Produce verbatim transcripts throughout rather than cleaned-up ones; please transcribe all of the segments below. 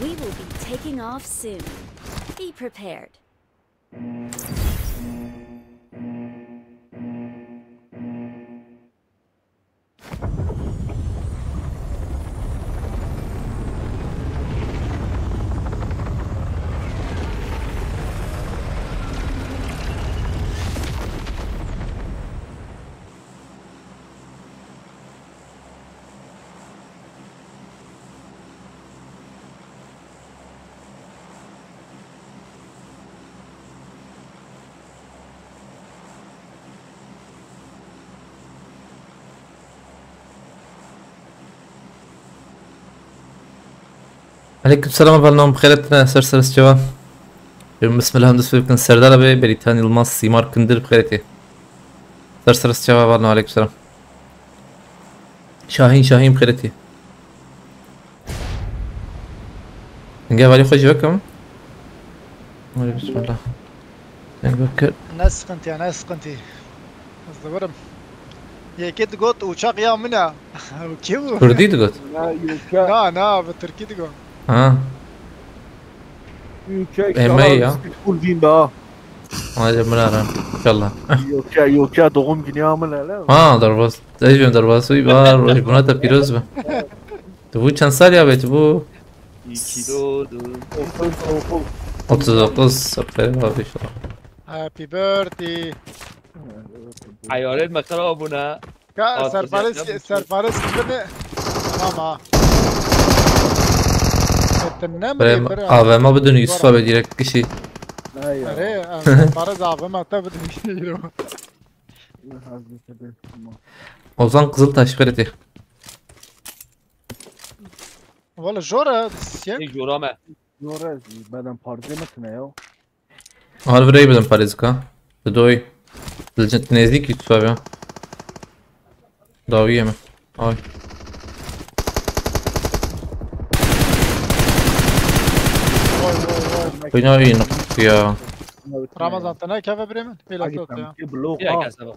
We will be taking off soon. Be prepared. Aleyküm selam, hevalno, bi xêr hatine, ser ser çawa. Bismillah, em dest pê bikin. Serdar abi, Beritan Yılmaz, Simar Kindir, bi xêr hatî. Ser ser çawa, hevalno, aleyküm selam. Şahin, Şahin, bi xêr hatî. Hingê hevalî xwe jî vekim. Hadi bismillah. Sen vekir. Ne sıkıntı ya, ne sıkıntı. Hızlı varım. Yekê digot uçak ya min e. Kê bû? Kurdî digot. Na, yoksa Na, na, bi Tirkî digot. Ha. Ülke Eme inşallah ya. Full win daha. Hadi buna ara. İnşallah. Yoksa, yoksa doğum günü amına lan. Ha, derbas. Tecrübe derbas. Var, rojbuna da pîroz be. Tu bu çend sal ya be, tu bu? İyi ki doğdun. Otuz dokuz. Aferin abi, inşallah. Happy birthday. Hayalet makara abone. Ka, Aa, serparêz, serparêz kiştine. Tamam ha. Ettin ne mi? Bre, bire? A V M bidin Yusuf abi, direkt kişi. Are, serparêz A V M te bidin. Ozan Kızıltaş, Ferit'i. Valla jor e, siyek. Ê jora me. Jor e, beden parçe mi tine ya? Har virey bidim parêzika. Didoy. Dilcin nêzdîk Yusuf abi ya. Dawî yeme. Ay. Oy, oy, oy. Bina iyi nokta ya. Ramazan, te ne keve birê min? Hêla Hadi ya. Tam ki blok Bir ha. Dakika sabah.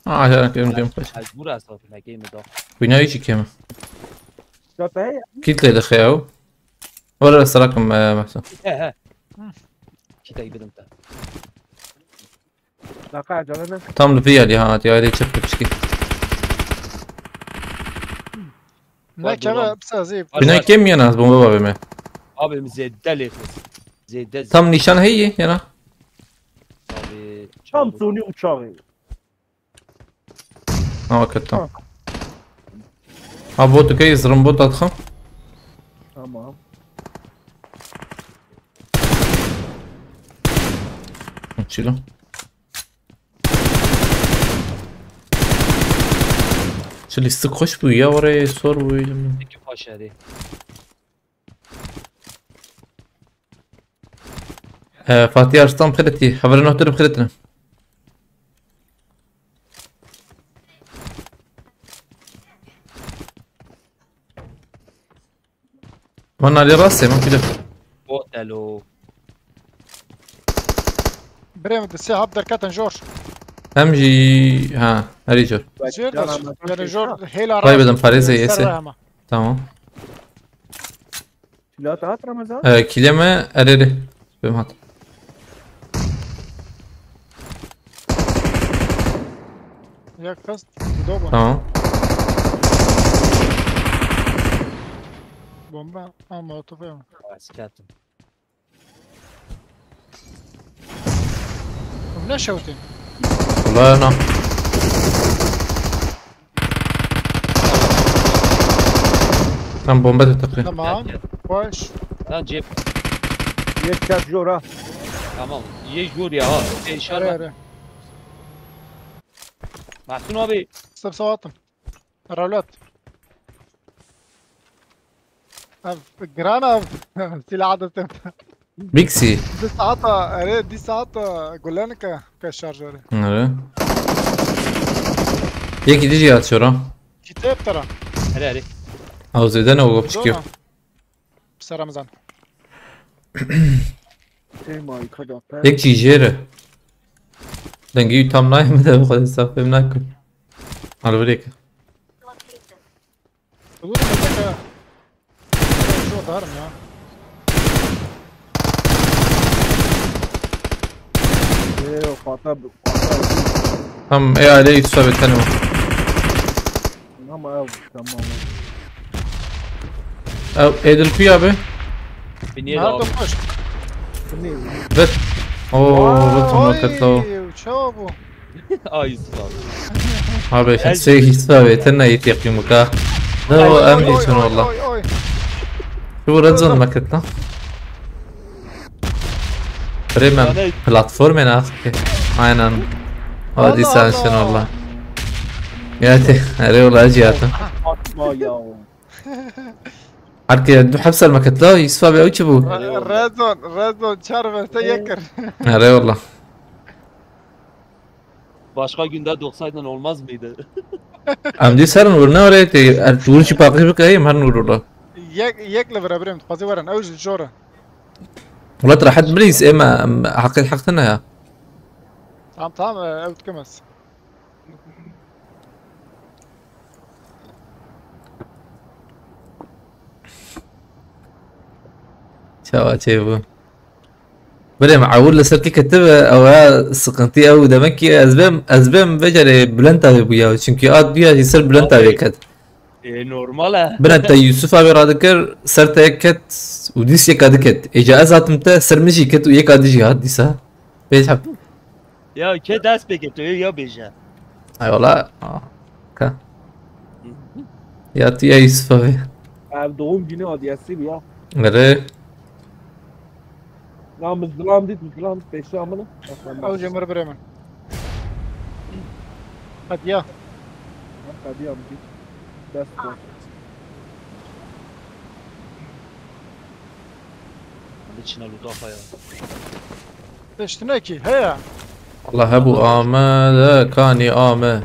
Ha, aşağıdan kırmızı yumruk. Mecbur aslında, ne game da. Bina iyi çekeyim. Köpeği. Kitle de xeyav. Were serakim, e, Mehsan. He, he. Hı. Kitayı bidim de. Dakika, acele ne? Tam li vî alî ha, diye ayrı çıktı pişki. Ne Var keve dolan. Hepsi hazır. Var, Bina var. Kim yana bomba var bime. Abi, zêde lêxis. Zêde, zêde. Tam nîşan heye yana. Abi, Tam çabuk. Suni uçağı. Ha, okey, tamam. Ha. Ha, bot okey, zırım bot atxım. Tamam. Çilo. Çili sık hoş bu ya, oraya sor bu. Peki, başarı. Ee, Fatih Arslan Xiriti, hevalê notê bi xiriti ne. Van alî rastê, min kilo. Botelo. Birê min di sê hap derketin jor. Hem jî, ha, herî jor. Jêr de, yani jor hêla rast. Kaybedin parêzê ser yese. Tamam. Kilo te hat Ramazan? Ee, kile me erê rê. Bim hat. Yek kast, doba. Tamam. Bomba, ha, molotof ya. Siketim. Ne şewtin? Wala na. Tam bomba da takıyor. Tamam. Gel, gel. Koş. Lan cep. Yek şarjör ha. Tamam. Ye jor ya ha. Şey, Are, şarjör. Are. Mahsun abi. Sab sawatim. Rewlet. Ev giran ev. Silah da tem. Bixi. Di saata, erê, di saata gulenika ke şarjörê. Nere? Yekî dî jî hat şora. Kitap tara. Erê, erê. Ew zêde ne, o gop çikiyo. Dona. Pisa Ramazan. Şey, Mike, hadi at. Yek jî jêr e. Dengî tam nayê min de, bi xwe hesab fêm nakim. Alvirêk. Dur, bir dakika. Kurtarım ya. Ê, fata, fata. Tamam, ê alê Yusuf abi, tenê o. Ama ev, tamam. Ev Edil Kuyu abi. Biniye Nerede abi. Koç? Şimdi Ver. Oo, ver tam vakit la o. Ay, uçağı bu. Ay Yusuf abi. Abi sen Yusuf abi, tenê yet yapayım bu kadar. Ne o, em için valla. Oy, oy. Şu bu red zone vakit la. Bremen Yani- platform en az ki. Aynen. Hadi Allah sen sen Allah. valla. Ya te, arê valla acı yaptım. Atma ya. Herke du hepsel vakit la, Yusuf abi, o çi bu? Re- Red zone, red zone, çar ve te yekir. Arê valla. Başka günde doksaydın olmaz mıydı? Em dî ser nur ne oraya te, er vur çi pakış bikayım her nur vurla. Yek, yek li vira birem, dixwazi werin, ew ji jora. Wala rahat bilîz, ema em, haqil haq tine ya. Tamam, tamam, e, ew dikemez. Çawa çê bû. Belê me ewil li ser kê ketibe, ew ya sıkıntı ew demek ki ez bêm, ez bêm vecerê Bülent abi bû ya. Çünkü at duya jî ser Bülent abi ket. E, normal ha. Bülent te Yusuf abi radikir, ser te yek ket û dîs yek adi ket. Êca ez hatim te, ser min jî ket û yek adi jî hat dîsa. Pênc heb. Ya ke dest pê ke tu ya bêje. Ay valla. Ah, ka. Ya tu ya Yusuf abi. Ev doğum günü hadiyesi bu ya. Nere? Ya mızdılam dit, mızdılam peşe amına. Ew jê mir birê min. Hadi ya. Hadi ya dit. Best bak. Hadi çina luta xaya. Tiştine ki, he ya. Allah hebu ame de kani ame.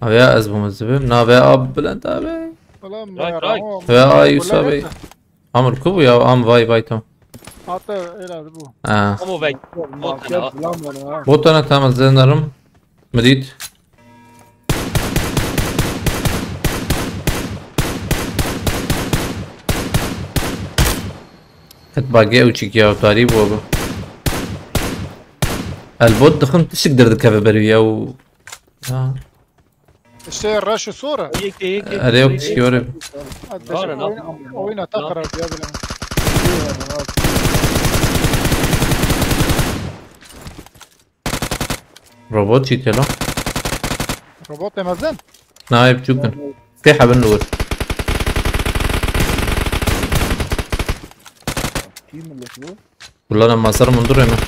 Abi ya ez bu mızdıbim. Na ve ab Bülent abi. Ulan Ray, ya, ray. Ramon. Ve ay Yusuf Ulan abi. neyse. Amr ku bu ya, am vay vay tam. Hatta öyle abi bu. Ha. Ama bek. Market bulam var ha. Botana tamam zenarım. Midit. Ket bage ew çik ya, tarî bû bu. El bot dixin tişik derdikeve berî ya û. Ya. İşte rush sonra. Yek yek yek. Erê yok tişik yore. Hadi Var şu lan. oyuna, oyuna takar abi ya bile. Robot çî tela. Robot demezden. Naib çûkin. Tê hebin li wir. Kim millet bu? Kullanın masarım undur hemen.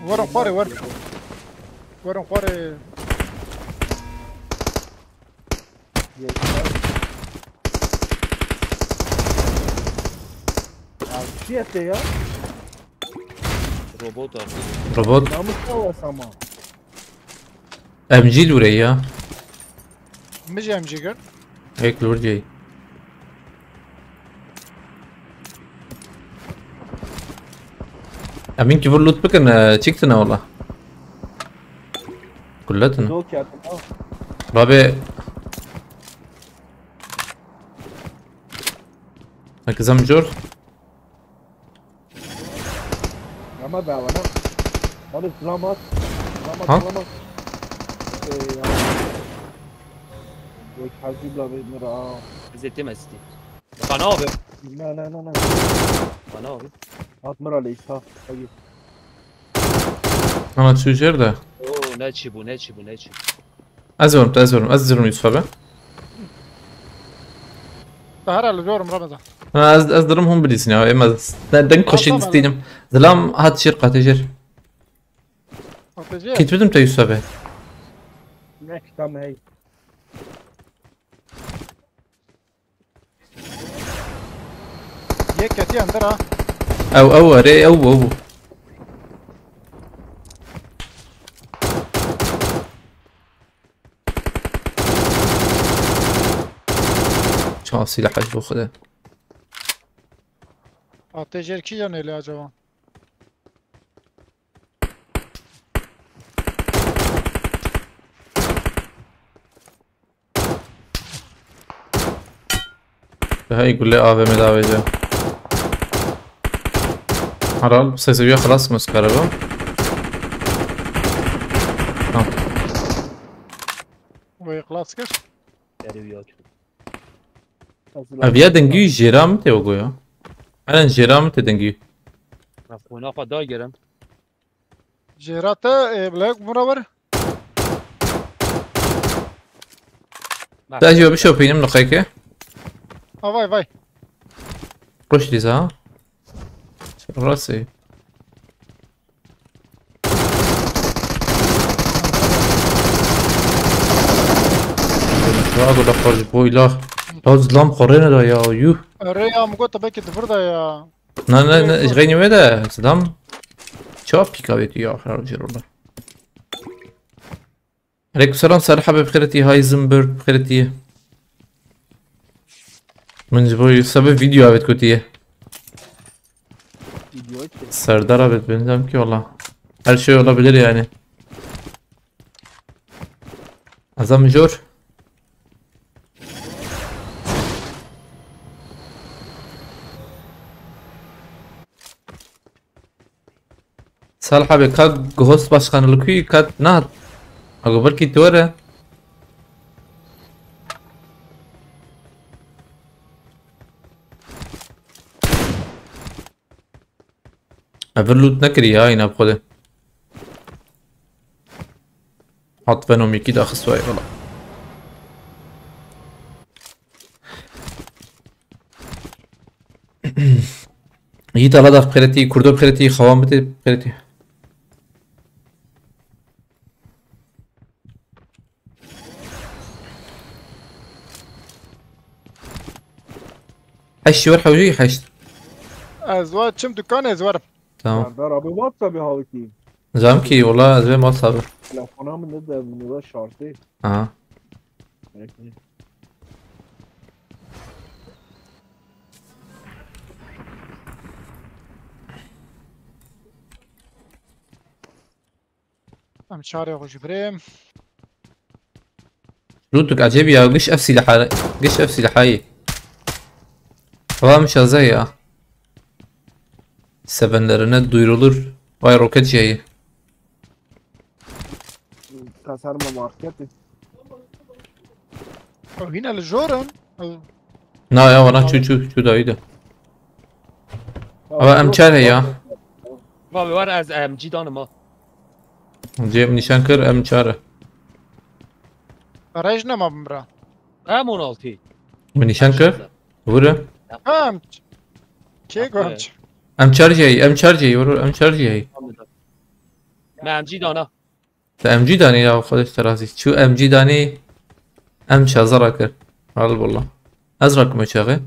Varın xwarê var. Varın xwarê. Ya çi yaptı ya? Robot abi. Robot. Namus savaş ama. M G lure ya. Mijemci gör. Ek lurcey. Emin ki vur loot bikin, e, çıktı ne ola. Kullatın. Yok ya. Rabe. Herkese mjor. Ama be bana. Hadi selamat. Selamat Ha? Selamat. Ee, ya. Yok hacı bla bir mira. Zetim esti. Bana abi. Ne ne ne ne. Bana abi. At mira le işte. Hadi. Ana çujer de. Oo ne çi bu ne çi bu ne çi. Ez verim, ez verim, ez verim Yusuf abi. Daha herhalde diyorum Ramazan. Ha, ez, ez dirim hûn bilîsin ya, ême ne denk koşî Tamam, distînim. Zilam hat şir qatê jêr. Atacı. Kit bidim te Yusuf abi. Ne kitabı hey. Yek keti yandır ha. Ew, ew, erê, ew, ew. Çawa silah ji bo Xwedê. Atacı ki yanı acaba? Hey gule A V M davêje. Herhal, sesê wî xelas mı karaba? Tamam. Wê xilas kir. Derê wî aç. Ev ya dengî jêra min tê o goya. Helen jêra min tê dengî. Ev xwîna xwe dagirin. Jêra te, e, bilek bûra wer. Te jî bişopînim niqeke. Ha vay vay. Kuş dîsa. Rasi. Rago da xarj boyla. Taz lam xorene da ya, yuh. Erê ya, min got te belkî di vir de ya. Na, na, na, ji xeynî wê de, sedam. Çawa pîka wê tu ya, xerar jêr ola. Aleyküm selam, Salih abi, bi xêretî, Heisenberg, bi xêretî. Min ji bo sebeb video avêt gotiye. Video ki. Serdar abi, bilmem ki valla. Her şey olabilir yani. Azam jor. Salih abi, ka Ghost Başkanı li ku ye, ka ne hat? Ago belkî tu were. Ev loot nekiriye ya, yine bi xwe de. Hat Venom yekî daxist vay valla. Yiğit Allah da xêretî, Kurdo xêretî, xewan bide xêretî. Heşt ji wer hewcî heşt. Ez wa çim dukan ez werim. Tamam. Serdar abi WhatsApp'ı halikî. Zam ki, wala ez vê WhatsApp'ı. Telefona min de, min de şartı. Aha. Peki. Em çarê xwe ji birê. Lûtuk ecêb ya, giş ev sîlaha, giş ev sîlahayî. Hava mişaze ya. Sevenlerine duyurulur. Vay roket şeyi. Kasarma marketi. Ew hîne li jor in. Ew Na ya, wana çû çû çû dayî de. Ava M çar heye ya. Bavê war ez M G danim ha. Cem nîşan kir M çar. Rej nema bin bira. M on altı. Min nîşan kir. Vurun. Ha, M ç-, kê gonc? M çar jey, M çar jey, vurur M çar jey. Me M G dana. Te M G danî ya, xwedê ji te razî. Çû M G danî, M çar zara kir. Elwallah. Ez rakim çaxê.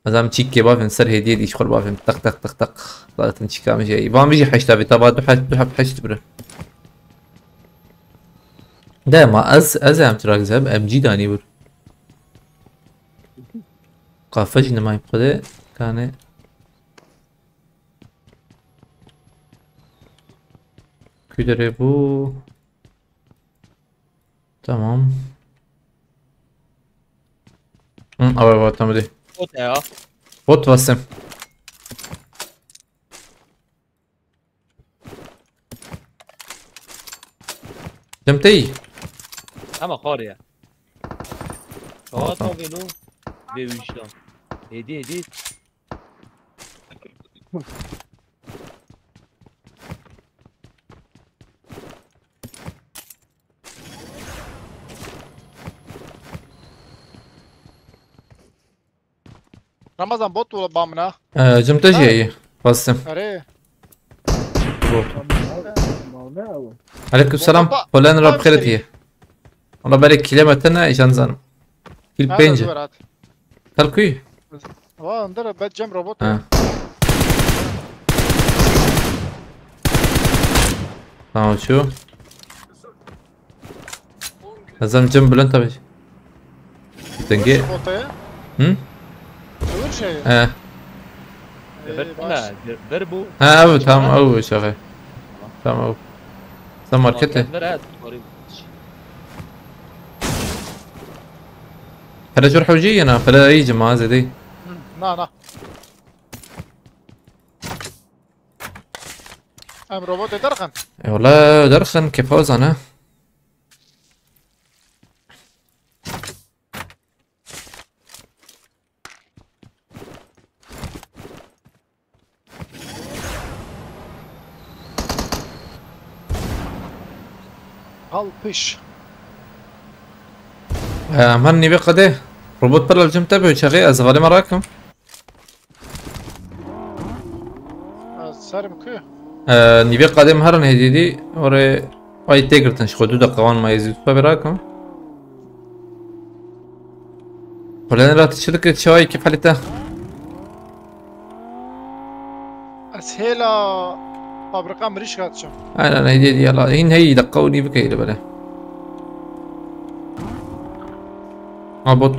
Ez em çîkê bavên ser hêdiyê dî ji xwe bavên. Teq, teq, teq, teq. Zaten çîka min jî. Van bijî heşta vê, taba du heşt, du heb heşt bire. De ma ez, ez em tu razî, em M G danî bir. Kafe jî nimayî xwedê, kanê. Kuyderê bû. Tamam. Hı, ava, ava, tamam, hadi. Bot ya. Bot basın. Demtey. Ama xar ya. Tamam, Saat tamam. Abi no. Ve üç lan. Hedi hedi. Ramazan bot wala ba min ha. Ee, cim te jî Ha. Heye. Bastim. Erê. Bot. Mal ne abi? Aleyküm selam. Baba, Polen baba Rab xêret müşteri. Ye. Ona berê kilometre ne, jan zanim. Kil Ha, pênc. Zor at. Tel kuy? Wa, ndir be cem robot. Ha. Tamam, şu. Ezan cem bülent abi. Denge. Robot ya. Hı? Öbür şey. He. Ee, Bir baş. Ne? Bir, bir bu. Ha, abi, tamam, abi, şaka. Tamam, abi. Sen markete. Market ver, evet. Orayı. Pere jor hewcî yena, pere î cima zêdî. Na, na. Em robotê derxin. E, wala derxin, kêfa zane. Hal piş. Em her nîvê qedê. Robot pir li cim te be, çaxê ez hevalê me rakim. Ez serim ku. Ee, nîvê qadê min herin hêdî dî, orê ay tê girtin, ji xwe du deqe wan ma êzî tu pê rakim. Xulên ra tu çi dikir, çi ay kî felî te? Ez hêla fabrika mirîşka diçim. Aynen, hêdî dî, yala. Hîn hey deqe û nî bike li bere. Ha, bot.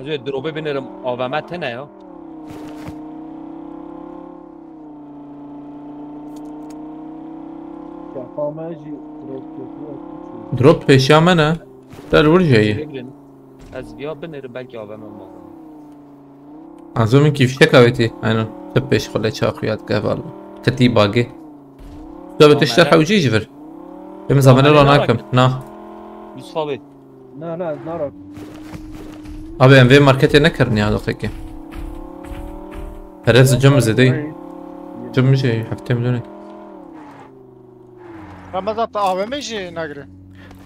Ez ê dirobê binêrim, A V M tune ya. Şefa me jî dirop ketiye. Drop pêşiya me ne? Te li wir jeyî. Binêrim. Ez viya binêrim, belkî A V M mal. Anzû min kî fişek avêtî. Aynen. Ti pêş xwe lê çaxu ya dike, valla. Qetî bagê. Tu bi tişta hewcî ji vir. Em zamane ra nakim. Na. Yusuf abi. Na, na, ez narak. Abi, em vê marketê nekirin ya, doqekê. Perez cem zêde. Cem jî heftê milyonek. Ramazan, te A V M jî nagirî?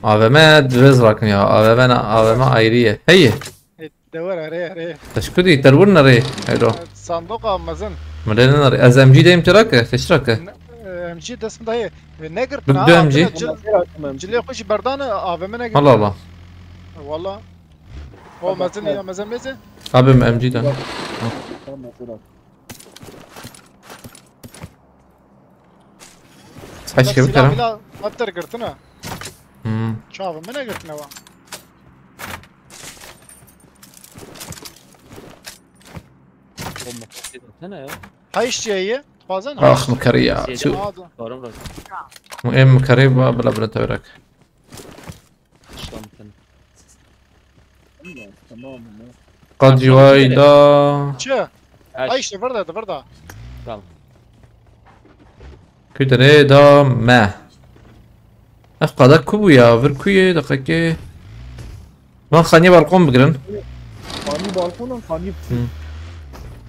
A V M divêz rakin ya. A V M ne, A V M ayrı ye. Heye. E, de were, erê, erê. Teşkudî, derwirne rê, heyro. Sandoqa mezin. Milê ne rê. Ez M G deyim tira ke, teşra ke. Ne, e, M G dest min dayê. E, negirtin ha, Dibde M G. Hatine cil-, cilê xwe jî berdane, A V M negirtin. Allah Allah. Wala. O mezin ya, mezin mêze. Abi, M G de. Tamam, tamam. Saç gibi silah kara. Milah hep der girtin ha. Hmm. Çavê min negirtine wa. Bomba. Gitsene ya. Hay işte iyi. Fazla ne? Ah, mı karı ya. Şeyde Şu. Aa, da. Doğru mu? Mu em mı karı ba, bla bla tavrak. Tamam, tamam. Tamam, tamam. Qad civayda. Çi? Ay işte, burada, burada. Tamam. Kudere da me. Ev qada ku bû ya? Vir ku ye? Deqekê. Van xaniyê balkon bigirin. Xanî balkon an, xanî. Hı.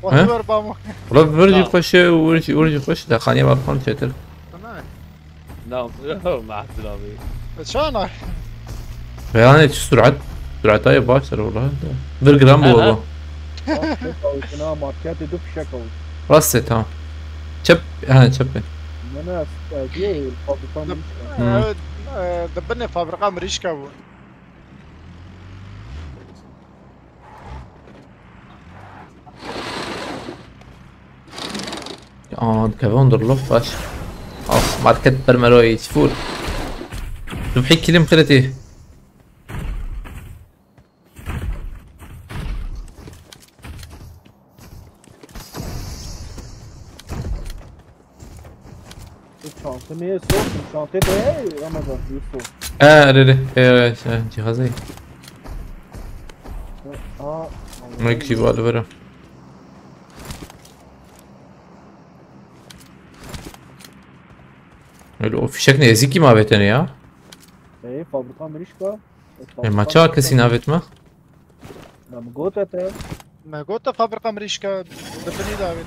Wahî He? Wer bamo. Ula vir jî Tamam. Xweş e, vir jî, vir jî xweş e, de xaniyê balkon çêtir. Tamam. Na, Mahsun abi. Çana? Yani sürat, süratayı başlar ola. Vir gram bu Aha. Oğlu. Bak, çok avucuna markete dök fişek avuç. Rast et, tamam. Çep, ha, çep. Ne, ne, e, diye, fabrikanın Hı. Evet, e, de bine fabrika mirişka bu. Aa, dikeve hundir lof baş. Ah, market bermeroyî, çi fûr. Dubhî kilim xireti. Çantamı ye soktum. Çantayı da hey Ramazan, Yusuf. He, erê, erê. He, he, he, cihazı. Aa, Mike jî va li vir e. Öyle o fişek nêzîkî ma avêtene ya. Hey, fabrika mirişka. E, ma çawa kesî navêt me? Na, min gote te. Me gote fabrika mirîşka di binî de avêt.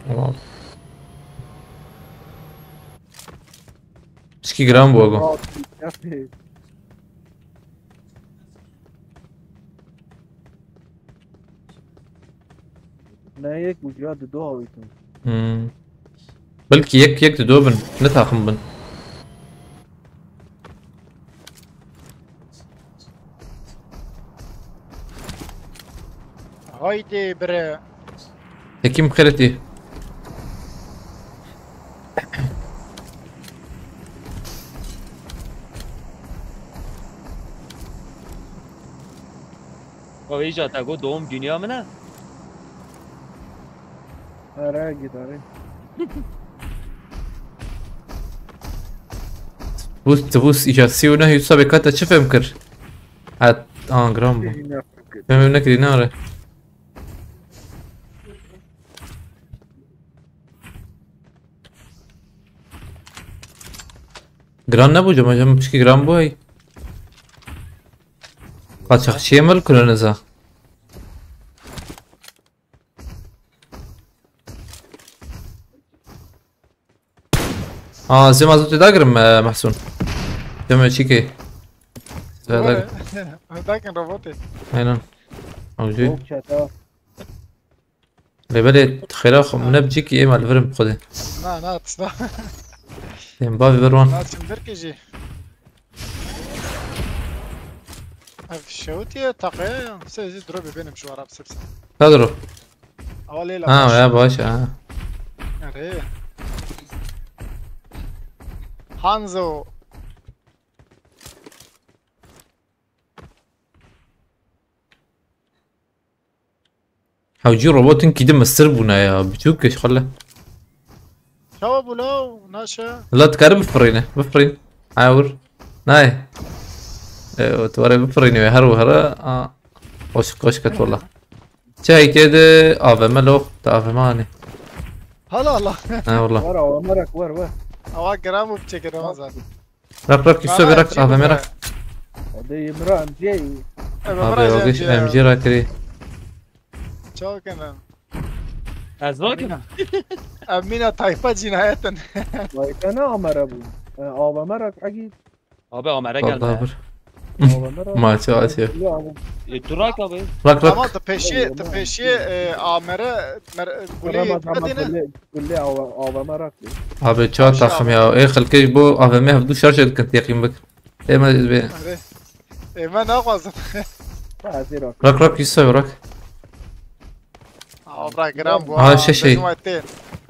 Tamam. Pişkî giran bû ego. Aa, yapê. Ne yek û ciya dido avêtin. Hmm. Belkî yek yek dido bin. Ne taxim bin. Haydi bre. Tekim xeretî. Vêca te got doğum günü ya min e? Ara gitarê. Bus, bus, îca sî û neh Yusuf abi kata çi fêm kir? Ha, an gram bu. Fêm nekirî ne are. Giran nebû cema, cema pişkî giran bû hey. Qaçaxçiyê mil kuleniza. Aa, zê mazotê dagirim, e, Mehsûn. Demê çîkê. Zê dagirim. Dakin robotê. Aynen. Ew jî. Çok çete. Lê belê xêra xwe min ne bi cîkî êma li vir im bi xwedê. Na na tişta. Êm bavê vir wan. Na çim derkê jî. Ev şewtiye taqe se jî dropê benim şu ara sipse. Ka diro? Awa lê Ha la. ya baş ha. Erê. Hanzo. Hewcî robotin kî di misir bûne ya. Biçûk keş xele. Çawa bû la naşe? La dikare bifirîne. Bifirîn. Ewr. Nayê. E, tu were bifirînî wê her were. A, hoş, hoş ket wala. Çayke de A V M lo. De A V M anî. Hala Allah. Ha wala. Var ama merak var var. Awa gram bu çeke Ramazan. Rak rak Yusuf rak A V M rak. Hadi Emre amca. Abi yok iş M G rak kiri. Çawa kena. Ez vakina. Emina tayfa cinayetin. Vay ne amara bu. E, A V M rak agi. Abi amere geldi. Vallahi bir. A V M rak. Maçı açıyor. Ya abi. E, Turak abi. Rak Tamam rak. da peşi, da peşi e, amere mer, guli Ramazan kadine. Gulli Gulli A V M rak. Abi çawa takım ya. Ê xelkê ji bo A V M hevdu şarj dikin teqîm bik. Ê me be. Hadi. E, ben ne yapmasın? Hazır rak. Rak rak Yusuf rak. Avra gram bu. Ha, şey, şey. Bizim ayette.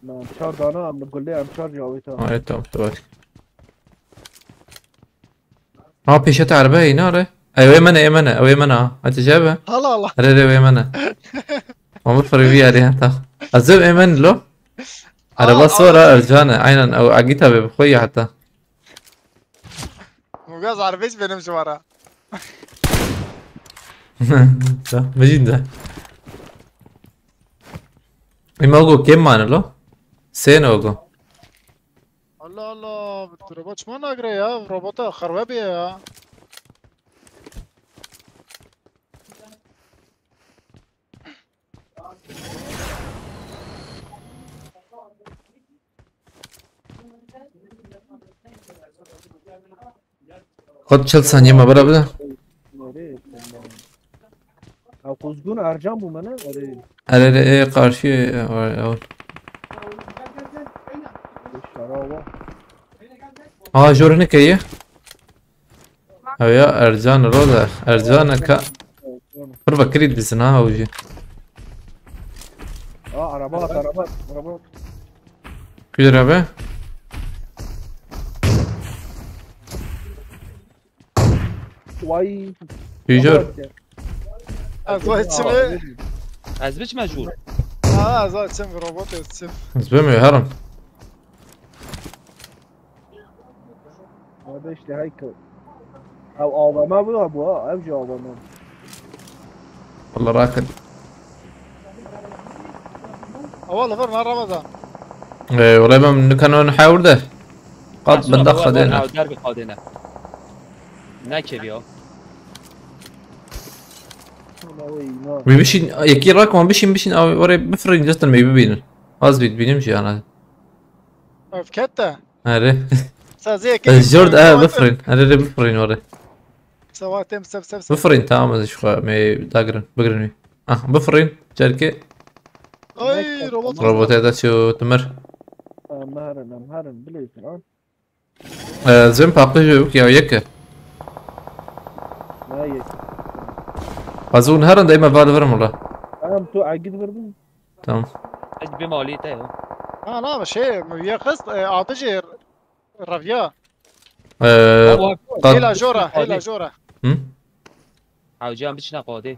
Lan çar dana am Gulli am çar cavita. Ay tamam tamam. Ha pêşe te erbe heyna re. Ew ê me ne, ê me ne, ew ê me ne ha. Hatice be. Allah Allah. Erê rê wê me ne. Ama firî vî yarê heta. Ez ê me ne lo. Araba Aa, sora aa. Ercan e. Aynen ew agîta be bi xwe ya heta. Mugaz arbej benim şu ara. Mijîn de. Îma go kêm mane lo. Sê ne go. Allah Allah. Bu robot çima nagre ya? Robota xerwe bê ya. Xwed çil saniye me bira bide. Nereye? Ha Kuzgun Ercan bu mene. Nereye? Erê rê ê qarşî ê, ê, ê. Şarava. Ha jor hinekê ye. Ew ya Ercan Roza. Ercan ka. Pir vekirî dizin ha ew jî. Aa araba at araba at araba at. Kudur abi. Vay. Hücür. Ez o içimi. Ez biçme jûr. Ha, ez o içim robot içim. Ez bim herim. Abi işte hay ki. Ev A V M bu da bu ha. Ev jî A V M. Valla rakin. Awa li vir ne Ramazan. Ee, wala ben nikanon hewr de. Qat benda xadene. Derbi xadene. Ne kevî ya. Valla o iyi ne. Bir bişin, yekî rak wan bişin bişin abi oraya bifrin Justin Bey bibînin. Az bit binim şey ana. Öfket de. Hadi. Sazê yekê. Ez jord e bifrin. Hadi de bifrin oraya. Savatem sep sep sep. Bifrin tamam ez şu me dagrin. Bigrin. Ah bifrin. Cerke. Ay robot. Robot eda ço tımır. Em herin em herin biliyorsun ha. Ee, zim paqij yok ya yeke. Ne yek. Azun herin de ema val verim ola. Em tu agit verdin. Tamam. Ez bir mali te ya. Ha na şey ya kız e, adı şey Ravya. Ee, Ama qad- Hela jora, hela jora. Hı? Hawci em biçine qadê.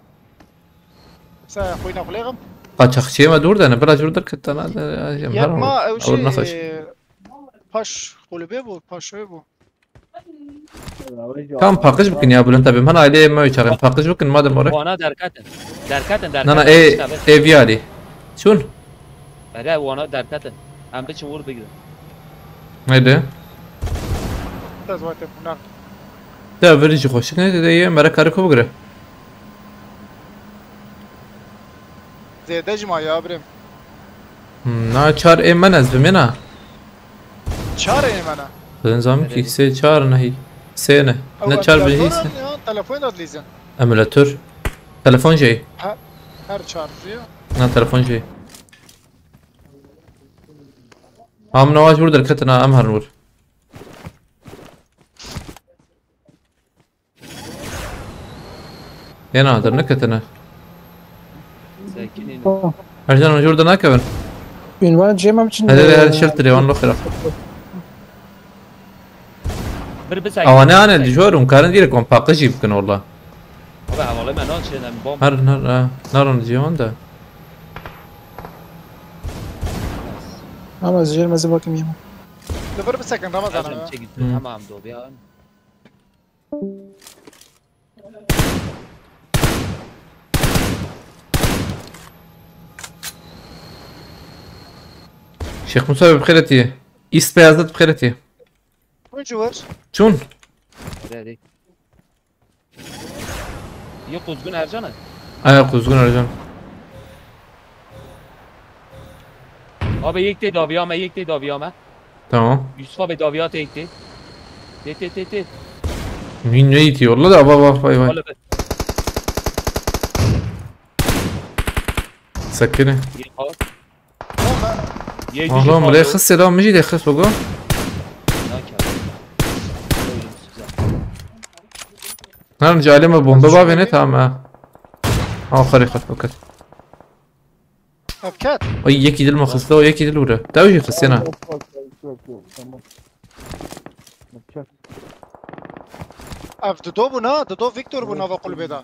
Sen xuyna xuleğim. Qaçaxçiyê me dûr de ne, bila jûr derketana de, em her Yek ma ew ew şey, nexweş. Paş kulübe bû, paşoyê bû. Tam paqij bikin ya, Bülent abi. Hana aileyê me çaxin paqij bikin, madem orek. Wana derketin. Derketin, derketin. Nana, e, işte abi. E viyali. Çun? Ere wana derketin. Em biçin vur bigrin. Haydi. Biraz vakit bunlar. De veri jî xweşik ne de ye, mere karı ko bigre. Zêde ji ma ya birêm. Hmm, na çar ê men ez bimêna. Çar ê me ne? Ben zam ki Evet. Sê çar nehî. Sê ne. Ew Ne çar bin hî sê. Emülatör ya, telefon da dilîzin. Emülatör. Telefon şey. Ha, her çar ya. Na telefon şey. Am navaş vur derketina, em her vur. Yena derneketine. Sakinî. Her can jûr de nakevin. Ünvan cem em için. Hele hele, her şirtirê wan lo xira. Bir bir sakin. Awa ne ane dijor un karin direk wan paqijî bikin walla. Abi havalı ben on şeyden bom. Her her ha. Naron civan da. Ama ziyer mezi bakım yeme. Dur bir sakin Ramazan abi. Çekil. Hı. Tamam dobiyan. Şêx Musa bi xêr etî. Îst beyazet bi xêr etî. Çûn ji wir. Çûn. Hadi hadi. Yê quzgun Ercan e. Aya quzgun Ercan. Abi yek tê daviya me, yek tê daviya me. Tamam. Yusuf abi daviya tê yek tê. Tê tê tê tê. Min ne itiyor la da, vay vay vay vay. Valla be. Sakine. Yek al. Yek Oğlum, düşün buraya abi. Xist ya da, mijî de xist bugün. Ne kâr? Öyle bir size. Lan, calime bomba var ve ne tamam ha. Al, xarî xist, okey. Ev ket. Ay, yekî dil me xiste, o yekî dil vure. Dew jî xist, yena. Yok, yok, yok, yok, yok, tamam. Ev Dido bû na, Dido Victor bû nava kulübê de.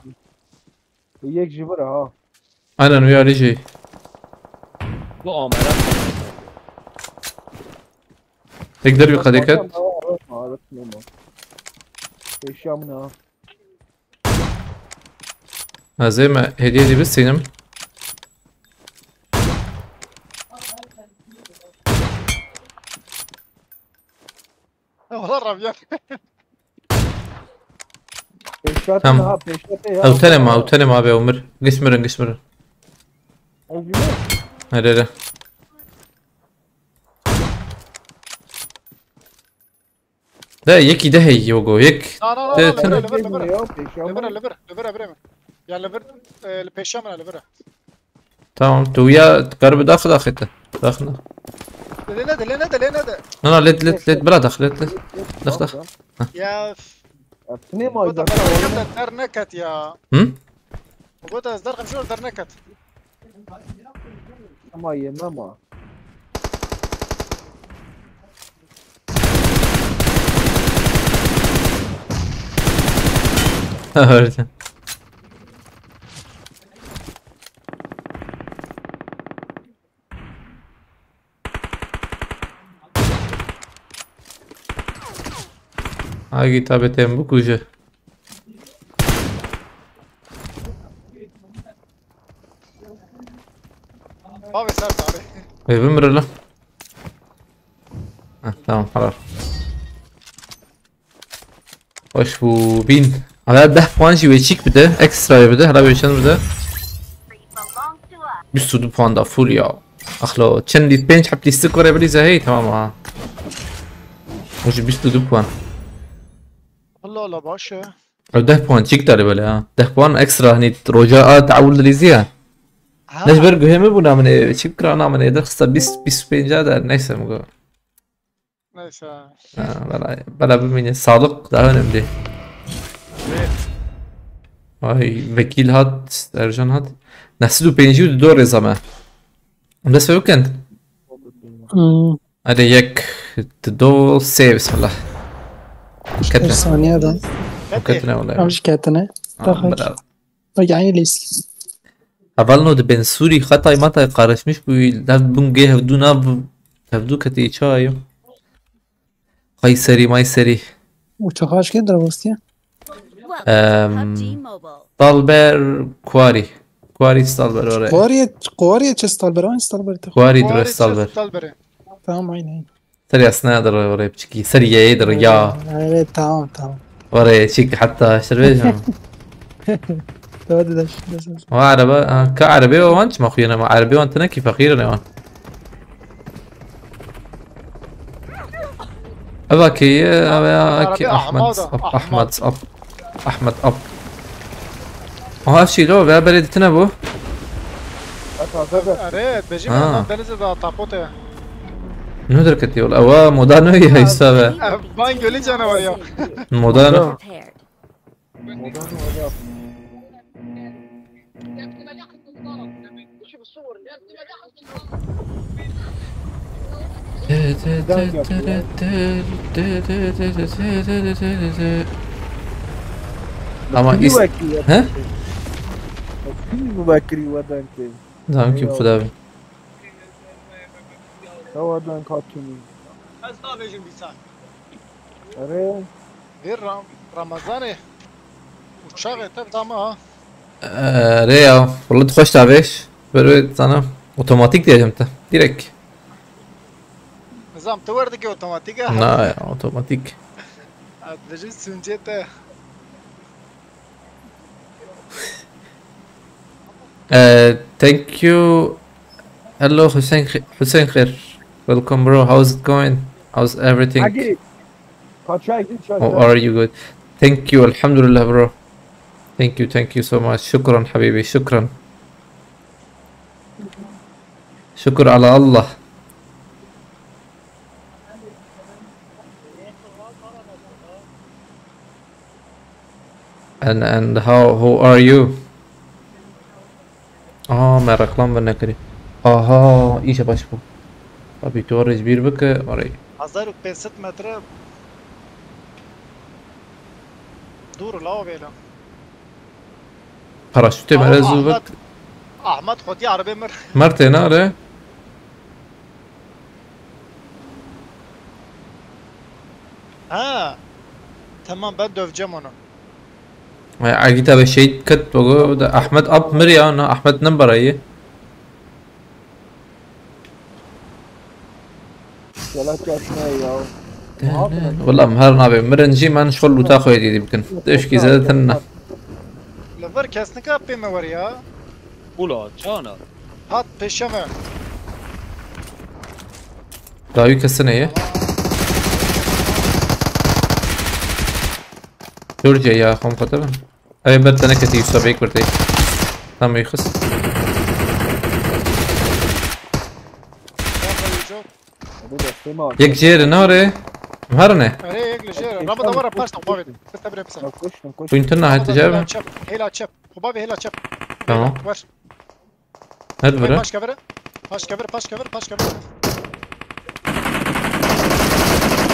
Yek ji vir ha. Aynen, uyarı şey. Bu amele. Tek der bir kadekat. Tamam, tamam, tamam, tamam. Yaşamına. Ez ê me hediye dî bistînim. Wala Rabia. Pêşat Tamam. Ha, pêşat ya. Ew tenê ma, ew tenê ma be Umir. Giş mirin, giş mirin. Ew gibi. Hele hele. De yekî de hey yogo, yek. Na, na, na, De na, li vir, tene. Li vir, li vir. Li vir, li vir, li vir, li vir. Ya li vir, e, li pêşiya min e, li vir. Tamam, tu ya kar bi daxil daxil te. Daxil. Lê nede, lê nede, lê nede. Na na, let let let, bila daxil, let let. Dax dax. Ya. Ya, tu ne Gota mal derket, derket ya. Hı? Gota ez derxim şor derneket. Ama yemem ha. Öldü. Agî tabi tem bikuje. Abi ser abi. Ê bimire la. Heh, tamam, helal. Hoş bu bin. Hala deh puan jî wê çîk bide, ekstra bide, hala wê çend bide? Bîst û du puan da full ya. Axlo, çend lîst, pênc heb lîstik were bilîze hey, tamam ha. O jî bîst û du puan. Allah Allah, baş e. Ew deh puan çîk darê bele ha. Deh puan ekstra, hani roja a teawul dilîzî ya. Ha. Ne ji ber guhê min bûna min ê çî bikira, na min ê derxista bîst, bîst û pênc de, neyse min got. Neyse. Ha, bela, bela bimîne. Sağlık daha önemli. Vay, vekîl hat, Ercan hat. Neh sed û pêncî û du rêza me. Em dest pê bikin. Hmm. Hadi yek, du, sê, bismillah. Bir Ketine. Saniye de. Ketine wala. Em jî ketine. Aa, Daha bravo. Bak aynı list. Hevalno di bin Sûrî xetay matay qarışmış bû, lev bûn gê hevdû nav, hevdû ketî çayo. Qayserî mayserî. Uçağı aşkê drabostiye. Em, Stalber Kuarî. Kuarî Stalber ore. Kuarî, Kuarî çi Stalber? Aynı Stalber. Kuarî Kuarî dure çi Stalber. Stalberê. Tamam, aynı, aynı. Serî esnaya dir ore piçikî. Serî yeyê dir ya. Evet, tamam, tamam. Ore çik hatta şirvêjim. Tamam, hadi de, de, de. O araba, ha, ka arabê o wan çima xuyene ma? Arabê wan tine ki feqîr ne wan. Eva ki, eva ki Arabê Ahmet, Ahmet, Ahmet, Ahmet, Ahmet, Ahmet, Ahmet. Aha, ev çî lo, ve berê ditine bu. Erê, bejî Ha. me, denizê da tapote. Ne derketî wala? Ewa moda ne ya, heysa be. Ev Van Gölü canavarı ya. Moda ne? Prepared. Ama Kî is- wekî we He? dengê? Kî wekî we dengê? Zam kim Eyvallah. Xuda be. Ewa deng hatûnî. Ez nabêjim dîsan. Erê. Vê Ram-, Ramazanê uçaxê te dama ha. Erê ya, wala tu xweş davêj. Ber wê zana otomatik diyeceğim te. Direkt. Nizam tu werdikî otomatik e. Na ya, otomatik. Ez dibêjim sûncê te. Uh, thank you. Hello, Hussein, Hussein Khair. Welcome, bro. How's it going? How's everything? Agi, paçay git çay. How are you? Good. Thank you. Alhamdulillah, bro. Thank you, thank you so much. شكرا حبيبي، شكرا. شكر على الله. And, and how, who are you? Aa, me reklam ve nekirî. Aha, îşe baş bû. Abi, tu arê ji bîr bike, arê. Hezar û pênc sed metre dûr la o vêla. Paraşütê Aha, mere zû Ahmet, bik. Ahmet xwedî erebê mir. Mertê nare. Ha. Tamam, ben döveceğim onu. Ay, Agita ve şey ket bogo da Ahmet ap mir ya, na Ahmet ne barayı? Yala kaçma ya. Wala em her nabê mirin jî, men şol lûta xwe yê dî bikin. Tişkî zêde tune. Li vir kes nika pê me wer ya. Ula, çana. Hat pêşe me. Dawî kesine ye. Türkçe ya, xom xatir. Ew ber te neketî, Yusuf bêk birtê. Tam wî xist. Yek jêr nare. Herine. Erê, yek li jêr. Rama da wara paşta xwe bavê. Piste bire pise. Koş, koş. Quinton nahete Rama da jêr hêla mi? Çep, hêla çep. Xwe bavê hêla çep. Tamam. Hêla, wer. Her bire. Paşka bire. Paşka bire, paşka bire, paşka bire.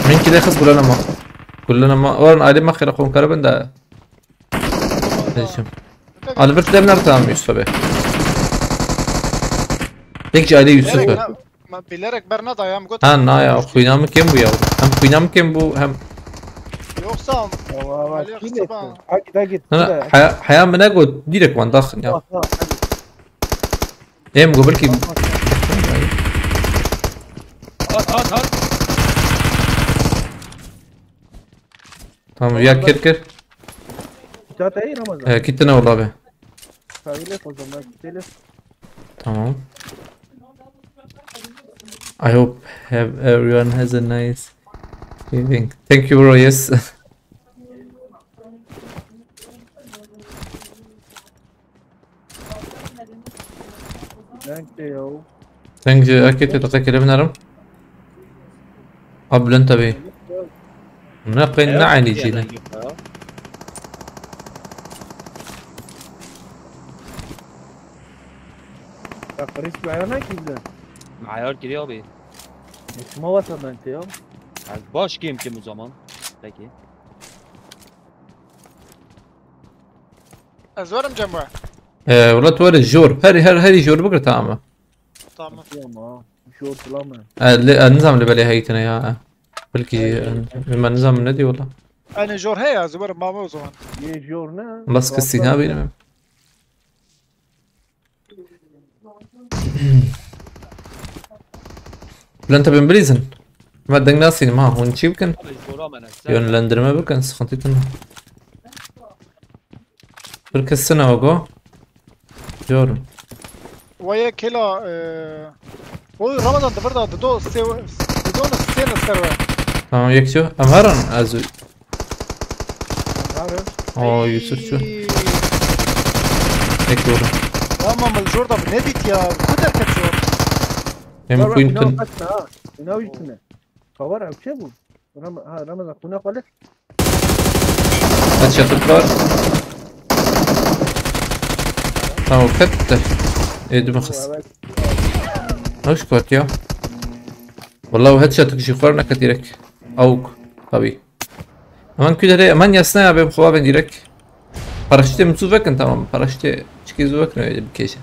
Min ki de xist gulana ma. Gulana ma. Oran aile ma xêra xon karabin da. Diyeceğim. Albert Lemler tamam Yusuf abi. Tek aile Yusuf Bilerek abi. Na-, ma-, bilerek ber nada ya, mi got. Ha, na ya, xuyna min kêm bû ya. Hem xuyna min kêm bû, hem Yoksa Ya, va, va, Ali kî Aksaban. Lêtin? Ha, git, ha, git, Na, git, ha. Haya, haya min ne got, direkt wan daxin ya. Bak, ha, hadi. Em go belki. At, at, at. Tamam, ya kir kir. Kitap iyi Ramazan. He, gitti ne oldu abi? Sayılır o zaman, gidelim. Tamam. I hope have everyone has a nice evening. Thank you, bro. Yes. Thank you. Thank you. Akit, daqe kele binarim. Ablen tabi. Ne qeyn ne aynı cîne. Ya, Chris, bu ayağına girdi. Ayar giriyor abi. Şuma var senden ya. Yani baş kim kim o zaman? Peki. Ez werim cem we. Ee, wala tu were jor. Her, her, herî jor bikir tamam e. Tamam. Ama jor bula me. E, li, e, nizam li belê heytine ya. Belkî, e, me nizam ne diyor wala. Aynı jor he ya, zıbarım mama o zaman. Yê jor ne? Bas kısî ha benim. Bülent abim bilîzin. Ma deng nasînim ha, hûn çî bikin? Abi zora me ne. Yönlendirme bikin, sıkıntı tın. Bir kısına o go. Diyorum. Waye kela, e, o Ramazan da burada da do se, do ne se ne serve. Tamam, yek şu. Em heran ez. Harı. O Yusuf şu. Yek doğru. Tamam, jor da ne dit ya? Bu kadar kaçıyor. Hem kuyun tın. Kaçma ha. Ne o yitine? Kavar ev şey bu. Ram ha Ramazan kuna kale. Headshot'ı var. Tamam, fette. Ê, du bixis. Evet. Hoş kot ya. Vallahi headshot'ı kişi xwar neket direkt. Awk. Tabii. Aman külere, aman yasna ya, ben xwa ben direkt. Paraşütê min zû vekin, tamam. Paraşütê çikê zû vekin, öyle bir keşe.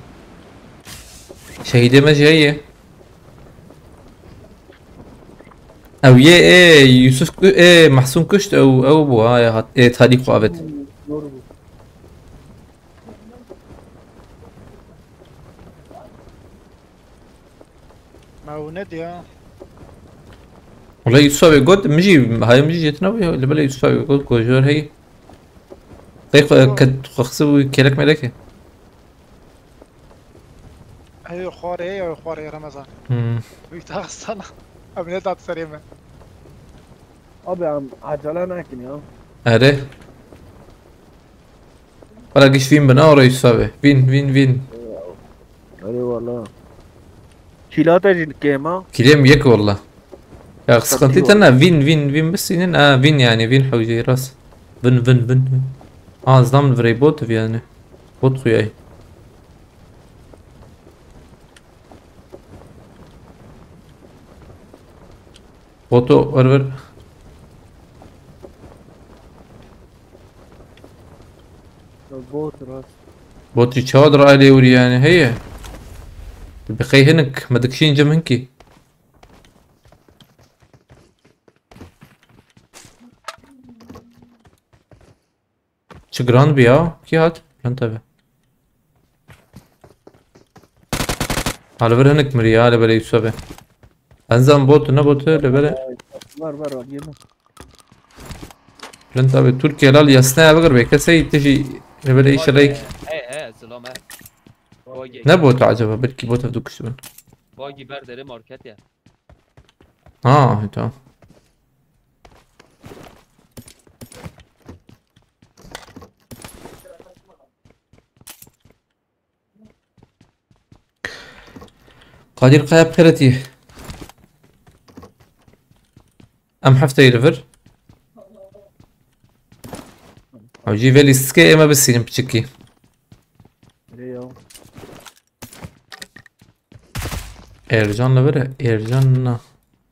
Şehîdê me jî heye. Ew yê ê Yusuf ku-, ê Mahsun kuşt, ew, ew bû, ha, ya hat, ê talî xwe avêt. Doğru bu. Ma o ne diyor? Wala Yusuf abi got, min jî, hayê min jî jetina bû, li belê Yusuf abi got, gojor hey. Qey xwe, ket, xwe xisi bû, kelek melekê. Hey, xware, hey, xware Ramazan. Hmm. Büyük Dağıstan'a. Abi ne tat sereyim ben. Abi em acele nakin ya. Erê. Wala giş vîn bin, a, Yusuf abi. Vîn, vîn, vîn. Eyvallah. Kîlata jî kêm ha. Kilêm yek wala. Ya sıkıntı tane vîn, vîn, vîn bisînin, a, vîn yani, vîn hewcê rast. Vin, vin, vin. A, zam virey bot yani. Bot xuyay. Boto, ver, ver. Bot rast. Botî çawa dir ailê wî yani heye? Bi qey hinik, me dikişîn cem hinkî. Çi giran bi ya? Kî hat? Lan tabi. Ha, li vir hinik mirî ya, li belê Yusuf abi. Enzam bot, ne bot, li belê. Var var var. Yeme. Lan tabi, Türkiye lal yasnaya bigir be, kesey tijî li belê işe leyk. He he, selam he. Bagi. Ne bot acaba? Belki bot ev dukuştu ben. Bagi berdere market ya. Ha, tamam. Kadir Kaya Piretî. Em hefteyê li vir. Ew jî vê lîstikê ê me bisînin piçikî. Rê ya. Ercan li vir e. Ercan na.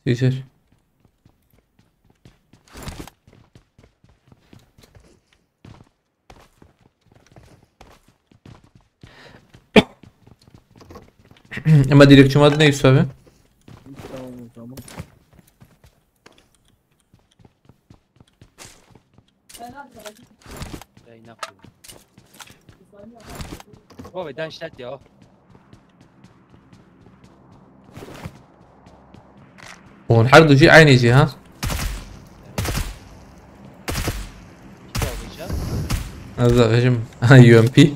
Tîjer. Ema direkt çima ne Yusuf abi? Tamam tamam. Ey ne yapıyor? Baba den ştet ya. Hûn her du jî eynî jî ha? Çi alacağım? Ez de vejim. U M P.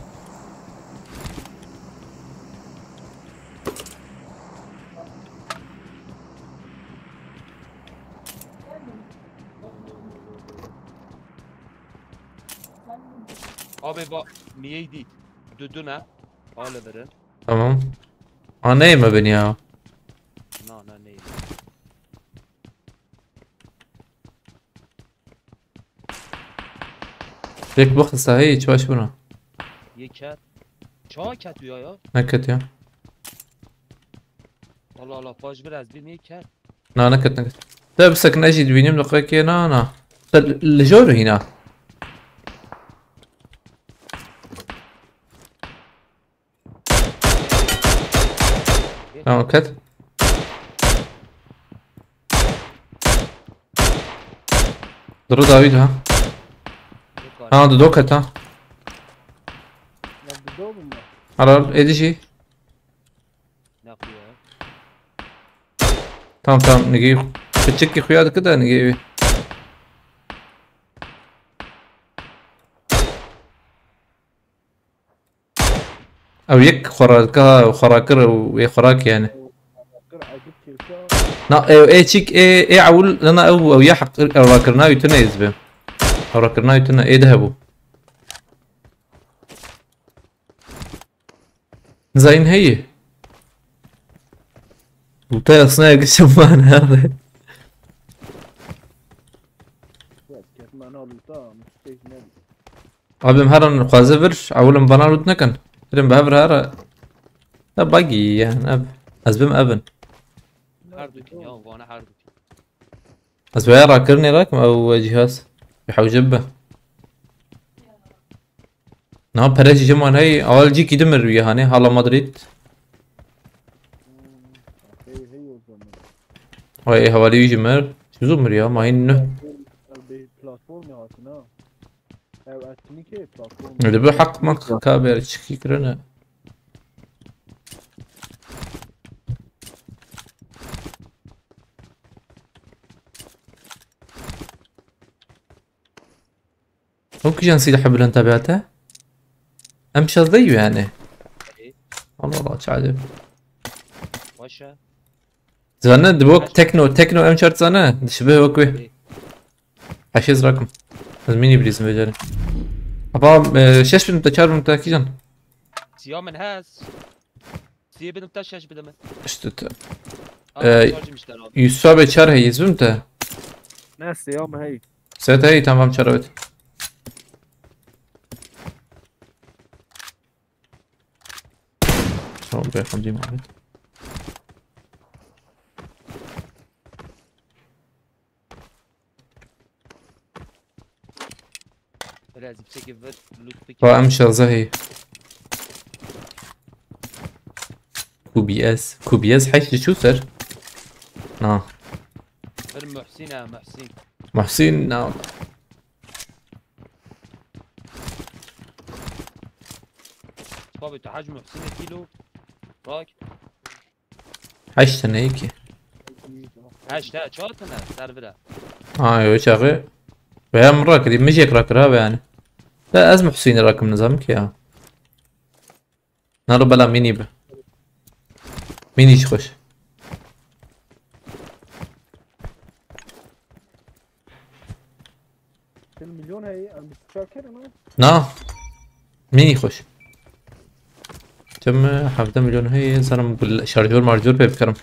Abi bak, miyeydi. Duduna. Alabilirim. Tamam. Aa, neyim ben ya? Na na neydi? Pek bu kısa, hiç baş buna. Yeker. Çağa ketiyor ya. Ne kötü ya? Allah Allah, baş biraz bir niye ker? Na, ne kötü, ne kötü. De bir sakın eşit bilmiyorum da kake na na. Sen lejor hina. Tamam, ket. Duru David ha. Ha, du do ket ha. Ya, du do bûn be. Ara, êdî jî. Ne yapıyor ya? Tamam, tamam, nigê. Piçikî xuya dike de nigê wî. Ew yek xwe ra dike, xwe ra kir û wê xwe ra kir yani. Na, ew, ê çîk, ê, ê ewil, na, na, ew, ew ya heq, ew rakirina wî tune ez bi. Ew rakirina wî tune, ê de hebû. Zayn heye. Lûta yasnaya gişim van herre. Abim heran xwaze vir, ewlim bana lût nekin. Hirim be vir hera. Da bagi yani, ev. Ez bim evin. Her du ya, vana her du. Ez vaya rakirinê rakim ew cihaz. Bi hewce bibe. Niha pere jî ji man hey, awal cîkî dimir wî hanê, hala Madrid. Hey, hey o zaman. Ay, hevalî wî jî mir. Çi zû mir ya, ma hîn nuh. Ev bir platform ya aslında. Ev etkinlik platform. Öyle bir hak mak kaber çikî kirene. Ew kîjan sîlehê bilind te bihate? M şazdeh yani. Ey. Allah Allah, çi acayip. Başa. Zane, di wek Tekno, Tekno M çar zane, dişibe wek wê. Ey. Heşê zirakim. Ez mînî bilîzim vêcarê. Aba, e, şeş bin te, çar bin te kîjan? Siya min hez. Siyê bidim te şeş bidime. İşte te. Aa, Ee, şarjım işte herhalde. Yusuf abi çar hey, izbim te. Ne siya mi hey? Set hey, tamam, çar evet. Tamam, be, hamdi Muhammed. Biraz yüksek bir loot pick. Ba em şaza hey. Q B S. Q B S heşt çû ser. Na. Bir Muhsin ha, Muhsin. Muhsin, na. Tabii, tu hac Muhsin kilo. Bak. Heşt tane ki. Heşt, he, çar tane servere. Ha, yo, çağı. Veya min rakirî, min jêk rakir ha yani. Da ez Muhsinî rakim nizam ki ya. Naro bela mînî bi. Mînî jî xweş. Çil milyon heye, em bi çar kirin o? Na. Mînî xweş. Tim hevdeh milyon heye, zanim gul şarjör marjör pê bikerim.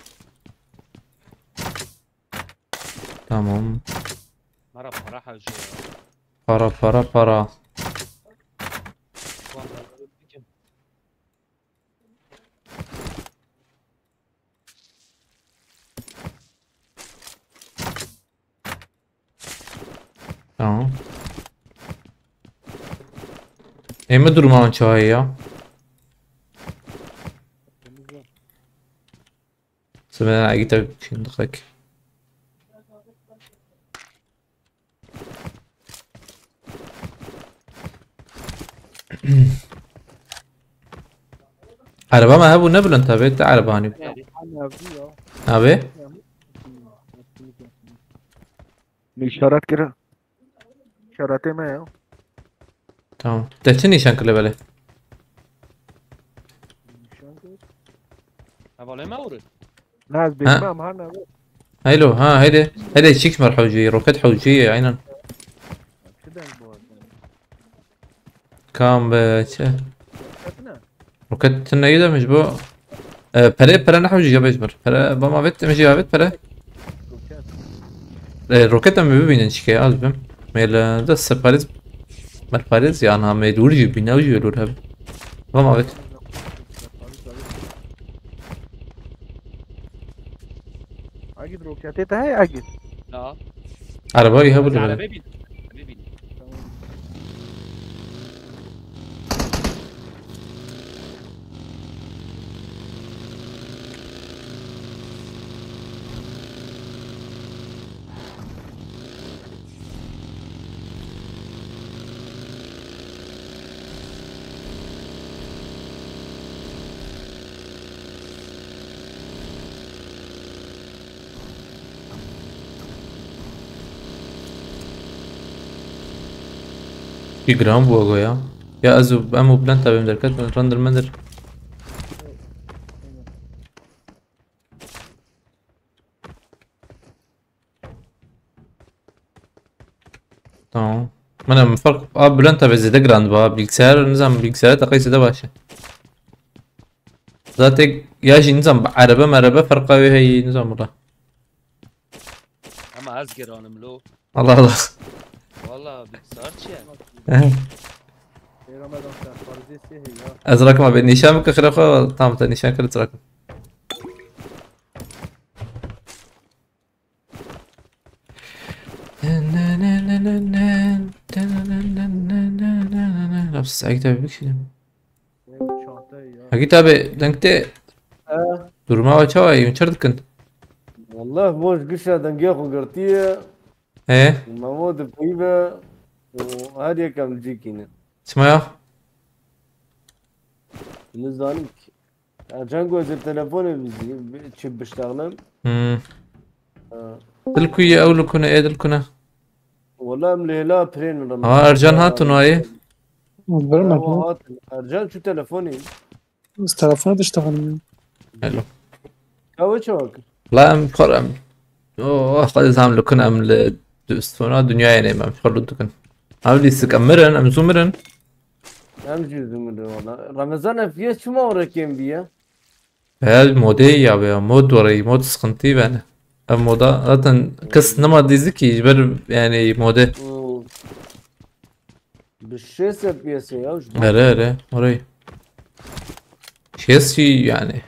Tamam. Mara para harcıyor ya. Para, para, para. Ulan ben böyle bir kim? Tamam. Ê min durma çaye ya. Sibê egî te çîn diqek. Ereba me hebû ne bilind hebê, te ereba hanî. Abi? Min işaret kira. İşaretê me ya. Tamam. Te çi nîşan kir belê? Hevalê me ûrê. Ne, ez Ha. Bêjim em her nebe. Heylo, ha, heyde. Heyde, çîk mer hewcî, roket hewcî, aynen. Çi deng bu? Kam be, çi? Roket ne? Roket tine yedemij bu. E, pere, pere ne hewcî ya bejmir. Pere, bama vet, emijî ya vet pere. Roket. E, roket em bibînin çike, az bim. Mêl, e, de separêz, merparêz ya, na, mêl ûr jî bîne, ûr jî lûr heb. Bama vet. Agit roketê te heye, Agit? Ya. Arabayı ha burada. Arabaya bin. Arabaya bin. Tamam. Ki giran bû go ya. Ya ez û em û Bülent abim derket, render mender. Tamam. Min em ferq a Bülent abi zêde giran diba. Bilgisayar nizam bilgisayar teqey zêde baş e. Zaten ya jî nizam erebe merebe ferqa wê heyî nizam wala. Ama ez giranim lo. Allah Allah. Valla bilgisayar çi ye? Ê Ramadan, sen farizê sê heye ya. Ez rakim abi nîşan bike xire xwe, tamam te nîşan kir rakim. Nefs, Hekî tabi bikişînim. Çantayı ya. Hekî tabi, deng tê. He. Duruma we çawa ye? Hûn çi dikin? Wallah, boş gişa dengê xwe girtiye. He? Memo di peyve û her yekem li cî kîne. Çima ya? Nizanim ki. Ercan goze telefonê çi biştaxlim. Hmm. Ha. Dil ku ye ew li ku ne, ê dil ku ne? Wala em lê hêla pirên Ramazan. Ha, Ercan hatin wayê. Bilmiyorum. Ercan çu telefonê. Biz telefona da işte hanım ya. Hello. Kawe çawa kir? La em xor em. Oh, xwedê zam li kun em li dustona dünyayê ne em xor dikin. Ev lîstik em mirin, em zû mirin. Em jî zû mirin wala. Ramazan F P S çima oraya kêm biye? Ev modê ya be, mod orayı, mod sıkıntı ben. Ev moda zaten kız nema dizi ki, ber yani modê. Hmm. Bi şêst F P S ya. Here, here, orayı. Şêst yani.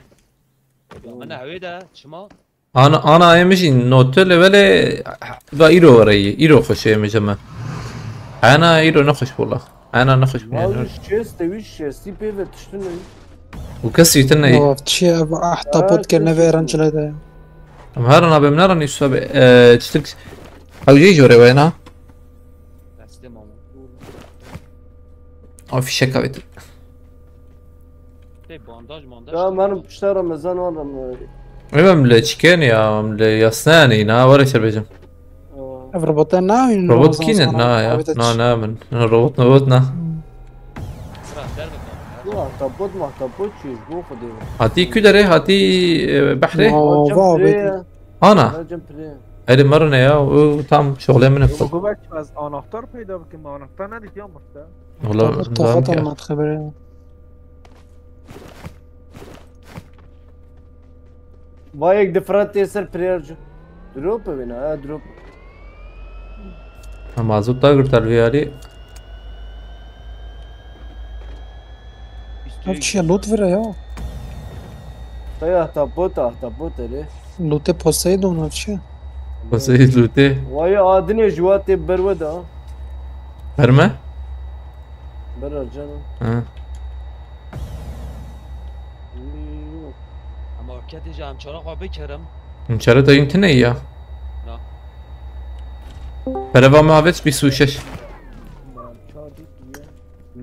Ya, min hewê de, çima? Ana, ana em jî note levelê va îro orayı, îro xweş em jeme. Ana îro ne xweş bola. Ana ne xweş bola. Vallahi şêst, wî şêstî pê ve tiştin ne. Û kesî tine. Ya, çi ev ahtapot Ha, kirine vê çi rençle de. Em her ana bem ne ranî susabe, e, çitik. Hewcê jore wena. Teslim ama. O fişek avêtin. Şey, bandaj, bandaj. Ya, benim pişta Ramazan oğlum. Ev em li çiken ya, em li yasnanî, na, were ser bêjim. Aa. Ev robota nayîn. Robot kî ne? Na ya, na, na min. Na, robot, robot na. Bira, derve kal. Bu ahtapot, mahtapot çi, bu xwedê. Hatî ku derê, hatî, e, behrê? Aa, Hocam va, pire. Ana. Hocam pire. Erê merine ya, o tam şoxlê min. Yok, bak, az anahtar peyda bakayım, anahtar ne diyor burada? Wala, toxat nizam ki. Anlat xebere. Vay, yek difrat tê ser player cu. Drop e bina, ha, drop. Ha, mazot da girtal vê alî. Ev çi ye? Loot vira ya. Taya ahtapot, ahtapot erê. Lootê Poseidon ev çi ye? Poseidon lootê. Vay, adinê ji wa tê ber we da. Ber me? Ber Ercan. Ha. Ama ketê ji em çara xwe bikirim. Em çara dayîn tine ya. Na. Pereva me avêt bîst û şeş.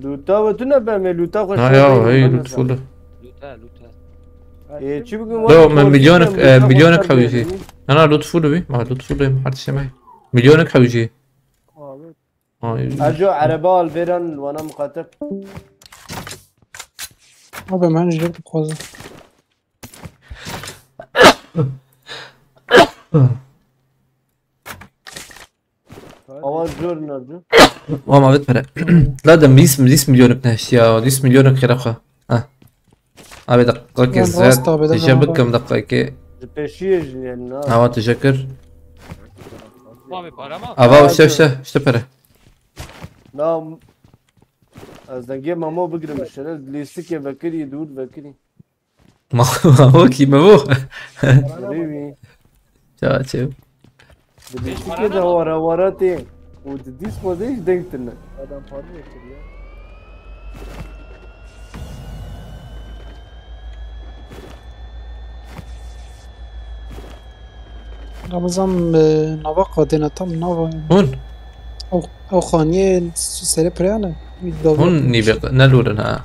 Luta ve tu ne be me luta xwe. Ha ya, hey, lut full. Luta, luta. E, çi bigin? Yo, me milyonek, e, milyonek hewî jî. Na, na, lut full bî. Ma lut full bî. Her tiştê me. Milyonek hewî jî. Ay. Ajo, ereba al vêran wana muqatil. Abi, ben jêr dixwazim. Awa zor nerede? Ama evet pere. La dem bîst, bîst milyonek neşt ya. Bîst milyonek xêra xwe. Ha. Abi dakika ki. Lan zet. Rast abi, de tije ben bikim dakika ki. Peşiye jin yani. Awa teşekkür. Abi para mı? Ava işte, işte, işte pere. Na, ez dengê Memo bigirim şeref. Lîstikê vekirî, dûr vekirî. Ma, ma, wekî me bo. Rîvî. Ça çev. Di lîstikê de wara wara tê. Û di dîs xwezê jî deng tine. Adam parayı yatırıyor. Ramazan, e, nava qadêne tam nava. Hûn? Ew, ew xaniyê serê pireyane. Hûn nîvê nelûrin ha?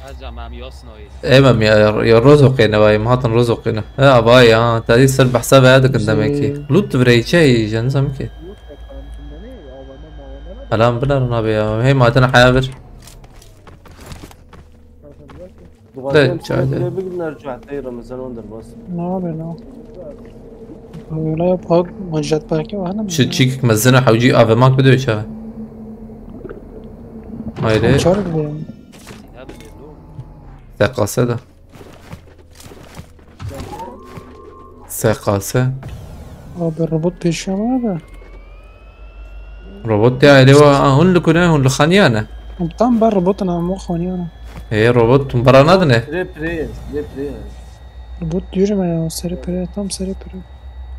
Ez cam em yasnayî. Em em ya, ya roz oqêne vay, em hatin roz oqêne. He, vay ya, tadî ser behsa veya dikin demekî. Lut vireyçe yi, jen zam ki. Lut efendim, ne? Avana mavana ne? Helam binerin abi ya. Hey, madem haya bir. De, çayda. Bigrin her çahtayı Ramazan ondur bas. Ne abi, ne? Öyle yap, bak, jetpack'i var mı? Şu çekik mezine havcı A V M bidö çağı. Haydi. Çağır bir yani. Tekase de. S K S. Abi robot pêşiya me de. Robot de ayrı wa, ha, hûn li ku ne, hûn li xaniya ne? Tam ber robot ne, hemû xaniya ne. Ê, robot hûn bera nadine? Sirê pirê ye, sirê pirê ye. Robot diyor me ya, serê pirê, tam serê pirê.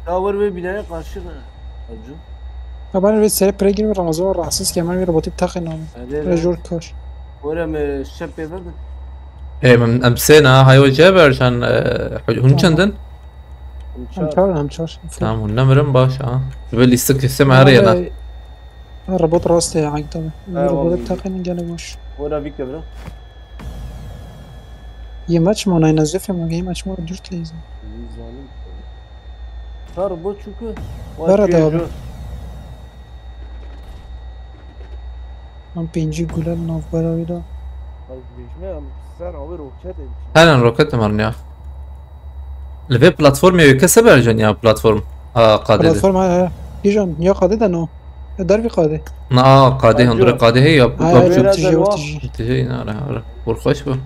Ya ver ve binaya karşı ne? Acı. Ya ben ve serê pirê girme Ramazan rahatsız ki hemen bir robotî taxin abi. Hadi lan. Rejor kar. Ora me şep pê verdin. Ê, em, em sê ne, ha, hayo ce bercan, e, hûn çend in? Em çar, em çar. Tamam, hûn nemirin baş, ha. Bi lîstik lîste me her yena. Robot rast ya, ayıp tabi. Robot tabi gene boş. Ora bir kevra. Yemek mi ona, en az zefre mi? Yemek mi ona, dört leyizim. Sar bu çünkü. Nerede abi? Em pêncî gule li navbera wî de. Ez dibêjime em ser avê roketê diçin. Helen roket herin ya. Li vê platformê wê kese bercan ya platform. A, qadê de. Platform, he, he. Kîjan, ya qadê de no. Ya dervî qadê. Na, a, qadê, hundirê qadê heye ya. Ha, ya, tijî, tijî. Tijî, nare, nare. Xweş bu.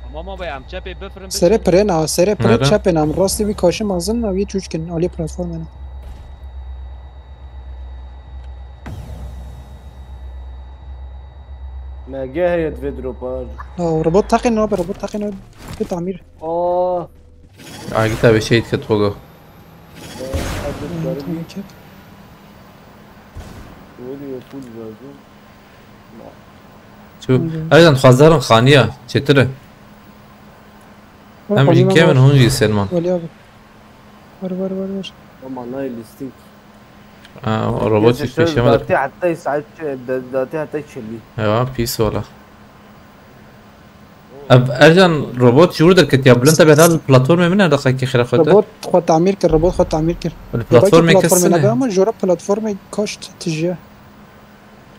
Tamam abi, em çepê bifirin. Serê pirê na, serê pirê çepê na. Em rastê wî kaşê mezin na, wî çûçkin, alî platformê na. Me geh heye divê dropa. Ha, robot teqîn abi, robot teqîn abi. Bir tamir. Aa. Agita ve şey ket hogo. Ee, hadi. Tamam, tamam, çek. Öyle yapılmaz. Çû. Ercan, xwezdarin xaniya. Çêtir e. Em jî kêm in, hûn jî Selman. Welî abi. Ver, ver, ver, ver. Ama nayê lîstik. Ha, o robot hiç peşeme de. Datê heta saet, datê heta çelî. Ewa, pîs wala. Ev Ercan robot ji wir derketiya, bilind te bêhna li platformê min e, deqekî xêra xwe te. Robot xwe tamîr kir, robot xwe tamîr kir. Li platformê kes ne. Ama jora platformê kaşt tijiye.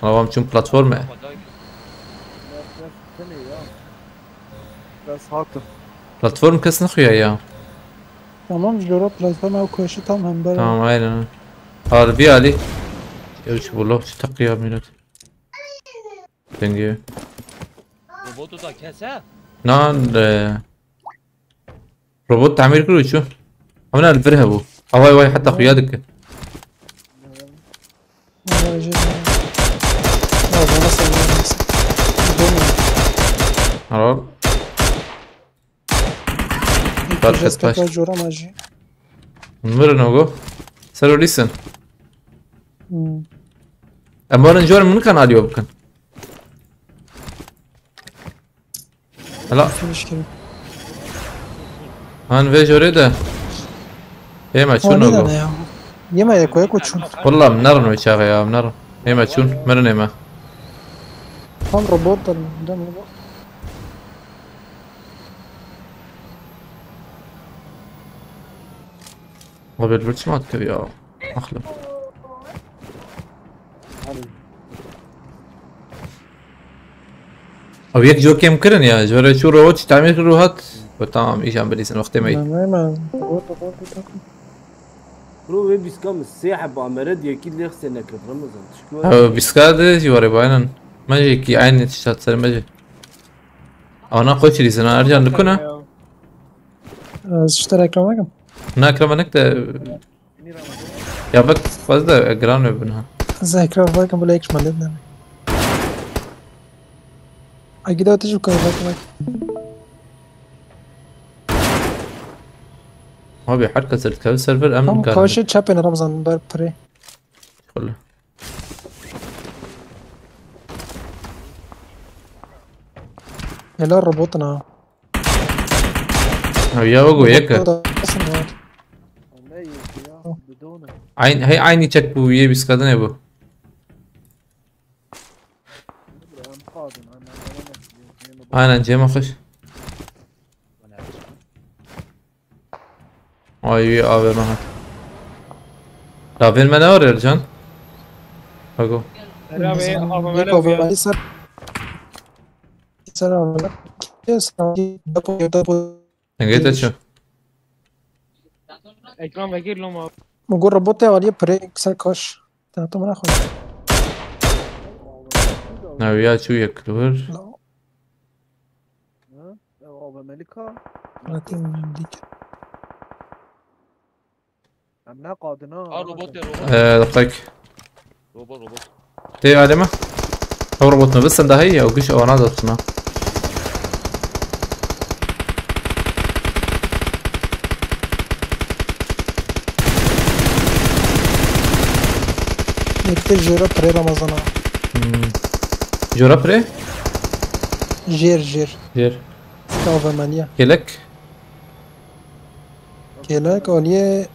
Tamam, çûn platformê. Platform kes nexuya ya. Tamam, jora platforma ew kaşi tam hember. Tamam, aynen. Harbi Ali. Ew çi bu lo, çi teqiya millet. Dengê. Robotu da kes he? Nan, e, robot tamir kir û çû. Ew ne li vir hebû. Away way heta xuya dike. Away jê. Ya bana sen vermesin. Helal. Bar kes baş. Jora majî. Mirin ogo. Ser o listen. Hmm. Em warin jor min kan alî bikin. Hala. Finish kirin. Han vê jorê de. Ê me çûn ogo. Yeme yeko yeko çûn. Wallah em nerin wê çaxê ya, em nerin. Ê me çûn, mirin ê me. Tam robot da, dem robot. Abi bir çima dikir ya. Axlım. Ew yek jî kêm kirin ya. Ji ber çû robot tamir kir û hat. Got tamam, îjan bilîsin wextê me yî. Bro, wê bîska min sê heb amere diyekî lêxsê nekir Ramazan. Tişkî were. Ew bîska de jî were baynan. Me jî kî aynî tişt hat ser me jî. Ana xweş rîzin ha, Ercan dikuna. Ez ji te reklam nakim. Na, reklam nek de. Ya bak, fazla giran ve buna. Ez ekran bakın, böyle ekşi mallet ne? Ay, gide ateşi koy, bak, bak. Abi, herkes dikeve server, em. Tamam, kaçın. Karşı çapın Ramazan, ber pre. Şöyle. Helal robotuna. Ha, ya, o yek. Robot da aslında var. Aynı, hey, aynı çek bu, üye biz kadın bu. Aynen, Cem Akış. Ay, A V M hat. Lavên me ne var Ercan? Go. Herhalde Mesela, A V M'ler yek A V M'ler uyandı. ser. Ser A V M'ler. Sanki depo, depo. Dengê te çi? Ekran vekir loma. Min got robotê aliyê pirê ser kaş. Te tu min xwe. Newiya çû yek li wir. Ha? Ew A V M'lika. Lakin dîk. Em ne qadina. Aa robot ya robot. Ee, daqek. Robot robot. Tê alê me. Ew robot me bisin daha iyi ya. O güç ona da tuna. Yekte jêra pirê Ramazana. Hmm. Jora pre? Jêr jêr. Jêr. A V M'liye. Gelek. Gelek aliyê.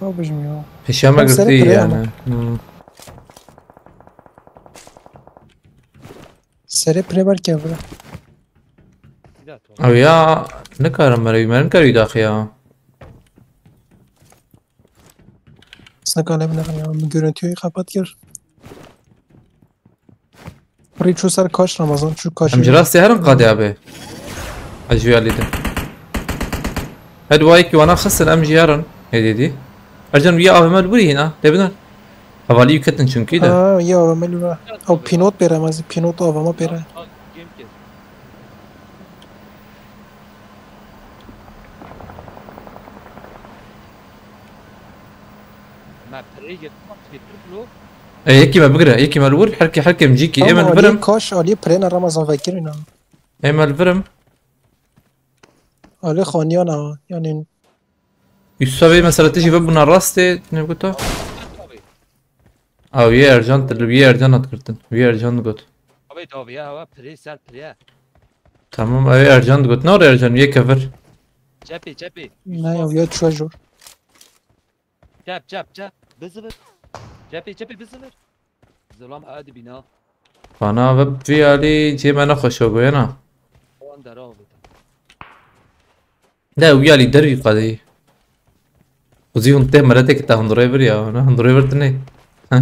Çok bijim ya. Peşeme Tam seri girdi pre yani. ama. Hmm. Serê pirê belki bira. Bir daha tamam. Ew ya ne karim merê, merim kerî daxi ya. Saka ne bileyim ya. Görüntüyü kapat gir. Burayı çözer kaç Ramazan, şu kaç. Em ji rastê herin qadê abi. Ez ji alî de. Her wayekî wana xistin em ji herin. Hêdî dî. Ercan wî A V M li wirî hîna. Lê bidin. Hevalî wî ketin çunkî de. Ha, ya A V M li var. O pinot bere, mezi pinot A V M bere. Al, game kes. Me pirê girtin, ma têtir lo. E, yekî me bigire, yekî me li wir, herkê herkê em cîkî. Ê me Ama li vir em. Ali kaş, Ali pirena Ramazan vekirin ha. Ê me li vir em. Ali xaniyana yani. Yusuf abi mesela tijî ve buna rastê ne goto. Abi. Aw ye Ercan, tu li wî Ercan hat girtin. Wî Ercan digot. Abi daviye hava pirê ser pirê. Tamam, ew Ercan digot. Ne ore Ercan, wî yeke vir. Çepê çepê. Ne ya, ya çuwa jor. Çep çep çep. Bizivir. Çepê çepê bizivir. Zilam hadi bina. Bana ve vî alî cê me nexweş o goyena. Wan dera avêta. De wî alî dervî qadî. Xuzî hûn tê miletekî te hundirê vir ya, ne hundirê vir tine. Heh. Ya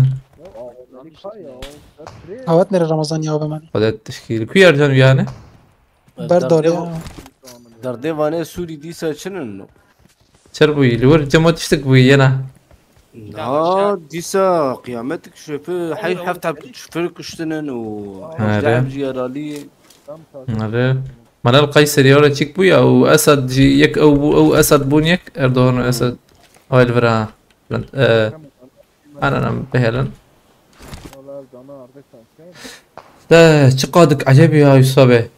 A V M'lika ya. Ser pirê. Awet nere Ramazan ya be men. Xwede tişkî. Li ku Ercan wî yani? Berdar ya. Derdê vanê Sûrî dîsa çinin? Çer bûyî? Li wir cemo tiştik bûyî yena. Na dîsa qiyametik şofir hey heft heb şofir kuştinin û He, hejdeh re. heb jî yaralî. Nare. Malal Kayseri ora çik bû ya û Esad jî yek ew bû, ew Esad bûn yek, Erdogan û Esad. Ay li vir ha. Bülent, e, ananam behelin. Valla dana ardık sanki. De çi qadik ecebî ya Yusuf abi.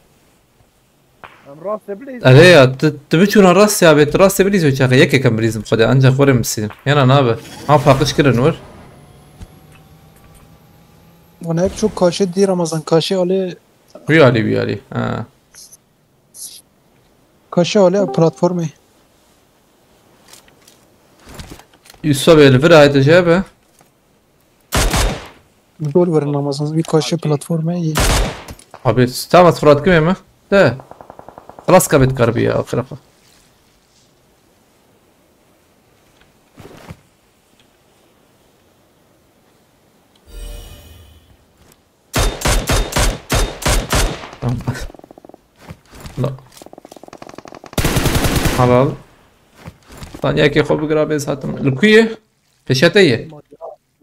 Em rastê bileyz. Erê ya, tu, tu biçûna rastê abi, tu rastê bilîz wê çaxê, yekek em bilîzim xwedê, ancak werê misînim. Yana nabe. Ha paqij kirin wir. Ona hep çok kaşe di Ramazan, kaşe Ali. Wî alî, wî alî. Ha. Kaşe Ali platformê. Yusuf abi li vir ayete şey be. Dol verin Ramazan, bir kaşe platformê iyi. Abi, tamam, Fırat kim mi? De. Xelas kabet karbi ya, xirafa. Tamam. La. Halal. Lan yekê xwe bigira bê zaten. Li ku ye? Peşete ye.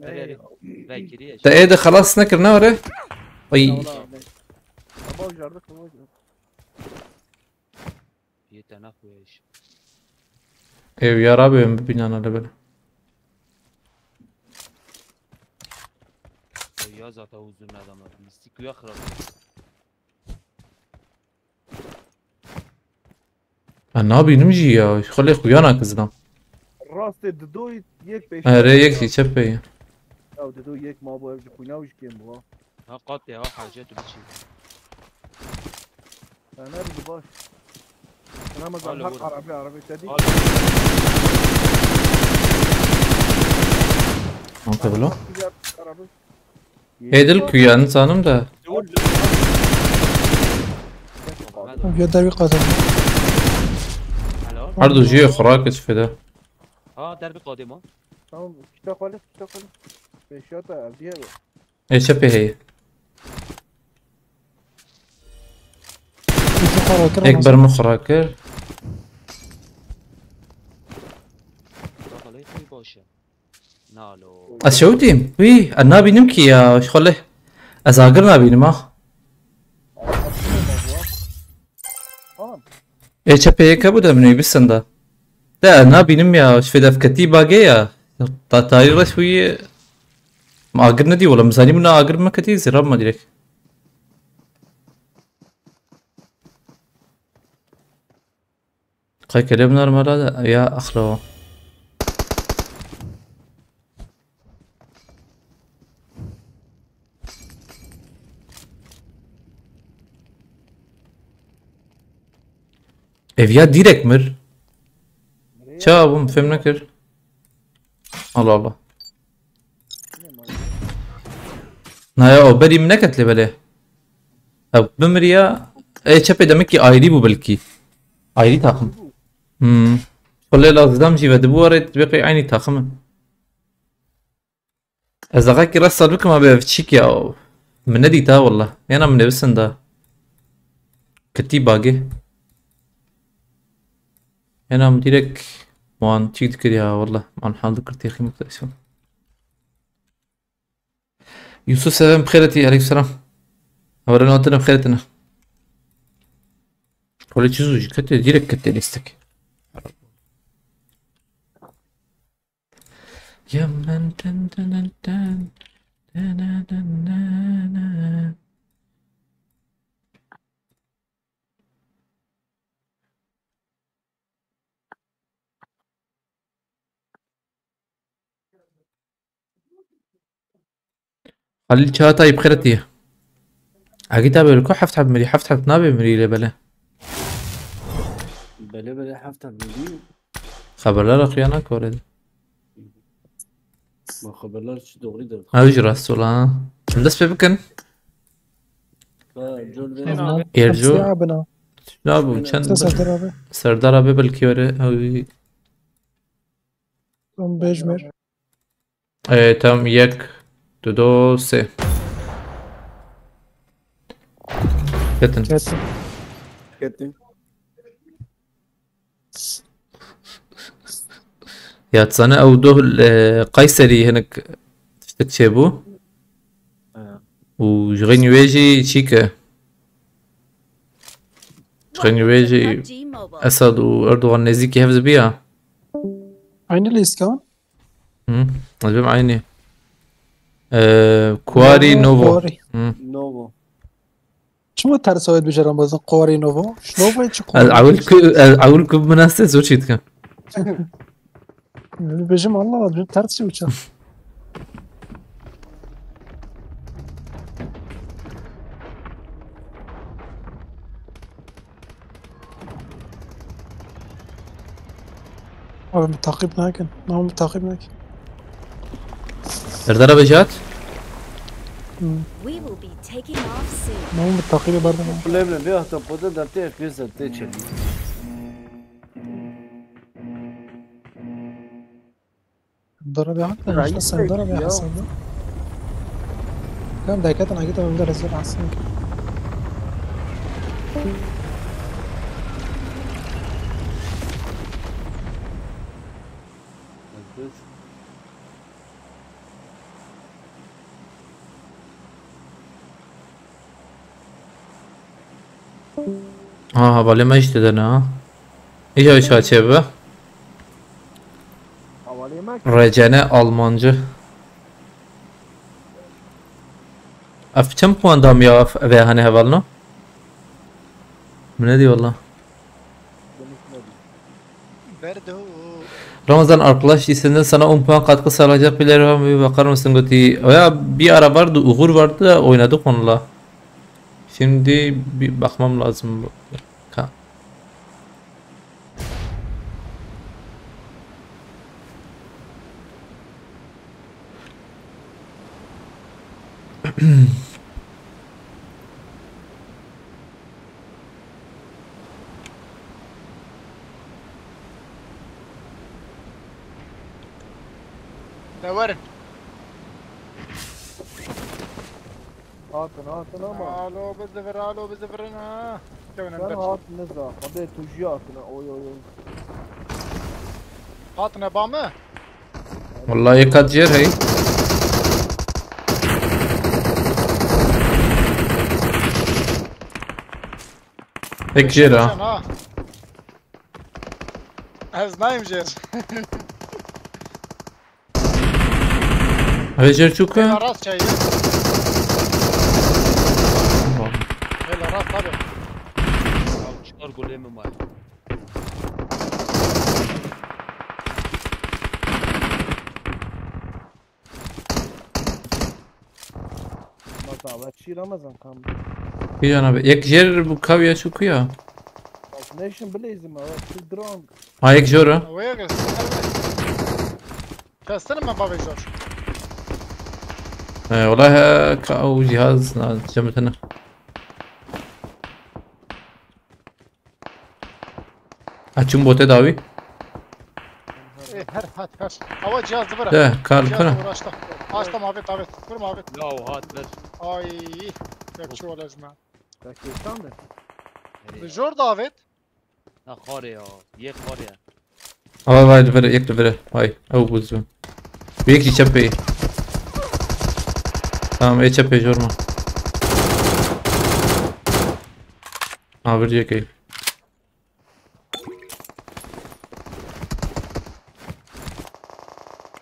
Erê. Vekiriye. Te ê de xelas nekir ne ore? Ay. Ama ucardık mı? Yê te naxuye iş. Ev ya Rabbi em bibînana li bil. Ya zaten uzun adamlar. Mistik ya xirab. Ben nabînim jî ya. Xelê xuya nakizdan. Rastê dido yek pêş. Erê yek jî çep pê. Ya dido yek ma bu evci kuynav ji kêm bu ha. Ha qat ya hacet biçî. Sen ne bileyim baş. Ramazan Alo, hak buyurun. arabi arabi dedi. Anka bilo. Güzel arabi. Edil kuyan sanım da. Ya da bir kadın. Helal. Her du jiye xurak çi fede. Ha derbi qadê ma. Tamam. Kitap alıp kitap alıp. Pêşiya te evdî hebe. Ê çepê heye. Yekî xwe rakir Ek ama. ber min xwe rakir. Kafalayı koy boşa. Nalo. Ez şewitîm. Wî, ez nabînim kî ya, ji xwe lê. Ez agir nabînim ha. Tamam. Ê çepê yek hebû de min wî bisinda. De ez nabînim ya, ji fê de ketî bagê ya. Ta tayî reş wî ma agir nedî wala. Min zanî min agir me ketî zî rab me direk. Qey kelê bi normala de ya axlo. Ev ya direk mir. Ça bûm fêm nekir. Allah Allah. Naya o berî min neket lê belê. Ew bimiriya. Ê çepê demekî ayrî bû belkî. Ayrî takım. Hmm. Xulê lazidam jî ve dibû were dibê qey aynî takım in. Ez daxakî rest sal bikim abi ev çîk ya. Min nedîta wala. Yana min nivîsin da. Kitî bagê. Yana min direk wan çîk dikir ya wala. Man hal dikir têxî mukteşim. Yusuf Seven bixêretî, aleyküm selam. Haberin hatine bixêretine. Wala çi zû jî kete, direk kete lîstek. Yemen ten ten ten ten. Halil Çağatay bixêretî. Agî tabi ku heft heb mirî, heft heb nabe mirî lê bele. Belê belê heft heb mirî. Xeberler oxuyana kore. Ma xeberler çi doğru der. Ew jî rast ola ha. Em dest pê bikin. Ha, col Tamam. verin. Erco. Siyah bina. Ne bu çend Sen Serdar abi. Serdar abi belki öyle. Ew Son bejmer. E, tam yek, du, do, sê. Ketin. Ketin. Ketin. Ya dizane ew doh, e, Kayserî hinek tiştek çêbû. Ha. Û ji xeynî wê jî çî ke. Ji xeynî wê jî Esad û Erdogan nêzîkî hev dibiya. Aynı lîskan. Hı, ez bim aynî. Ee, Kuari Novo. Kuari. Hı. Novo. Çima ters awet bijeran bazın Kuari Novo? Novo çi Ez Kuari? awil ku, ez awil ku min este zor çî dikin. Bejim Allah Allah, bejim ters çi uça. Abi min takip nakin. Nam min takip nakin. Serdar abi jat. Hmm. We will be taking off soon. Nam min takip bardan. Problem ne? Bir hafta poda da te F P S te çeli. Dora bir hak da işte sen dora bir hasan. Kan da katan agita ben de rezil hasan. Ha, hevalê me jî tê de ne ha. Îja wî çaçê bibe. Recene Almancı. Ev çend puan dam ya ev, ev hane hevalno? Min nedî wala. Ramazan arkadaş, isimden sana on puan katkı sağlayacak bir var mı? Bir bakar mısın Götü? Ya bir ara vardı, Uğur vardı da oynadık onunla. Şimdi bir bakmam lazım. Ka- De werin. Hatin, hatin ama. Alo, bizivir, alo, bizivirin ha. Kevin Sen emtir. Hat niza. Xwedê tu jî hatine. Oy, oy, oy. Hatine ba me? Vallahi yek hat jêr hey. Yek jêr ha. Sen ha. Ez nayım jêr. Hevê jêr çû ku? Hêla rast çayê. Tamam. Hêla rast abi. Ya çıkar golemi var. Ramazan, we çî Ramazan kam? Kîjan abi? Yek jêr bu kaviya çû ku ya? Bak, ne işin bileyzim ya, çi drone. Ha, yek jor o. Oya gel. Kestene me bavê jor. He, wala he, ka ew cihaz na cem tene. Ha, çûm botê dawî. Ê, her, her, her. Awa cihaz di vir e. De, kar Cihaz bikene. Di vir, açta. Açta mavêt, avêt. Vur mavêt. Ya, hat ver. Ay, yek çi wala ji me. Ya, kêşan de. Di jor davêt. Na xarê ya. Yek xarê ya. Ama vay, li vir e, yek li vir e. Vay, ew bû zû. Bi yek jî çepê. Tamam, ê çepê jor ma. Ha, vir yekê.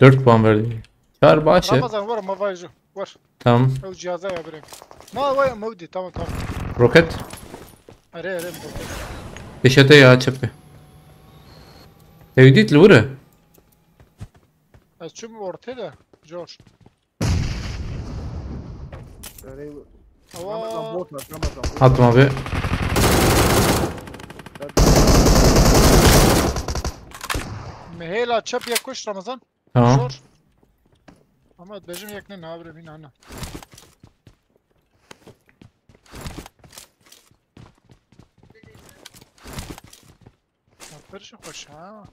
Dört puan verdi. Çar baş e. Ramazan, vur, ma vay ju. Vur. Tamam. Ew cihaza ya birê. Ma vay, mevdi, tamam, tamam. Roket. Erê, erê, roket. Pêşete ya çepê. Ew dît li wir e. Ez çûm ortê de, George. Erê, Awa. Ramazan bot at, Ramazan bot at. Attım abi. Mehela çep yek kuş Ramazan. Tamam. Zor. Ama bejim yek ne, ne yapayım, yine ana. Yapar şu hoş ha.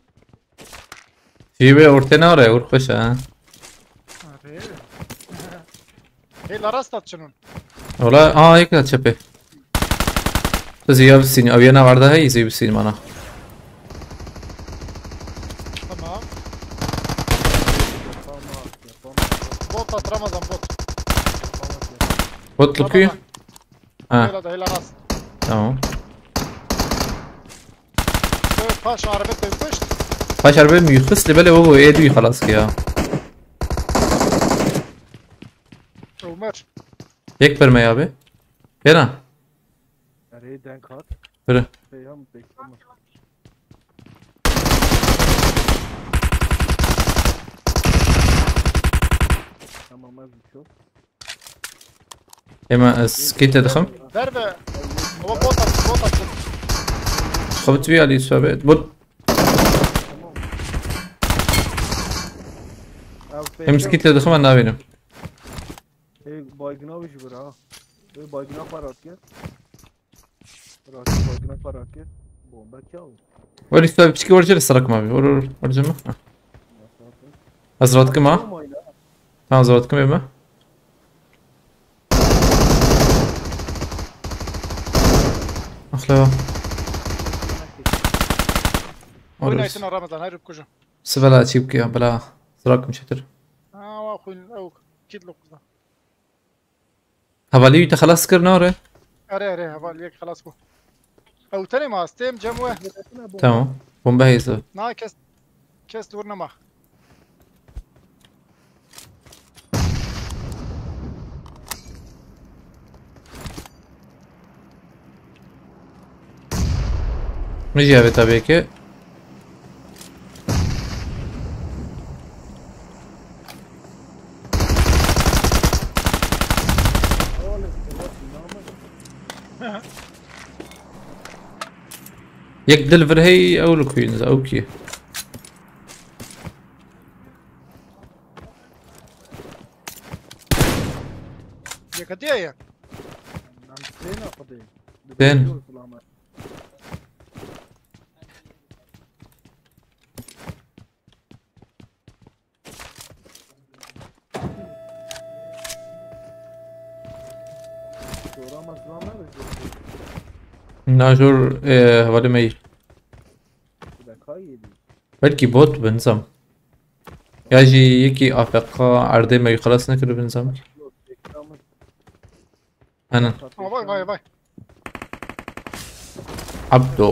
Şî wê ortê nare, ur xweş e, ha. Arê. Hê la rast at çinun. Ola, aa, yek la çepê. Tu zî ya bisîn, ew yena varda hey, zî bisîn mana. Tamam. Bot at Ramazan, bot. Bot Lukî. Tamam. Ha. Hela da, hela rast. Tamam. Paş arabet de kuşt. Paş arabet mi? Xist li belê o êdî xelas ki ya. Ömer. Yek verme abi. Bena. Nereye denk at? Biri. Peyam bekleme. Tamam, az bir şey. Ema ez kit dixim. Ver be. Baba bot at, bot at. Xebit bir ali sabit. Bot. Hem kit dixim, ben nabînim. Ê, baygina wî jî bir ha. Ê, baygina xwe rat kir. Rat, baygina xwe rat kir. Bombe kya wî. Welî tu piçkî wercere serak ma bî. Or, or, werceme. Ha. Ez rat kim ha? Tamam, ez rat kim ême. Axle. Oynayın Ramazan, hayır kucu. Sibela çî bike ya, bela. Serak kim çetir. Ha, wa xwîn ew kit lo kuza. Hevalî wî te xelas kir nare? Erê, erê, hevalî yek xelas bû. Ew tenê ma, stêm cem we. Tamam. Bombe heyse. Na kes, kes li wir nema. Min jî avê tabi ki. Yek dil vir hey, ew li ku ye, ew kî? Yeketiye ye. Lan sêna xwedê. Tên. Dur, selamet. Jora me silah nabêje. Na jor, e, hevalê me yî. Bi de kayê dî. Belkî bot bin zam. Ya jî yekî A F K erdê me xelas nekiribin zam. Yok, reklamı Henin. Vay, vay, vay. Abdo.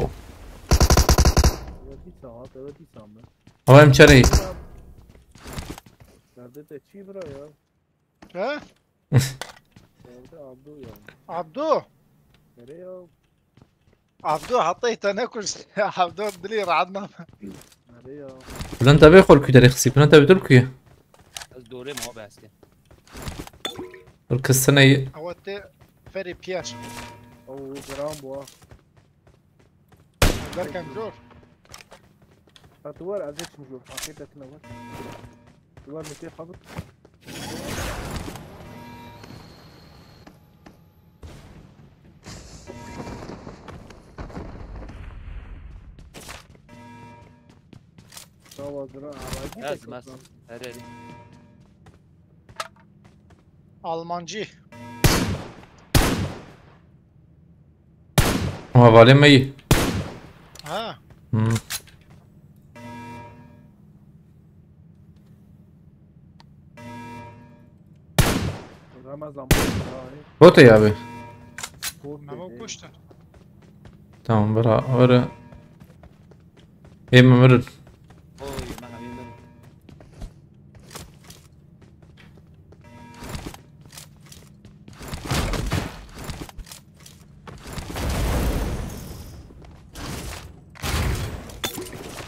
Evet, bir saat, evet, bir saat. Ama em çerê. Nerede de çi bira ya? He? Nerede Abdo ya? Abdo. Nereye ya? Abdo, hatta te nekuşt. Abdo dilî rahat nam. Nereye ya? Bülent abi xol ku derê xisî. Bülent abi dur ku ye. Ez dorê ma behs ke. Dur kistine ye. Awa te ferê piyer. Ew giran bû ha. Derken jor. Ha, tu wer, ez ê çim jor. Hakikaten wer. Tu wer, min tê xebit. Çawa zira arayî. Ez mes. Hereri. Almancı. Hevalê me yî. Ha. Hmm. Ramazan bot ya, hani. Bot ya abi. Bot Memo dedi. Kuştun. Tamam, bira, öyle. Ê min mirin. Oy, me hemî mirin.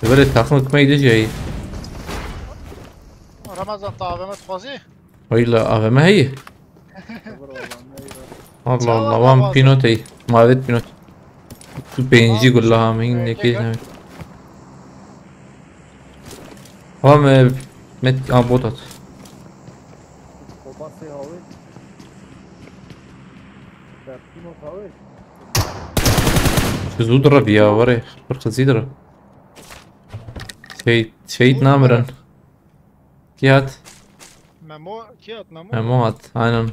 Li vir takım hikmeyî dijî heyî. Ramazan, te A V M dixwazî? Weyla A V M heyî. Allah Allah, wan pînot heyî. Ma vêt pînot. Tu pêncî gulla ha min nekê ne. Wan me met a bot at. Çi zû direviya, were, pir qizî dire. Şehîd, şehîd namirin. Kî hat? Memo, kî hat Memo? Memo hat, aynen.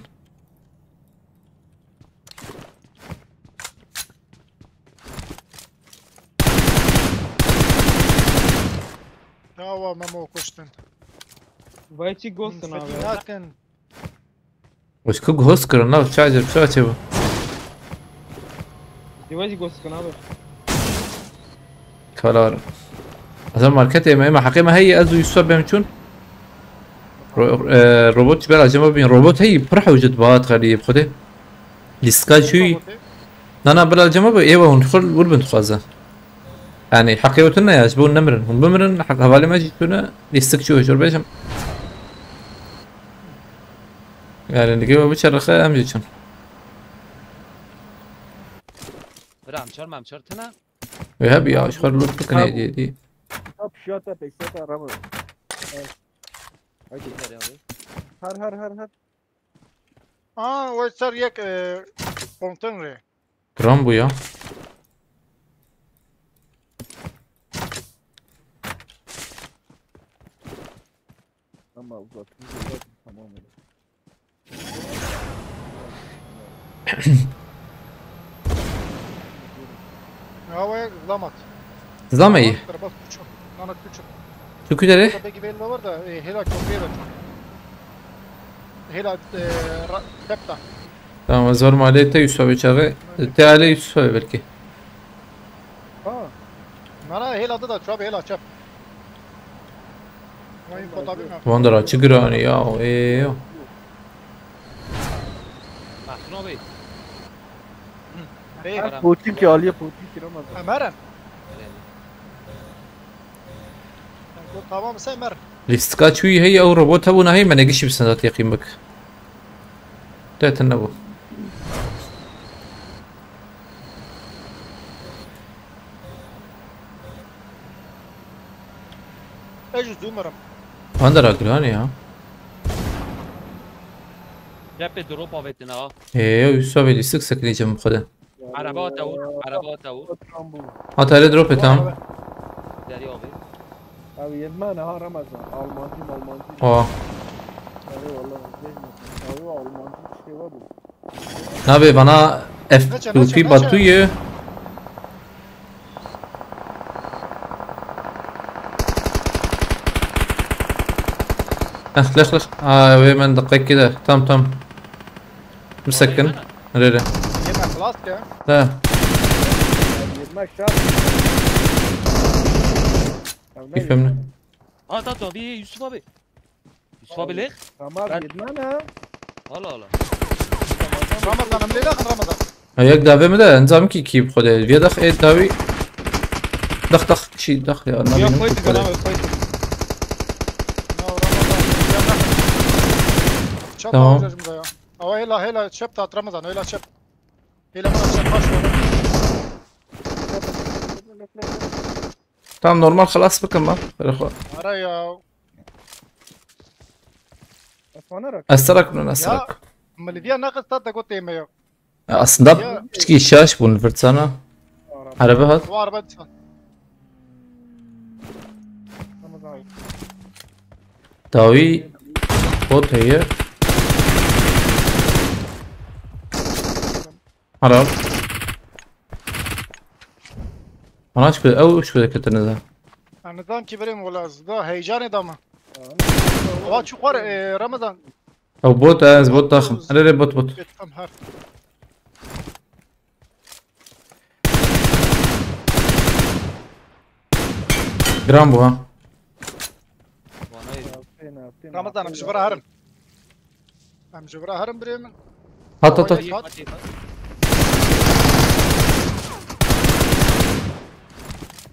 Çawa Memo kuştin? Vay çi ghost abi. Nakin. Wis ku ghost kirin, nav çaje, çaje bu. Civacî ghost kirin abi. Kalar. Ezel marketê me, me heqê me heye, ez û Yusuf bêm çûn. Ro-, e, robot ji ber acema bin. Robot heyî, pir hewcet bahat xelî, bi Xwedê. Lîstika çûyî. Robotê? Na, na, bila acema bi, êwe hûn xwe wir bin dixwaze. Yani, heqê we tune ya, ji bo hûn nemirin. Hûn bimirin, heq hevalê me jî tune, lîstik çû, jor bêjim. Yani, nigê we biçerixe, em jî çin. Bira, em çar, em çar tune. Wê hebî ya, ji xwe loot bikin, ha, êdî, êdî. Ha, pişiya te, peysa te, rama. Haydi. Her, her, her, her. Aa, o ser yek, e, komutan re. Kram bu ya. Ama uzatın, uzatın, tamam öyle. Ya, we zilamat. Zilame yî. Kırbaç küçük. Nana küçük. Tu ku derê? Burada belki belli olur da, e, hela köprüye de çok. Hela, e, ra-, tepta. Tamam, ez var malê te Yusuf abi çağı. Te alê Yusuf abi belki. Ha. Nana hela da, da, çöp, hela çöp. Vay, info tabii mi? Van der açı granî ya, ê, yo. Mahsun abi. Her Potin ki aliyê Potin kiramaz. Ömer'im. Tamam, sen Ömer. Lîstika çûyî heye, ew robot hebû, nahê me negişî bi senda teqîm bik. Te tune bû. Ez ji zû mirim. Van der agirane ya. Cepê drop avêtin ha. Ê, ew Yusuf abi lîstik sekinê cem xwe de. Araba te û, araba te û. Hat hele drop et, tamam. Derya abi. Abi yetmene ha Ramazan. Almancı, Almancı. Aa. Eyvallah. Abi Almancı işte var bu. Nabê bana F two P Batu ye. Lex lex lex. Aa, wê min deqekî de. Tam tam. Bisekin. Rê rê. Yeme xlas ke. Ha. Yeme şart. Keyfim ne? Ha, ta, ta, bir Yusuf abi. Yusuf abi lêx? Tamam, ben yedmen ha. Allah Allah. Ramazan, em lê daxin Ramazan. Ha, yek davê min de, encam kî kî bi xwedê. Vê dax ê dawî. Dax dax, kişî dax ya, nabînim. Ya koy tıkan abi, koy tıkan. Ya Ramazan, ya dax. Çap. Tamam. Alacağız burada ya. Ama hela, hela çap tat Ramazan, hela çap. Hela bana çap baş ver. Tamam, normal xelas bikim ben. Bere xwe. Ara ya. Esmana rak. Esterak bunun esterak. Milîdiya ne qista te got tême yok. Ya aslında piçkî şaş bûn, virtsana. Araba. Araba hat. Bu araba dişan. Tamam, tamam. Dawî bot heye. Helal. Ana şu, ew şu ketinize. Anıdan ki birim wala zda heyecanê da mı? Wa çukur, e, Ramazan. Ew bot, ez bot daxim. Hele hele bot bot. Tam her. Giran bu ha. Vana yedi. Ramazan, em ji vira herin. Em ji vira herin birê min. Hat, hat, hat. Hat.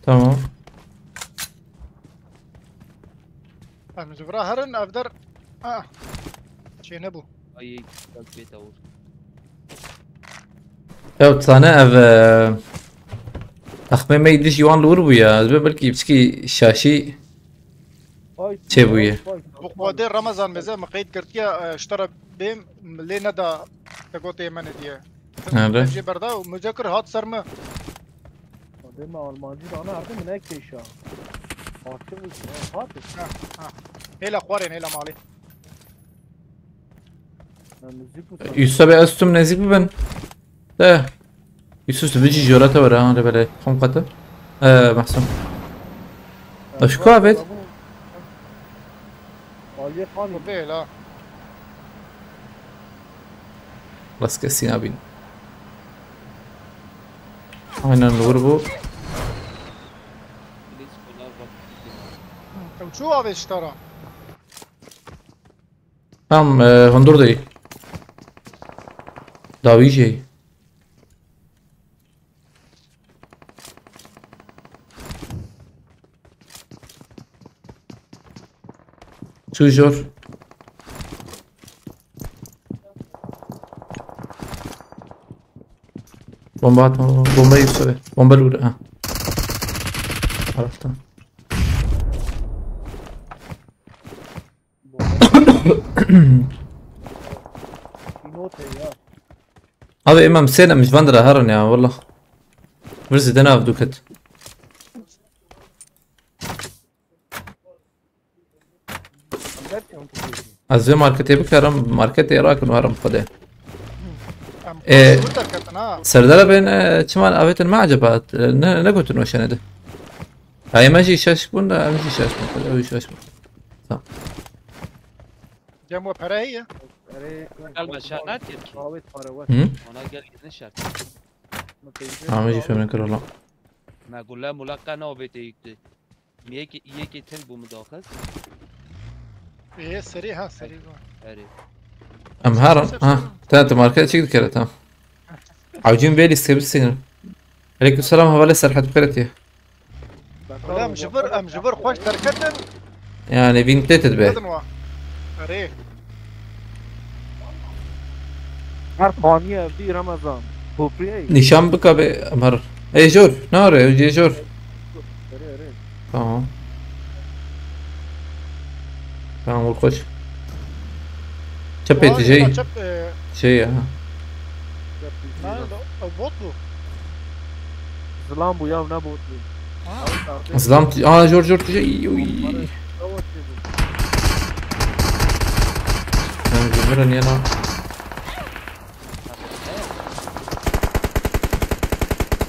Tamam. Em ji vira herin, ev der. Ah. Çê nebû. Ay, bêta ûr. Ya, dizane ev, e, texmê me yî dijî wan li wir bûye. Ez bê belkî piçkî şaşî çêbûye. Bi xwedê Ramazan mêze min qeyd girtiye, e, ji te re bêm, lê neda te gotê me nediye. Nede? Em jê berda û muzekir hat ser me. Xwedê me Almancî dana erdê min ek kêşa. Parçe bû, hat. Ha, ha. Hêla xwarên, hêla malê. Yusuf abi, ez tüm nêzîk bibin. De. Yusuf, tu bijî jora te were ha, lebelê. Xom xete. Ee, Mahsun. Ev ji ku avêt? Aliyê xanî. Bê la. Rast kesî nabîn. Aynen li wir bû. Ew çû avêt ji te re? Tam, e, hundur de yî. Dawî jê. Çû jor. Bomba atma, bomba yükseliyor. Bomba lure, ha. Taraftan. Pînot heye ya. Abi, em sêne em ji van de re herin ya, wallah. Vir zêde nav duket. Ez vê marketê bikerim, marketê rakin û herim xwedê. Em Ê, xweş derketin ha. Serdara bên, e, çiman avêtin me acaba? E, ne, ne gotin o şenê de? Ay, me jî şaş bûn da, em jî şaş bûn. Ew jî şaş bûn. Tamam. Cem we pere heye? Erê, Gel me şer nekir ki. Avêt pare we. Hı? Ona gel ne şer. Tamam, jî fehmin kir ola. Me gule mule qe navê te yükte. Yekê, yekê til bû min daxist. Ê, serî ha, serî bû. Erê. Em herin, ha. Te, te market çik dikere, tamam. Avcîn vê lîstê bistînin. Aleyküm selam, hevalê Serhat, bi xêr hatiye. Wele em ji vir, em ji vir xweş derketin. Yani, vîn tê te dibe. Kedin wa. Erê. Her xaniye ev dî Remezan. Kopriyê. Nîşan bika be, em her. Ê jor, nare, ew jê jor. Erê, erê. Tamam. Tamam, vur koş. Çepê Aa, tu şey. Çep, e, Şey ya. Çep, ne, ew bot bû. Zilam bû ya, ne bot bû. Ha. Zilam tu, aa, jor jor tu şey. Uy. Onları savaş dedi. Ben zıvırın yana.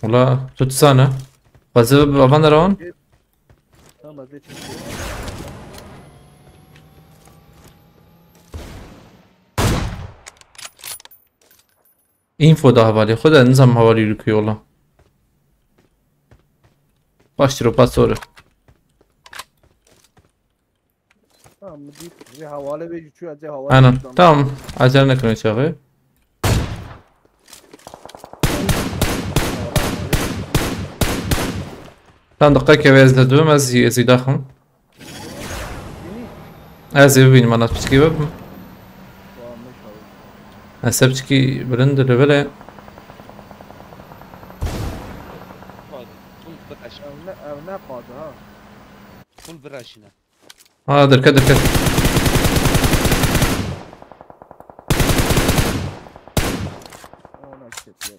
Wala, tu dizane. Xwezî bi avan de rawan. Tamam, ez ê çekeyim. Info da hevalê. Xwe de nizam hevalî li ku yola. Baştir o pasore. Tamam, min dît. Vê hewale vê jî çû, ez ê hewale Aynen. Tamam. Acele nekin o çaxê. Tam deqeke wê ez de dibim, ez zî, ez zî daxim. Ez ê bibînim, ana piçkî bibim. Ez se piçkî bilind li vele. Ev ne, ev ne qadi ha. Full viraşîne. Ha, derket, derket. Ona çekti.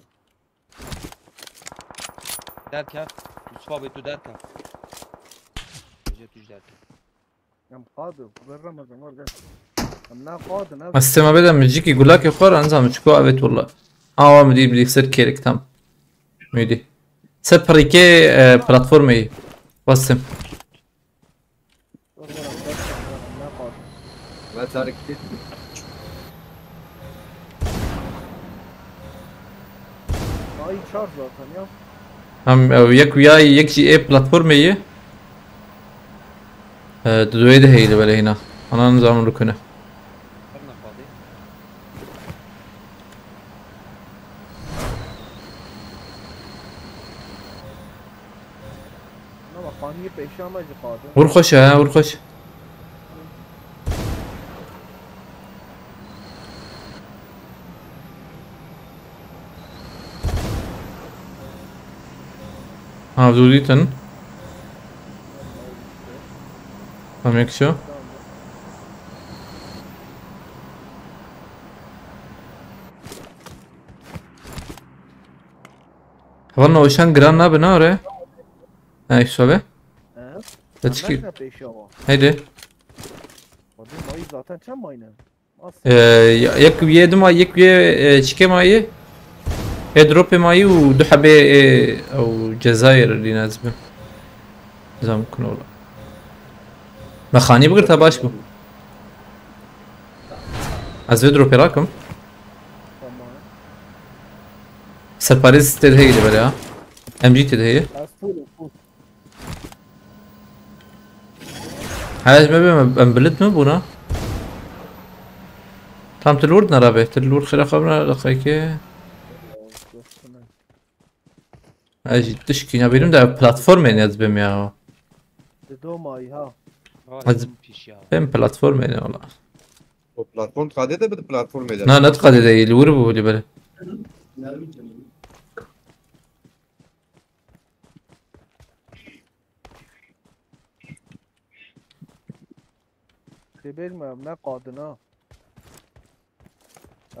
Derke. Yusuf abi, tu derke. Gece tu derke. Em qadi, ver Ramazan, ver gel. Em ne qadi, ne? Ez tema bêde mi cîkî gulakê xwe re, nizam çiko evet wala. Awa mi dî, mi dî ser kêrik tam. Mi dî. Ser pirîkê, e, platformê yî. Bastim. Dur, dur, dur, dur, dur, ne kaldı? Ve tarih gitti. Ay, çar zaten ya. Hem ew yek wiyayî, yek jî ê platformê yî. E, di duyê de heyî li belê hîna. Ana nizam rukine. Her ne kaldı? Ama xaniyê pêşiya me jî qadin. Wir xweş e, ha, wir xweş. Ha, zû dîtin. Tamam, yakışıyor. Heval navşan giran nabe ne are? Ha, Yusuf abi. He? Te çiki? Hadi. Hadi mayı zaten çem aynı. Ee, ya- yek üye dima, yek üye, e, çike mayı. Airdrop'e mayı u du habe, e, o Cezayir dinazbi. Zam kun ola. Me xanî bigirta baş bû. Ez vê dropê rakim. Tamam. Serparêz tê de heye li ber ya. M G tê de heye. Ez full, full. Hej me be, em bilit mi bûna? Tam tu li wir nerabe, tu li wir xira xwe bina, deqeyke. Ez jî tişkî nebînim de platformê ne dibim ya. Di do mayî ha. Vay, Ez pîş ya. Em platformê ne wala. O platform qadê de bi platformê de. Na, ne qadê de, li wir bû li ber. Tê bêj me, ev ne qadin a.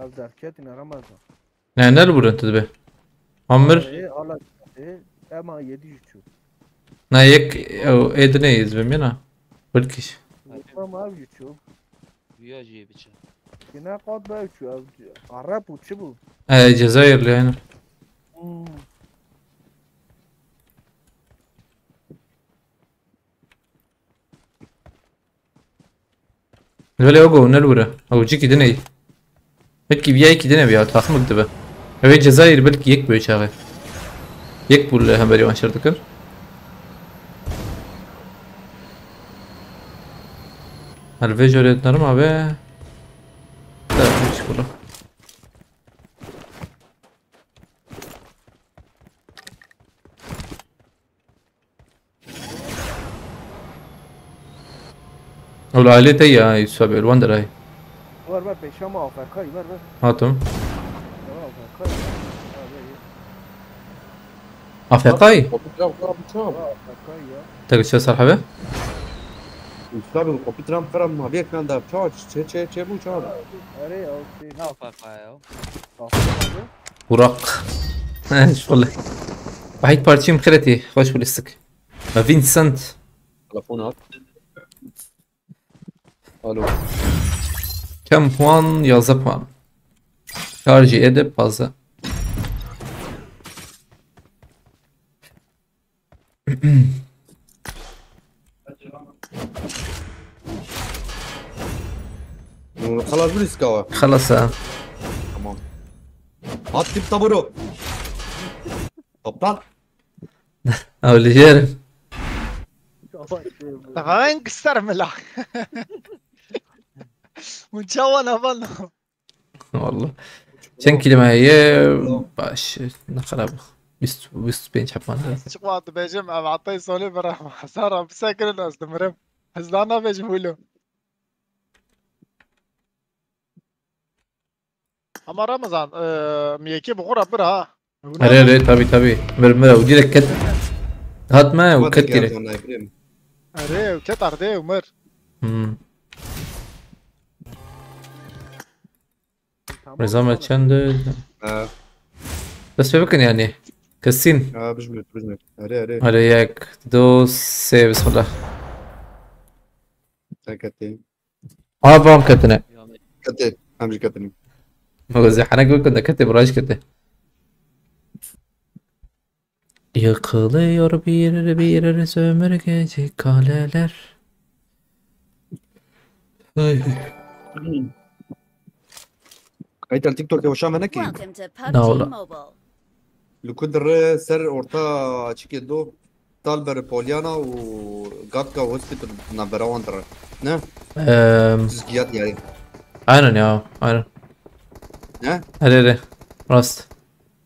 Ev derketîne Remezan. Ne, ne li wir in tu dibe? Amir? Ê, ala, ê, ema yedî jî çû. Ne, yek, ew, ê dinê yê dibim yena. Bilkiş. Tamam, ev jî çû. Viya jî biçe. Ki ne qad be çû, ev Arap û çi bû? E, Cezayirli yani. Hmm. Belê o go ne li wir e. Ew cikî din ey. Belkî viyayekî din e ya, taxmik dibe. Ew ê Cezayir belkî yek bi çaxê. Yek bû li hemberî wan şer dikir. Her vê jorê nerma be. Dermiş kula. Ew li ailê te ya, Yusuf abi, li wan derayê. Ver, ver, pêşiya me A F K'yî, ver, ver. Hatim. Ya, A F K'yî. Ha, ver, ver. A F K'yî? Kopî kiram, kiram, kiram. Ya, A F K'yî ya. Te gişe ser hebe? Yusuf abi, kopî kiram, kiram, ma bir ekran da, çaç, çe, çe, çe bu, çaç. Erê, okey. Ne A F K'yî ya? A F K'yî. Burak. Şöyle. Vahit parçayım kreti. Hoş bulduk. Vincent. Telefon at. Alo. Kem puan? Yazı puan. Şarjı edip fazla. Diska. Xelasa. Tamam. At tip taburu. Kaptan. Ew li jêr in. Reng ser mila. Hûn çawa navana? Wallah. Çend kelîme heye? Baş. Ne xerab. Bîst, bîst û pênc hep mane. Çiqwa dibêjim ev atay solê bi rehma. Sara bisekirin ez dimirim. Ez da nabêjim wilo. Ama Ramazan, e, miyekê bi xwe re bir ha. Erê, erê, tabî, tabî. Mir, mir, ew direk ket. Hat me, ew ket direk. Erê, ew ket erdê, ew mir. Hmm. Rêza me çend e? Ha. Dest pê bikin yani. Kesîn. Ha, bijmêt, bijmêt. Erê, erê. Hadi yek, du, sê, bismillah. Te ketê. Ava em ketine. Ketê. Em jî ketinî. Magazin hanek bikin de ketê, buraj ketê. Yıkılıyor bir bir sömürgeci kaleler. Ay. Kaytel TikTok'e hoşan ve ne ki? Welcome to Naola. PUBG Mobile. Li ku dire ser orta çikê do. Talber Polyana û Gatka Hospital navbera wan dire. Ne? Ehm, Siz giyat yani. Aynen ya, aynen. Ne? Hadi hadi. Rast.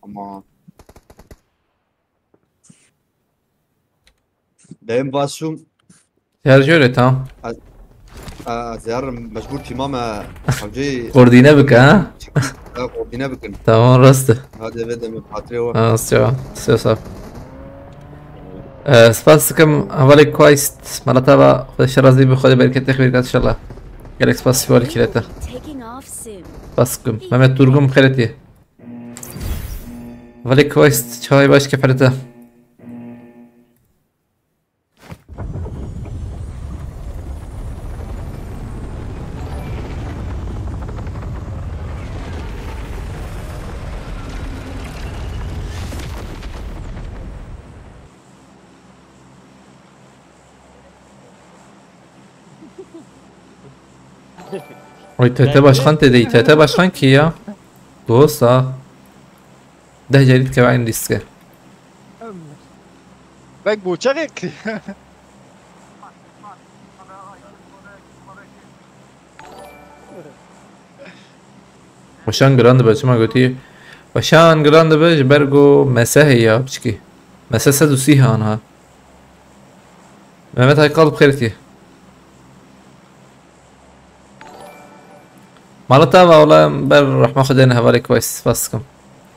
Ama. Dayım Basum. Şarjör et, tamam. Ziyar mecbur timam hevcê Koordine bike ha. Koordine bikin. Tamam, rast. Hadi ve demi hatırı o. Ha, sağ ol. Sağ ol. Ee, spas dikim, hevalê Quest, mala te va, Xwedê şer razî bi, Xwedê bereketê xêr kat inşallah. Gelek spas ji hevalê kîlete. Taking off soon. Spas dikim. Mehmet Durgun bi xêr hatiye. Hevalê Quest, çawê baş, kêf te. Oy, T T Başkan tê de, T T Başkan kî ya? Dost ha. Deh carî dikeve aynı lîstke. Bek bu çaxê ki. Weşan giran dibe, çima gotî? Weşan giran dibe ji ber ku mese heye ya, piçkî. Mese sed û sî he aniha. Mehmet Aykal bi xêr tî. Mala te ava, wala em ber rehma Xwedê ne, hevalê Quest, spas dikim.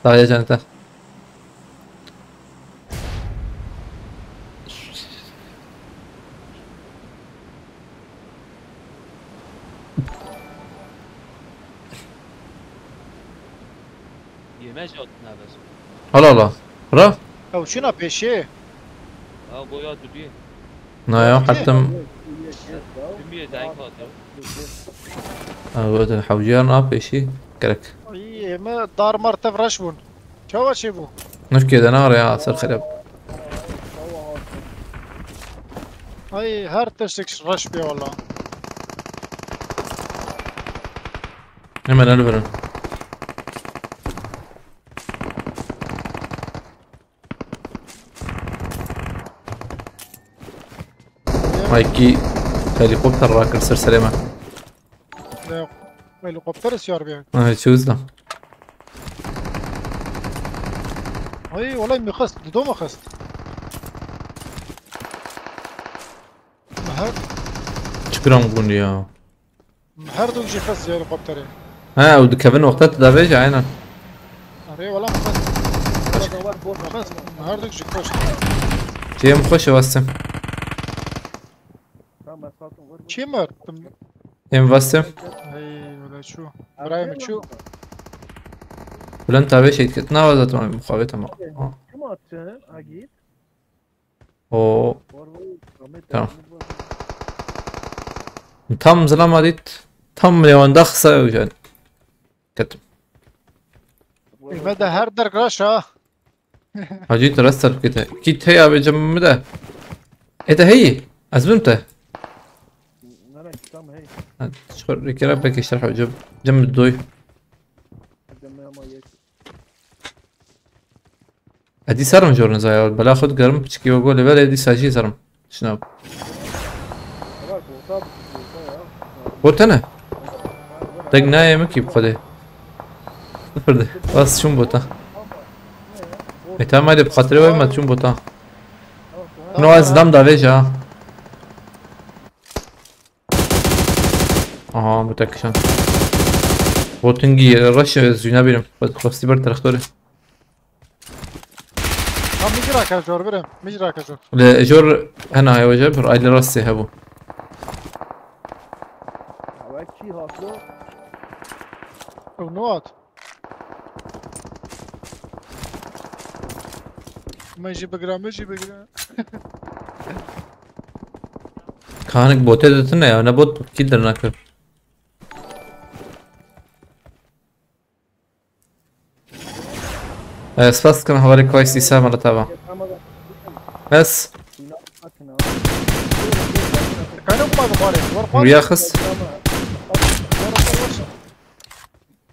Daxya canê te. Yeme jot nabes. Hala hala. Bra? Ew çuna pêşê. Ha, goya tu diye. Na ya, hatim. Tüm bir denk atıyor. Ew hewciyan a pêşî gerek. Ay, me dar mar tev reş bûn. Çawa çê bû? Nifkê de nare ya, ser xereb. Ay, her tiştek reş bê wala. Hemen el verin. Ay kî helikopter rakir ser serê me. Yok. Helikopter siyar bir. Ay, çöz da. Ay, olay mi xist? Dido mu xist? Her, Çikiran bûn ya. her dok jî xist helikopterê. Ha, ew dikevin wexta tu davêje, aynen. Arê wala mi xist. Xist. Her dok jî xist. Cem xweş e, Wasim. Çi mi? Em Wasim. Ay, öyle şu. Buraya mı şu? Bülent abi şey dikkat. Ne var zaten muhabbet ama. Kim attı? Agit. O Orhun, Ahmet Tamam. Ahmet var. Tam zilama dit. Tam Lewandowski yani. Ketim. Eve de her der graş ha. Hacı te rest serf kite. Kit hey abi cemimi de. E de hey. Ez bim te. Nana tam he. Ha, çiqor rêkera pekê şerh hocam. Cem doy. Cem ama yek. Edî serim jor nizaya. Bela xwe digerim piçikî we gol ver edî sajî serim. Şina. Bot hene? Deng nayê min kî bi xwedê. Sifir de. Bas çûm bota. E, tamam, hadi bi xatirê we me çûm bota. No, ez dam davêje ha. Aha, bu tek kişan. Botingî reş zûna birim. Xwesti ber terextorê. Ha, mijra ka jor birim. Mijra ka jor. Li jor hena hewa jor bir aile rastê hebû. Ew çi hatlo? Ew ne hat? Min jî bigira, min jî bigira. Kanik botê dutine ya, ne bot kî dirnakir. Eh, spas dikim hevalê Quest îsa mala te va. Ez. Kaynak mı abi bari? Var, var. Riya xist.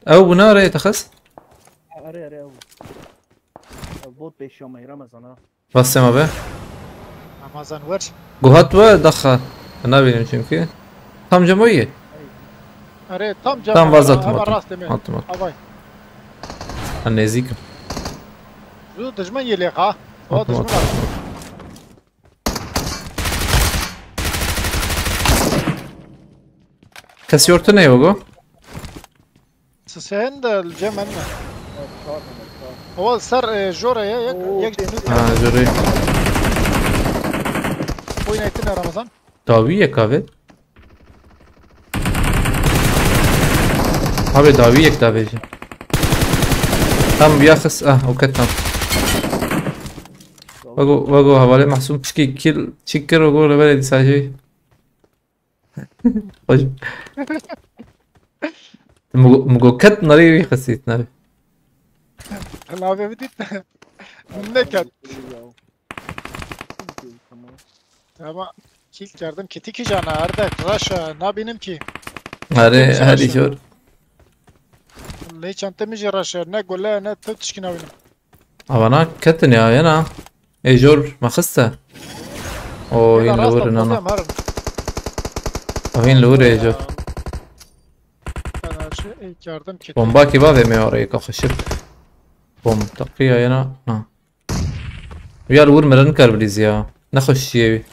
Ew bûna re te xist? Erê, erê, ew. Ew bot pêşiya me, Ramazan ha. Bastım abi. Ramazan vur. Guhat ve daxa. Nabînim çünkü. Tam cem o ye. Erê, tam cem. Tam vaz attım, hemen attım. Rast demir. Attım, attım. Avay. Ha, nezik. Zu dijmin yelê ha. O dijmin attım. Kes yortu ne yogo? Sisên de li cem me ne. Ewa ser, e, jore ye, yek, yek cemî. Ha, jore. Oyun ettin Ramazan. Dawî yek abi. Abi dawî yek davêje. Tam bir yaxis, ah, o ket tam. Vago, vago, havale mahsum pişkî kill çik kir, vago, lebere disajê. Hoş. Mugo, mugo ket narê wî xisît narê. Navê bidît. Neket. Ama kill kerdim. Kiti ki cana erdek. Raşa nabînim ki. Are, her jor. Lê çanta min jî raşa. Ne gole ne tu tişkî nabînim. Avana ketin ya, yana. Ê jor me xiste. O hîn li wir nana. O hîn li wir ê jor. Bomba ki bavê me orayê ka xweşik. Bom taqiya yana. Ha. Ya li wir mirin kar bilîz ya. Ne xweşiyê wî.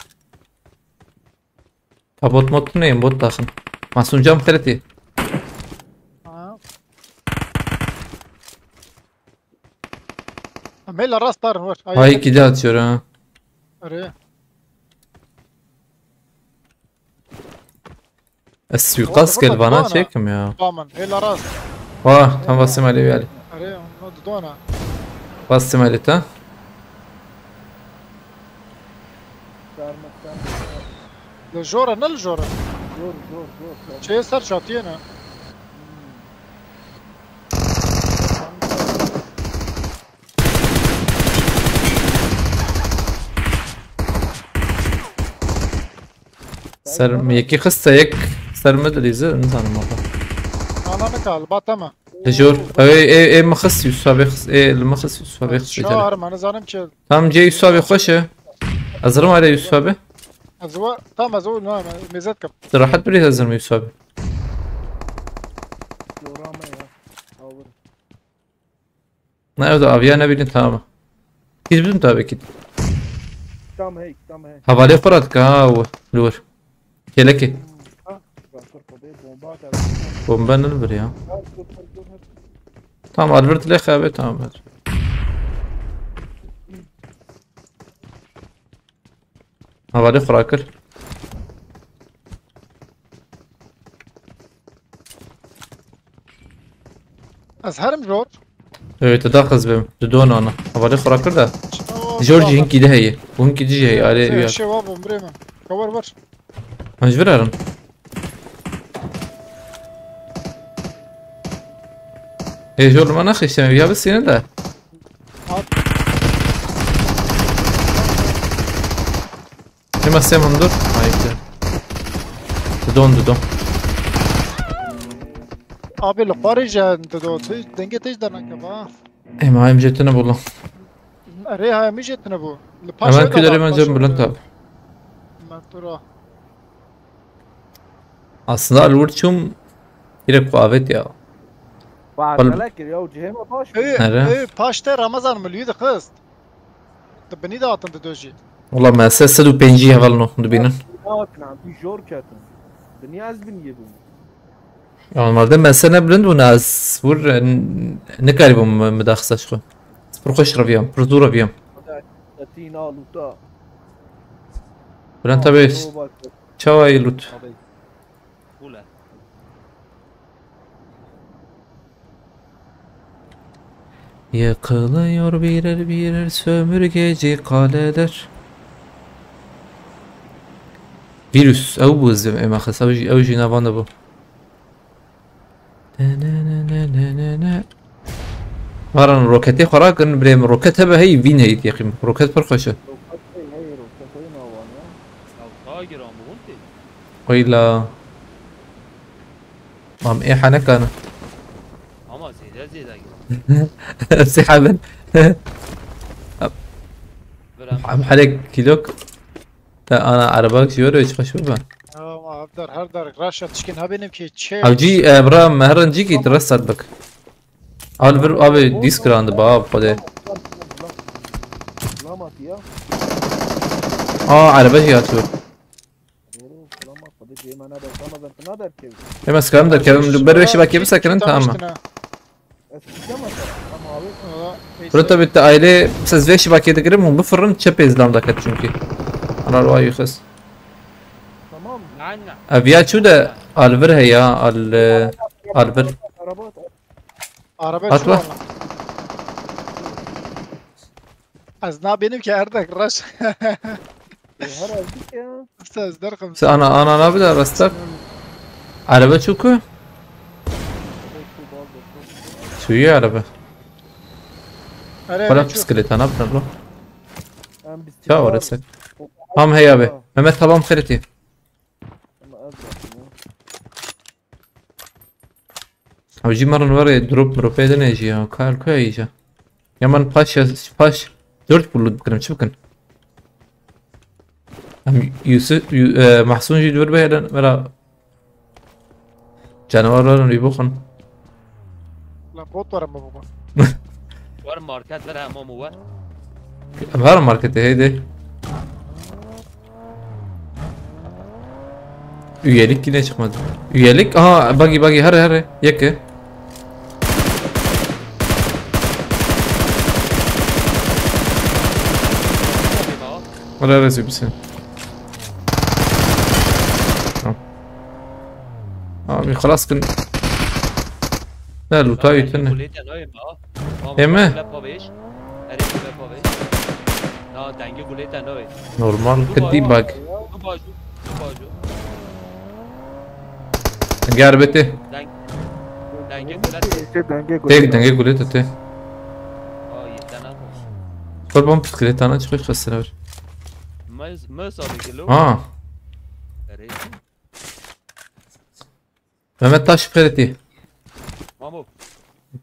Ha, bot mot neyim, bot daxin. Masum cam xeletî. Ha. Mela rast dar var. Ay, ki de atıyor ha. Araya. Ez suikast gelvana çekim ya. Tamam, hela rast. Vah, tam Vasim Ali Ali. Araya, onu dudona. Vasim Ali ta. Li jor e, ne li jor e? Jor, jor, jor, jor. Çeyê ser çatiyê ne? Ser mi yekî xiste yek ser mi dilîze, nizanim valla. Ana ne kal, batama. Li jor. Ew ê, ê, ê min xist Yusuf abi xist, ê li min xist Yusuf abi xist. Şahar, ma nizanim ki. Tam cê Yusuf abi xweş e. Ez rim are Yusuf abi. Ez wa, tam ez o, na, mezet kap. Tu rahat birî ez rim Yusuf abi. Yorama ya. Awur. Ne, ew da aviya ne bilin, tamam. Biz bizim tabii ki. Tam hey, tam hey. Havale Fırat ka, ha, o, lur. Keleki. Ha, bak, bak, bak, bomba da. Bomba ne bir ya? Ha, dur, dur, dur, dur. Tamam, Albert Lech abi, tamam, hadi. Havale xura kir. Ez herim jor. Evet, tu da qız bim. Tu don ana. Havale xura kir de. Jor jî hinkî de heye. Bu hinkî de jî heye. Are uyar. Şey var bu, birê min. Cover var. Em ji vir herin. Ê, jor li me nexişte, ya bisîne de. At. Çima sê min dur? Ayıptı. Didon, didon. Abi li xwarê jî dido tu dengê te jî dernakeve ha. Ema em jê tine bû lan. Erê ha min jê tine bû. Li Hemen kulerê me cem bilind abi. Mentura. Aslında li wir çûm, hîrek xwe avêt ya. Parçala kir ya, cihê me baş bû. Ê, Nere? Ê, paş te Ramazan mi lûyî dixist. Di binî de hatin dido jî. Wala me se sed û pêncî heval no dibînin. Hatin, em jor ketin. Dinya ez bin yê bûm. Ya normalde me se ne bilind bûn, ez wir nikarîbûm me daxisa ji xwe. Ez pir xweş reviyam, pir zû reviyam. Etîna luta. Bülent abi, çawa yê lut? Abi. Bule. Yıkılıyor birer birer sömürgeci kaleler. Virüs, ew bû ez ê me xist, ew jî, ew jî navanda bû. Ne, ne, ne, ne, ne, ne, ne. Varan roketê xwe rakin, birê min roket hebe hey, vîn hey yaqîm. Roket pir xweş e. Roket hey, hey, roket hey nawan ya. Ya daha giran bu hon tê. Oyla. Mam ê hane kana. Ama zêde zêde giran. Sihaben. Verem. Am halek kilok. Te ana araba jî were hiç xweş bibe. Ama abi der her der raşa tişkin ha benim ki çe. Ew cî, e, bira me herin cî kî tu rest bik. Al vir abi disk rand ba xwedê. Lamat ya. Aa araba jî hatû. Lamat xwedê cihê me nader, Ramazan tu nader kevî. Ema skarim derkevim, ber wê şibakê bisekirin, tamam. Ez kişte mesela ama abi. Bro tabi te aile siz vê şibakê dikirim hûn bifirin çepê zlam daket çünkü. Ana ruwa yuxes. Tamam. Nein, nein. Ev ya çû de alvir heya, al, e, alvir. Araba at. Araba Atla. şu an. Ez na benim ki erdek raş. E, her azıcık ya. Usta ez derkim. Se ana, ana, ana bir de rasta. Araba çû ku? Suyu araba. Are Bana are çok. Bisikleta ne yaptın lo? Hem biz Ya orası. Tamam hey abi. Mehmet tamam xeritî. Ew jî merin were drop mirop ê dinê jî ya. Kar kuya yiyeceğim. Ya ben paş ya paş. Dört bullu bikirim çi bikin? Em Yusuf, Yu- e, Mahsun jî dur be lan vera. Canavar var onu boxun. Lan bot var ama baba. Var market ver ha Mamo ver. Em her markete heydi. Üyelik yine çıkmadı. Üyelik, aha buggy buggy hare hare. Yeke. Wala rezil misin? Tamam. Abi xelas kin. Ne luta yutun ne? Gulê te nayê ma. Ê mi? Gule pavêj. Erê gule pavêj. Na dengê gulê te nayê. Normal kidî bak. Tu baju. Tu baju. Gerbeti. Deng. Dengê gule te. Şey denge Tek denge gulê te te. Ay tena. Kol bom bisikletana çıkış kasına ver. Mız mız abi gelo. Ha. Erê. Mehmet Taş kredi. Mamo.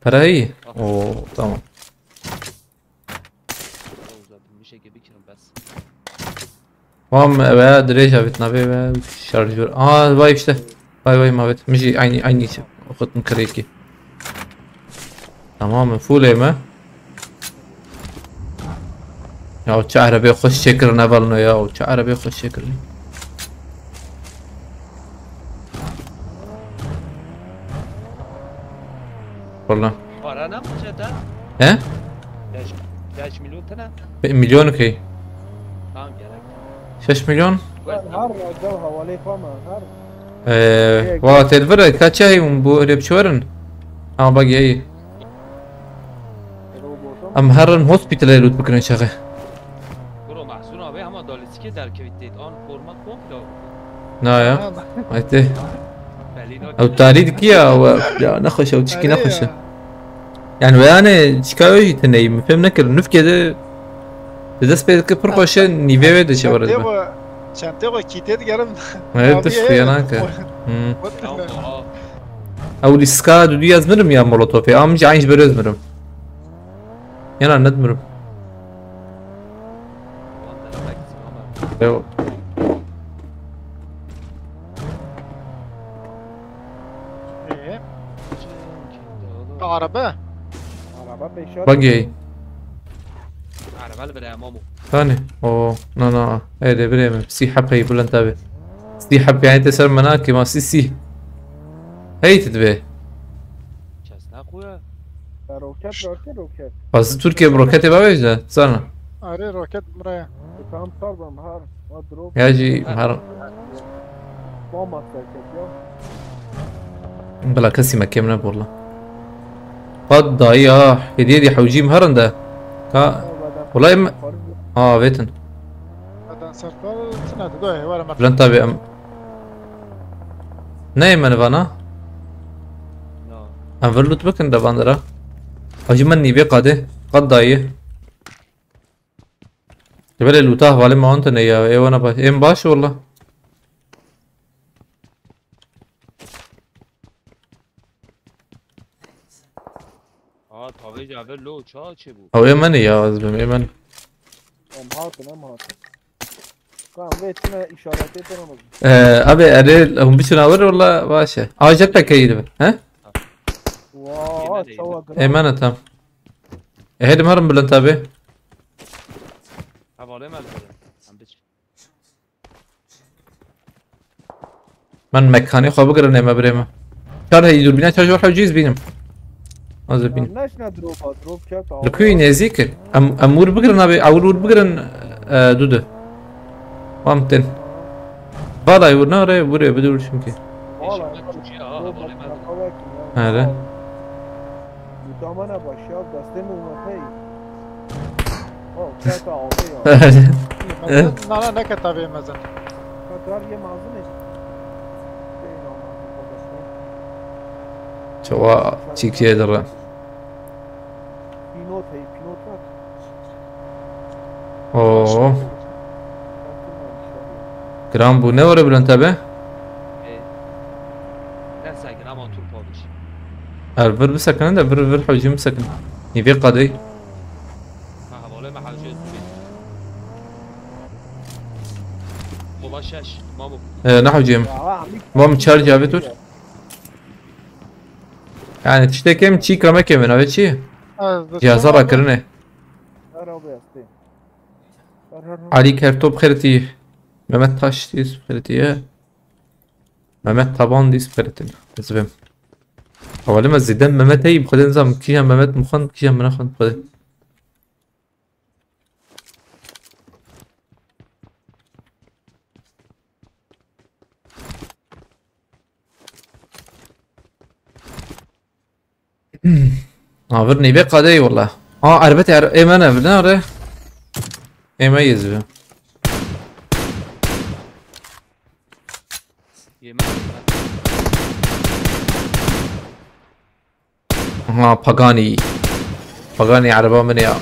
Parayı. Oo tamam. Uzatılmış eke bikirim bes. Tamam eve dirêj avêt navê ve şarjör. Aa vay işte. Vay vay mavet. Min jî aynı aynı şey. Oxutun kreki. Tamam mı? Full ê me. Ya çi erebê xweş çêkirin evelno ya. Çi erebê xweş çêkirin. Valla. Para ne bu çete? He? Beş, beş milyon tane. Be- Milyon key. Tamam gerek. Şeş milyon. Her raca havalê xwe me her. Ee, valla telvira kaç ay bu öyle bir şey varın. Ama bak iyi. Em herin hospitalê loot bikirin çaxê. Bro Mahsun abi ama dalisi ki derkevit an format komple. Na ya. Ayte. Belino. Ew tarî dikî ya we ya nexweş ew çikî Erê nexweş e. ya. Yani we yani çika wê jî tineyî min fêm nekir. Nifkê de di dest pê dikir pir xweş e nîvê wê diçe were Çentê dibe. xwe, çentê xwe kîtê digerim. Evet Abi diş ye. xuya nake. Hmm. What the Tamam fuck? oha. Ew lîska dudû ez mirim ya molotofê. Am jî eyn ji ber ez mirim. Yana nedmirim. Ew. Ee? Araba? Araba beşer. Buggy. Araba li bira Mamo. Tanî. O, na, na. Ê de birê min. Sî heb hey bilind tabi. Sî heb yani te ser mena ki ma sî sî. Hey ti dibe. Kes naxuya. Ya roket, roket, roket. Bazı Türkiye bi roketê bavêje, sana. Arê roket buraya. E, tamam, sar bam, har. Ha, drop. Ya jî her. Mama serket ya. Bila kesî me kêm ne borla. Qad dayî ha. Hediye di hewcîm herin de. Ka. Wala em. Ha, vetin. Adan serkar, çina digo, wala me. Bülent abi em. Ne yemen vana? No. Em vir loot bikin de bandira. Hacı men nîvê qadê. Qad dayî. Belê lûta hevalê me wan tune ya. Ê wana baş. Êm baş wala. Aa, tavê caver lo ça çê bû? Ew ê menê ya, ez bim, ê men. Em hatin, em hatin. Tamam, vê tune işaretê tune mi? Ee, abi, erê, hûn biçin awir wala baş e. Aa, jetpack heyî dibe, he? Vaa, çawa gram. Ê men e tam. E, hedim herim bilind tabi. Hevalê me li vir e. Em biç. Men mekanê xwe bigirin ê me birê me. Çar heyî dûrbîna çar ji we hewcî ez bînim. Ez ê bînim. Neşne drop a, drop ket a. Li ku yî nêzîk in? Em, em wir bigirin abi, ewil wir bigirin, e, dû de. Wan tên. Vala wir nare, wir ê bidur çünkü. Vala. Hele. Mutamana başa destê min wetey. Oh, keta aldı ya. Mezin, nana ne keta bê mezin? Kadar ye mazın e. Çawa çîkiye dire. Pinot hey, pinot bak. Oo. Gram bu ne var Bülent abi? E, dersa gram otur pavuş. Er vir bisekinin de vir vir hewcî bisekin. Nîvê qadey. Ha, hevalê me hewcî. Mola şeş, Mamo. E, ne hewcî em? Mam çar cavê tur. Yani tiştekê em çîka me kevin, ave çi? Cihaza rakirinê. Her abi yastê. Her, her, her. Ali Kertop xêretî. Mehmet Taş dîs xêretî ye. Mehmet Taban dîs xêretin. Ez bim. Awalê me zêde Mehmet hey, bi xwedê nizam kîjan Mehmet mixwend, kîjan min nexwend bi xwedê. Avir nîvê qadeyî wala. Aa, erbetê er-, ê me ne, ne are? Ê me yê zibe. Yê me. Ha, Pagani. Pagani araba min ya.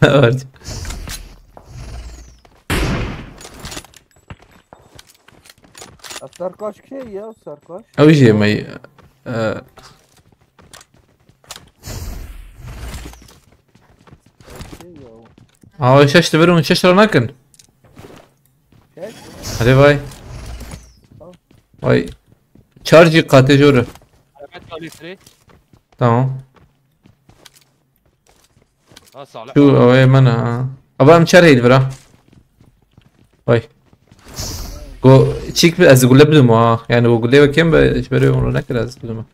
Evet. Serkaş kê ya, Serkaş? Ew jî me, e, Kê ya? Awa şeş dibirin, şeş ra nakin. Şeş? Hadi vay. Tamam. Vay. Çar jî qatê jor e. Arabet alî sirê. Tamam. Ha, Salih. Şu, o ê min ha. Aba em çer heyl vira. Vay. Go, çîk bi, ez gule bidim ha. Yani go gule ve kem be, ji berê onu ne kadar ez bidim.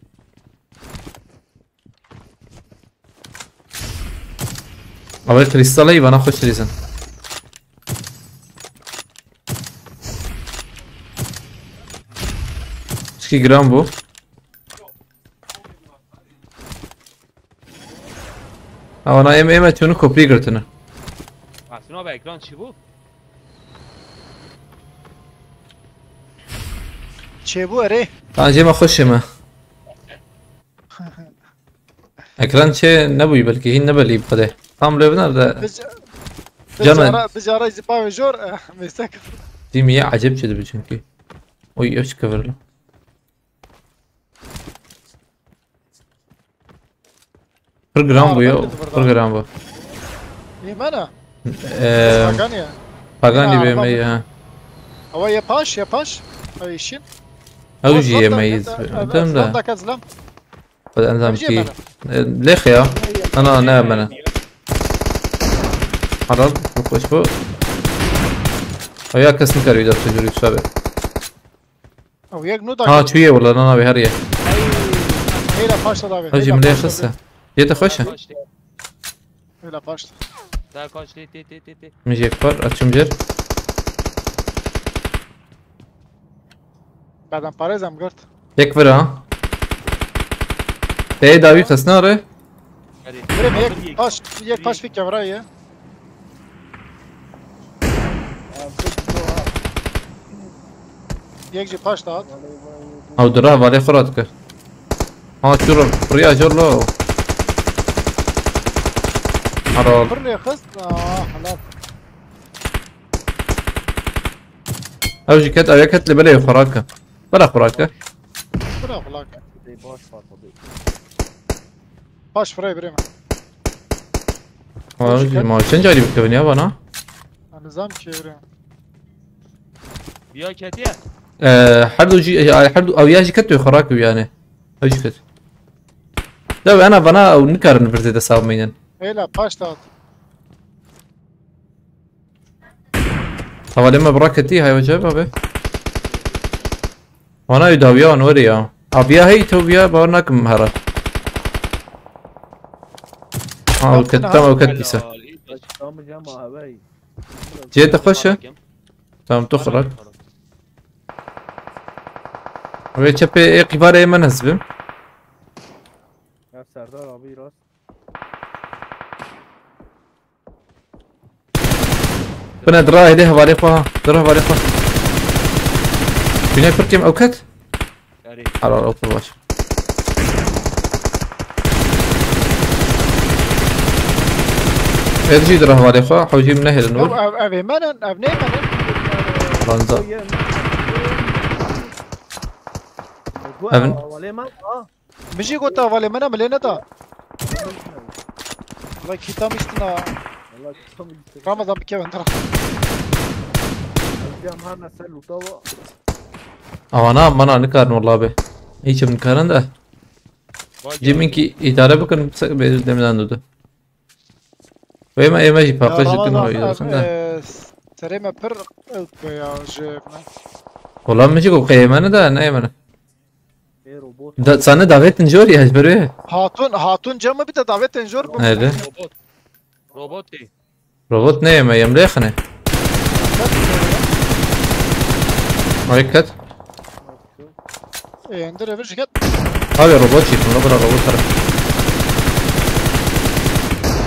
Abi kristalay bana hoş dizin. Çiki gram bu. Ha, wana em, em etiyonu kopyayı girtini. Aslında abi ekran çi bu? Çê bû erê. Bence me xweşê me. Ekran çê nebûyî belkî hîn nebelî bi xwedê. Tam lê binar de. Biz, Canan. Cara, cara zî bavê jor, eh, mêsek. Dîmî ye ecêb çêdibe çünkü. Oy, ev çi kevirli. Pir giran bû ya, pir giran bû. Yê me ne? Eee, Pagani ye. Pagani bê me ye, ha. Ewa ye paş, ye paş. Ew şîn. Ew jî ye me yî. Dem de. Zlam da ke zlam. Xwedê endam kî. Lêx ya. Ana, ne me ne. Helal, bu xweş bu. Ew ya kes nikare wî dest jûrî şabe. Ew yek nû da. Ha, çûye wala, nana wê her ye. Hêla paş da davê. Hacî, min lê xiste. Yê te xweş e? Hêla paş da. Daha kaç, tê, tê, tê, tê, tê. Min jê kar, açım jer. Badem parêz em girt. Yek vira. Tê dawî xisna re. Hadi. Vire mi yek paş, yek paş bir kevra ye. Yek jî paş da hat. Ew dira hevalê xwe re dikir. Ha, çû re, riya jor lo. Helal. Pir lê xist. Aa, helal. Ew jî ket, ew yek ket lê belê xwe rake. Bira xwe rake. Bira xwe rake. Baş var, baş. Paş firey birê me. Aa, ew jî ma çend carî bikevin ya bana? Nizam çêvre. Biya ketiye. Ee, her du jî, e, her du, ew ya jî ket tu xwe rake yani. Ew jî ket. Ya ena bana ew nikarin vir zêde sav meynin. Hêla paş da hat. Hevalê me bi raketî, hay hoca, abi. Wana ew dawiya wan werê ya. Abiya hey, to biya, bawer nakim hera. Ha, ew ket, tam ew ket dîsa. Tamam, cema, abi. Cihê te xweş e? Tamam, tu xwe rak. Wê çepê ê qîvarê min ez bim. Ya Serdar abi rast. Bine dira hêdê hevalê xwe ha. Dira hevalê xwe. Bine pir kêm ew ket. Yarê. Helal, ew pir baş. Êd jî dira hevalê xwe. Hewcî min nehêlin wir. Ev, ev, ev ê me ne, ev nê me ne. Banza. Ev hevalê me, ha. Min jî got hevalê min e, min lê neda. Valla kî tam îştina. Valla kî tam îştina. Ramazan bikevin dira. Cem her ne ser luta wa. Awana mana nikarin walla be. Hiç nikarin de. Cem min kî îdare bikin, bê demdan dudu. Wê me, ê me jî paqij dikin, wî dikin de. Serê me pir ew be ya ji me. Wala min jî got qey ê me ne de, ne ê me ne. Ê robot. Da, sane davêtin jor ya, ji ber wê. Hatun, hatun cem mi bite davêtin jor bû. Nerede? Robot. Robot ê. Robot ne ê me, yem lê xine. Ay ket. Ê, endir evir jiket. Abi robot çî, buna bura robot taraf.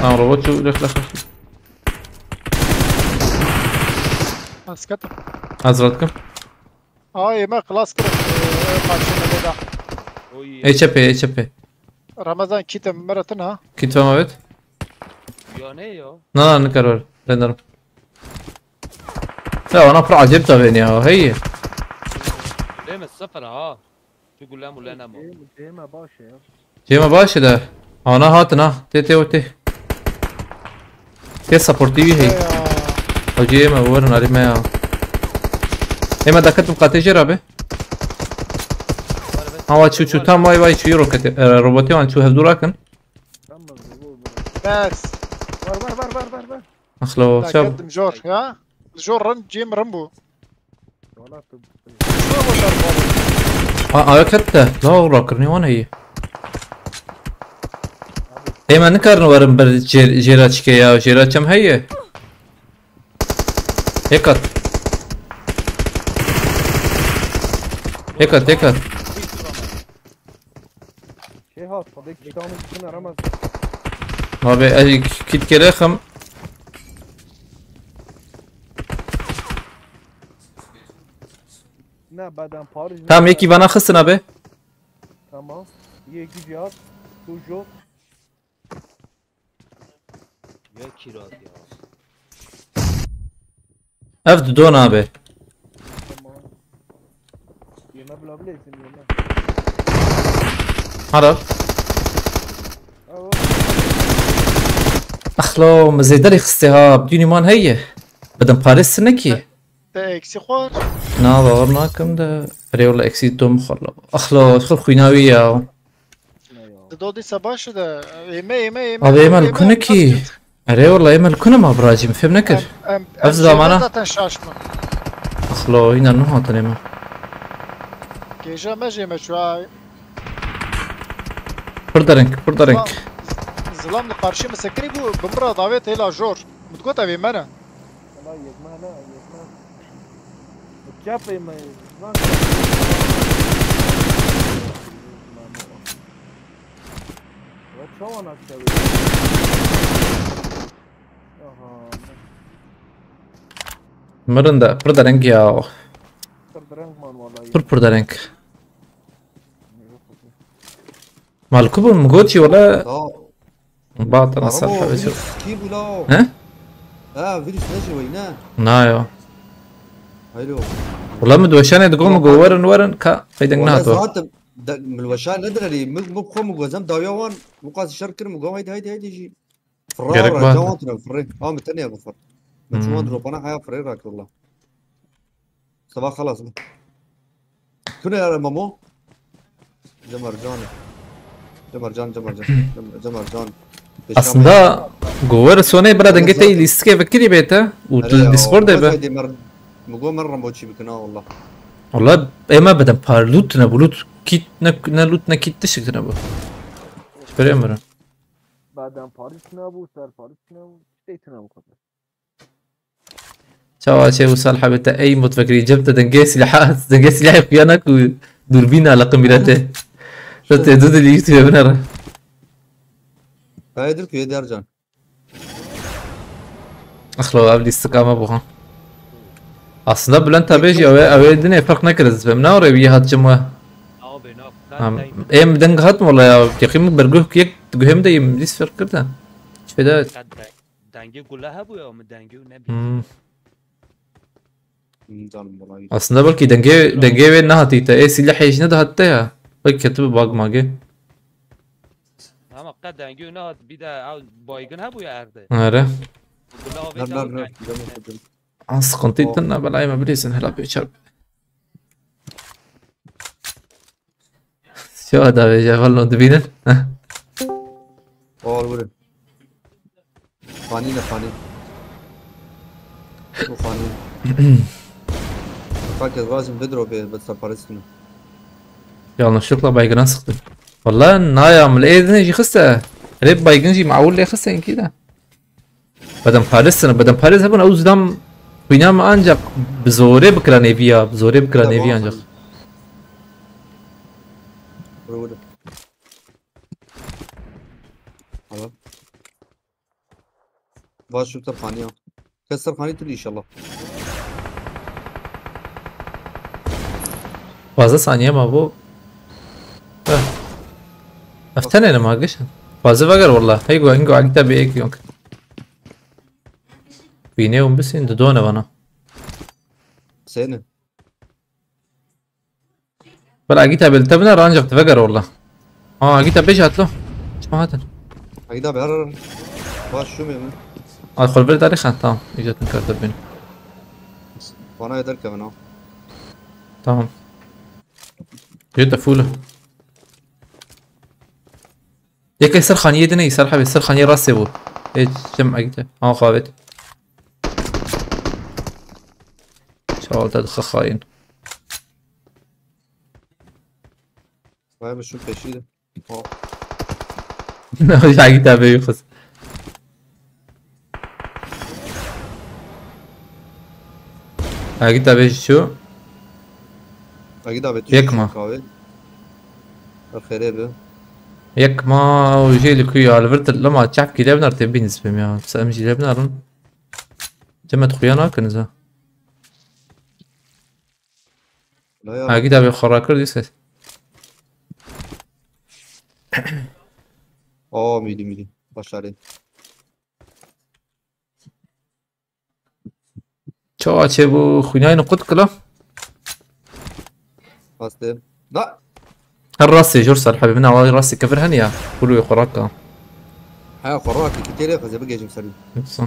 Tamam, robot çû, lex, lex, lex. Asket. Hazır atkim. Ay, me klas kırık. Ee, karşımda da. Oy. H P, H P. Ramazan kitim miratin ha. Kitim evet. Ya ne ya? Na, na, ne karar. Render. Ya, ona pir acayip da beni ya. Hey. Değil mi? Sıfır ha. Tu gule mule ne mi? Cêma baş e ya. Cêma baş e de. Ana hatin ha. Tê tê û tê. Tê supportî wî hey. Hocî ê me werin arî me ya. Ê me daketim qatê jê ra be. Hawa çû çû tam vay vay çû roketê, e, robotê wan çû hevdû rakin. Bes. Var, var, var, var, var, var. Axlo, çav. Daketim jor ya. Jor rin, cêm rin bû. Ha, ayak et de. La, rakirnî wan heye. Ê me nikarin werin ber jê-, jêra çike ya, jêra çem heye. Êk at. Êk at, êk at. Şey hat, Xwedê kîtamı gitsin aramaz. Abi, ez kit kerexim. Ne, beden Paris. Tamam, yekî vana xistin abi. Tamam. Yekî cihat. Tujo. Ya kirat ya. Ev dido nabe. Tamam. Yeme bila bileysin yeme. Harap. Evo. Axlo, me zêde lê xistê ha, bidûnî man heye. Bidim parê sinekî. Te eksî xwar? Na, bawer nakim de. Erê wala eksî dom xwar la. Axlo, xil xwîna wî ya. Di dodî se baş de. Ême, ême, ême. Abi, ême li kunekî. Erê wala, ême li kune ma biracî, min fêm nekir. Em, em, Ev em zamana. Zaten şaş me. Axlo, îna nuhatin ême. Kêja me jê me çû, ay. Pir dereng, pir dereng. Zilam, zilam li qarşî min sekirî bû, bi min re davêt hêla jor. Min digot ev ê me ne. Wala yekme ne, yekme. Çapê me, lan. Ve çawa nakşevi? Aha. Mirin de, pir dereng ya. Pir dereng man wala. Pir pir dereng. Mal ku bûn, min got jî wala. Tamam. Ba, te nasıl Arabo, haber virüs yok. Kî bû la? He? Ha, virüs ne şey ne? Na ya. Haylo. Wala min di weşanê digot, min got werin, werin, ka qeydek nehato. Zaten de, min weşan nedirelî, min, min xwe min gozem dawiya wan, min qas şer kirim, min got haydi, haydi, haydi jî. Firra Gerek ra, var. Cawan tine firrê. Ha, min tenê bifir. Min çû wan Hmm. dropana haya firrê rakir wala. Seba xelas bû. Kune ya Memo? Cemarcan. Cemarcan, Cemarcan. Cem-, Cemarcan. Aslında gover sonê bira denge te lîstikê vekirî bête û tu Discord de be. Mugo mer Rambo çî bikin ha, wallah. Wallah, ema beden par loot ne bu loot. Kit ne, ne loot ne kit tişik ne bu. Hiç göremiyorum. Beden Paris ne bu, ser Paris ne bu. Şey ne bu kadar. Çawa çê û sal hebete ey mutfekirî cem te dengê silahê, dengê silahê xuya ne ku dûrbîna li qimirete. Te tê du dilî yî tu ye binere. Hayırdır ku yedi Ercan. Axlo ev lîstika me bû ha. Aslında Bülent abi jî ew ê, ew ê dinê ferq nekir ez fêm. Ne orê wî hat cim we. Abi, no, Em, ê min deng hat wala ya. Yaqî min berguh yek guhem de yim lîs ferq kir de. Çi feda. Dengê gule hebû ya, min dengê û nebî. Hmm. Nizanim wala. Aslında belkî dengê, dengê wê nehatî te. Ê sîlehê jî nedihat te ya. Belkî ketibi bag magê. Ama qe dengê wê nehat, bir de ew baygın hebû ya erde. Nere? Gule avê Ner, ner, ner. Dengê. An sıkıntı tınla belayı mı bilirsin hele bir çarp. Şu adam ya, vallahi dibinin. Heh. Ol vurun. Fani ne fani? Bu fani. Fakat lazım bedro be, be saparistino. Yanlışlıkla baygına sıktım. Vallahi naya mil edine jî xiste. Rep baygın jî maul lê xiste enkî de. Bedenparêz tine, bedenparêz hebûn, ew zidam xwîna me ancak bi zorê bikira nêviya, bi zorê bikira nêviya ancak. Vur, vur. Tamam. Baş şu tarafaniya. Kes tarafani tut inşallah. Fazla saniye ma bu. Heh. Eftene ne ma gişin. Fazla veger wallah. Hey go, ingo agita bir ek yok. Bine un bisin de done bana. Seni. Bela agita bel tebna rancak te veger wallah. Ha agita beş atlo. Çima hatin. Agita ber. Baş şu mi? Al kolber tarih ha, tamam. İcatın kartı benim. Bana yeter ki ben o. Tamam. Jete full. Yekê ser xaniyê dinê, ser hebê, ser xaniyê rastê bû. Ê, çim egîte. Ha, xavêt. Çawal te dixe xayîn. Vay be, şu peşî de. Hop. Egîte bê xus. Egîte bê şu. Egîte bê Yek ma. Kahve. Xêrê bi. Yek ma û jê li ku ya li vir til lema çap kî lê binar tê bîn spêm ya. Em jî lê binarin. Cemet xuya nakin za. La ya. Egîte bê xwe rakir dîse. Aa, mîdî, mîdî. Başarê. Çawa çêbû xwînayên qut kila? Rastê. Da. Her rastê jor ser hebî min awayî rastê kevir heniya. Kulu xuraka. Ha, xuraki ki têrê xezê bigêjim serî. Yoksa.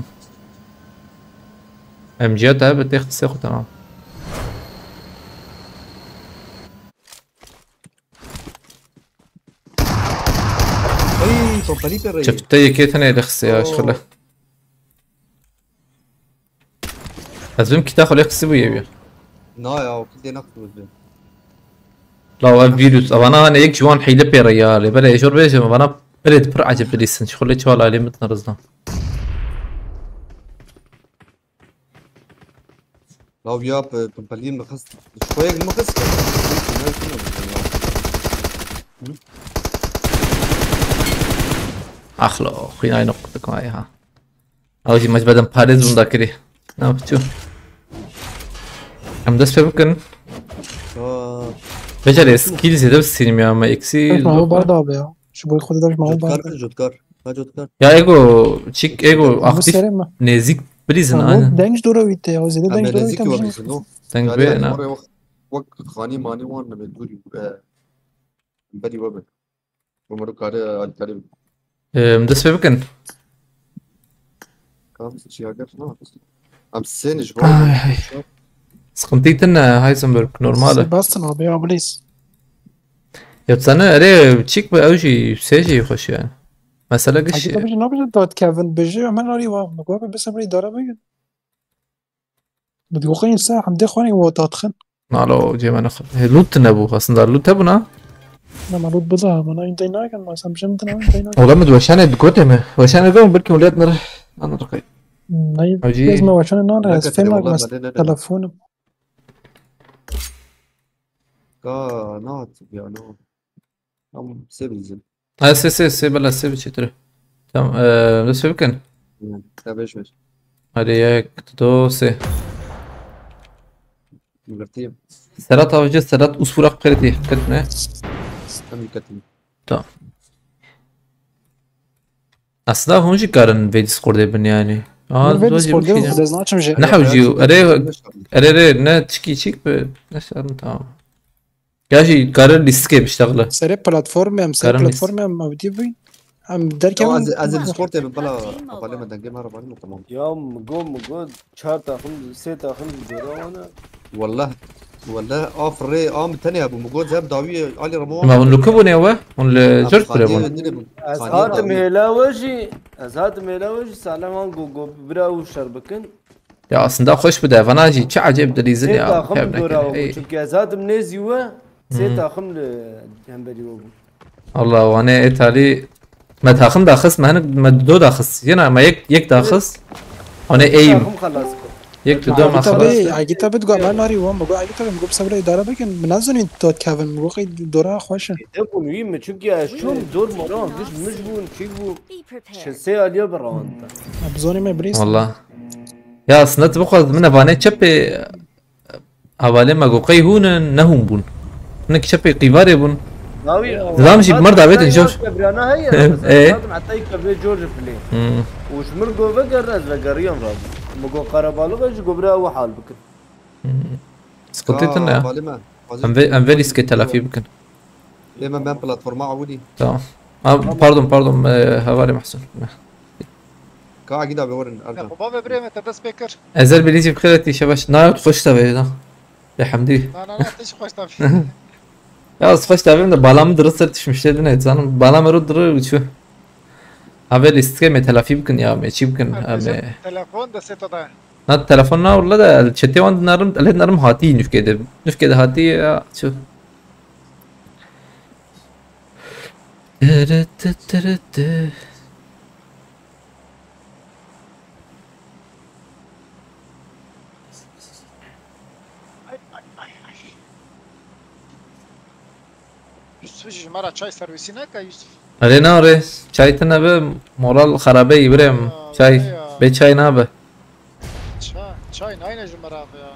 M G te bi tê xisê xwe tamam. Ay, pompalî pê reyê. Çifte yekê tenê de xisê ya şixile. Ez bim kita xwe lê qisî bûye bî. Na ya, o kitê nextibû. La ev vîrus, evana hane yek ji wan hîle pê re ya. Lê bere êjor bêjim, evana pirê di pir eceb dilîsin. Ji xwe lê çawa lalê min din rizdan. Law ya, p- pompalî min xist. Ji xwe yek min xist. Axlo, xwînayê noqtik mayê ha. Ew jî mecbeden parêz bûn dakirî. Na biçû. Em dest pê bikin. Aa, Becerê skill zêde bi sînim ya me eksî. Dev mavi bar da abi ya. Şu boy kodu dev mavi bar Cotkar da. kir, cotkar. Ha, cotkar. Ya ego, çik ego Bu aktif sere mi? nêzik bilîzin Ama aynen. Denç dora wî te ya. Zêde Em denç ê dora wî nêzîkî te. we bîzin, no. Deng Yani bê yani na. oraya wek, wek xanî manî wan nebe dûrî. E, berî we be. Umaru kare alîkarî. Em dest pê bikin. Kam çi ya gef, no. Em sên ji Ay, ay. Sıkıntı tine Heisenberg normal e. Sebastian abi ya please. Ya sana ere çik be ew jî sê jî xweş yani. Mesela giş. Hadi tabii ne bileyim dot Kevin beji hemen arayı var. Bak abi bir sabır idare bugün. Bidi oxayın sa hem de xwani wa tatxin. Nalo cê me nexwe. He, loot nebû. Aslında loot hebûna. Nama loot bida. Bana indey nakin. Ma sen bicim dina indey nakin. Ola min weşanê digotê me. Weşanê digotê belkî millet nir. Anladık. Nayı. Hacı. Biz me weşanı nan ez Nakatê fena wallah, mas me ne- telefonum. Ka, ne hat ya, no. Tamam, sevindim. Ha, se, se, se, bela, se, biçîtir. Tamam, eee, ne se bikin? Ya beş beş. Hadi yek, du, se. Girtiyim. Serhat Avcı, Serhat Usfurak Perdi. Kırk ne? Hem girtiyim. Tamam. Aslında hûn jî karin vê Discordê bin yani. Aa, Vê zor jî Discordê bir şey. ez naçim jê. Ne hewcî, ere, ere, ere, ne çiki çik be, ne şarın tamam. Ya jî karin lîstikê biştexle. Serê platformê em, serê Karin lîst- platformê em evdî bûyn. Em derkevin. Tamam, ez, ez Discordê bin bela, balê me dengê me re balê me tamam. Ya mi got, mi got, çar taxim, sê taxim ji gora wan e. Wallah, wallah, af rê, am tenê hebû. Mi got, zeb dawî alî Remo. Ma hûn li ku bûne we? Hûn li Zurk bûne bûn? Ez hatim hêla we jî, ez hatim hêla we jî, Salih wan got, got, bira û şer bikin. Ya aslında xweş bide, vana jî çi acayip dilîzin Sê ya. taxim Hev li gora nekin. we Ey. bû. Çünkü ez hatim nêzî we, sê Hmm. taxim li hemberî we bû. Allah, wane ê talî me taxim daxist, me hinek me do daxist. Yena me yek, yek daxist. Wane ey, Taxim xelas kir. yek li do me Agî xelas. tabi, agî tabi digo me narî wan, mi got agî tabi, mi got sabra idare bikin. Mi nazonin dot Kevin, mi got qey dora xweş e. Te bûn wî mi? Çünkü ez çûm dor moran, giş mij bûn, çîk bû. Şin sê aliya bi rawand. Bizonî me birîs. Wallah. Ya aslında tu bixwaz min evanê çepê hevalê me got qey hûn in, ne hûn bûn. Hinek çepê qîvarê bûn. Didam jî mer davetin jor. Kebrana heye. Ee? Zaten hatta ilk kevre jor ji filê. Hmm. Û ji min got vegerin ez vegeriyam rabû. Mi got qerebalık e ji got bira ew hal bikin. Sıkıntı tune ya. Balê me. Em vê, em vê lîskê telafî bikin. Lê me ben platforma ewilî. Tamam. Ha, pardon, pardon, e, hevalê Mahsun. Ka agî da be werin Ercan. Xwe bavê birê me te dest pê kir. Ezer bilîzî bi xêretî şebaş. Na, xweş tavê da. Lê hemdî. Na na na te jî xweş tavê. Ya xweş tavê de bala min dir ser düşmüş dedi ne zanim. Bala min ro dir uçu. Haber lîstikê me telafî bikin ya, me çî bikin. Em Em, dibêjin e, telefon destê te de. Na telefon na wala da çetê wan dinarim, lê dinarim hatî nifkê de. Nifkê de hatî ya çu. Tırı tı tırı tı. Yusuf jî ji me re çay servîsî neke Yusuf. Erê na erê, çay tine be, moral xerabe yî birêm. Aa, Çay, öyle ya. Bê çay nabe. Çay, çay nayne ji me re ya.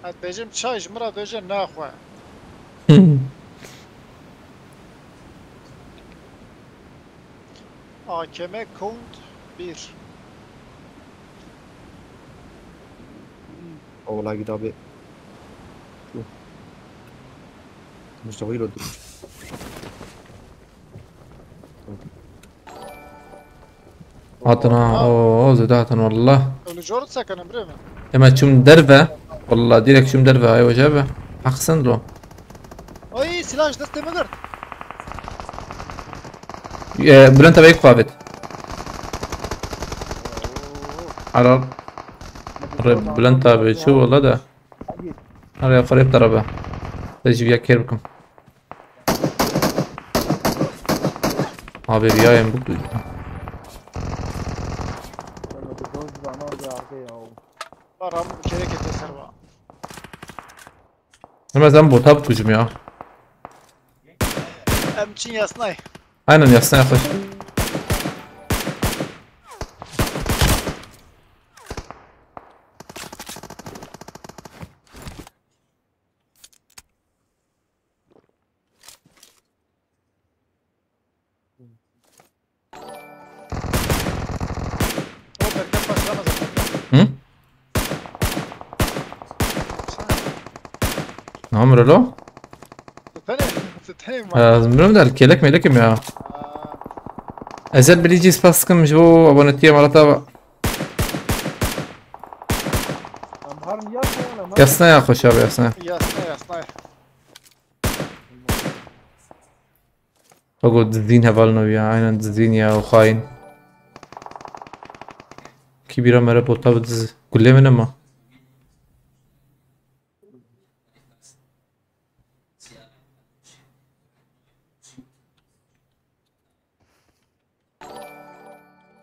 Ez bêjim çay ji me re bêje naxwe. A K M Count bir. Wala git abi. Mustafa Yıldırım. Hatin ha, o, o zêde hatin wallah. Öyle jor sakın bre mi? Hemen çum derve. Wallah direkt çum derve, ay hoca be. Haksın lo. Ay silah desteme gir. E, Bülent abi kuavet. Aral. Re, Bülent abi şu wala da. Araya fark etti araba. Tecrübe yer bakın. Abi bir yayın bu. Param bir kere kete serva. Hemen sen bota bıkıcım ya. Em çin yasnay. Aynen yasnay yaklaş. O bereket başlamaz. Hı? Ne amir lo? Sitene, sitene mi? Ee, bilmiyorum da kelek melekim ya. Aa. Ezel bileceğiz baskım şu abonetiye marata. Yasna ya hoş abi yasna. Yasna, yasna. Bak o dizîn hevalno ya, aynen dizîn ya, o hain. Kibira mere bota bi diz. Gule mi nema?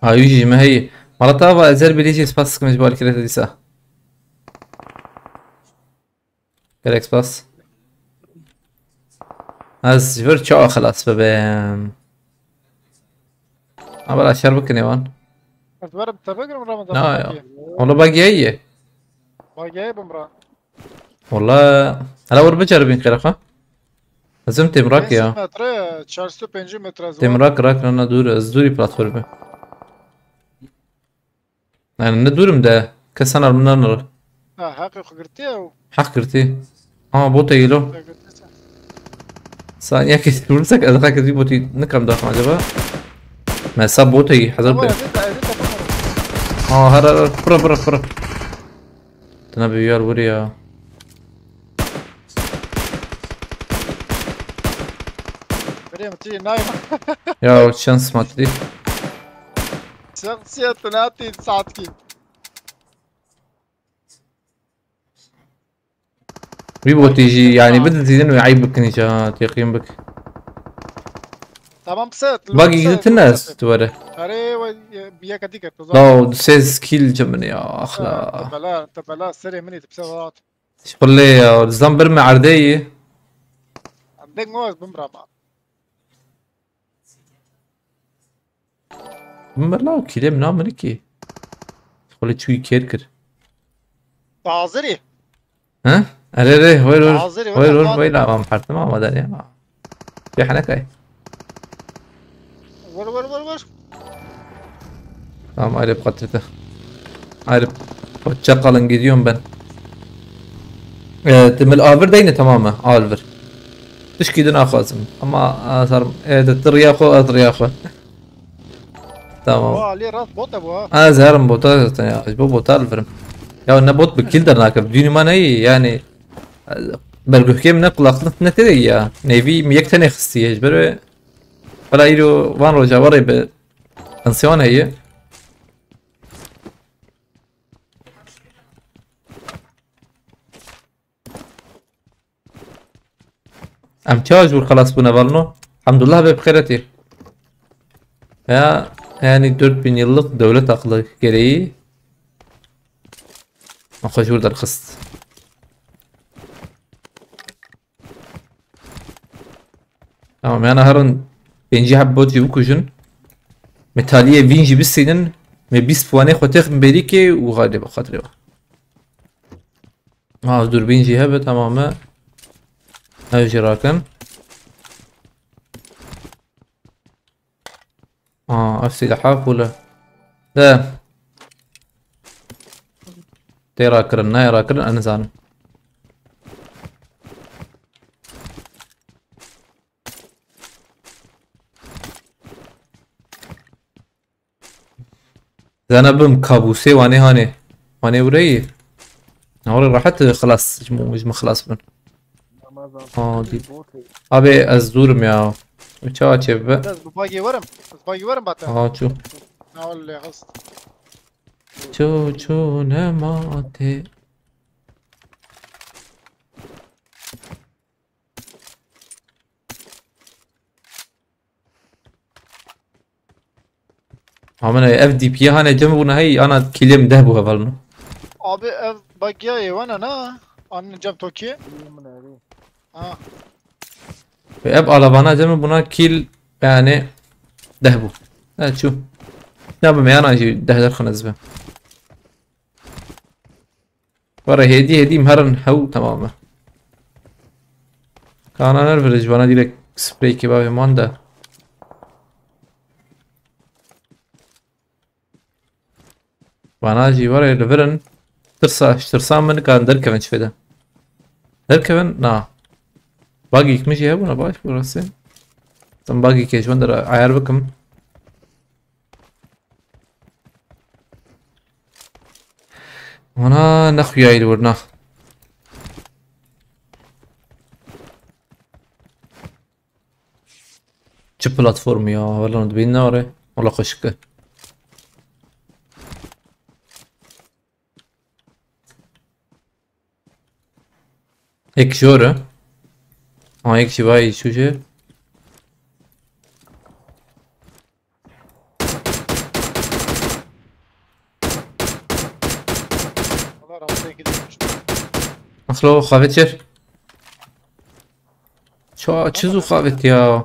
Ha, yüz yirmi hey. Malata va ezer bileceğiz pas sıkmış bu harekete disa. Gerek spas. Ez ji vir çawa xilas bibim. Ama la şer bikin êwan. Ez werim te bigirim Ramazan. Na ya. Ola bagiyê ye. Bagiyê bim ra. Wala. Hala wir biceribîn xêra xwe. Ez im têmrak ya. Metre, çar sed û pêncî metre zor. Têmrak rak rana dûr, ez dûrî platformê. Yani ne durum de? Kesan armından alır. Ha, haqê xwe girtiye û. Haq girtî. Ama bot egilo. Saniye ki vursak ez hak girtî botî nikam daxim acaba? Mesela bot egi hazır be. Ama her her her pıra pıra pıra. Tına bir yer vur ya. Vereyim, tî nayma. Ya şans matri. Şansiyet ne atayım saat ki. Wî botî jî yani bidizînin ve eyb bikin îca têqîn bik. Tamam, pse. Bak, yigditin ez tu were. Are we, bir yaka dikkat. Law, sêz kîl ci min ya, axla. Te bela, te bela serê min ê, pse vat. Şpirlê ya, zan bir me erdê yî. Erdê ngo ez bim rama. Min berna û kîlê min a min kî. Xwelê çûyî kêr kir. Hazirî. He? Erê rê, hoyr hoyr. Hazirî, hoyr hoyr, hoyr la, am hertim ama der ya. Cehne kay. Vur, vur, vur, vur. Tamam, ayrı bir katrete. Ayrı hoşça kalın, gidiyorum ben. Ee, demir avir deyne tamam mı? Alvir. Tişkî din axwazim. Ama azar, e, de tir ya xwe, ez riya xwe. Tamam. Aa, Ali rast bot e bu ha. Ez herim bota zaten ya. Ji bo bota li virim. Ya ne bot bi kîl dernakir. Dûnî me neyî yani. Berguhkê min ne, kulaklık ne tê ya. Nêvî min yek tenê xistiye. Ji ber wê. Bela îro van roja warê bi pansiyon heye. Em çawa ji wir xelas bûne, Valno? Elhamdulillah, be bi xêretî. Ya, yani dört bin yıllık devlet aklı gereği. Xwe ji wir derxist. Tamam, yani herin pêncî heb bot jî bikujin. Me taliyê vîn jî bistînin. Me bîst puanê xwe têxin berîkê û xayrê be, xatirê be. Ha, dûrbîn jî hebe, tamam e. Ev jî rakin. Aa, ev silaha cool e. De. Tê rakirin, nayê rakirin, ez nizanim. Zana bim kabûsê wanê hanê. Wanê wire yî. Nahorê rehet xilas, ji min, ji min xilas bin. Ramazan. Aa, dî. Botê. Abi ez dûr im ya. Çawa çê bibe? Ez bi bagê werim. Ez bagê werim bate. Aha, çû. Na wele hest. Çû, çû, nema tê. Amine ev D P'ye hane cem bûna hey, ana kîlê min deh bû hevalno. Abi ev bagiya ye wana na? Anne cem Tokye? Ha. Ve ev alavana cem bûna kîl yani deh bû. Ha çû. Ya bi meyana jî deh derxin ez be. Were hêdî hêdî em herin hew temam e. Kana nervir ji vana dîrek sprey kebabê man de. Vana jî were li vir in. Tirsa, ji tirsa min kan derkevin çi fêde. Derkevin? Na. Bagîk min jî hebûna baş bû rastî. Tam bagîkê ji wan de re ayar bikim. Ana nexuyayî li wir na. Çi platform ya? Wela dibîn nare. Wela xweşik e. Ek jor e. Ha, ek jî vay çû jê. Valla rastaya gidilmiş. Nasıl o? Xavê çer? Ça, çi zû xavêt ya?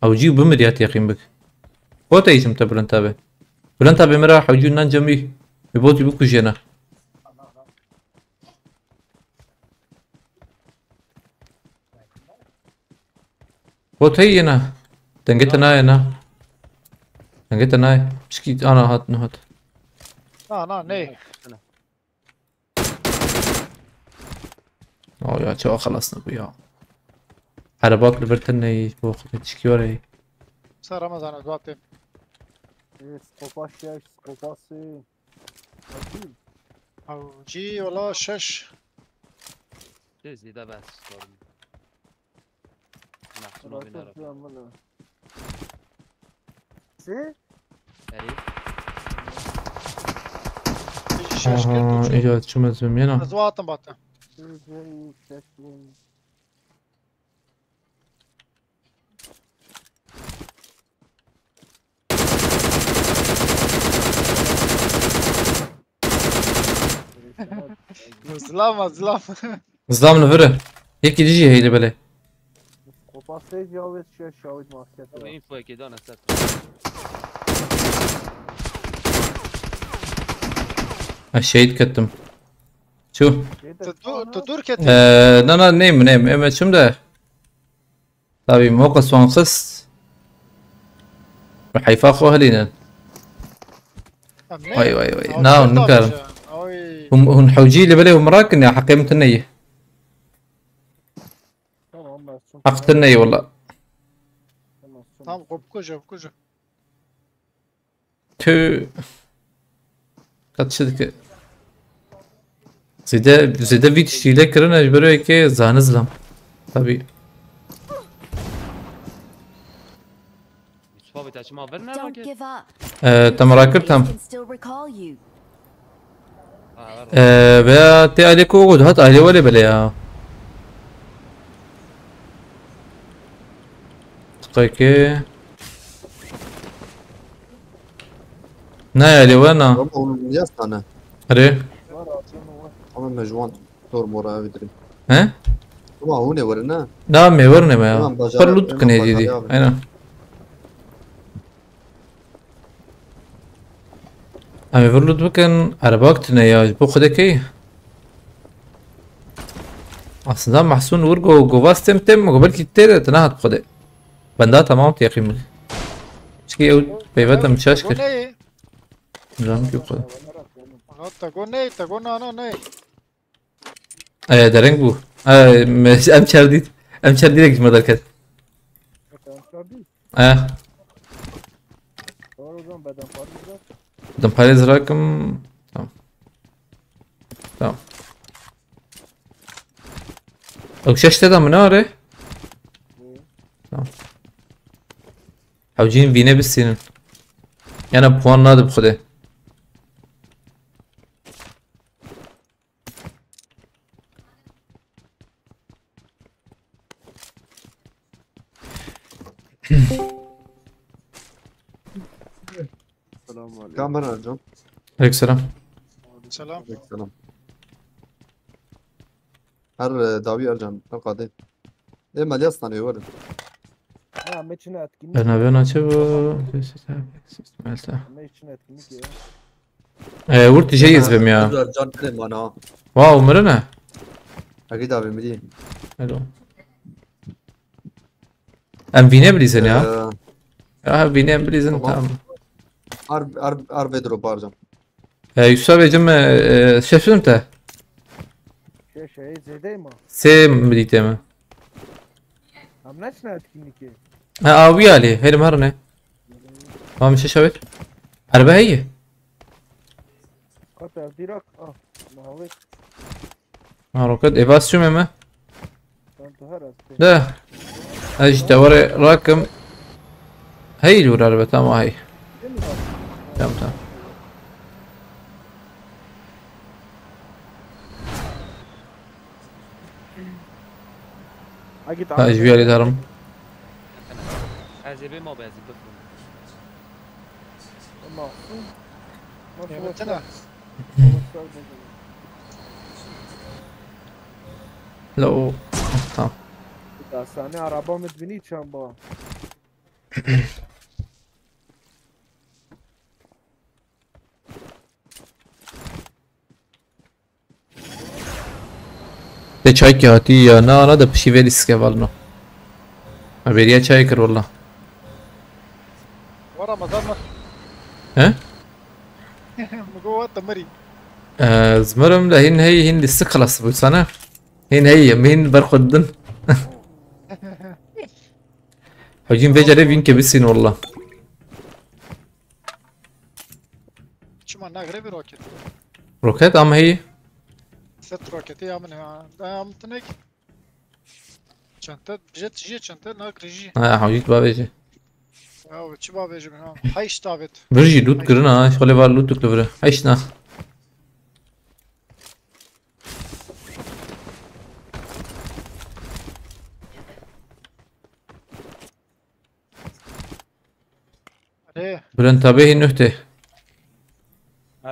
Ew cî bimir ya têqîn bik. Bot ey jim te Bülent abi. Bülent abi mira hewcû nan cemî. Bi botî bikujêne. Bot hey yena. Dengê te nayê na. Dengê te nayê. Pişkî ana hat, ne hat. Na, na, ne. Aa ya, çawa xelas nebû ya. Erebak li vir tune yî, bo xwe tişkî were yî. Ser Ramazan ez watêm. Ê, skopa şeş, skopa sê. Hewcî. Hewcî, wala şeş. Tê zêde bes karim. Mehsûna bîne re. Çi? Erê. Şaş kir tu. Aha, çû. Îca çûm ez bimîna. Ez watim bate. Zilama, zilam. Zam li vir e. Yekî dijî heyli belê. Kopa stage ya ve şişe şahit market ya. Info eki dana set. Ha, şehit kettim. Çu. Tu dur, tu dur ketî. Ee, na, na, neyim, neyim. Eme çim de. Tabii, moka son xist. Bi heyfa xwe hilînin. Em ne? Vay, vay, vay. Ew na, çi hûn nikarin. Tapîje? Oy. Hûn, hûn hewcî li belê hûn mirakin ya, heqê min tune ye. Tamam, ben son. Heq tune ye wala. Tamam, son. Tamam, xwe bikuje, bikuje. Tu. Qet çi dike? Zêde, zêde vî tiştî lê kirine ji ber wê yekê zaniz lam. Tabii. Yusuf abi, te çima ver ne Don't raket? Give up. Ee, te merak kir tam. Can still recall you. Ha, ver. Ee, veya te aile ko god hat aile wale bele ya. Tıkayke. Ne ya, lê wena? Ama onun niye sana? Erê. Ama me ji wan tor mora ev dirin. He? Ama hûn ê werin, ne? Na, me werin me ya. Tamam, bacara-, Xwe lut tamam, bikin êdî dî. Bacara abi. Aynen. Em ê vir lut bikin, erebak tune ya, ji bo Xwedê key. Aslında Mahsun wir go, go vas tem tem, go belkî tê de tine hat Xwedê. Benda tamam têqî min. Çikî ew peyvet em çaş kir. Bu ne? Nizanim ki Xwedê. Ha, te got ney, te got na, na, ney. E, dereng bû. E, me, em çer dît. Em çer dîrek ji me derket. Em çer dît. E. Doğru, o zaman beden parçası. Beden parçası rakim. Tamam. Tamam. Ew şeş te de min are? Hı. Tamam. Hewcîn vîne bisînin. Yana puan nade bi xwedê. Selamun aleyküm. Kamera Ercan. Aleykümselam. Selam. Aleykümselam. Her, e, dawî Ercan, her qadê. Ê, Melyas tanıyor, verin. Ya, me çin etkinlik. Bena bena çi bu? Melta. Me çin etkinlik ya. E, wurt şey Ha, izbim ya. Ercan ne mana? Wow, mırı ne? Hagi davi mi değil? Hello. Em vîne bilîzin ya. Ee, Ya vîne em bilîzin tamam. Tamam. Ar, ar, ar vedro barcam. E, Yusuf abicim, e, e, şefim te. Şey, şey, zêdeyim ha. Sê milîtê mi? Em ne çine etkinlikê? Ha, awî alî, herim her ne. Tamam, şey şewit. Erbe heye. Kater, dîrak, ah, mavi. Ha, roket, ê, bas çûme me. Sen tu her astê. De. Ez ji te were rakim. Hey, lûr erbe, tamam, hey. Değil mi? Tamam, tamam. Ha, git. Ha, abi. Ji vî alî darim. Ez ê bê ma be, ez ê bifrim. Ama. Nasıl? Yemetene. Lo. Tamam. Sani araba mı dibini çamba? Te çaykî hatî ya na, na de pişî vê lîske valno. Ha, bêriya çayê kir walla. Wara mezar mı? He? Mı go te mirî. Ee, zimirim de hin hey hin lîstik xelas bû sana. Hin hey, min ber xwe didin. Hecîm vê carê vîn ke bisîn walla. Çima nagre bir roket? Roket am heyî. Set roketi ya min ha. Da am tinek. Çente, bijet jiye çente, nagre jî. Ha, hawît bavêje. Ya, çi bavêje min ha? Heşt davet. Vir jî loot kirin ha, şolê var loot dikli vir. Heşt na. Erê. Bülent abi hin nuh tê.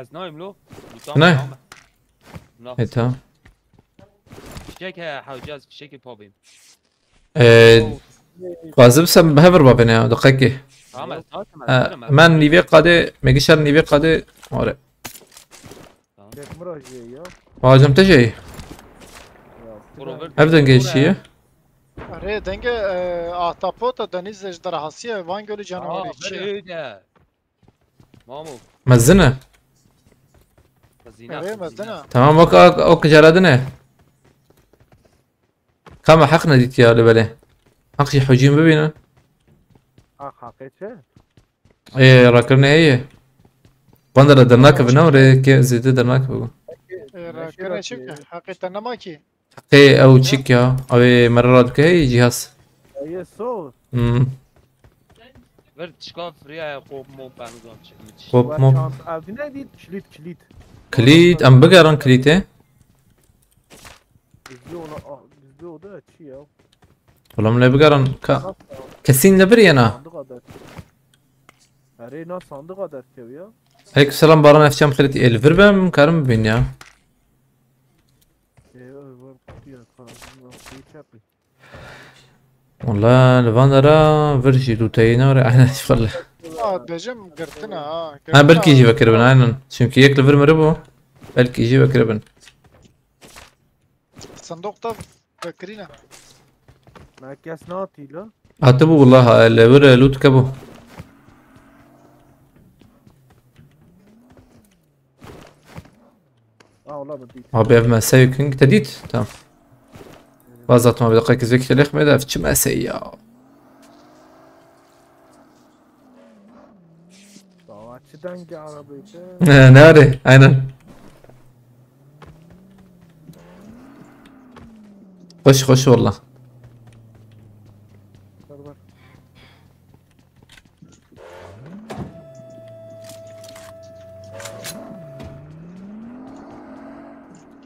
Ez nayım lo. Ne? Tamam. E, tamam. Fişek he, hewcaz fişekê pabim. Ee, Gazim sen hever babene ya, dakika. Tamam, ez zaten E, ben nîvê qadê, megişer nîvê qadê, are. Çek mira jê ya. Vacim te jê. Ya, Ev denge çi ye? Erê, denge, e, ahtapota, deniz ejderhası ya, Van Gölü canavarı. Aa, çi ya? Öyle. Mamu. Mezine. Mezine. Erê, mezine. Tamam, bak, o, o kicaradine. Kama haq ne dîtiya li belê. Haq jî hecîm bibîne. Haq haqê çi? Ê, rakirine heye. Van de dernak bine, rê ke zêde dernak bû. Ê, rakirine çi ki? Haqê te nema ki? Haqê ew çik ya? Ew ê me re radike heye cihaz. Ê, so. Hmm. Ver çika friya ya, kop mop, ben uzak çekmiş. Kop mop. Çanta, ev ne dît? Kilit, kilit. Kilit, em bigerin kilitê. Gizli oda, ah, gizli oda çi ya? Oğlum ne bigerin ka-, kesin li vir yena. Sandığa der. Erê na sandığa derkev ya. Aleyküm selam Baran, efçam xirît, e, li vir bim, karim bin ya. Ee, var kutuya, karantina, şey çarpı. Wala li van dera vir jî dûteyî nare, aynen şixle. Ha, dibêjim girtine ha. Ha, belkî jî vekiribin, aynen. Çünkü yek li vir miribû. Belkî jî vekiribin. Sandok da vekirîne. Me kes natî la. Hatibû wala ha, li vir, e, lût kebû. Aa, ola bi dît. Abi ev meseyê king te dît? Tamam. Vazatma bir dakika zek telek mi de çi meseyî ya? Baba, çi dengê arabayı te? Nare, aynen. Hoş hoş valla. Dur, dur.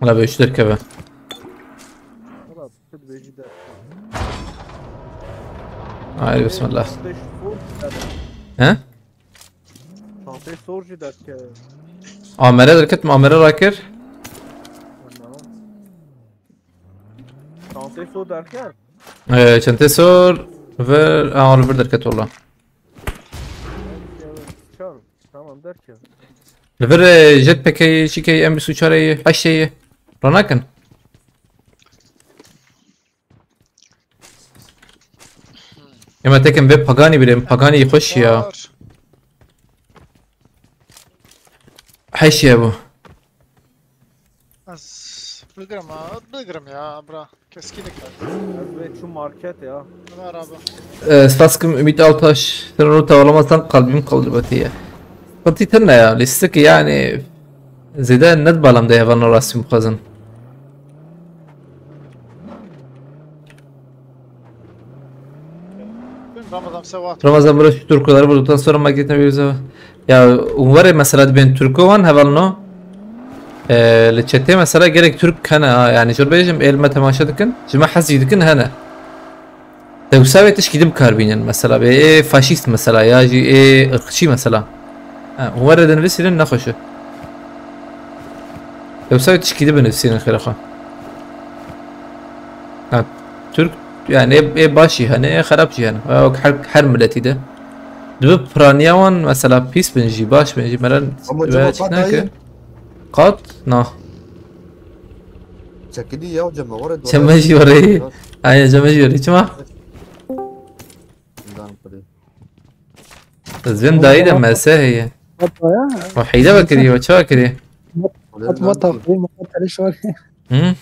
Hala böyle şu derkeve. Valla, tu dibêjî derkeve. Hayır, bismillah. Çantayê sor jî derkeve. He? Çantayê sor jî derkeve. Amere derket mi? Amere rakir. Tamam. Çantayê sor derkeve. Ee, çantayê sor. Ver, aa, li vir derket valla. Çar. Tamam, derkeve. Li vir, e, jetpackê, çikê M bîst û çar, heştê. Ranakin. Ema tekin vê Pagani bile, Pagani xweş ya. Var. Heşiye bu. Ez bigirim ha, bigirim ya bra. Keskilik var. Ez ve şu market ya. Ömer abi. Ee, Staskim Ümit Altaş, sen onu tavalamazsan kalbim kaldırmadı ya. Sıkıntı ne ya? Listeki yani zede net bağlamda heval norasyon kazan. Ramazan Sevat. Ramazan, burası şu turkuları bulduktan sonra maketine bir yüze. Ya, umarım mesela ben Türk'ü wan hevalno. Ee, li çetê mesela gerek Türk hene ha, yani jor bêjim, êl me temaşe dikin, ji me hezî dikin hene. Dewsa wê tişkî din bikar bînin mesela, bê ê faşîst mesela, ya jî ê irqçî mesela. Ha, umarım de nivîsînin nexweş e. Dewsa wê tişkî din binivîsînin xêra xwe. Ha, Türk, yani ê, ê baş jî hene, ê xerab jî hene. Ha, wek her, her miletî de. Dibe piraniya wan mesela pîs bin jî, baş bin jî, meren Ama ve cema açık pat ne ki? dayı. Kat? Na. Çekili ya cema var. Cema jî var ê. Aynen, cema jî var ê. Çima? Zin dayı da mese heye. Hatta ya. O heyde bakiri, o çawa kiri? Atma takvim, atma tele şu an. Hı?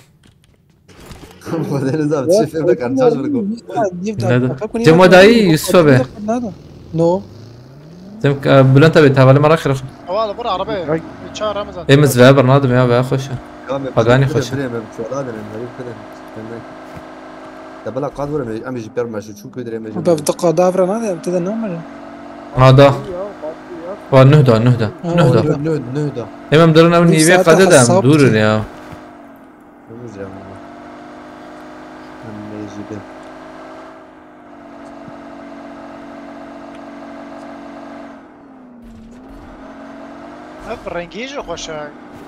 Deniz abi çift evde kartaj vurgu. Neden? Cem o dayı Yusuf abi. Nada. No. Cem, e, Bülent abi tavale merak kırık. Valla bura arabaya. Çağır Ramazan. Emiz ve bırnadım ya, ve hoş. Pagani hoş. Te bela qad vureme, em jî per meşû çû pê dirê me jî. Be bi diqa davra nade, em te de namere. Ha da. Ya, bak ya. Wa nuh da, nuh da. Ha, Nuh da. nuh. Nuh, nuh da. Em em derin ew Nîv nîvê saete qede de em hesab dûr in bikin. Ya. Temiz ya. Em ne jî de. Ev rengî jî xweş e.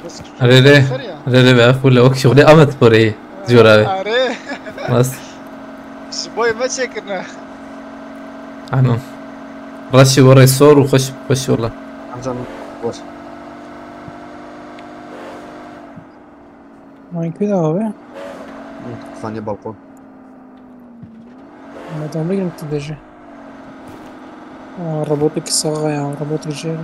Kesk Rê rê. Ser ya. Rê rê be, full ok şuxlê Amed Sporê. Jora be. Are. Mas. Ji boyê me çêkirine. Anan. Reşî were sor û xweş, xweş wala. Amcan boş. Mayın kuyda abi. Saniye balkon. Metan bigrim tu dejê. Aa, robotik sağa ya, robotik jê.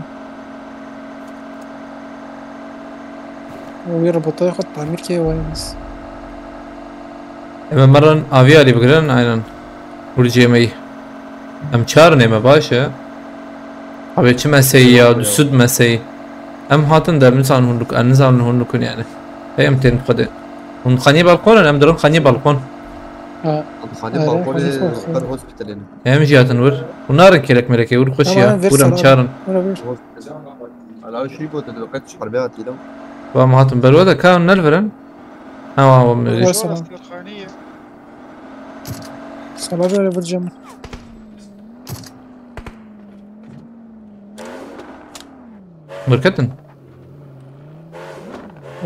O bir robota xwe tamir kê wayimiz. Em ê merin avî alî bigirin, aynen. Hûr cêmeyî. Em çar nême baş e. Abi çi meseyî ya, du sud meseyî. Em hatin der nizanin hûn dik-, em nizanin hûn dikin yani. Hey em tên xwedê. Hûn xanî balkon in, em dirin xanî balkon. Ha, Xanî Are, balkonê xanî balkon. ber hospitalê ne. Em jî hatin wir. Hûn narin kêlek mêlekê, wir xweş Tamam, ya. em vir Wir em salam. çar in. Bura bir. Ala şu gote de qet çarbe atî da. Wa em hatin ber we de ka em nel virin. Ha wa wa Ver mêrî. salam. Askerxaneyê. Salam ver bir cem. Mirketin.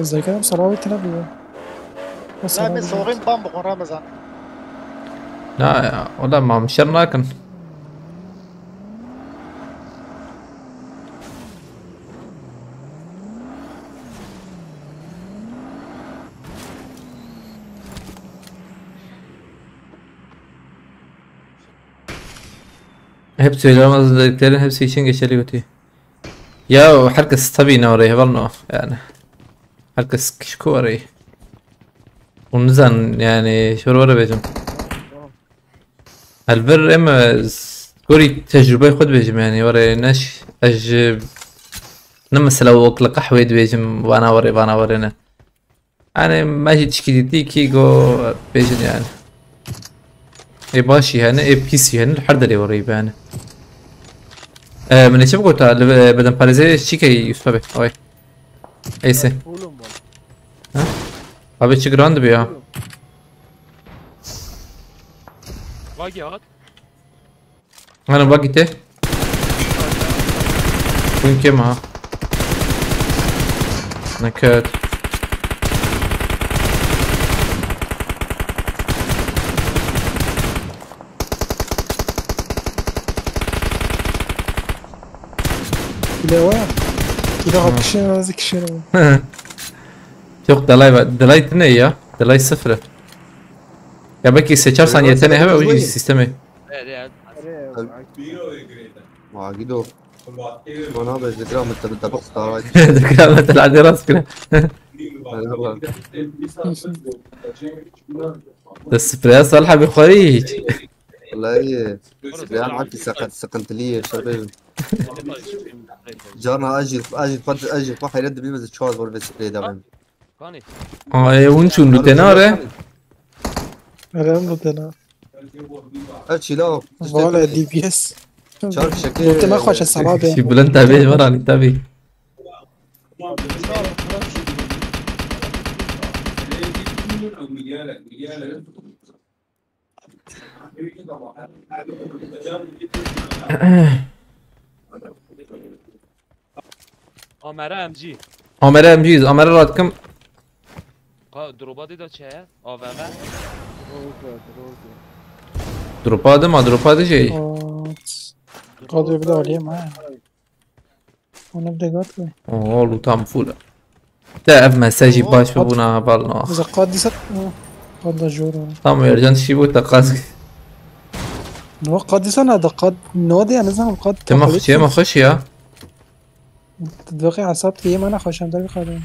Ez de kerem salam etine bir. La min soxin ban bixwin Ramazan. Na ya, o da mam şer nakin. Hep söylemez dediklerin hepsi için geçerli götü. Ya herkes tabii ne oraya var no yani. Her kes kişko were. Hûn nizanin, yani, şor were bêjim. Elbir em, e, s-, gorî tecrûbeyê xwe dibêjim, yani, were neş, ez ji, ne mesela wek li qehweyê dibêjim, vana were, vana were ne. Yani, me jî tişkî dîtî kî go bêjin, yani. Ê baş jî hene, ê pîs jî hene, li her derê were be, yani. E, min ê çi bigota, li, e, bedenparêzê çi key Yusuf abi? Oy. Eyse. Oğlum bak. Ha? Abi çi giran dibi ya. Bagi at. Hani bagi te? Bugün kim ha? Nakat. Bile var. Bile Ha. Kişi en az kişi. Yok, delay var. Delay ne ya? Delay sıfır. Ya belki seçer saniye tene hebe o sistemi. Evet, evet. Magido. Bana be zikra mı tabi tabak stara. Zikra mı tabi rast kira. Merhaba. De spreya salha bir xorî hiç. Vallahi. Spreyan haki sakat sıkıntılı ya şöyle. Cana acil acil fat acil fat hayret de bilmez çoğaz var ve sprey de ben. Kanî. Ay, hûn çûn lûtena re? Erem lûtena. Ev çîla o. Vale D P S. Çar şekê. Lûtena xweş e, sema be. Şî bilind tabi, ji me re tabi. Amere M G. Amere M G, amere radikim. Ka droba de da çe? A V M. Dropa de ma, dropa de şey. Ot. Kadro bir de alayım ha. Onu bir de gat koy. Oo, lûtam full. Te ev mesajî baş bûna balna. Bize qadîsa. Qada jor. Tam Ercan şî bû te qaz. No qadîsa ne da qad no de ne zaman qad. Tema xweş, tema xweş ya. Dveqî hesab diye mana xweş em der qadin.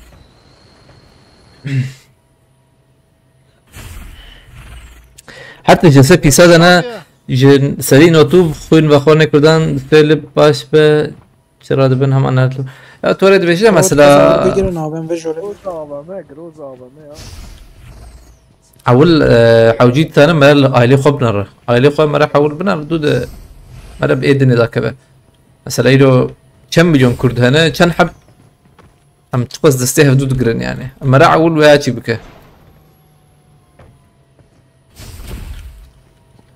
Heta cinse pîsa de ne ji serî notû xwîn ve xwarnê kurdan fêlib baş be. Çira dibin heman nertlu. Ya, tu re dibêjî de mesela. Bigirin abi, em vê jolê. Groza A V M, groza A V M ya. Ewil, e, hewcî tane mere li ailê xwe binere. Ailê xwe mere hewil binere, dû de mere bi ê dinê dakeve. Mesela îro çend milyon Kurd hene, çend heb em çiqas destê hevdû digirin yani. Mere ewil veya çî bike.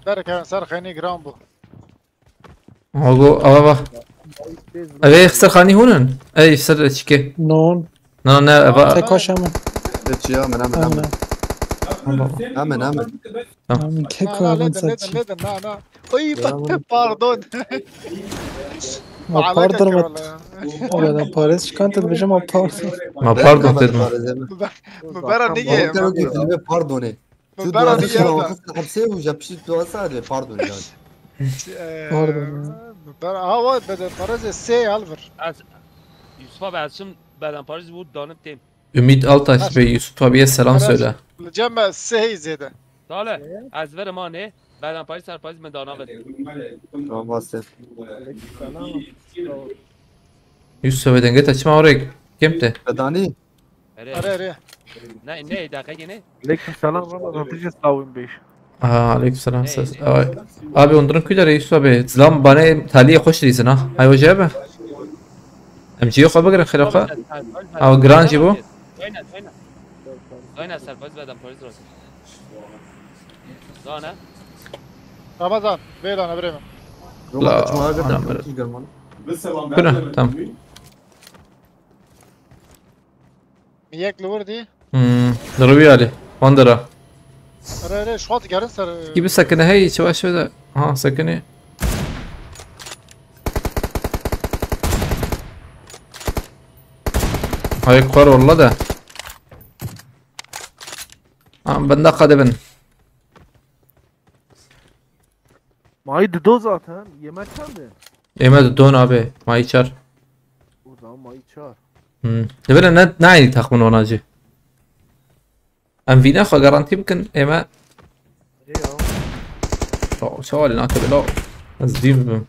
Derek ser xeynî giran bû. Hago, ava va. Eve xser xanî hûn in? Ey, ser çike. Non. Na, ne, eva. Tek koş hemen. Geç ya, hemen, hemen, hemen. Hemen. Hemen, hemen. Tamam. Hemen tek koş hemen. Leden, leden, leden, na, na. Oy, pardon. Ma pardon, ma. Ola da Paris çıkan tadı bizim ma pardon. Ma pardon dedim. Bu bera ne ye? Pardon. Pardon. Tu dua sera hepsê û ja piştî dua saet ve pardon yani. Pardon. Bera ha wa beden parêzê sê alvir. Ez Yusuf abi, ez çim bedenparêz bû danim têm. Ümit Altaş Bey, Yusuf abiye selam söyle. Cem sê zêde. Dale, ez verim anê, bedenparêz serparêz min dana ver. Tamam, Yusuf abi denge taçma oraya. Kim te? Bedani. Erê. Erê, erê. Ne, ne, dakika gene? Aleyküm selam, Ramazan, tije sawin beş. Aha, aleyküm selam, ses. Ay. Abi, onların kuyları Yusuf abi. Zilam bana taliye hoş değilsin ha. Hay hoca abi. M G yok abi, gerek yok ha. Abi, Granji bu. Oyna, oyna. Oyna, serpaç adam, polis olsun. Daha ne? Ramazan, ver lan, vereyim. La, tamam. Tamam. Mi yek li wir dî? Hmm, li rûyê alî. Wan dera. Re, re, şu an digerin ser. Kî bi sekine hey, çi baş de. Ha, sekine. Ay, kar walla da. Ha, bende qadibin. Mayî dido zaten. Yeme çend e? Yeme didon abi. Mayî çar. O zaman mayî çar. Hmm. Dibine ne, ne aynı takımın onacı? Em vîna xwe garantî bikin, ê me. Ê ya. Çawa lê nake bila. Ez dîv bim.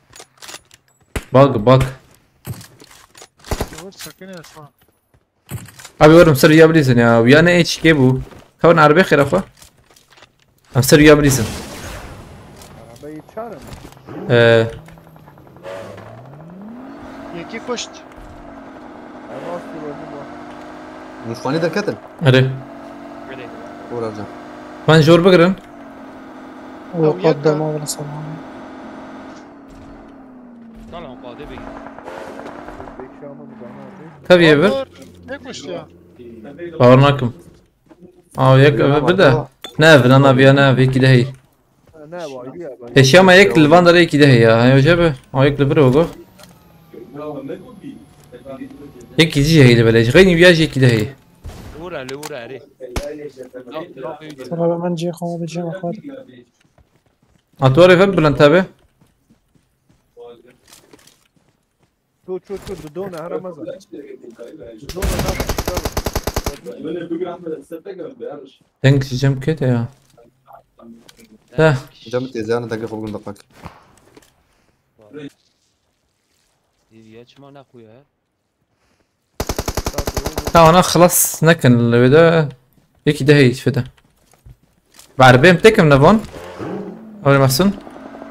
Bak, bak. Dur, sakın ya, şu an. Abi, werim ser ya bilîzin ya. Ya ne H K bû? Kawin erbê xêra xwe. Em ser ya bilîzin. Arabayı çağırın. Ee, Yekî kuşt. Rastî werdî bu. Muşkanî derketin. Erê. Uğur Ercan. Ben jor bigirin. Ew Ew yek e. Dema wala salam. Salam, qadê bigî. Pêşiya min dana. Tevî ye vir. Dur, ne kuşt ya? Bawer nakim. Aa, yek ev bir de. Ne ev, nana viya ne ev, yekî de heyî. Ne, bu ayrı ya, ben Pêşiya me yek li van dere yekî de heyî ya. Heyî hoca be. Aa, yek li vir ogo. Yekî jî heyî li belê. Xeynî viya jî yekî de heyî. Li wir e, li wir e, erê. Sala ben cihê xwe, cihê xwe. Atwarê ve bilind tabi. Çû, çû, çû, didone, here mezin. Didone, here mezin. Deng ji cem kete ya. Heh. Cem têzeyan dengê xwe bigin deqek. Dîviye çima nexuye? Tamam, ana xilas nekin li wê de. Yekî de heyî fide. Ber bêm tekim nevan. Öyle masın.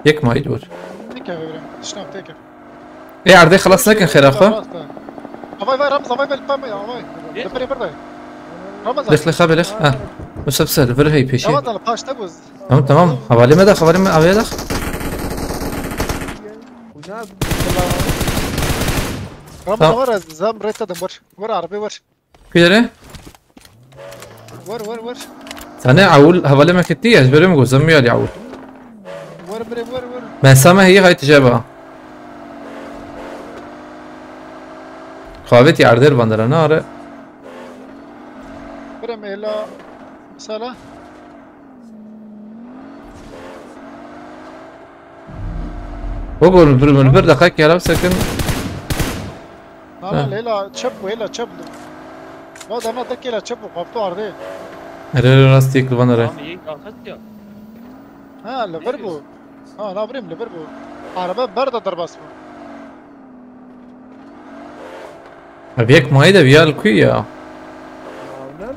Yek mayı dur. Teke evrim. Şuna teke. Ê erdê xilas nekin xêra xwe. Avay vay Ramza, avay vel pam ya, avay. Lepere burada. Ramza. Lix lix abi lix. Ha. Musab sel vir hey peşi. Ramza la paşta buz. Tamam, tamam. Havale me de, havale me, havale de. Ramza Tamam. Var, zam reta da var. Var arabe var. Kuyere? Var, var, var. Sane awul havale me ketti ya, ez berem gozem ya awul. Var, bre, var, var. Ben sama heyi hay tijaba. Kaveti arder bandara na are. Bre mela. Sala. Bogol bir, bir, bir dakika yaram sakın. Na, na, Ha. Leyla çep bu, Leyla çep bu. Va da na tek Leyla çep bu, kaptı ardı. Ere rast yek van ere. Tamam, iyi, kalkacak ya. Ha, lever bu. Ha, na birim lever bu. Araba ber da derbas bu. Abi yek mayı da bir yer kuyu ya. Ya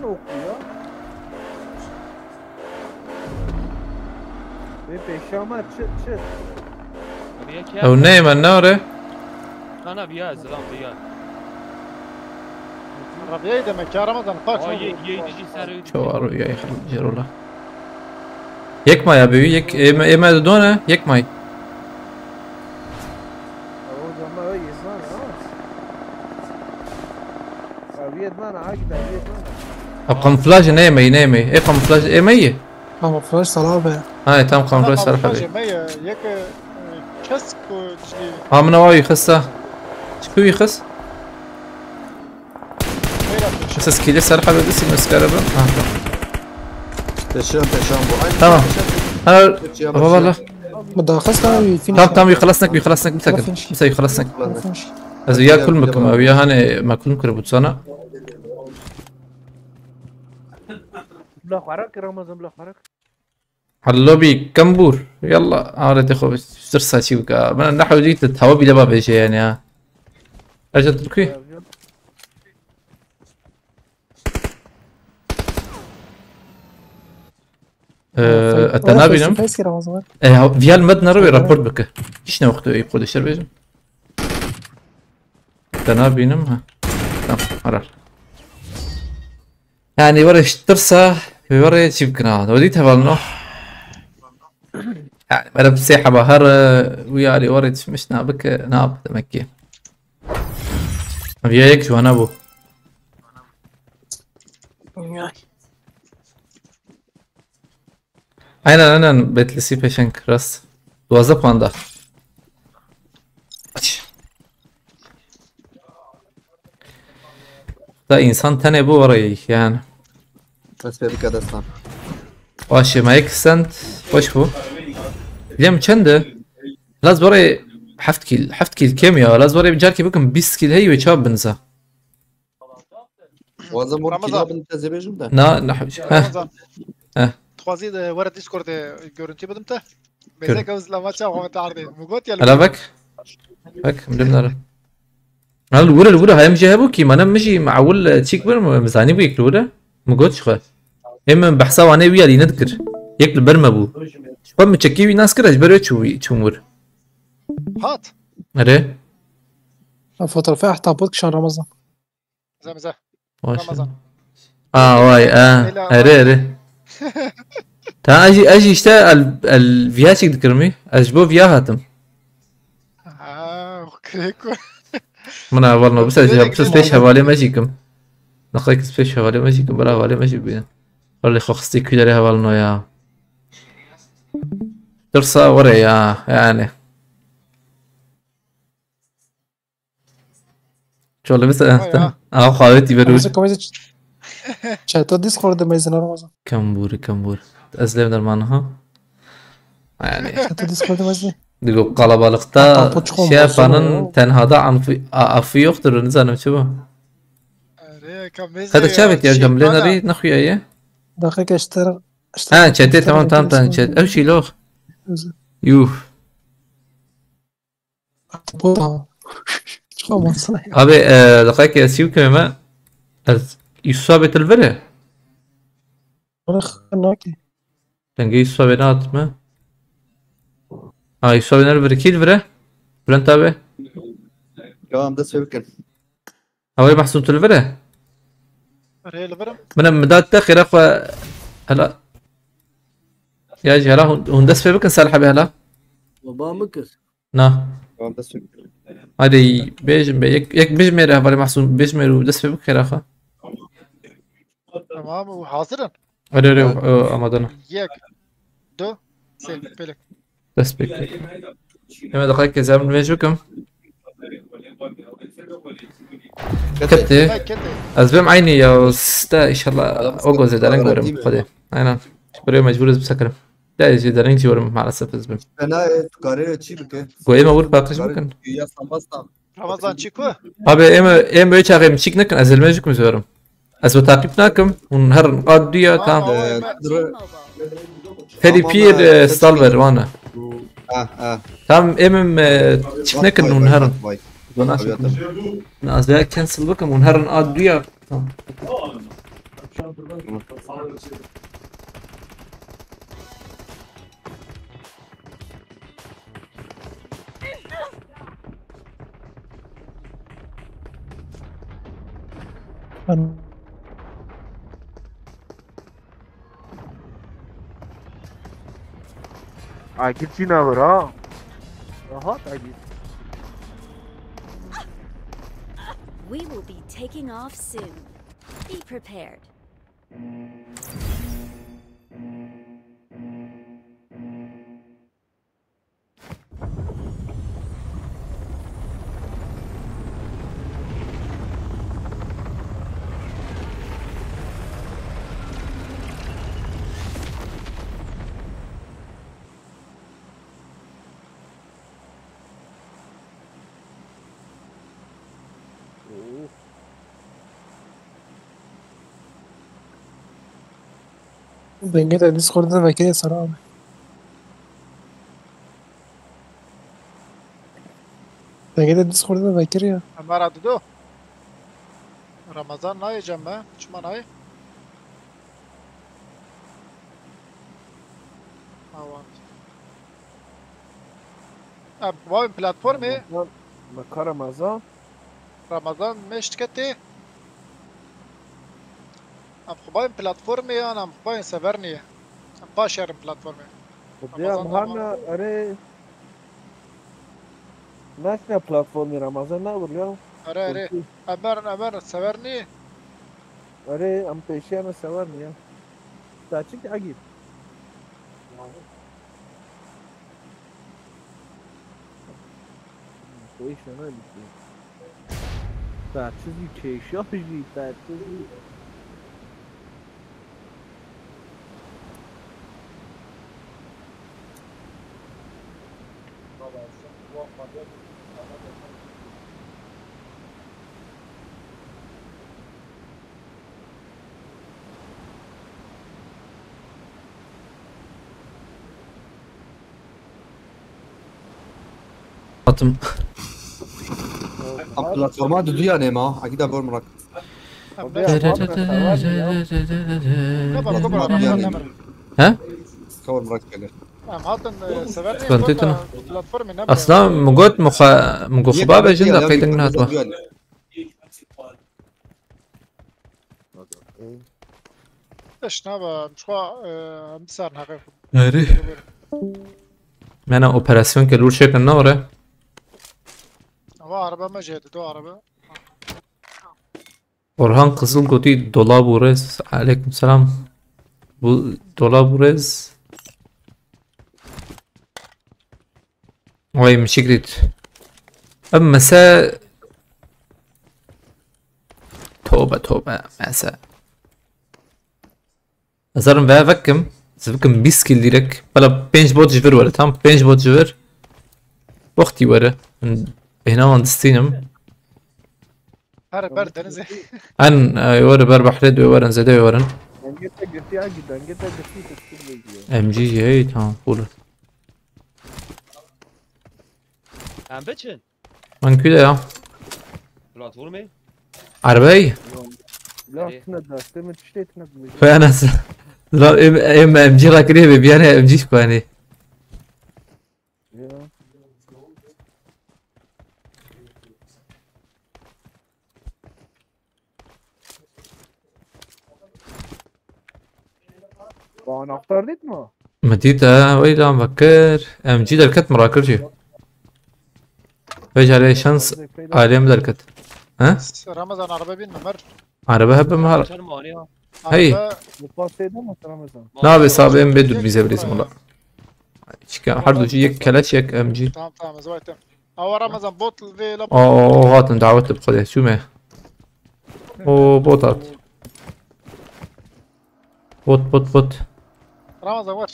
ne oku ya? Ve peşama çı çı. Ew neyê me nare? Kana viya zilam viya. Rabiyayı demek ya Ramazan kaç. Ay ye ye ye ser. Çawar ya jerola. Yek may abi, yek eme eme de done yek may. Hocam ben öyle izler ya. Abi yetmen ha gider yetmen. Ha, kamuflaj ne yemeği ne yemeği? E kamuflaj yemeği. Kamuflaj sala be. Ha, e, tam kamuflaj sala be. Kamuflaj yemeği yek e, kesk o şey. Ha, min ewa yixista. Çi ku yixis? Mesela skill'e ser haber isim eskara ben. Ha, tamam. Teşekkür, teşekkür bu. Aynı Tamam. Teşekkür. Ha, Teşekkür, baba la. Müdaxas da bir finish. Tam tam bir xelasnak bir xelasnak bir takım. Finish. Mesela bir xelasnak. Finish. Ez ya kul müküm abi ya hani makulum kırı bu sana. Bila xwarak Ramazan bila xwarak. Hello bi kembur. Yalla, arete xo sir saçî bika. Bana ne hewlî te tawa bile ba bêje yani ya. Aja Türkü. Ee, ete nabînim. Face to face kira o zaman. E, ha, viyal med nere ve raport bike. Hiç ne wextu ey xwe dişer bêjim. Ete nabînim ha. Tamam, harar. Yani were tirsa, were çi bikina. Were dît hevalno. Yani were sê heba her, e, wiyarî were çimiş nabike, nab demek ki. Viya yek ji wana bû. Aynen, aynen, Betlisî peşeng, rast. Duwazdeh puan da. Aç. Da insan tenê bu orayı yani. Bes be bir kadastan. Baş yemek sent. Hoş bu. Bilem çendi? Laz orayı heft kil. Heft kil kem ya. Laz orayı bir carki bakın bîst kil hey ve çab binza. Wazim wor Ramazan. Kîna bin te zêbêjim de. Na, na, heh. Ramazan. Heh. Dixwazî e, were Discord e, görüntü bidim te. Gör- Mêze gavz lama ça xwe te ardê. Mu got ya Ela vek. Vek, bilim nare. Hal wure, wure, hayem jî hebû kî, mane min jî me'ewil, e, çîk bir mi, mizanî bû yek li wure. Min got ji xwe. Ê min behsa wane wî alî nedikir. Yek li ber me bû. Ji xwe min çekî wî nas kir, ez ji ber wê çû wî, çûm wir. Hat. Erê. Fotoğrafı ahtapot kişan Ramazan. Zemze. Baş. Ramazan. Aa, vay, aa. Bela Erê, erê. Ta ez jî, ez jî işte el, el viya çek dikirim. Ez ji bo viya hatim. Ha, okey. Min heval no, bisa Direkt jî, bisa direkt pêş aldım. Hevalê me jî kim. Naqayek pêş hevalê me jî kim, bira hevalê me jî bîne. Wallahî xwe xistî kûlerê heval no ya. Tirsa were ya, yani. Şöyle bir sen. Vay ya. Aha, xavet iberu. Ramazan komedi çete Discord'da mezin Ramazan. Kambur, kambur. Ez lev derman ha. Yani. Çete Discord'da mezin. Digo kalabalıkta Hatta poçko şey olmasın yapanın ya. Tenha'da anfı, a- afı yoktur, onu canım çubu. Erê, ka mêze Hadi çavet ya şey, camle bana. Nari ne xuya ya? Dakika işte. işte Ha, çete, tamam, tamam, tamam, çete. Ev şey yok. Yuh. Bu da. Çıkamazsın ya. Abi, e, dakika ya siu keme. Ez Yusuf abi tilvere. Bırak naki. Denge Yusuf abi ne atma? Ha, Yusuf abi ne vere, kil vere. Bülent abi. Ya em dest pê bikin. Havayê Mahsûn tu li vir e? Erê li vir im. Min em midat te xêra xwe hela. Ya jî hela hûn, hûn dest pê bikin Salih abi hela. Baba min kir. Na. Ya em dest pê bikin. Hadi bêjin be. Yek, yek bijmêre hevalê Mahsûn, bijmêre û dest pê bik xêra xwe. Tamam, û hazir in. Erê, erê, o, amade ne. Yek, du, sê, pêlek. Dest pê kir. Eme daqiqekê zem vêj bikim. Kete. Hey, kete. Ez bêm eynî ya, sta inşallah o gozê deren gorim xwedê. Aynen. Buraya mecbur ez bisekirim. Da ez deren jî werim maalesef ez bêm. Fena e, tu karê çî bike. Go ême wir paqij bikin. Ya sambasta. Ramazan çi ku? Abi ême, ême çaxê min çîk nekin, ez ilmê jî kim zorim. Ez we taqîb nakim. Hûn herin qat duya, tam. Aa, Ee, ême- dur. Fedî Tamam, pîr, e, e, seçim Stalber yok. Wana. Ha, ha. Tam êmim, e, çîk nekin, hûn herin. Dona Tabii, şekin. Na, ez veya cancel bikim, hûn herin a duya. Tamam. Agir çî navir ha. Rahat agir. We will be taking off soon. Be prepared. Dengê de Discord'da vekirê ser abi. Dengê de Discord'da vekirê ya. Emara Dido. Ramazan nayê cem me. Çima nayê? Awan. Em, vay platformê. Ramazan, me ka Ramazan. Ramazan meşt ketê. Em xwebayên platformê yan em xwebayên severniyê. Em paş herin platformê. Xwedê em Ramazan, hana, erê. Naşna platformê Ramazan ne ya. Erê, erê. Em herin, em herin severniyê. Erê, em pêşiya me severniyê. Saçik agîr. Kêşa ne dikî? Saçizî kêşa jî, saçizî. Hatim. Em platforma duduya nema. Akîda bor mirak. Em ne yapalım? Ne yapalım? Duduya nema. He? Kawal mirak kele. Em hatin e, sever ne Sıkıntı yapalım? yok. Platform ne? Aslında mugot muxa mugo xubabê jin de qeydin nehatiwa. Teşna be, çuwa em sar naqe. Erê. Mena operasyon ke lûr şekin ne ore. Ama araba me jedi, do araba. Orhan Kızıl gotî dolab û rêz. Aleyküm selam. Bu dolab û rêz. Vay mişikrit. Em mese. Tobe tobe mese. Ezarim ve vekim. Zivikim bîst kil direk. Bela pênc bot ji vir were. Tam pênc bot ji vir. Wextî were. Bêhna wan distînim. Her ber denize. En e, were ber behrê dê werin zêde werin. Dengê te girtî agî, dengê te girtî testir bekliyor. M G jî heye tamam full. Em biçin. An kuyde ya. Platformê. Erbey. La tine destê min tiştê tine bilmeyecek. Koya nasıl? La em em M G rakriye be biyane M G koyani. Ya. Anahtar değil mi o? Medî te weylan vekir. M G derket mirakir jî. Vê carê şans alem derket. He? Ramazan araba bin Ömer. Araba hep mi har? Çer mani ya. Hey. Araba- Bu pas şeyde mi Ramazan? Ne abi sabi em bedur bize bilirsin valla. Çıkan her ducu yek keleş yek M G. Tamam tamam, ez waytem. Awa Ramazan bot ve la. Oo hatin davet bi xwedê çûme. O bot hat. Bot bot bot. Ramazan var.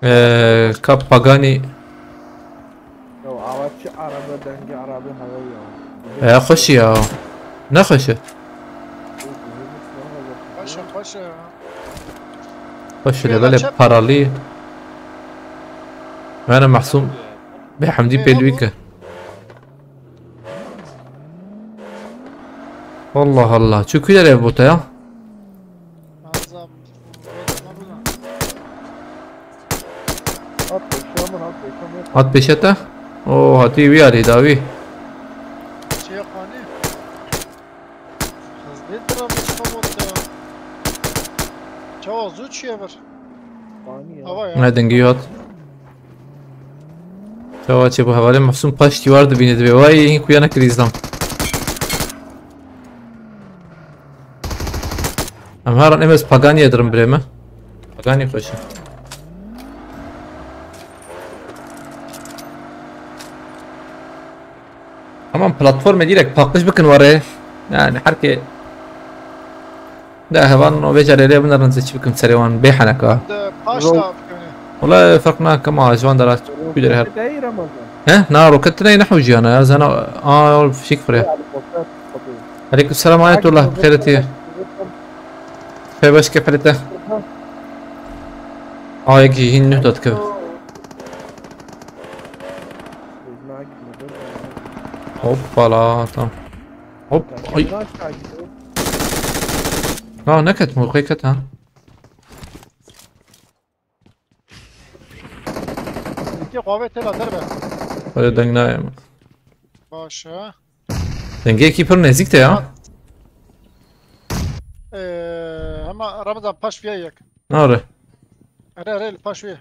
Eee kap Pagani. Ya avat çi araba dengi araba hava ya. E xweş ya. Ne xweş e. Paşa paşa. Xweş e belê paralî. Wene Mahsum Bê Hemdî pêlwî ke. Allah Allah. Çi kuyar ev bota ya? Ramazan. At beşe aman at beşe aman. Hat pêşe te? O hatî wî alî dawî. Şey yok hani. Hızlı ettir abi çıkma bot ya. Çawa zû çiye bir. Fani ya. Hava ya. Ne dengî hat. Çawa çê bu hevalê Mahsum paş dîwar dibîne dibê. Vay hîn kuya nekirî îzdam. Em her an em ez Paganiyê dirim birê me. Paganî xweş e. Tamam platformê direkt paqij bikin were. Yani herkê de hevan o vê carê lê binerin zê çi bikim serê wan bê heneka. De paşla büküne. Wala ferq nake ma ji wan dera kuyderê her. Dey Ramazan. He? Na roket ne ne hujiyana ya zana a fişik fire. Helikopter kapıyı. Aleyküm selam ayetullah xêretiye. Pê baş ke pelete. Ayek jî hîn nuh dat ke. Hoppala tamam. Hop. Ay. Na ne ket murqê ket ha. İki kuvvet tela derbe. Öyle deng nayem. Başa. Dengê ekî pir nêzîk te ya. Ee, ama Ramazan paş viya yek. Nare. Ere ere paş viya.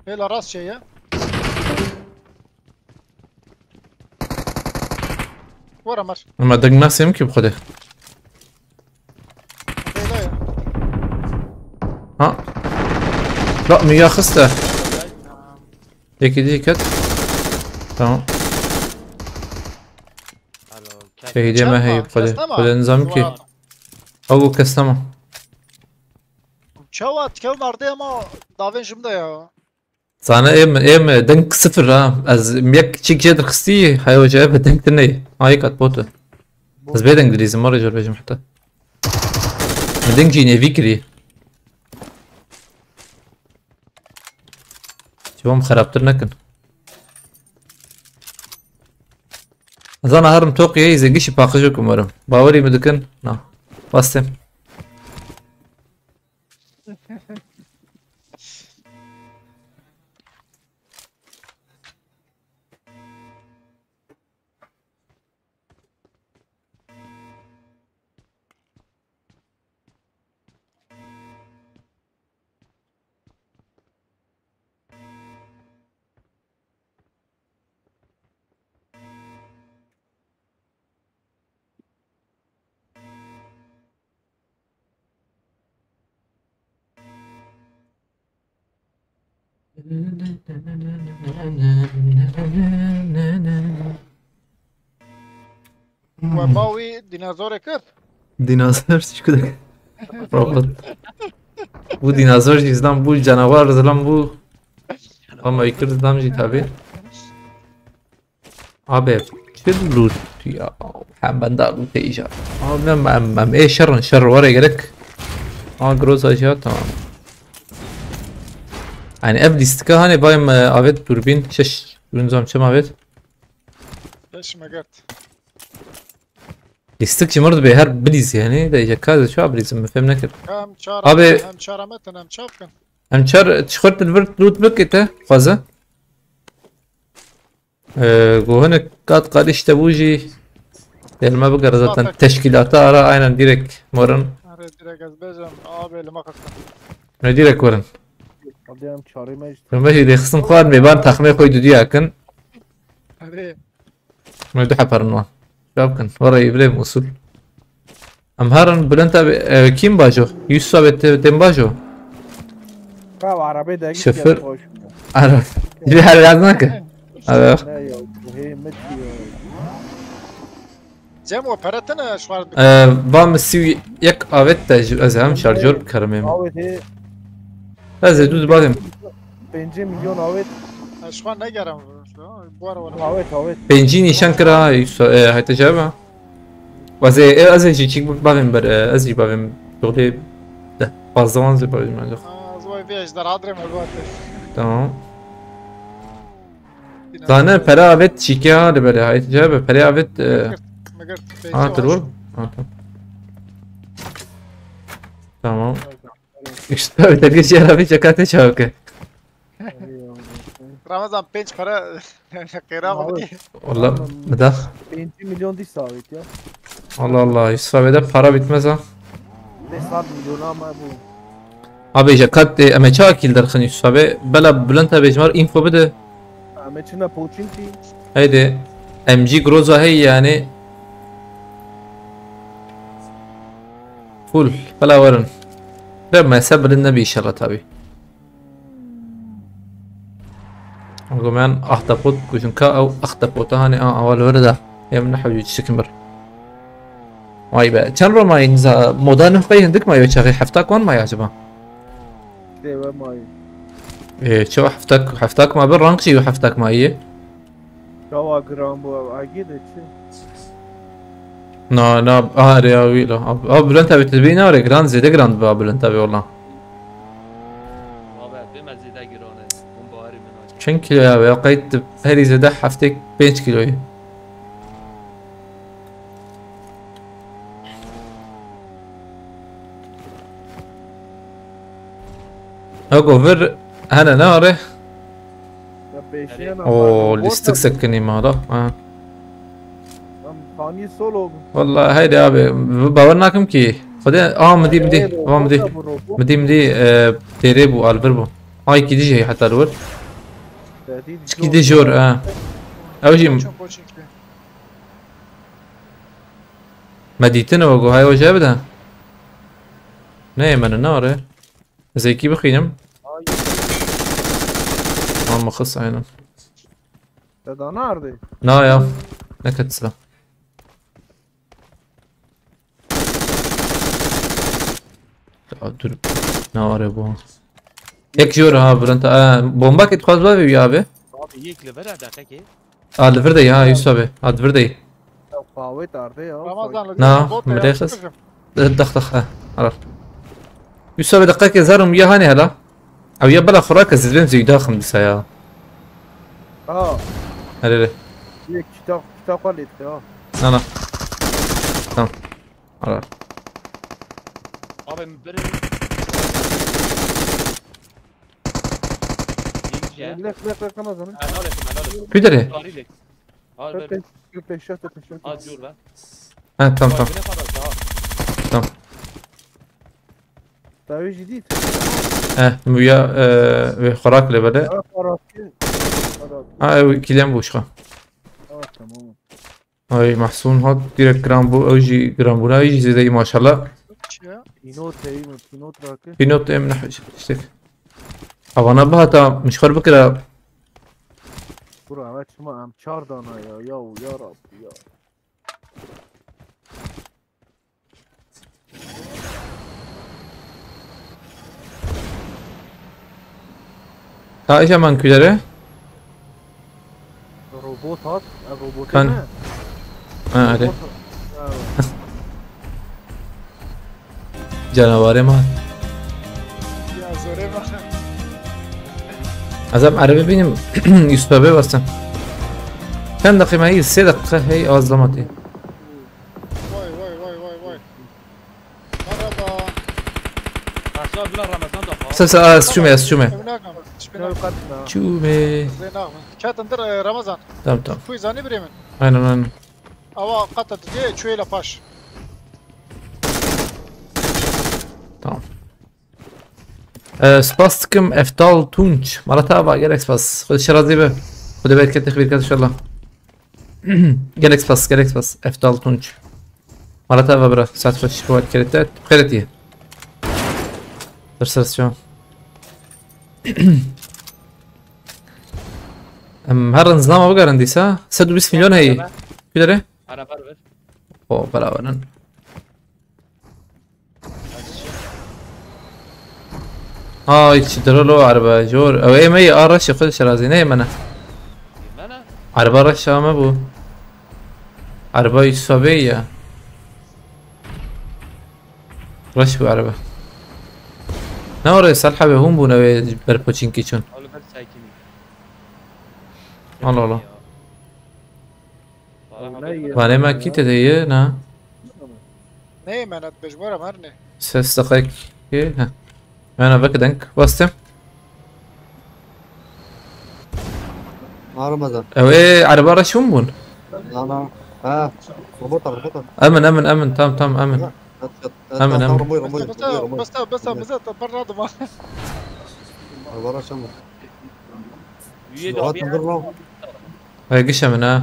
Hela rast şey ya. Wara mar. Ama deng nasem ki bu kadar. Hela ya. Ha. La mi ya xiste. Yekî dî ket. Tamam. Alo. Şehîdê me heyî xwedê. Xwedê nizam kî. Ew kes nema. Çawa tikev mardê ama davên jim de ya. Zane êm êm deng sifir ha. Ez yek çik jê dirxistî, heyo jê ve deng tine. Ayê kat botu. Ez bê deng dilîzim, marê jor bêjim heta. Min deng jî nêvî kirî. Ciwan xerabtir nekin. Ez ana herim toqiyê zê gişî paqij û kumarim. Bawerî min dikin? Na. Bastê. We ba wî dînozorê kir? Dînozor çiku dike? Robot. Bu dînozor jî zilam bû, canavar zilam bû. Ama kir zilam jî tabi. Abi, çi loot ya? Hem benda loot heyecan. Abi em, em, em, ê şerrin, şer were gerek. Aa, Groza jî hat, tamam. Yani ev lîstika hani bayım, e, avet durbin, şeş, durbin zam çem avet. Geç me gert. Lîstik ji mir dibe her bilîz yani, de je ka de çawa bilîzim, min fêm nekir. Hem çar Abi- hem çar ametin hem çap kin. Em çar çixurt li vir loot bikite, xwaze. Ee, go hinek kat qaliş te bû jî. Dêr me bigere zaten Zaten. Teşkîlata ara aynen direkt morin. Are direkt ez bêjim, abi li me qistin. Ne direkt werin. Hadi em çarê me işte. Em bejî dê xistin xwar mêban taxmê xwe dudiya kin. Hadi. Me du heperin wan. Şab kin. Were Îbrahim usul. Em herin Bülent abi, e, kim bajo? Yusuf abi te-, tem bajo? Ka arabê de Şoför. Ara. Bir her yaz nake. Ara. Ne ya, bu hey met ya. Cem, o para tene şu an. E, va mi sî û yek avet de ji-, ez hem şarjör bikarim êm. Avet he. Ez ê dû dibavêm. Pêncî milyon avet. Ha, şu an ne gerem? Bu ara var. Avet, avet. Pêncî nîşan kira, Yusuf, e, hete cevap ha. Ez ê, e, ez ê jî çîk bavêm ber, e, ez jî bavêm dolê de. Fazla wan zê bavêm ancak. Ha, zor bir ejderha direm elbette. Tamam. Zane pere avet çîke ha li bere, hayt cevap pere avet, e, Megert, megert. Ha, Pêncî dur var. Vur. Ha, tamam. Tamam. Üstü abi de gece yarabi çakate çabuk. Ramazan, pênc para qêra Abi. Valla, bir daha. Pêncî milyon dîsa avêt ya. Allah Allah, Yusuf abi de para bitmez ha. Beş sed milyon ama bu. Abi, je kat, e, em ê çawa kîl derxin Yusuf abi? Bela Bülent abi ji me re info bide. Em ê çine Pochinki. Haydi. M G Groza hey yani. Full. Bela werin. Ve mese bilin nebi inşallah tabi. Ango men ahtapot, kujinka ew ahtapota hani a, awal were da. Em ne hewci çikim bir. Vay be. Çend ro mayî niza moda nuh qey hindik mayî ve çaxê heftak wan mayî acaba? Dê we mayî. Ee, çewa heftak, heftak ma bir rank jî heftak mayî. Çawa giran bû ev agî de çi? Na, na, a, rê awî la. Ab, ab, Bülent abi, tu dibî na rê giran, zêde giran dibe, Bülent abi, wala. Abi, bê me zêde giran e. Hûn bawerî min nake. Çend kilo ya be? Qeyt herî zêde heftê pênc kiloyî. Ego vir hene ne are? Ya pêşiya na O pardon, lîstik borsa sekinî mala. Ha. Em fanî solo bû. Wala heydi abi, bawer nakim ki. Xwedê, aa, midî, midî. Ê, Va midî. Borsa bû, robot. Midî, midî, e, têrê bû, alvir bû. Ay ki dijî heta li wir. Çikî de jor, ha. Ew jî Çok hoş çekti. Me dîtin ew go, hay o jê bide. Ne yemene, ne are? Ez ê kî bixînim? Ay. Ha, mixis aynen. Te da nardê? Na ya. Neket silah. Ya dur. Ne are bu? Yek jor ha, Bülent. Aa, bomba ki dixwaz bavê wî abi. Abi yek li vera deqekê. A, li vir de ya, Yusuf abi. A, li vir de. Ya, qawê tardê ya. Ramazan, li Na, bot ya, milê xist. Dax, dax, ha. Ara. Yusuf abi, deqekê zarim ya hani hela. Ew ya bela xurake zidvên zî daxim disa ya. Ha. Hele hele. Yek kitap, Şaka lêt ya. Na, na. Tamam. Ara. Abi, biri. Yiyince. Lek, lek, lek, Ramazan'ın. Helal etsin, helal etsin. Pidere. Tarih lek. Al ver. Kırk beş, kırk beş, kırk beş. Az yor lan. Ha, tamam, tamam. Bak, ne kadar daha. Tamam. Tabii ciddi. Eh, bu ya, e, ve xorak lebede. Ya, xorak. Xorak. Ha, ew kîlem bû şixa. Ha, tamam. Ay, Mahsûn hat direkt giran bû, ew jî giran bû, ew jî zêde maşallah. Çi ya? Pînot heyî min, pînot rakir. Pînot em ne işte. Avana bihata mişxar bikira. Bura, evet, çima em çar dana ya, ya, ya Rabbi ya. Ka îja man kulere? Robot hat, ev robotê Kan- ne? Ha, are. Robot hat. Ha. Canavarê ma. Ya, zorê ma. Ez em erebe bînim, Yusuf abi bastin. Çend deqî me, sê deqîqe hey, az damatî. Vay, vay, vay, vay, vay. Merhaba. Karşıya bila Ramazan da. Ses, aa, ez çûme, ez çûme. Ev nakim. Çûme. Çûme. Zey nakim. Ketin dir, e, Ramazan. Tamam, tamam. Fuy zanî birê min. Aynen, aynen. Awa qata didê çûyê la paş. Tamam. Ee, spas dikim Eftal Tunç. Mala te ava, gelek spas. Xwedê şerazî be. Xwedê bereket, bereket inşallah. Gelek spas, gelek spas. Eftal Tunç. Mala te ava bira. Saet xweş, xewat kerete. Xeyretiye. Dersesyon. Em her nizama bigerin dîsa. Sed û bîst milyon heye. Araba. Kulere? Araba ver. O beraberin. Ay, çi dirilo erbe, jor. Ew ê me yê a reşê xwe şerazî, ne yê me ne. Yê me ne? Erba reşa me bû. Erba Yusuf Bey ya. Reş bû erbe. Ne oraya Salha ve hûn bûn ew ê ber poçinkî çûn. Oliver Sakinî. Allah Allah. Vanê me kî tê de ye, na? Neyê me, net bejmora me her ne. Ses deqek ye, ha. Mena vek denk, bastim. Ha, Ramazan. Ew ê erba reşûn bûn. Na, na. Ha, robota, robota. Emin, emin, emin, tam, tam, emin. Ha, Emin, emin. Basta, basta, basta, basta, basta, ber nadim ha. Erba reşûn bûn. Üye de Rahat bir dur lan. Hey, gişe min ha.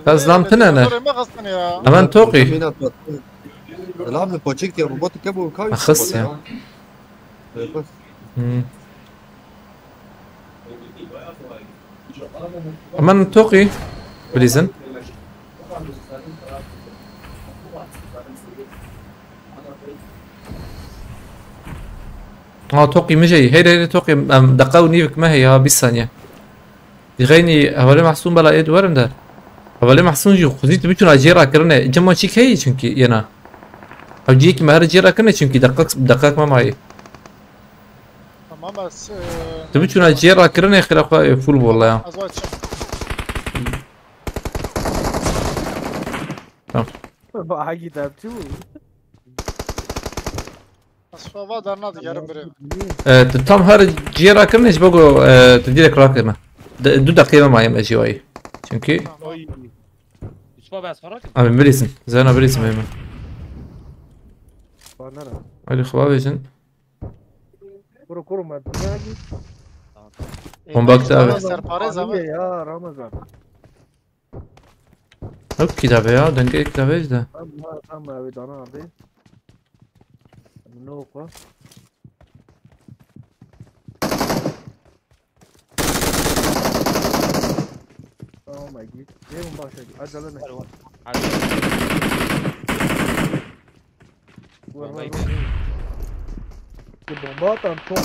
Kaz lan tine ne? Zorê me xistin ya. Hemen toqî. Mina tu. Lan bir poçik ya, robot ke bu kavi. Xis ya. Evet, bak. Hmm. Hemen toqî. Bilizin. Ha, toqî min jî. Heyr, heyr, toqî. Em, deqa û nîvik me heye ha, bîst saniye. Dixeynî hevalê Mahsûn bela ê duwerim de. Hevalê Mahsûn jî xwezî tu biçûna cê rakirine. Cema çîk heye çunkî yena. Ew ciyekî me her cê rakirine çunkî deqak, deqak me mayê. Tamam, ez, e, Tu biçûna cê rakirine xira xwe, e, full bolla ya. Ez açim. Tamam. Ba, hagi dapçı bu. Asfa va dar nadigerim birê. E, tu tam her ciyê rakirine ji bo ku, e, tu direk rakirine. De, du deqê me maye me jî wayî. Çünkü Oy. Yusuf abi, ez xwe rakim. Abi bilirsin. Zena bilirsin benim. Banera. Hadi xwe bêjin. Kuru kuru me. Tamam, tamam. Bombak da abi. Serparêz abi. Ya Ramazan. Yok ki tabi ya, denge ilk tabi işte. Tamam, tamam abi, dana abi. Ne oku? Tamam abi. Yerim başa. Acele ne? Var, var. Hadi. Vur, vur, vur. Bombayı ver. Bir bomba atan çok.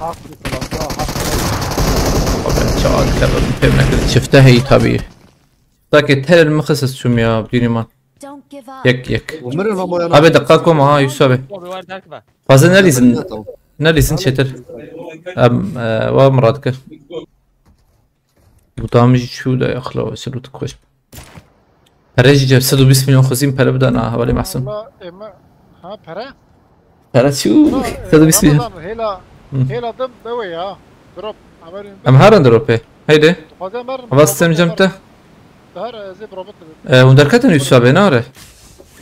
Hak bir kulak, ya hak. Abi, çağa kitabı pevnek çifte hey tabii. Taki tel mi xis çûm ya, dînî man. Don't give up. Yek, yek. Abi, deqa koma ha, Yusuf abi. Abi, var derk var. Fazla ne lîzin? Ne lîzin çetir? Em, e, wa mirad kir. Gutam jî çû de yaxla, se lût xweş. Pere jî cem sed û bîst milyon xwezîn pere bidana hevalê Mehsûn. Valla ême, ha, pere? Pere çû, Valla, e, sed û bîst milyon. Ramazan, hêla, Hı. hêla dim be wê ya. Drop, haberin Em herin dropê. Heydi. Dixwaze merin, Hava drop sistem cem te. Dihar, e, zê drop te. E, hûn derketin Yusuf abi, ne are?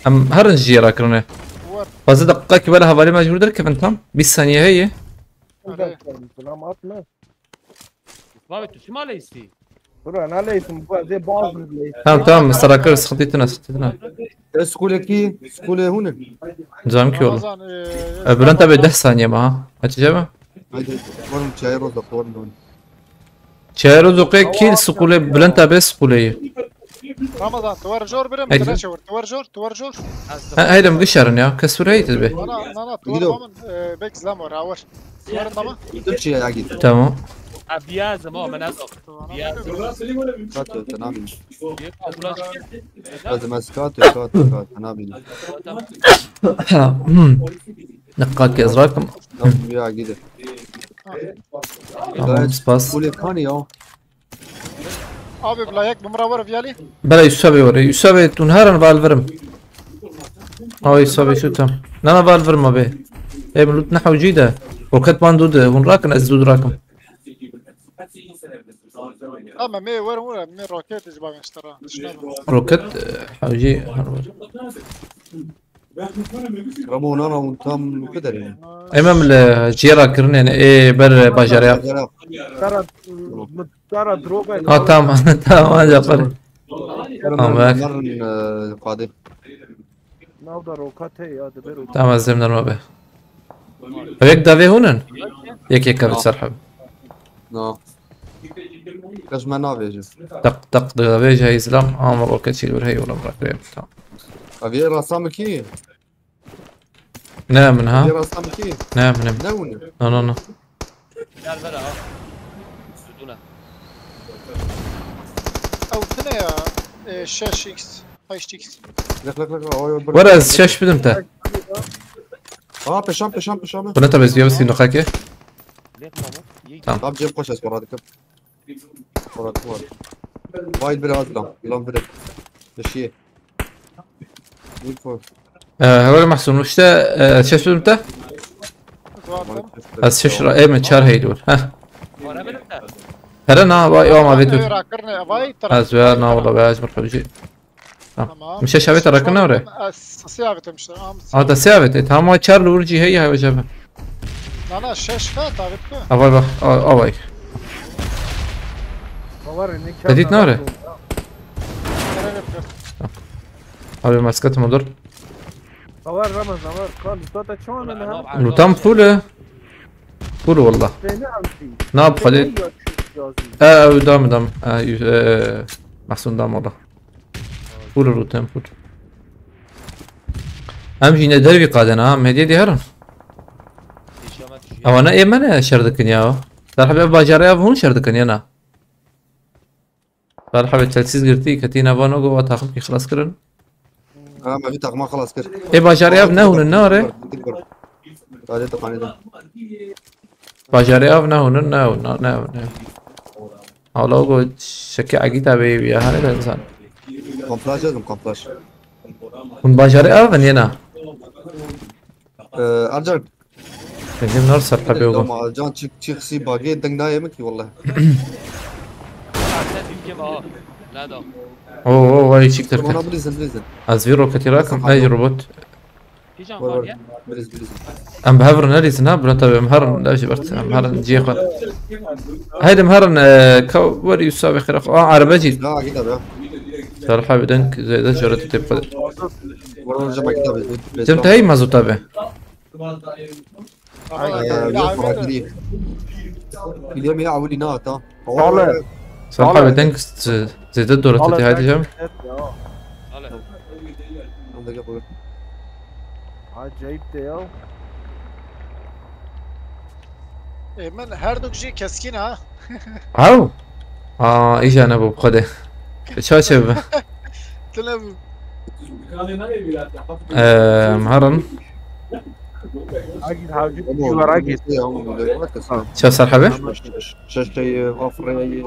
Em herin jî yera kirine. War. Fazla dakika ki bela hevalê mecbur derkevin tam. Bîst saniye heye. Are. Selam atma. Bavê tu çima leyîstî? Bura ne leyîsim, bu zê bazı leyîsim. Tamam, tamam, mistara kir, sıkıntı tine, sıkıntı tine. E, skulekî, skulê hûn e? Zam ki oğlum. Ramazan, e, E, Bülent abi deh saniye mi ha? Açacağım mı? Haydi, oğlum, çayı rozak, oğlum, oğlum. Çayı rozak, kil skulê, Bülent abi skulê. Ramazan, tu wer jor birim, Ekle. tu ne çewir, tu wer jor, tu wer jor. Ha, haydi, bişarın ya, kes buraya git be. Nana, nana, tu wer Gidiyor. Mamin, e, bek zlam var, ha, wer. Tu wer tamam. Dur çiye ya git. Tamam. Ha, biyazım o, ben az Biyazım. Kato, te nabînim. Lazım ez kato, kato, kato, te nabînim. Tamam. Hmm. Dikkat kes rakım. Tamam, ya gidin. Tamam, spas. Kulê kanî ya. Abi, bila yek bi min re were viyalî. Bela Yusuf abi were. Yusuf abi, tu herin val virim. Ay, Yusuf abi, şu tam. Nana val virim abi. Ê, min lut ne hewcî de. Roket man dû de. Hûn rakin, ez dû rakim. Tamam, me were, were, me roket ji bavên ji te re. Şuna bak. Roket, e, hewcî her were. Ramo nana hûn tam li ku derê ne? Em em li ciyê rakirinê ne, ê ber bajarê ya. Bajarê. Kara, kara droga. Ha, tamam, tamam, Cafer. Tamam, Merin, bak. Merin, e, Kadir. Nav da roka te ya, dibe roka. Tamam, ez dem derma be. Ev yek davê hûn in? Yek yek kevit ser heb. Na. Kes me navêje. Taq, taq, davêje hey zilam, ama roket çî wir hey, ola bırak, tamam. Ev yê rasa min kî? Ne min ha? Ev yê rasa min kî? Ne min, ne min? No, no, no. Gel ver ha. Sütuna. Ew tune ya, e, şeş x, heşt x. Lek, lek, lek, oy, oy, Were ez şeş bidim te. Aa, peşan, peşan, peşan. Buna tabi ez yavuz sindoqake. Lek mamu. Tamam. Tamam, cem koş, ez para dikim. Para var. Vay, biraz lan. Lan bir. Beşiye. Info. Ee, heval Mahsun, işte, e, şeş bidim te? Ez şeş ra, e, min çar heydi wur. Heh. Para bidim te. Pere na, vay, o ma vetu. Rakirne, vay, tara. Ez veya na, wala veya ez bir xebji. Tamam. Tamam. Mişe şavet rakirne ore. Ez sesi avetim işte. Aa, da se avete. Tamam, çar li urcî heye, heye, heye. Na, na, şeş kat avêt ku. Avay bak, a-, avay. Bavar ne Te dît nare? Abi, maskat mı dur? Bavar Ramazan var. Kan, lütata çon ne ha? Lutam full e. Full wallah. Beni aldı. Ne yap Halil? Beni yok yazıyor. Ee, dam, dam. Ee, e, Mahsun dam wallah. Full rotem full. Em jî ne dervî qadin ha, em hediye dê herin. Ewana ê me ne şer dikin ya. Serhebe bajarê ev hûn şer dikin ya na. Serhebe telsiz girtî, ketî nava nogo, wa taxim kî xilas kirin. Ha, me vî taxima xilas kir. Ê bajarê ev ne hûn ne are? Dikir. Tade te qanî de. Bajarê ev ne hûn ne, ne, ne, ne. Hala go şekî egîta bê ya, hane de insan. Kamplaj yazdım, kamplaj. Hûn bajarê ev in yena? Ee, Ercan. Benim nar serhebe go. Ama Ercan çık, çık si bagê deng nayê min ki vallahi. Sen kim o? Lado. Oo, oo, vay, çiktir. Ona bilirsin, bilirsin. Az bir roketi rakım, ay robot. Kîjan Var, var. Xwariye? Biliz, biliz. Em bi hev re nelîzin ha, buna tabi em herin, ne jî bert, em herin cihê xwe. Heydi em herin, e, ka werî Yusuf abi xêra xwe. Aa, erebe jî. Ha, git abi. Serhebe deng, zêde jore tu tê bixwe. Var, var, cema git abi. Cem te hey mazot abi. Ay, Ee, ya, yok, abi. Bırak, gideyim. Biliyorum ya, Avuli ne hata? Sağ ol. Serhebe deng, z-, zêde dore tu tê, heydi Cem. Acayip de ya. E, min her du jî keskîn ha. Ew? Aa, îja nebû bi xwedê. Ça çêbibe? Tune bû. Em herin. Agîd hawcî Ama var, agîd. Şey, ama böyle bak da sen. Ça serhebe? Şaştayı, afrayı.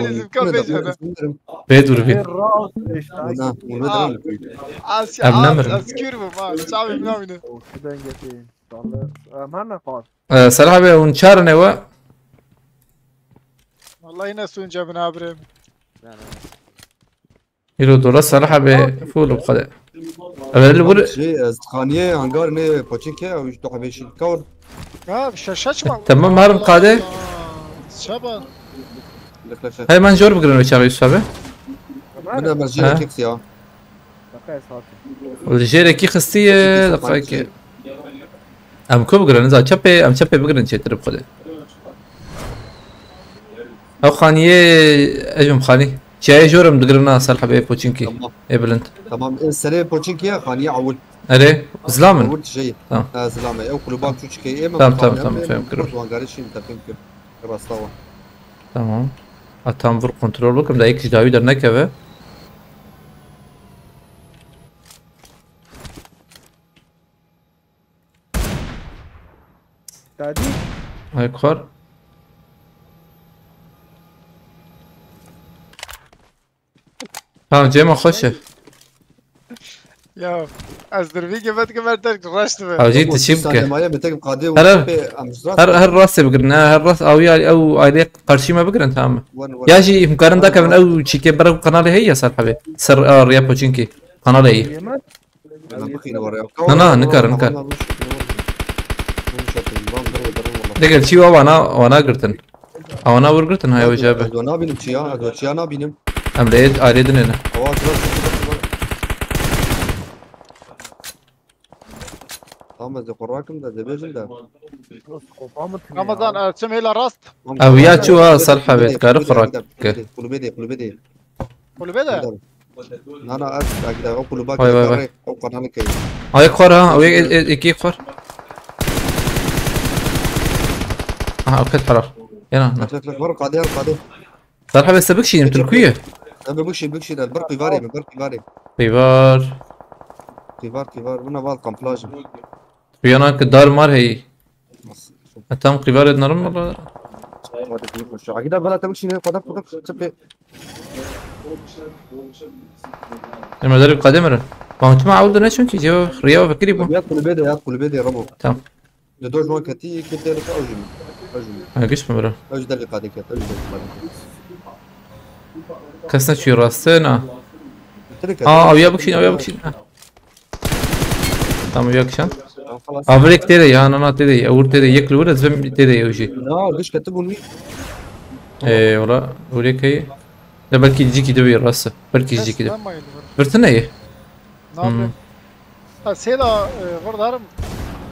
Komünizm ka bêjene. Bê dûr bî. Rast işte. Ona, ona Aa. da Az, Em az, nemirin. Az kür bûm, az çavim namîne. Şu dengesi. Sağlı. Hemen ne kal? Salih abi hûn çar ne we? Vallahi ne sunca bin abrim. Îro dora Salih abi full bi xwe de. Evel vur. Şey, ez xaniyê hangar ne poçinke, ew ji doh beşî kawr. Ya bir şaşaç mı? Tamam, harım qade. Şaba. Lixleşe. Hey, man jor bigirin o çaxê Yusuf abi. Min em ez Ha. jî kek siya. Şaka esas. Li jêrekî xistiye dixweke. Em ku bigirin, za çepê, em çepê bigirin çêtir bi xwe de. Ew xaniyê, ez jim xanî. Çiyayê jor em digirin a Salih abi poçinkî. Tamam. Ê bilind. Tamam. E, serê poçinke ya xaniye awil. Erê, zilam in. Awil şey. Tamam. Ha, zilame. Ew kulüba çuçke ê. Tamam, tamam, tamam, fehim kirim. Wangare şîn te fehim kir. Rasta wa. Tamam. A tam vur kontrol bikim da yek ji dawî dernekeve. Tadi. Ay kar. Tamam, cema xweş e. Ya. Ez dirvî gemet gemet derk raşt be. Hawjî tu çi bike? Maye metek qadê Her- û pê em ji rast. Her her rastê bigirin, ha, her rast awî ew ailê qarşî me bigirin, tamam mı? Wen, wen. Ya jî him karin dakevin ew çîkê berew kanalê heye ya Salih abi. Ser a riya poçinkî. Kanalê heye. Yemez. Em bixîne were. Na, na, nikarin, nikarin. Degel çî wa wana, wana girtin. Awana wir girtin, haya wece abi. Ez nabînim çiya, ez çiya nabînim. Em lê ailê dinê ne. Awa, biraz, biraz, biraz. Tamam, ez ê xwe rakim de, ez ê bêjim de. Ramazan, e, çim hêla rast. Ew ya çû ha, Salih abi, dikare xwe rak bike. Kulübe de, kulübe de. Kulübe de. Na na, ez, ez, o kulüba Vay, vay, kare, vay. O kanalê kê. Ay xwar ha, ew yek, yek, yek xwar. Aha, ew ket herar. Yana, na. Lek lek lek, var qadê, var qadê. Salih abi, se bikşînim, tu li ku ye? Em bikşîn, bikşîn, ber qîvarê, ber qîvarê. Qîvar. Qîvar, qîvar, buna val kamplajım. Riyana ki dar mar heyî. E, tam qîvarê narim valla. Hadi bir koşu. Agida bela tabuk şimdi, kodar kodar, çöpe. Ema derî qadê mirin. Bang çima ew dine çunkî ceva riya fikirî bû. Ya kulübe de, ya kulübe de, Ramo. Tamam. Ne doj wan keti, ki tere ka ujim. Ujim. Ha, giş mi bira? Uj dergi qadê ket, uj dergi qadê ket. Kes ne çuyor rastı na. Tere ket. Aa, avya bikşin, avya bikşin. Ha. Tamam, avya kişan. Xalas. Avrek tere ya, nana tere ya, ur tere, yek lura, zem tere ya uji. Ya, giş keti bunu. Ee, ora, oraya kayı. De belki ciki de bir rastı. Belki ciki de. Tamam, aynen. Birtine ye. Ne yapayım? Ha, Seyda, e, vurdarım.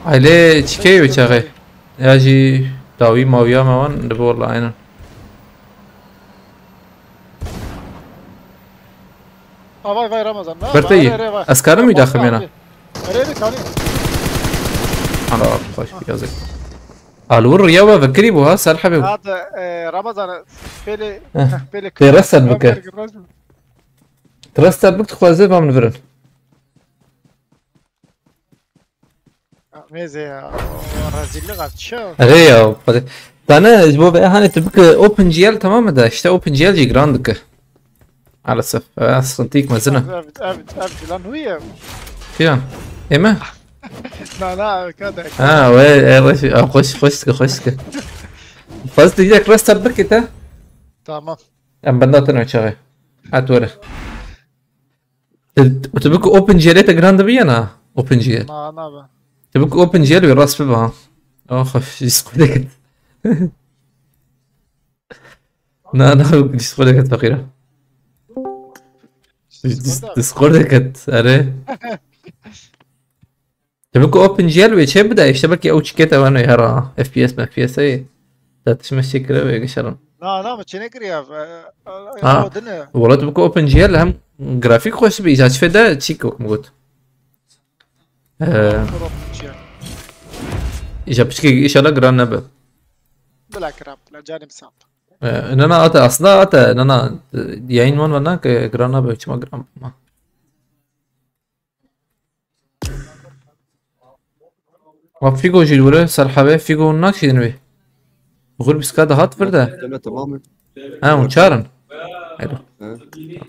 Aile çikey ve çağı. Ya jî dawî mawiya me wan dibe walla aynen. Ha, vay vay Ramazan. Ha, Berteyî. Vay, vay, vay. Ez karim wî Tamam, daxim êna. Erê bir tane. Ana xweş yazık. Alwur riya ve vekirî bu ha, Salih abi. Hadi, e, Ramazan, pele, Heh. pele. Pê rest bike. Ramazan, Trust bik dixwaze vam nivirin. Mêze ya. O rezillik at. Çi? Erê ya, xwedê. Dane, ji bo ve hani tu bike OpenGL tamam mı da? İşte OpenGL jî giran dike. Maalesef. Ev sıkıntı ilk mezine. Evet, evet, evet, lan huye. Filan. Eme? Na, na, kada. Ha, we, e, xweş, a, xweş, xweş dike, xweş dike. Fazla direkt rest bike te. Tamam. Em benda tene çağı. Hat were. Tu, tu bik OpenGL te giran dibi ya na? OpenGL. Na, na be. Tu bik OpenGL ve rast bibe ha. Oh, jis xwedê ket. Na, na, jis xwedê ket feqîra. Jis xwedê ket, erê. Tu bik OpenGL ve çê bide, işte belki ew çikete wan hera. FPS, FPS ey. Tartışma şekre ve geçelim. Na, na, me çênekiriye. E, e, Ha. O dine. Wala tu bik OpenGL hem grafik xweş bi, îca çi fede çîk wek min got. Ee, Korop çiye. îca piçkî inşallah giran nebe. Bila kiram, bila canim sap. Ee, nana ate aslında ate nana, e, yayın wan ve nak, e, giran nebe, çima giran ma. Ma Figo jî were, Serhebe Figo nak jî dinivê. Xur biska de hat vir de. Deme tamam mı? Ha, hûn çar in. Hello. Ha.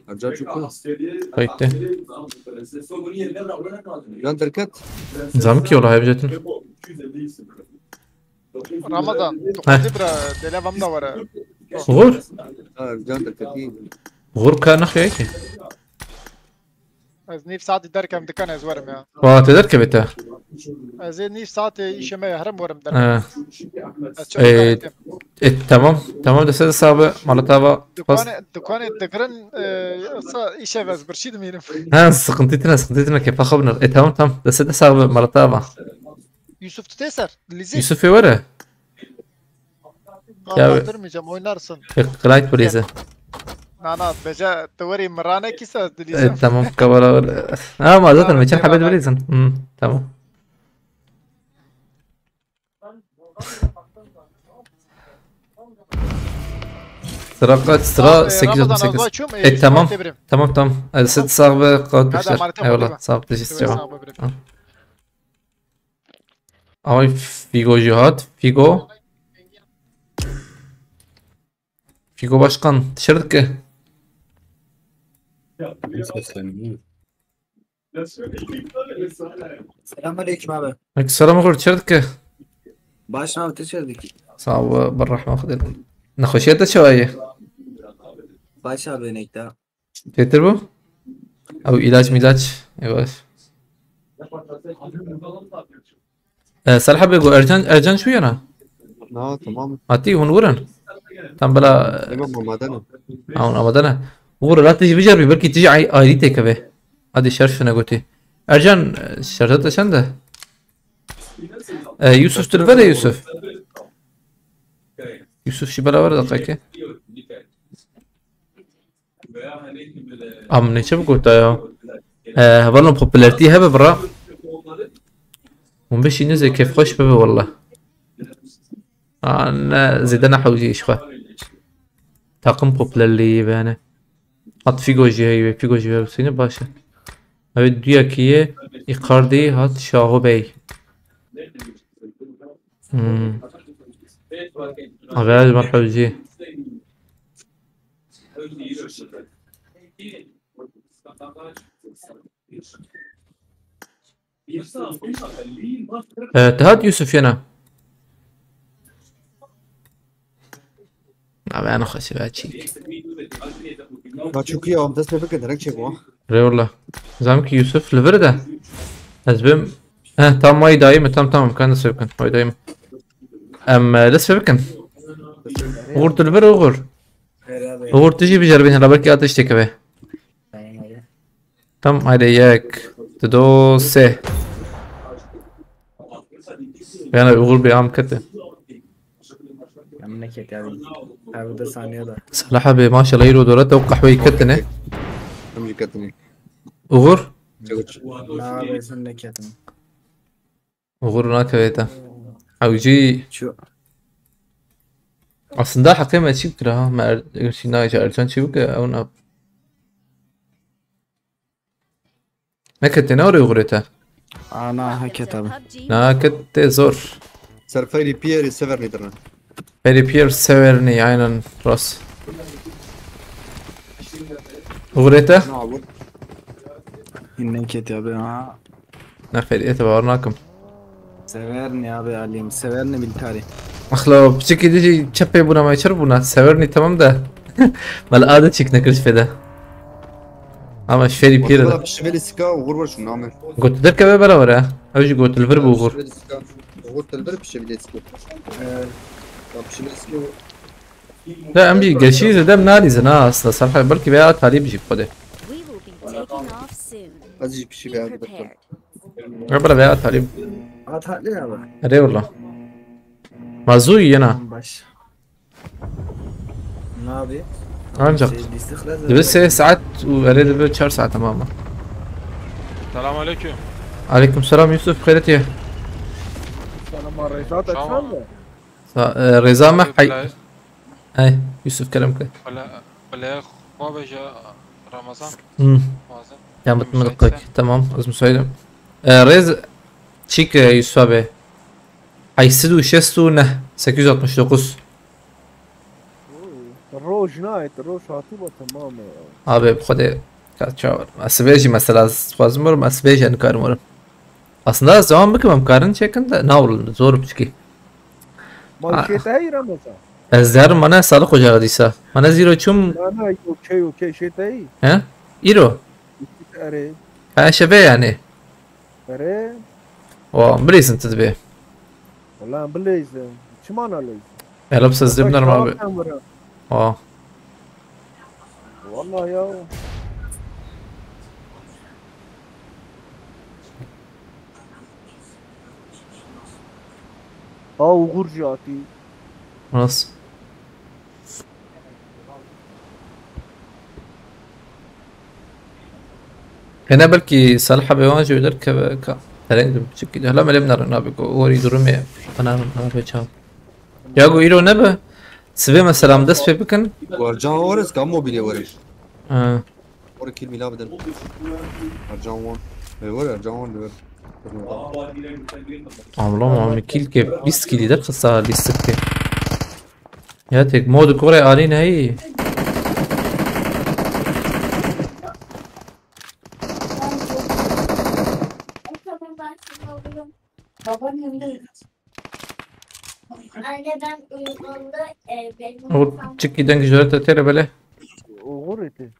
Ercan çok klas. Kayıttı. Yan derket. Zam ki ola hep jetin. Ramazan, Heh. tu xwedî bira dele vam da were. Xur? Ha, Ercan derket iyi. Xur ka naxiye ki. Ez nîv saetî derkem dikan ez werim ya. Wa te derkeve te. Ez ê nîv saetê îşê me herim werim Ee, derkem. Ez çok Ee, dikan e, tamam. Tamam, deste de sabe. Malata va. Dukanê, dukanê digirin, e, sa îşe ez bir şey demeyeyim. Ha, sıkıntı tine, sıkıntı tine, kefa xabnır. E, tamam, tamam. Deste de sabe. Malata va. Yusuf tu tê ser, Lizî. Yusuf e were. Ya- Kaldırmayacağım, oynarsın. E, Klayt Breeze. Na, na, beca, tu werî mirane kîsa dilî. E, tamam, kabala. Ha, ma zaten Ha, meçen eyvallah. Habet Breeze. Hmm, tamam. Sıra kaç? Sıra Abi, sekiz Ramazan, otuz sekiz. Azra açıyorum, E, tamam. Tamam, tamam. Hadi siz sağ ve kalkmışlar. Hadi, Eyvallah. hadi. Sağ ol. Teşekkür ederim. Sağ ol, bırak. Ay, Figo Cihat. Figo. Figo Başkan. Dışarı ki. Selamünaleyküm abi. Aleykümselam oğlum. Dışarı ki. Baş abi, tu çerdikî. Sağ ol. Berrahman xwedê. Nexweşiya te çawa ye? Baş abi, nekta. Çêtir bû? Ew îlaç mîlaç. Yavaş. E, Salih abi, go Ercan, Ercan şu yana. Na, tamam. Hatî hûn wurin. Tam bila. Ema mamadana. Ha, hûn amadana. Wur la tijî bicer bî, belkî tijî ay-, ayrî têkeve. Hadi şer şuna gotî. Ercan, e, şerta te çend e? E, Yusuf, tu li vir e, Yusuf? Yusuf jî belawer e, deqeke. Am ne çi bigota ya? E, hevalno popularity hebe bira. Hûn bişîne zê kêfxweş bibe walla. A, ne, zêde ne hewcî ji xwe. Takım popülerliği yani. Hat Figo jî heye, Figo jî heye, seni baş e. Evet, duyakî ye, Icardi hat Şaho Bey. Hmm. Abi, ez mar hewcî. E, te hat Yusuf yena. Abi, ana xweşi ve çîk. Ba çûkî ya, em dest pê bikin, direkt çêbû. Rê wala. Zam ki Yusuf li vir de. Ez bim. Heh, tam may dayî mi? Tam, tamam, kan dest pê bikin. May dayî mi? Em, e, dest pê bikin. Uğur tu li vir, Uğur. Uğur tu jî biceribîn hela, belkî ateş têkeve. Tam haydi yek, dido, sê. Yani Uğur Bey am kete. Em neketiye abi. Abi de saniye de. Salah abi maşallah îro dora te qehweyî ketine. Em jî ketine. Uğur? Çewiç. Na abi sen neketin. Uğur nakeve te. Ew jî Çu. Aslında heqê me çi bikira ha? Me er, gerçi na, Ercan çi bike? Ew na. Nekete ne oraya Uğur te? Ana heket abi. Nakete zor. Ser Fairy Pier Severnî dirne. Fairy Pier Severnî, aynen rast. Uğur te? Na abi. Nekete abi ha. Ne Fairy te bawer nakim. Severnî abi alim. Severnî biltarî. Axla piçekî dijî çepê bûna me çir bûna. Severnî tamam da. Mel ade çîk nekir ji fêde. Ama ji Fairy Pier de. Pişevelî sika Uğur var şu name. Got derkeve beraber ha. Ew jî got li vir bû Uğur. Pişevelî sika. Uğur li vir pişevelî sika. Ee, pişevelî sika. Da em jî geşî zêde em nalîzin ha aslında. Serhay belkî veya talî bijî xwedê. We will be taking off soon. Ez jî pişî Be veya prepared. Ya bira veya talî. At hale ya bak. Erê wala. Mazû yena. Tamam, baş. Ne abi? Ancak. Şey, liste xlas dibe zaten. Sê saet û erê dibe çar saet ama. Selam aleyküm. Aleyküm selam Yusuf, xêret ye. Selam, Reza da Tamam. çal mı? Sa-, e, Reza me Abi, hay. Bilal. Hey, Yusuf Kerem ke. Wala, wala xwe veje Ramazan. Hmm. Ramazan. Ya, mutmadık. Müsaitsen. Tamam, az müsaitim. E, rêz çîk, e, Yusuf abi. Heşt sed û şêst û neh, sekiz yüz altmış dokuz. Roj nayet, roj hatî ba tamam e. Abi, bi xwedê ka çawa. Ez sibê jî mesela, ez dixwazim werim, ez sibê jî nikarim werim. Aslında ez devam bikim, em karin çêkin de, na wil, zor biçikî. Ma Ha. Şêteyî Ramazan. Ez derim mane Salih Hoca dîsa. Mane zîro çûm. Na, na, okey, okey, şêteyî. He? Îro? Erê. Ha, şevê yani. Erê. O, bilêzin tu dibê. Wala em bilêzin. Çima nalêzin? Ela bi sezdim Bak, nerma abi. Tamam, tamam. O. Vallahi ya. Aa, Uğur jî hatî. Nasıl? Hene belkî Salih abi wan jî derkeve ka. Hereng dim çikî. Hala melem narin abi ko. Weri durume. Ana abi çav. Ya go îro nebe. Sibê me selam dest pê bikin. Warcan waris ka mobilê weriş. Ha. Weri kil mila bidin. Warcan wan. E, weri Warcan wan diyor. Amla mami kil ke bîst kili der kısa lîstik ke. Ya tek mod kore alî neyi. Anne ben uyumamda e, benim O çiki deng jore te tere bele. Uğur eti.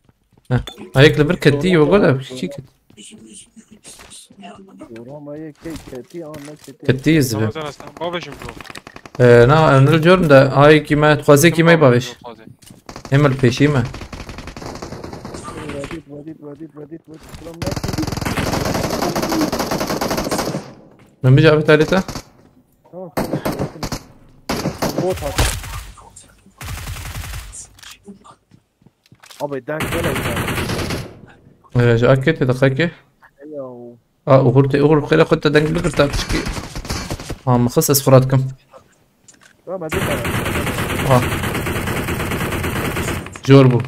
Heh. Ayaklı bir ketti yoga da çiki. Uğramaya ke keti anla keti. Ketti izbe. Ramazan Aslan, bavêjim bro. Ee, na, Emre diyorum da, ay kime, taze kime baviş. Emre peşime. Vadit, vadit, vadit, vadit, vadit. Ulan ne yapıyorsun? Ben bir cevap tarihte. Bot hat. Abi denk gele. Ee, ji akê te deqekê. Eyo. A, uğur te, uğur xêre xwe te deng bigir ta piçkî. Ha, mixis ez xura dikim. Tamam hadi bana. Ha. Jor bû.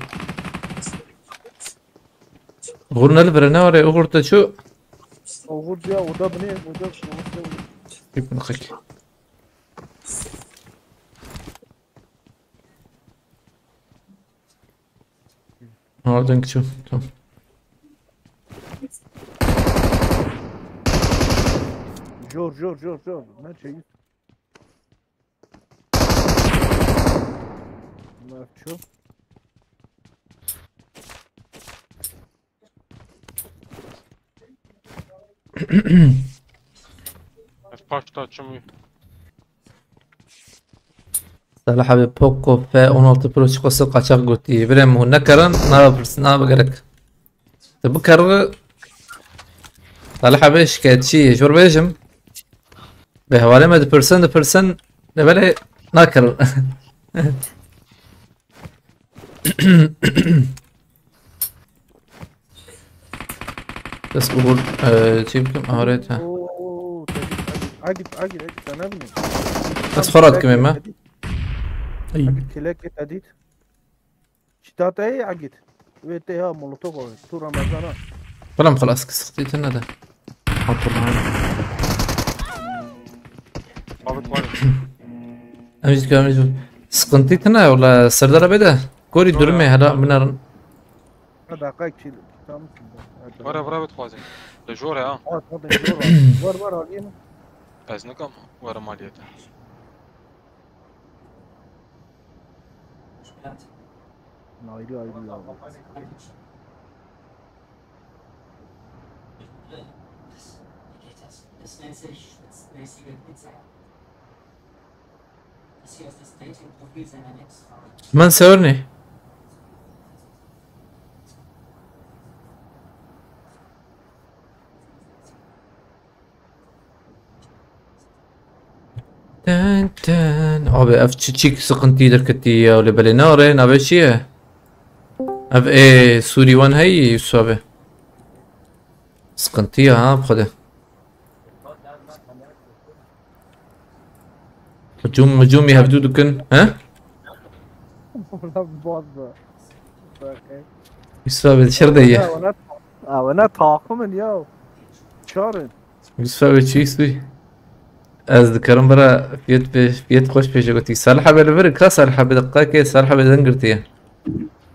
Uğur ne li bire ne were, uğur te çu. Oğur ya oda bu ne? Oda oda. Hep bunu kaki. Ha, deng çu. Tamam. Jor jor jor jor. Ne şey? Mafço. Ez paşta çim wî. Salih abi Poco F on altı Pro çikosu kaçak gotiye. Birem hûn nekerin, nava pirsin, nava gerek. Te bikerri. Salih abi şikayetçi, jor bêjim. Bi hevalê me dipirsin, dipirsin. Ne belê nakirin. Bes Uğur, e, çi bikim? Aret ha. Oo, Agit, Agit, Agit, Agit, sen ne bileyim? Bes Ferhat kim eme? Ay. Agit, kilek et, Agit. Şitat ey, Agit. Ve te ha, molotof abi. Tu Ramazan'a. Tamam, خلاص, kısıktı, ne de. Hatırlamıyorum. Abi var. Em jî dikarin jî. Sıkıntı tine wala Serdar abi de. Gorî durumê hela binarin. Ha, dakika iki. Tamam. Were vira bitxwazin. Li jor e ha. Ha, tamam, jor. Var, var, alayım. Ez nikam were maliyete. Ayrı ayrı ya. Min sewirnê. Ten ten. Abi ev çiçik sıkıntı derketiye ya. Öyle belê nare, navê çi ye? Ev ê Sûrî wan heyî Yusuf abi. Sıkıntı ya ha, bi Xwedê. Hücum, hücumî hevdû dikin, he? Lan bozdu. Yusuf abi şir de ye. Ya, ona, ya, ona takımın ya. Çağırın. Yusuf abi çi Yusuf? Ez dikarim bira fiyat pê, fiyat xweş pêşe gotî. Salih abi li vir, ka Salih abi deqqa ke Salih abi zengirtiye.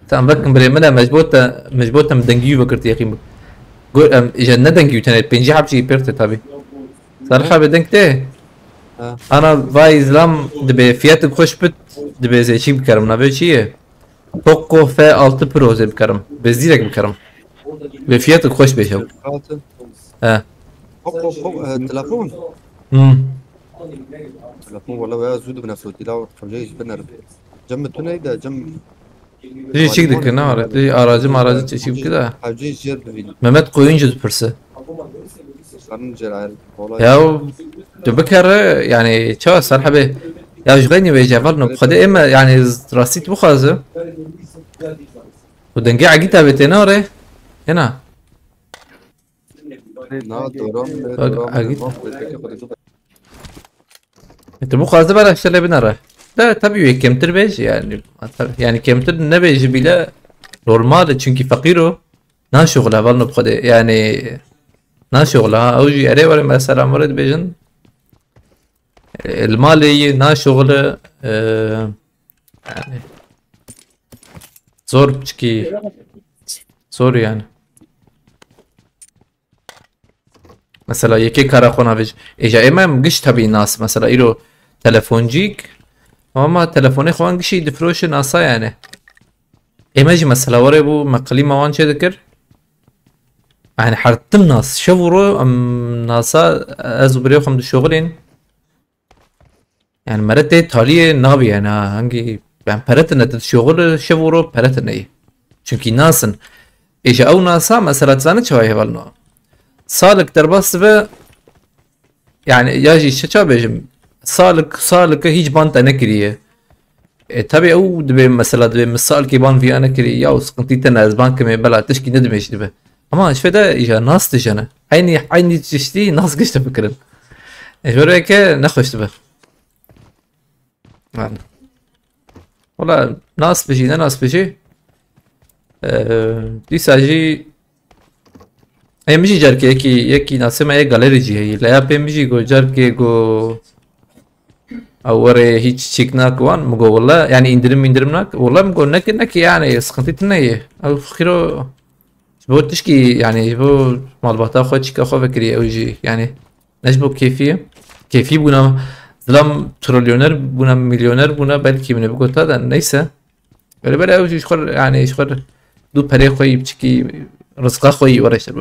Tam vekim birê min e, mecbur te, mecbur te min dengî wî vekirtiye qîm. Got em, îje ne dengî wî tenê, pêncî heb jî pêr te tabî. Salih abi deng tê? Ha. Ana vay zlam dibe fiyetik xweş bit, dibe zê çî bikerim, navê çi ye? Poco F altı Pro zê bikerim. Bi zîrek bikerim. Bi fiyetik xweş bêje. Altı. He. Poco, Poco, e, telefon. Hmm. Telefon wala veya zû dibine sotî la hevceyî ji bin erim. Cem mi tu neyde, cem. Tijî çik dikir, ne var? Tijî aracı maracı çi çik dikir de. Hevceyî jêr bivîn. Mehmet Koyuncu dipirse. Senin celal. Kolay. Ya tu bikere yani çawa Salih abi. Ya ji xeynî vêje val no xwedê ême yani rastî tu bixwaze. Tu dengê Egît abi tê nare. Hena. Na doram, Bak, doram, Agit. bak, peki, peki. E, tu bixwaze bera şele binere. De tabii wê kemtir bêje yani. Tabii, yani kemtir nebêje bile normal e çünkü fakir o. Naşoxla val no xwedê yani. Naşoxla ha. Ew jî erê were mesela were dibêjin. E, li malê yî naşoxle, e, yani. Zor piçkî. Zor yani. Mesela yekê kara xwe navêj. Êja ême em giş tabii nas. Mesela îro telefoncîk. Ama telefonê xwe wan gişî difiroşe nasa yani. Ême jî mesela were bû me klîma wan çê dikir. Yani her tim nas. Şev û ro em nasa ez û birê xwe em dişoxilên. Yani mere tê taliyê nabî yani ha. Hangî yani pere tine tu dişoxil şev û ro pere tine yî. Çünkü nasin. Êja ew nasa mesela tu zanî çawa hevalno. Salik derbas dibe yani ya jî şe ça bêjim. Salik, salike hiç ban te nekiriye. E, tabii ew dibe mesela dibe misalkê ban viya nekirî, ya û sıkıntı tene ez ban kimê bela tişkî ne dibe jî dibe. Ama ji fede îja nas dijene. Eynî, eynî tiştî nas giş difikirin. E, ji ber wê ke nexweş dibe. Yani. Wala nas bijî, ne nas bijî. Ee, dîsa jî em jî carkê yekî, yekî nasê me yê galerî jî heyî. Leya pê min jî got carkê got ew were hiç çîk nak wan. Min got wala yani indirim indirim nak. Wala min got neke neke yani sıkıntı tine ye. Ew fikiro ji bo tişkî yani ji bo malbata xwe çîka xwe vekirî ew jî yani. Ne ji bo kêfî ye. Kêfî bûna, zilam trilyoner bûna, milyoner bûna, belkî min ê bigota de, neyse. Böyle böyle ew jî ji xwe, yani ji xwe du perê xwe yî biçikî, rizqa xwe yî were işte,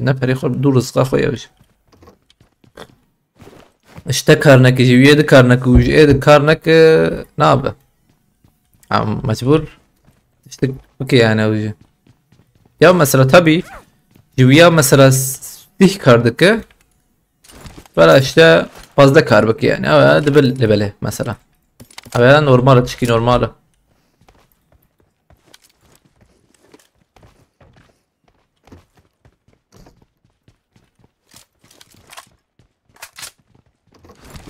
ne perê xwe, du rizqa xwe yî ew jî. Ji te kar neke, ji wî yê di kar neke û ji ê di kar neke, nabe. Em mecbur işte bike yani ew jî. Ya mesela tabii, ji wî ya mesela sih kar dike, Valla işte fazla kar bike yani. Ama dibe lebele mesela. Ama ya normal, tişkî normal.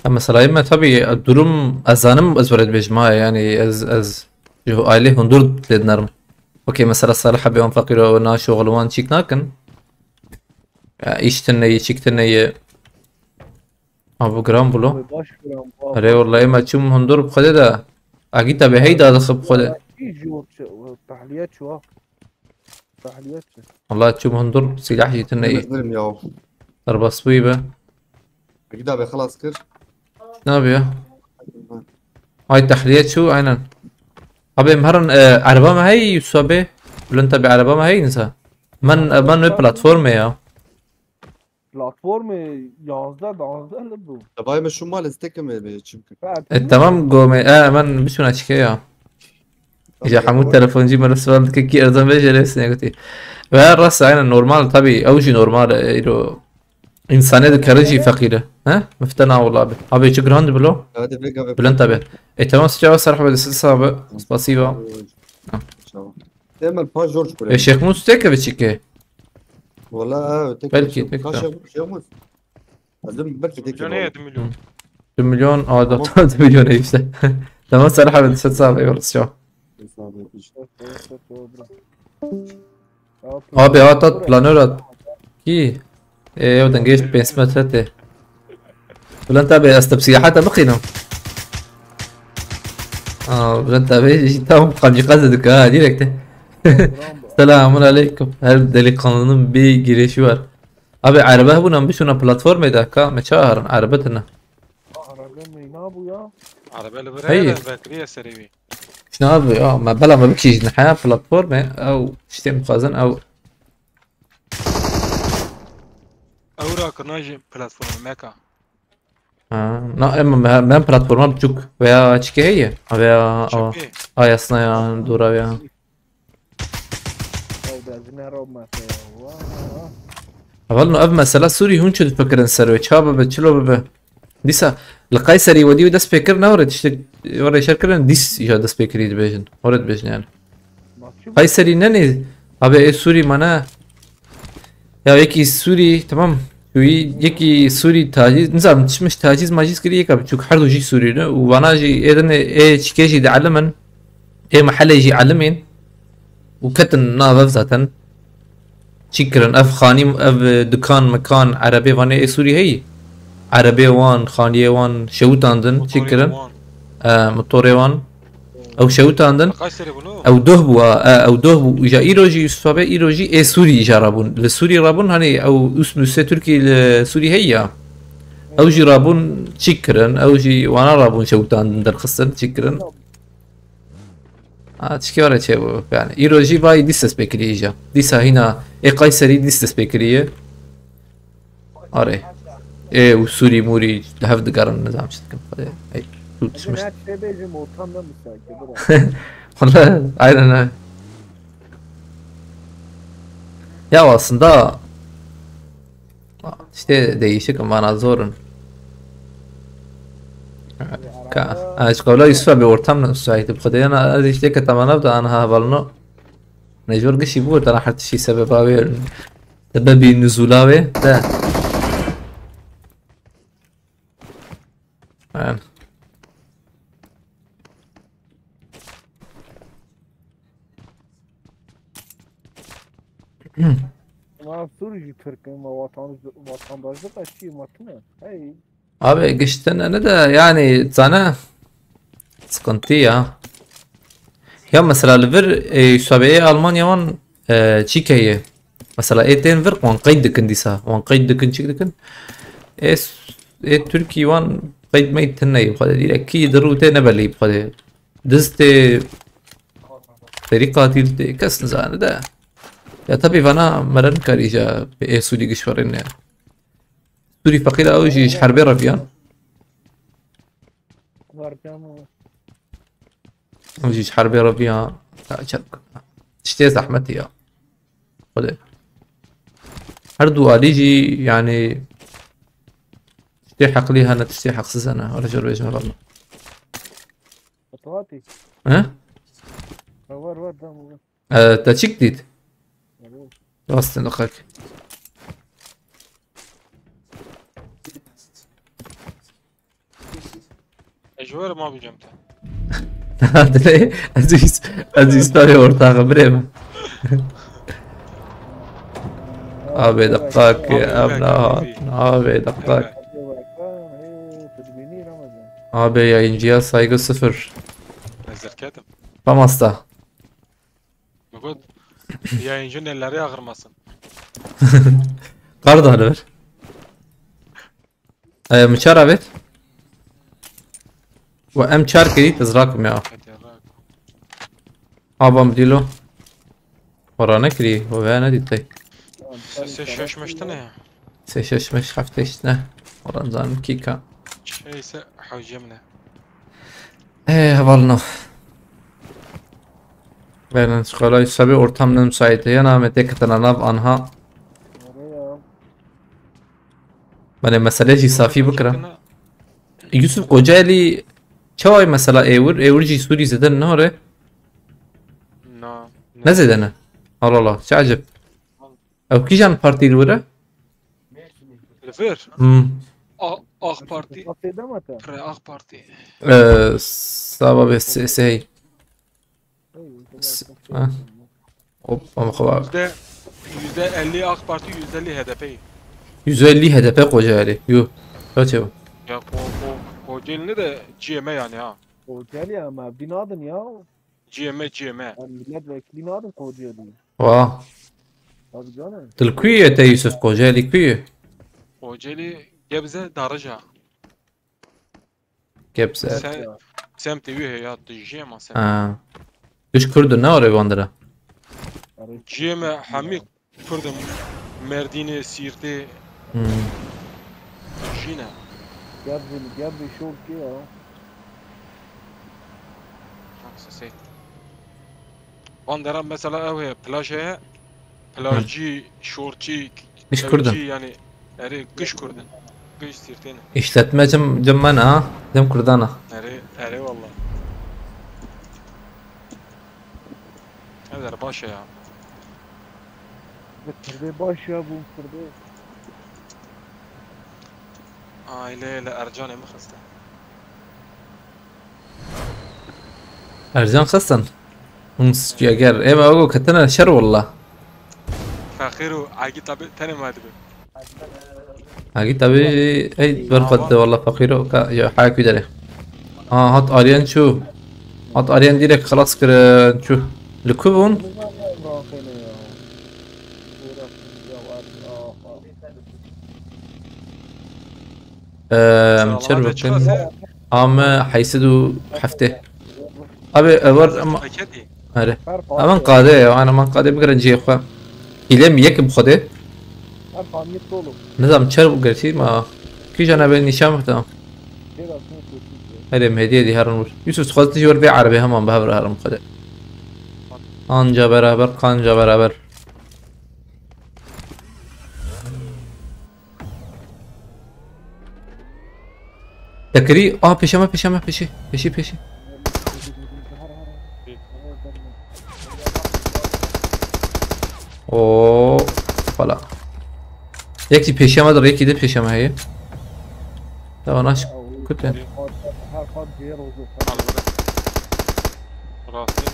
Em mesela me tabii durum ez zanim ez were dibêjim ha yani ez ez ji ailê hundur lê dinerim. Okey mesela salih hebê wan feqîr û na şoxil wan çîk nakin. Ya, îş tine ye, çîk tine ye. Abi giran bû lo. Abi baş giran bû. Erê wallahî me çûm hundur bi xwedê de. Agî tabi hey dadixi bi xwedê. Çi jor çi, tahliye çi wa? Tahliye çi? Wallah çûm hundur sîlah jî tine yî. Bilmiyorum ya. Derbas bûyî be. Agî da be xelas kir. Ne yapıyor? Ay tahliye çû aynen. Abi em herin e, ereba me hey Yusuf abi. Bülent abi ereba me hey nisa. Men, men wê platformê ya. Platformê yazdeh, danzdeh li bû. Tevayê me şû mal ez tekim ê çim kir. E, tamam gome. E, men biçûna çike ya. Îja hemû telefoncî me li sual dike kî erzan vê jê lê sinê gotî. Ve rast aynen normal tabii. Ew jî normal e, îro. Însanê dikare jî feqîr e. He? Mifte na wala abi. Abi çi giran dibilo? Hadi vê gavê. Bülent abi. E, tamam sıcağı sarı abi de siz abi. Spasiba. Tamam. Hemen pa George buraya. E, Şêxmûs têke biçîkê? Wala, ha, têke Belkî, biçîkê. Têke. Ka Şêxmûs, Şêxmûs. Ez dedim belkî têke Milyon baba. Yedi milyon. Hı. Bir milyon, aa, Tamam. Doktor bir milyon işte. Tamam, sen abi, sen sağ ol, eyvallah, sağ ol. Sağ ol, hiç. Abi, at, at, planör at. Kî? E, ew dengê ji pênc metre tê. Bülent abi, ez te bi siyahata bixînim. Aa, Bülent abi, jî tam kamîkaze dike ha, direkt. Selamun aleyküm. Her delikanlının bir girişi var. Abi, erebe hebûna, em bişûna platformê de, ka me çawa herin, erebe tine. Araba meyna bû ya. Araba li vir Hey. Heye, vekiriye serê wî. Şuna abi ya, me bela me bikî jî, heya platformê, ew, işte, mixwazin, ew, Ew rakirina ji platformê meka. Ha, na, em, me, me platforma biçûk veya çike heye? Veya, a, Çöpê. Ayasna ya, dora ya. Ew de ez ne ro mete ya. Wa, wa. Heval no ev mesela Sûrî hûn çi difikirin ser wê? Ça bibe, çilo bibe? Dîsa li Kayserî wedî wê dest pê kir, ne were tiştek were şer kirin, dîs îja dest pê kirî dibêjin. Were dibêjin yani. Ma çi Kayserî ne nê? Abi ê Sûrî mane. Ya yekî Sûrî, tamam. Wî yekî Sûrî taciz, nizanim, tişmiş taciz maciz kirî yeka biçûk, her du jî Sûrî ne. Û vana jî ê dinê, ê çikê jî dielimin. Ê mehelê jî elimên. Û ketin nav ev zaten. Çi kirin? Ev xanî, ev, e, dikan, mekan, erebê vanê ê Sûrî heyî. Erebê wan, xaniyê wan şewitandin, çi Motorê kirin? wan. E, motorê wan. Ew şewitandin. Kaç sene bunu? Ew doh bû, e, ew doh bû. Îja îro jî, Yusuf abi, îro jî ê Sûrî îja rabûn. Li Sûrî rabûn, hani ew ûs nûsê Tirkî li Sûrî heyî ya. Ew jî rabûn çîk kirin, ew jî wana rabûn şewitandin derxistin, çîk kirin. Ha, çikê were çêbû, yani. Îro jî vay dîs dest pê kirî îja. Dîsa hîna ê Kayserî dîs dest pê kiriye. Are. Ê û Sûrî Mûrî li hev digerin, nizam çi dikin. Xwedê. Ey, tu tişmiş. Net pê bêjim ortam ne müsait, bro. Wala, aynen ha. Ya aslında işte değişik ama zor in. Ka, ez qewla Yusuf abi ortam ne müsait. Bi Xwedê yana ez işte ke tamam da anha hevalno. Mecbur gişi bu da her tişi sebeba wê. Sebebi nuzula wê de. Yani. Ma Sûrî jî Tirk in, ma watan-, vatandaşlık eşî ma tune. Hey. Abi giştin ne de yani zane sıkıntı ya. Ya mesela li vir e, Yusuf abi, ê Almanya wan e, çîkeye. Mesela ê tên vir wan qeyd dikin dîsa. Wan qeyd dikin, çîk dikin. Ê, ê Tirkî wan qeyd meyd tine yî xwedê. Direkt kî di rû tê ne belî xwedê. Diz tê, serî qatil tê, kes nizane de. Ya tabi vana meren karî ja ê Sûrî giş xwe rên ya. Sûrî feqîr ew jî ji herbê reviyan. Ew jî ji herbê reviya. Ya çek. Tiştê zehmetî ya. Xwedê. Her du alî jî yani tiştê heqlî hene, tiştê heqsiz hene. Were jor bêjim valla. Fatih. He? Ha, var, var, tamam, var. Ee, te çik dît? Alo. Rastên diqek. Ez ji we re ma bicem te. Dilê, ez wîst, ez wîst tavê ortaxê birê min. Abê diqek, Abê ev diqek, nehat. Abê diqek. Hey, tu dibînî Ramazan. Abê yayıncıya saygı sıfır. Ez derketim. Tamam usta. Min got, yayıncının elleri ağırmasın. Kardan ver. E, mi çar avêt? Ve em çar kirî tizrakim ya. Hadi Allah. Ava mi dîlo. Xwe ranekirî, xwe veya nedîtey. Sê şeş meş tine ya. Sê şeş meş heftê tine. Xwe zanim kîka. Şey ise hewcem ne? Ê, hevalno. Benen, xwelay sebê ortam ne müsait e. Yana me têketine nav anha. Bene mesele jî safî bikira. Yusuf Kocaeli çaway mesela êwir, êwir jî Sûrî zêde ne hore? Na. Ne zêde ne? Allah Allah, çi acib. Ew kîjan partî li wir e? Li vir? Hmm. A-, AK Parti. Pire AK Parti. Ee, sava be se-, sehey. S-, ha. Hop, ama xwe. Yüzde, yüzde elli AK Parti, yüzde elli HDP. Yüzde elli HDP Kocaeli. Yo. Kaç ev? Ya Ko-, Ko-, Kocaeli ne de C M yani ha. Kocaeli ama binadın ya. G M, G M. Ya milletvekili nadin Kocaeli. Wa. Tabii canım. Til kuye te Yusuf Kocaeli kuye? Kocaeli Gebze Darıca. Gebze. Sen, semtê wî heye ya, tu jiyê ma semtê. Ha. Duş Kurdu ne orê bandira? G M hemî Kurdim, Merdînê, Sîrtê. Hmm. Jîne. Gel beni, gel bir şey oldu ya. Şanslı seyt. Van dera mesela ew heye, plaj heye. Plajcî, şortçî, Giş Kurd in. Evcî yani, erê giş Kurd in. Giş Sîrtê ne. İşletme cim, cim me ne ha? Cim Kurdan a. Erê, erê valla. Ev der baş e ya. Bi Kirdê baş ya, bû Kirdê. Aileyê li Ercanê min xiste. Ercan xistin? Hûn s-, eger êva ew ketine şer walla. Feqîr û Agî tabi tenê me dibe. Agî tabi ey ber xwe dide walla feqîro ka ya haya kû derê. Ha, hat Aryan çû. Hat Aryan direkt xelas kirin çû. Li ku bûn? Eee, em çer bikin. Ame heysid û heftê. Abi, e, var ama. Paketî. Here. Her Aman parça. Qade ya, ana man qade bigirin cihê xwe. Hîlê mi yekim xwedê? Her parça dolu. Nizam çer bu gerçi ma. Kîjan be nîşan bixte. Her aslında kötü. Herê Mehdiye dî herin wir. Yusuf, tu xwest jî wir vê erebê heman bi hev re herin xwedê. Anca beraber, kanca beraber. Te kirî? A, pêşe me, pêşe me, pêşî. Pêşî, pêşî. Oo, vala. Yekî pêşe me dir, yekî din pêşe me heye. Tamam, aç. Kut yani. Al bura. Rastî.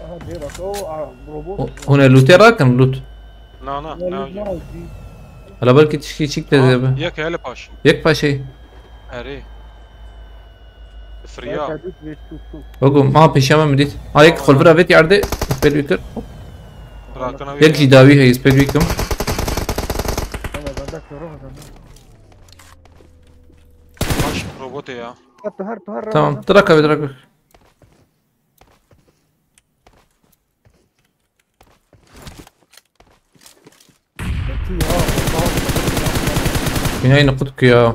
Aha, diğer bak. O, a, robot. O, hûn ê lootê rakin, loot. Na, na, na. Hala belkî tişkî çîk te Aa, zêbe. Yek hele paş. Yek paşê. Erê. Friya. Wego, ma pêşiya me min dît. Ha, yek xulvira vêt yerdê. Spêl wî kir. Hop. Bırakın abi. Yek jî dawî heye, spêl wî kim. Tamam, ben de körüm o zaman. Baş robotê ya. Tamam, diraka ve, diraka. Peki ya, Allah'ım. Binayê niqut ku ya.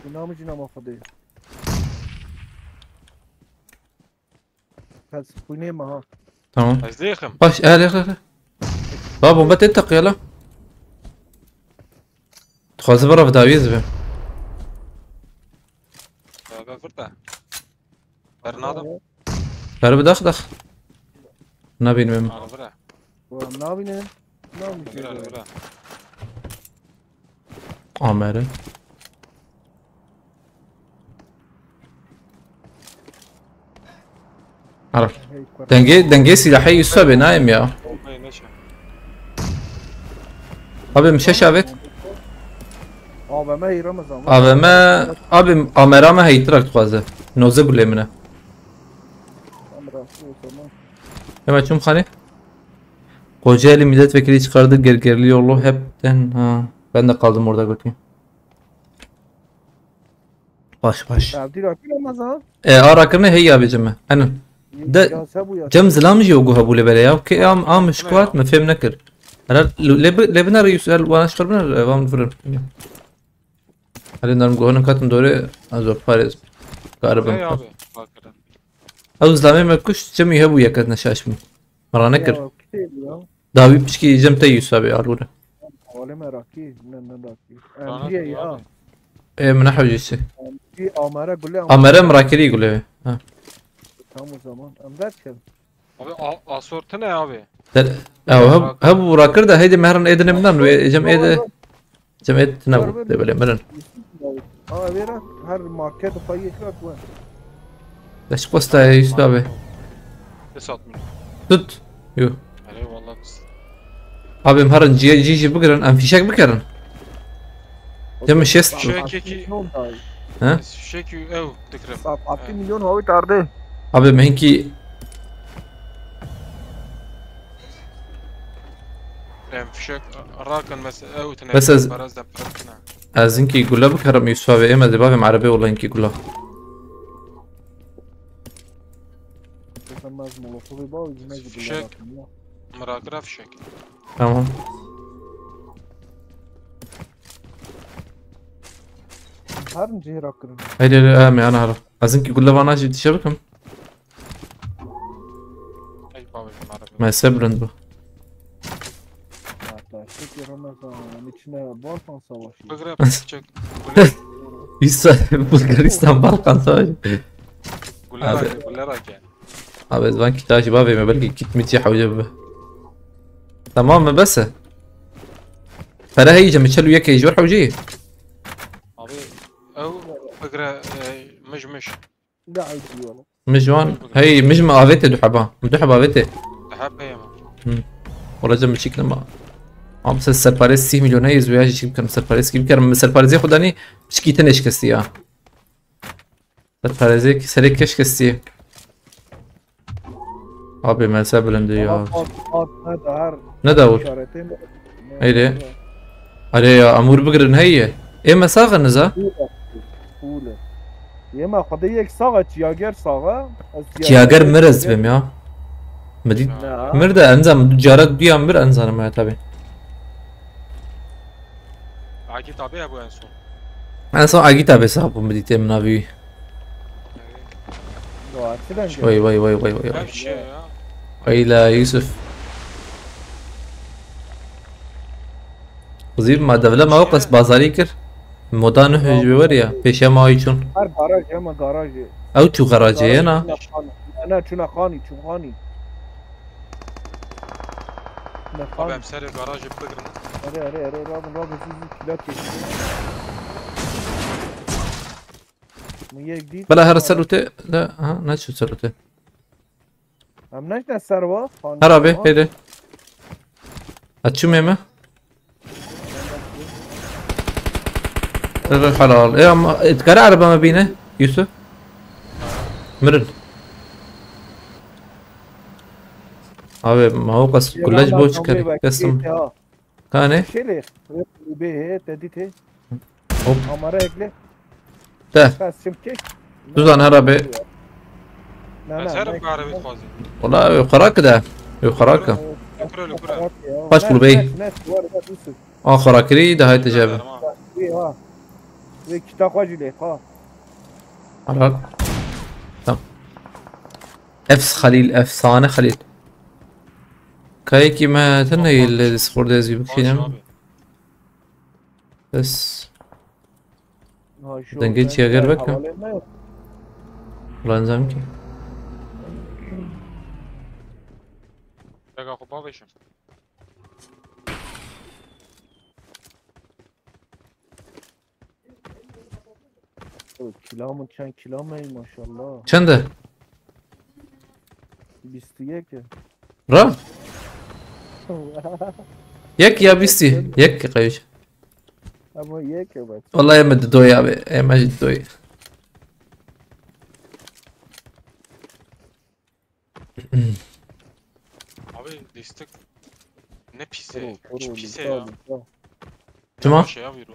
Binamı cinama Xwedê. Kes xwînê me ha. Tamam. Ez dêxim. Baş, e, lê, lê, lê. Ba bomba tê teqiya la. Dixwaze bira vidawiyê zibe. Baba burada. Bernadım. Beri bir dax dax. Nabînim em. Al bura. Ulan ne yapayım? Ne yapayım? Bura, bura. Amere. Arif. Dengê, dengê silahê Yusuf abi nayêm ya. Olmayı ne şey? Abi, min şeş avêt. A V M heyî Ramazan. A V M, abi, amera me heyî trak dixwaze. Noze gulê min e. Tamam, razı olsun. Hemen çum xanê. Kocaeli milletvekili çıkardı gergerli yolu hepten ha. Ben de kaldım orada götü. Baş, baş. Ya, dî rakî Ramazan. E, a rakirine hey ya bêje me. Enin. De, ya, se bu ya. Cem zilam jî o guha bû lê bere ya. Ke am, am şkuat me fêm nekir. Herhal lê bi-, lê biner Yusuf, el wana şkar biner, e, vam vurir. Hadi narım guhanın katın doğru, az o parez. Garibim. Hey abi, bakırın. Ew zilamê me kuş, Cemî hebû yeket neşaş bû. Me ranekir. Ya, kitêb ya. Dawî piçkî Cem te Yusuf abi, al were. Alê me rakî, ne, ne rakî. Bana M G ya. Abi. Ê, min nehewcî çi. M G amere gule. Amere mi rakirî gule. Ha. Tam o zaman. Em ders kevin. Abi, a-, asor tine abi. Te-, ew heb-, hebû rakir de heydi me herin êdine binan wê, Cem êde. Cem êde tine bû, dê belê mirin. Aa, vera, her market xwe yek rak we. Leş posta ye, Yusuf abi. Esat mı? Tut. Yo. Hele vallahi biz. Abi, em herin cî, cî jî bigirin, em fîşek bikerin. Cem şêst. Fişek ki. He? Fişek ew dikrim. Altı milyon havit ardı. Abi, me hinkî Em fişek rakin mes ew tine. Bes ez, paraz da pir tine. Ez hinkî gule bikerim Yusuf abi, ême dê bavêm erebê wala hinkî gula. Sen maz molotovu bav, yine gule. Fişek. Merakira fişek. Tamam. Her cihê rakirin. Haydi, haydi, haydi, me ana hara. Ez hinkî gule vana jî dişe bikim. Ey baba, şunları bir. Mese bilind bu. Yaklaşık yarım saat içine Balkan Savaşı. Bıgre çek. Bulgaristan, Balkan Savaşı. Abi. Abi, ez van kî taşî bavê me, belkî kît mi çi hewce bibe. Tamam mı bese? Pere heyce mi çel û yek heyce hewce. Abi, ew bıgre, e, mij mij. Ne ayıp diyor. Min ji wan, hey, min ji min avêtê du heba. Min du heba avêtê. Hebe ye min. Hı. Wala cem çîk nema. Am se serparêz sî milyon heye, ez wê ya jî çîk bikim, serparêz kî bikim. Min serparêzê xwe danî, çikî tenê şikestî ya. Serparêzê serê ke şikestî. Abi, mese bilindi ya. Ama at, at, ne de her Ne de vur. işaretin. Haydi. Arê ya, em wir bigirin heye. Ê me sax e niza? Cool e. Cool e. Yema xwedê yek sax e, çiyager sax e. Ez Çiyager mir ez bim ya. Mi dît. Na. Mir de enzam cara duyan bir enzanim ya tabi. Agî tabi ya bu en son. En son Agî tabi sax bû, mi dît ê min avî. Doğa çi reng e? Vay, vay, vay, vay, vay, vay. Her şey ya. Ay la Yusuf. Xizîr ma devle ma wek ez bazarî kir. Moda nuh ji weriya. Pêşiya ma ayî çûn. Her garaj hema garajê. Ew çû garajê ye na. Çûna xanî. Ne, ne, çûna xanî, çû xanî. Ne xanî. Abi em serê garajê bigirin. Erê, erê, erê, rabin, rabin, zû, zû, kila kêşin. Min yek dît. Bela her ser û tê. De, ha, ne çû ser û tê. Em neşne ser wa. Her abi, heydi. Açım yeme. Helal. E ama, e, dikare araba me bîne, Yusuf. Mirin. Abi, ma o qas kulaj bo çi kare. Kesim. Kane? Şêlê. Bê he, te dîtê. Hop. Amara ekle. De. Kas çimkek. Duzan hera be. Ne, ne, Eser ne, bi arabê ne. Dixwazî. Wala, ew xerak de. Ew xerak e. Lukura, lukura. Baş bul bey. Ne, ne, ne, var, var, Yusuf. A xerakirî de hayte cebe. Tamam. Ha. Ve kita xwacî lê, ha. Xerak. Tamam. Efs Halil, efsane Halil. Kayekî me tune yê li Discordê ez jî bikişînim. Bes. Ha, şu Dengê ben çiya ger beke. Havalê me yok. Ulan zam ki. Rega xwe bavêjim. Kilamın çen kilamey maşallah. Çende? Bîst û yek e. Ra? Yek ya bîstî. Yek qeyş. Ama yek e bak. Vallahi em didoy abi. Em didoy. Abi, lîstik ne pîs e. Kuru, kuru, Çi pîs e lîstik, ya. Lîstik. Çima? Şey ya, vîro.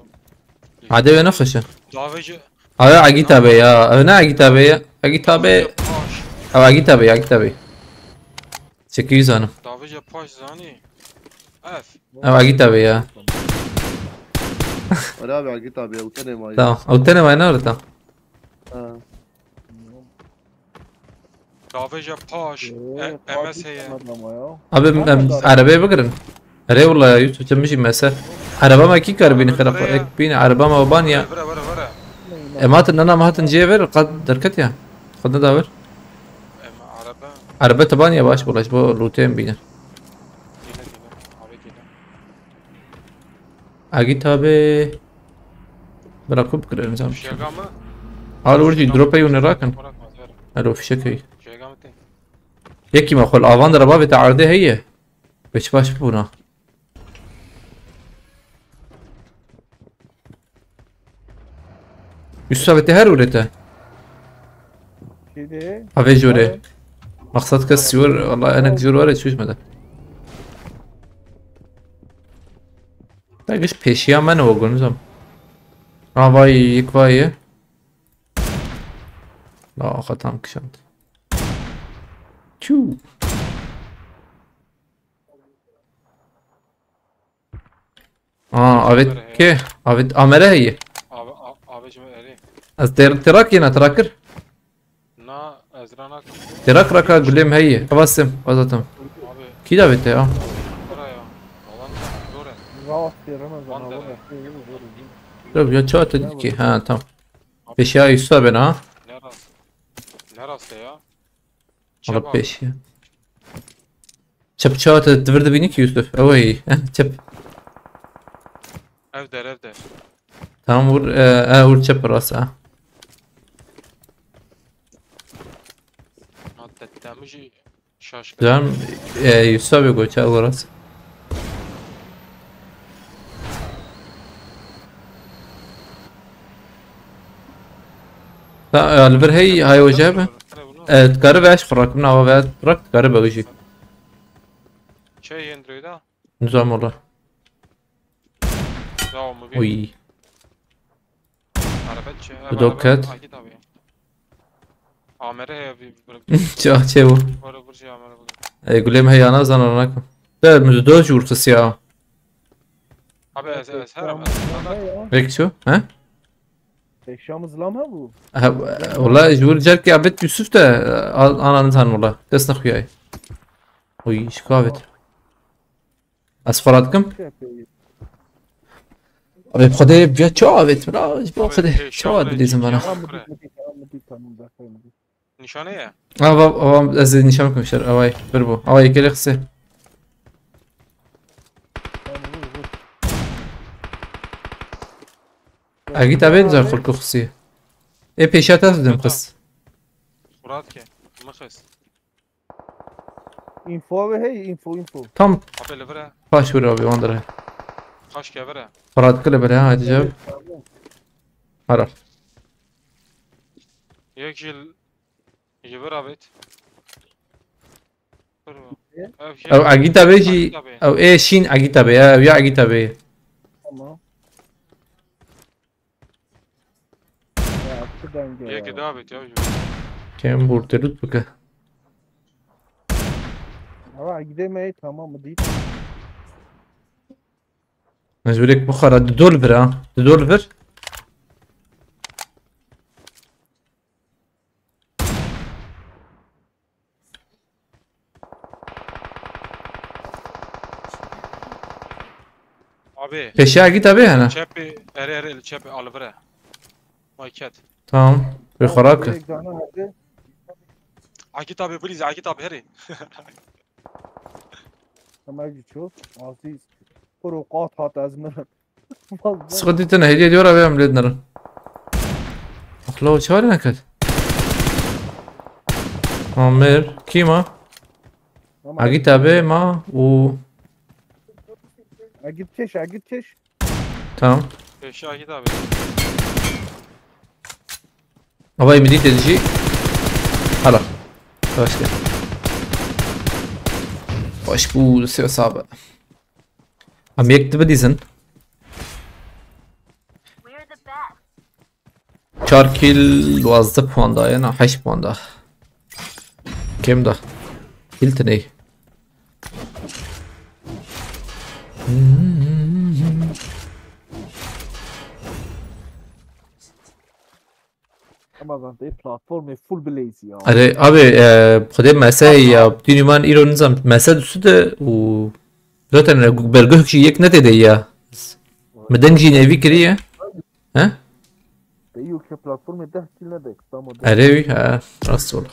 Hadi we ne xweş e. Davêje. Abi Agita be ya. Abi ne Agita be ya? Agita be. Davêje paş. Abi Agita be, Agita be. Çekî zanim. Davêje paş zanî. Ef. Abi Agita be ya. Öyle abi Agita be, o tane var. Tamam. O tane var ne orada? Ha. Davêje paş, Ee, e, M S heye. Abi, em, em, erebeyê bigirin. Erê wala ya, Yusuf, çi mijî mese. Ereba me kî kar bînî xera xwe, ek bînî, ereba me ban ya. Vere, vere, vere. Em hatin, nana me hatin cihê ver, qat derket ya. Qat neda ver. Em, araba. Erebe te ban ya baş, bulaş, bo lûtê em bînin. Gele, gele. Abi, gele. Agit abi. Bira ku bikirin zam. Fişega mı? Al vur jî, dropê yû ne rakin. Bırakma, ver. Alo, fişek heye. Fişega mı te? Yekî me xwe li avan de re bavê te erdê heye. Beş baş bûna. Yusuf abi te her urete. Kî dê? Avê jûrê. Maqsad kes jûr, valla enek jûr were çûş me de. Da giş pêşiya me ne o gunzam. Ha vay, yek vay ye. La xatan kişand. Çû. Aa, avê ke? Avê amere heye. Abi, a-, abi cime eri. Ez ter-, terak yena, terak kir. Na, ez ranak. Terak raka gulêm heye. Avasim, azatam. Abi. Kî davê te ya? Bura ya. Alan zor e. Rahat bir Ramazan Van abi. Dere. Dur ya, çawa te ki? Ha, tamam. Abi. Peşiya Yusuf abi na. Ne rast? Ne rast ya? Alıp peşiya. Çep çawa te divir dibînî ki Yusuf? Ew ey. Çep. Ev der, ev der. Tamam vur, e, e, vur çep rast ha. Ha, te-, temujî şaş. Canım, e, Yusuf abi goça vur rast. Ta, e, li vir hey, hay hoca be. E, dikare ve eş frak, min ava ve frak, dikare be jî. Çe yendroyda? Nizam ola. Tamam mı bir? Uy. Arabet çe? Bu da ket. Akit abi. Amere ya bir, bir, bir. Çe, çe bu. Vur, vur şey amere vur. E, gulem heyana zanar nakim. De, müzü doz vurtusu ya. Abi, ez, ez, her, ez, Pek şu, he? Pek şamız lama bu. Ha, wala, ji wir carkê abet Yusuf de, e, al, ananı tan wala. Kes nexuyay. Oy, şikavit. Ez xwe radikim. Şey yapıyor. Ay, Xwedê ya çawa avêt min? Aa, ji bo Abi, Xwedê, hêşan çawa re dilîzim bana? Çiçek Tamam, kure. Medi, tamam, Medi, tamam, zaten Medi. Nîşane ye. Ava, ava, ez ê nîşan bikim şer, avay, bir bu. Avay, yekê xisê. Tamam, vur, vur. Agî tabê Abi. Zor xulku xisî. Ê pêşiya te didim Tamam. Xis. Murat ke, mixis. Info abi, hey, info, info. Tam Abi li vir e. Paş vur abi, wan dere. Xaş ke vir e. Parat kile bere, ha, diyeceğim. Evet, abi. Hara. Yek jil, ji vir abêt. Dur bak. Ev şey Ew Agî tabê jî, Agî tabê. Ew ê şîn Agî tabê ya, ew ya Agî tabê. Tamam. Ya, şu denge Yek ya. Daha bet ya. Kem vur, te lüt bike. Ama gidemey, tamam mı deyip. Mecburek bu kadar. Di dol vir ha. Di dol vir. Abi. Peşe git abi hene. Çepi, ere ere çepi alvire. Maket. Tamam. Bir xarak. Direkt cana verdi. Akit abi, please, Akit abi, heri. Tamam, geçiyor. Aziz. Pro kat hat ezmir. Sıkıntı tane hediye diyor abi, em led nere. Akla o çağır ne kat? Amer. Kim o? Ama Agî tabê ma û Agit keş, Agit keş. Tamam. Peşe Akit abi. Havayı mı diyeceği? Hala. Hoş geldin. Hoş bulduk, Sivas abi. Em yek dibidîzin. Çar kill, duwazdeh puan da, yana heşt puan da. Kêm da. Kill tinê. Ramazan te platformê full blaze ya. Are abi, e, xwedê mese ya, dînî man îro nizam mese duside û zaten belgehek jî yek ne tê de ya. Mi deng jî nevî kiriye. He? Te yok ya platformê deh kill ne de, tamam. Are wî, ha, rast ol.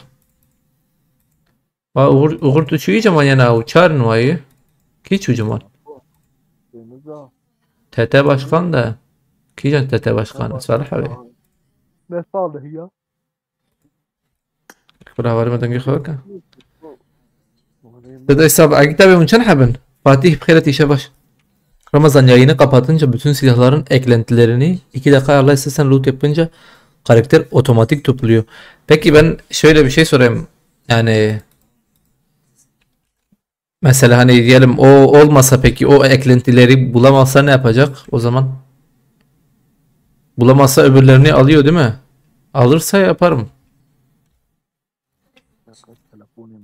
Va Uğur, Uğur tu çûyî cemal yana û çar nuwayî. Kî çû cemal? Deniz ya. T T başkan da. Kîjan T T başkan? Salih abi. Ne Salih ya? Kula var mı dengê xwe ke? Dede hesabı Agit abi, hûn çend hebin? Fatih, bi xêret, îşe baş. Ramazan, yayını kapatınca bütün silahların eklentilerini iki dakika Allah istersen loot yapınca karakter otomatik topluyor. Peki ben şöyle bir şey sorayım. Yani mesela hani diyelim o olmasa peki o eklentileri bulamazsa ne yapacak o zaman? Bulamazsa öbürlerini alıyor değil mi? Alırsa yaparım. Telefonum.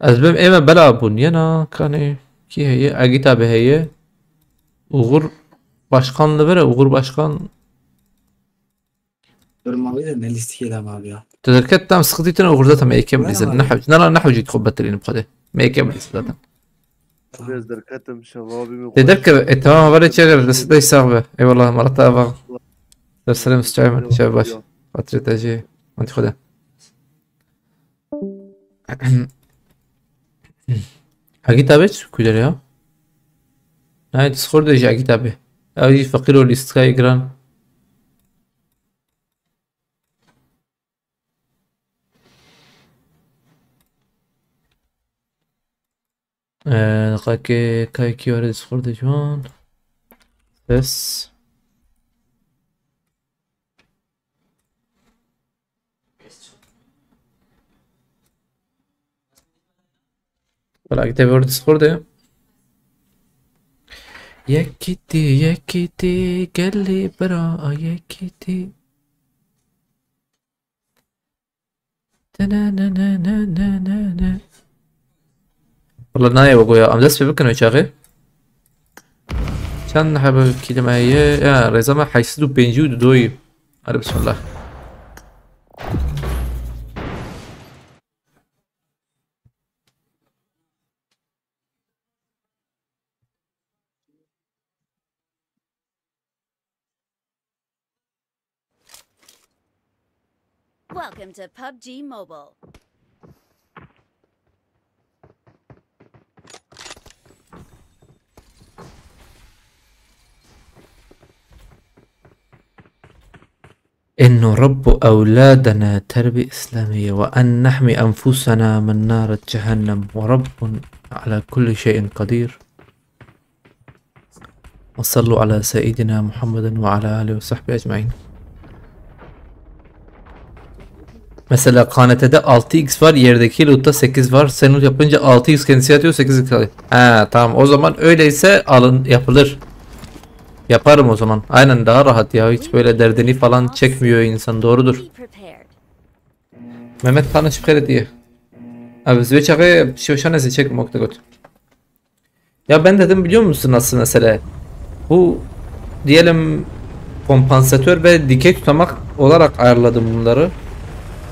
Ez bim ême bela bûn. Yena kanê kî heye? Agît abi heye. Uğur Başkan li vir e, Uğur Başkan. Durma bir de ne listeye de var ya. Te derket tam sıkıntı tine Uğur zaten M K bilirsin. Ne hewc-, ne ne hewcî xwe betilînim xwedê. M K bilirsin zaten. Ez derketim şevabî min. Te derke, e, tamam, haberê çi eger destê te sağ be. Eyvallah, Marat abi. Derserim sıçayım, çay baş. Hatırı te jî. Hadi xwedê. Agî tabê çi kuler ya? Nayê Discord de jî Agî tabê. Ew jî feqîr û lîstikayê giran. Ee, kake kayki were Discord de ciwan. Ses. Wala gide bir Discord ya. Yek gitti, yek gitti, geldi bira, yek gitti. Wala nayê we goya. Em dest pê bikin wê çaxê. Çend hebe kelîme heye? Ya, rêza me heşt sed û pêncî û du doyî. Hadi bismillah. Welcome to PUBG Mobile. إن نربي أولادنا تربية إسلامية، وأن نحمي أنفسنا من نار جهنم، ورب على كل شيء قدير. وصلوا على سيدنا محمد وعلى آله وصحبه أجمعين. Mesela K N T'de altı X var, yerdeki lootta sekiz var. Sen loot yapınca altı X kendisi atıyor, sekiz X alıyor. Ha, tamam. O zaman öyleyse alın, yapılır. Yaparım o zaman. Aynen, daha rahat ya. Hiç böyle derdini falan çekmiyor insan. Doğrudur. Be prepared. Mehmet Kanı çıkar diye. Abi, züve çakı şoşan ezi çek mokta göt. Ya ben dedim, biliyor musun nasıl mesele? Bu diyelim kompansatör ve dikey tutamak olarak ayarladım bunları.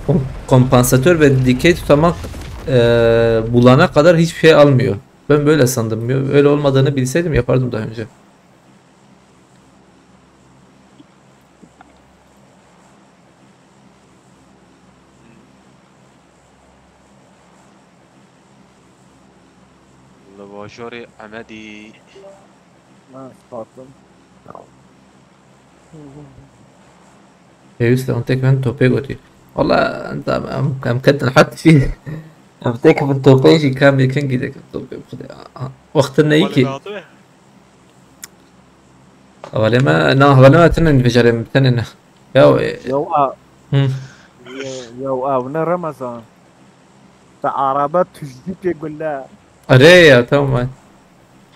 Kom- Kompansatör ve dikey tutamak eee, bulana kadar hiçbir şey almıyor. Ben böyle sandım. Öyle olmadığını bilseydim yapardım daha önce. Li bajarê Amedî. Ha, spartım. Pêwîst e, hûn têkevin topê gotî. Wala em, em, em ketin het jî. Em têkevin topê jî, kam yekengî têkevin topê. Xwedê, a, a, wextin neyî ki. Hevalê me, na, hevalê me tinin vejarê min, tenê ne. Ya, e, Yaw a, hı. yaw a, ne Ramazan. Te araba tujî pê gulle. Erê ya, tamam.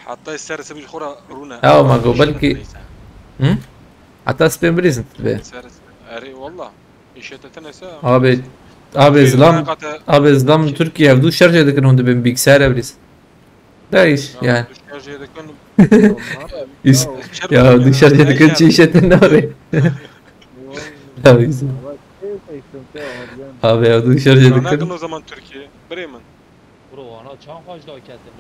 Heta ser sebij xora rûne. Ya, ma go belkî. Hı? Heta spên birîzin tibê. Ser, erê, walla. Îşetetine se. Abi, abi zilam, abi zilam Türkiye hevdû şerjê dikin hûn dibin bilgisayar evrîz. Da iş yani. Şarjê dikin. İş, ya hevdû şerjê dikin çi işetin abi. Ya bizim. Abi hevdû şerjê Nakin dikin. O zaman Türkiye. Bremen. Bro, ana çan kaç daha ketin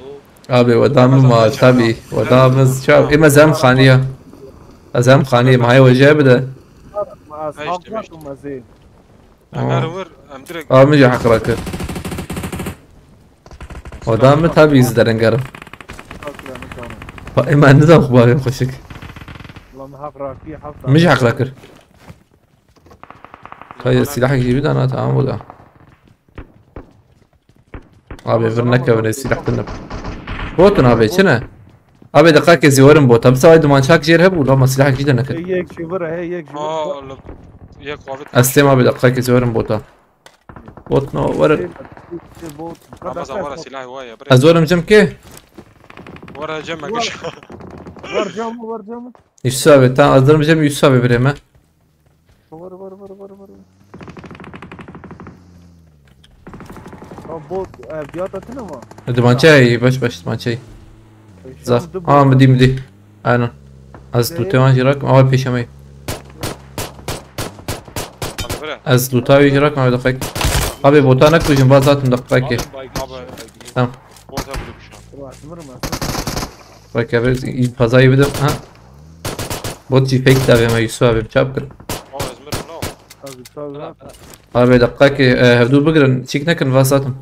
o? Abi wadamı ma tabi. Wadamız çav. Ema zem xaniya. Zem xaniya ma haywa jebide. Ma ez Ay, haf işte, bırakım ez ê. Em her wir, em direkt. Abi ji hak rakir. Wadamı tabi izlerin garım. Ema ne zam xubavim xuşik. Lan haf rakî haf. Mij hak rakir. Kaya silah gibi dana, tamam, bu da. Abi vir nekevine silah dinle. Botun abi, çine? Abi, deqakê zî werin bota. Bi saway dumançak jêr hebû, lama silah jî de nekir. Hey, yek jî vir, hey, yek jî vir. Aa, oğlum. Yek wavit. Eslêm abi, deqakê zî werin bota. Bot no, werin. Bot. Ramazan, wara silah wa ya. Ez werim cem ki? Wara cem me giş. Var camı, var camı. Yusuf abi, tamam, ez werim cem Yusuf abi bireme. Var, var, var, var, var. Ha, bot, e, biata tine mi? Dumançayı, baş baş dumançayı. Zaf. Aa, midi midi. Aynen. Ez tu tevan jirak, ama peşemeyi. Hadi bire. Ez tu tavi jirak, ama dakika. Abi, bota ne kujum, vaz zaten dakika ki. Alın baygın. Abi. Tamam. Bota vurduk şu an. Var, vurma. Bak abi, fazayı bir de, ha. Bot jî fake tabi, ama Yusuf abi çap kir. Aa, Ezmir ne o? Tabii, tabii. Bırak, bırak. Abi, dakika ki, e, hevdû bigirin, çîk nekin, vaz zaten.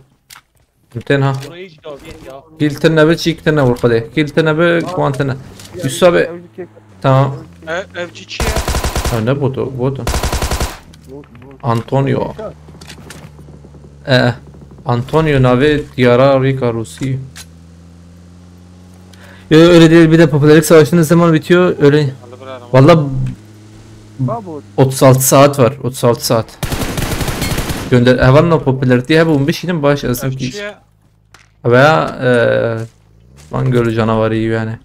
Em tên ha. Burayı hiç davet ya. Kîl tine bi, çîk tine vur xwedê. Kîl tine bi, kuan tine. Yusuf abi. Tamam. E, evci çi ya? Ha, ne botu, botu. Bot, bot. Antonio. E, Antonio navê diyara Rika Rusi. Yo, öyle değil, bir de popülerlik savaşınız zaman bitiyor, öyle. Hadi bire. Valla Babo, otuz altı saat var, otuz altı saat. Gönder, hevalno popülerliği hep on beş yılın baş arasında Evci ki. ya. Veya e, Van Gölü canavarı gibi yani.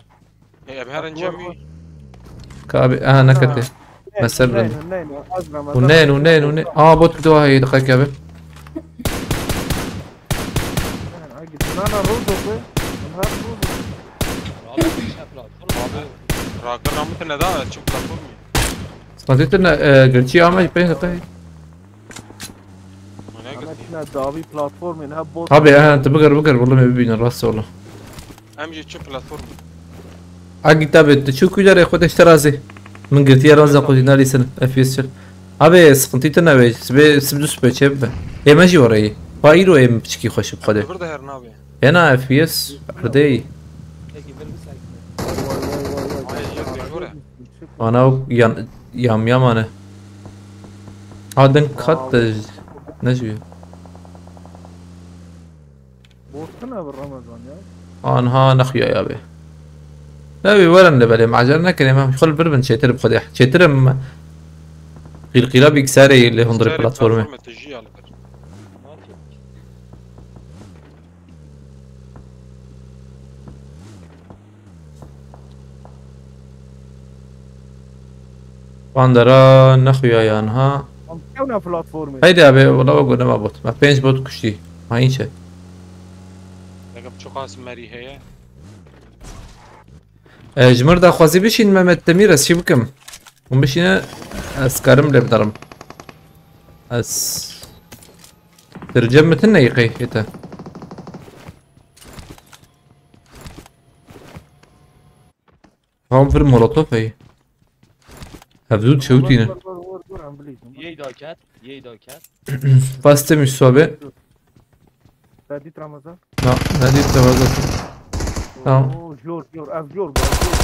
E, em her önce mi? Kabi, aha, ne katı. Mesela. Nein, nein, nein, az Ramazan. Huneyn, Huneyn, Huneyn. Aa, bot bir daha iyi, dakika abi. Nana rozo be. Nana rozo. Abi, bir şey yapılar. Oğlum abi. Rakı namı ne daha? Çim platformu. Sıkıntı ne, e, gerçi ama ben dakika. Ne Ama gittin? içine davi platform, ne bot. Abi, aha, tu bıgır, bıgır, oğlum, evi binin, rast oğlum. Em jî çi platform? Agi tabi, tu çu kuylar ya, xwedê ji te razî. Min girtiye, razî xwedî, nalîsin, F P S çil. Abi, sıkıntı tine ve, sibê, sib du sibê çê bibe. Ê me jî orayı. Pa îro ê min piçikî xweş bi Xwedê. Li vir de her nabê. Ena F P S erdeyî. Peki, bir, bir sakin. Ay, yek de jor e. Ana o yan, yam yam ane. Ha, den kat de ne jî. Boston abi Ramazan ya. Anha nexuya ya be. Abi, werin de belê, macera nekin, em xwe li vir bin çêtir bi Xwedê. Çêtir em qîlqîla bilgisayarê lê hundirê platformê. Platformê tijî ya li vir. Bandera nexuya yan ha. Em kewna platformê. Heydi abi, wala we got nema bot. Me pênc bot kuştî. Ha, înçe. Dekim çok az meri heye. E, ji mir daxwazî bişîn Mehmet Demîr, ez çi bikim? Hûn bişîne, ez karim lê bidarim. Ez. Dircem mitin ne yıkay hete. Tam bir molotof ey. Hevdû çewtîne. Vur, vur, vur, vur, em bilîzin. Yey daket, yey daket. Fastê Müsü abi. Te dît Ramazan? Na, ne dît Ramazan? Tamam. Oo, jor, jor, ev jor, bu, ev jor.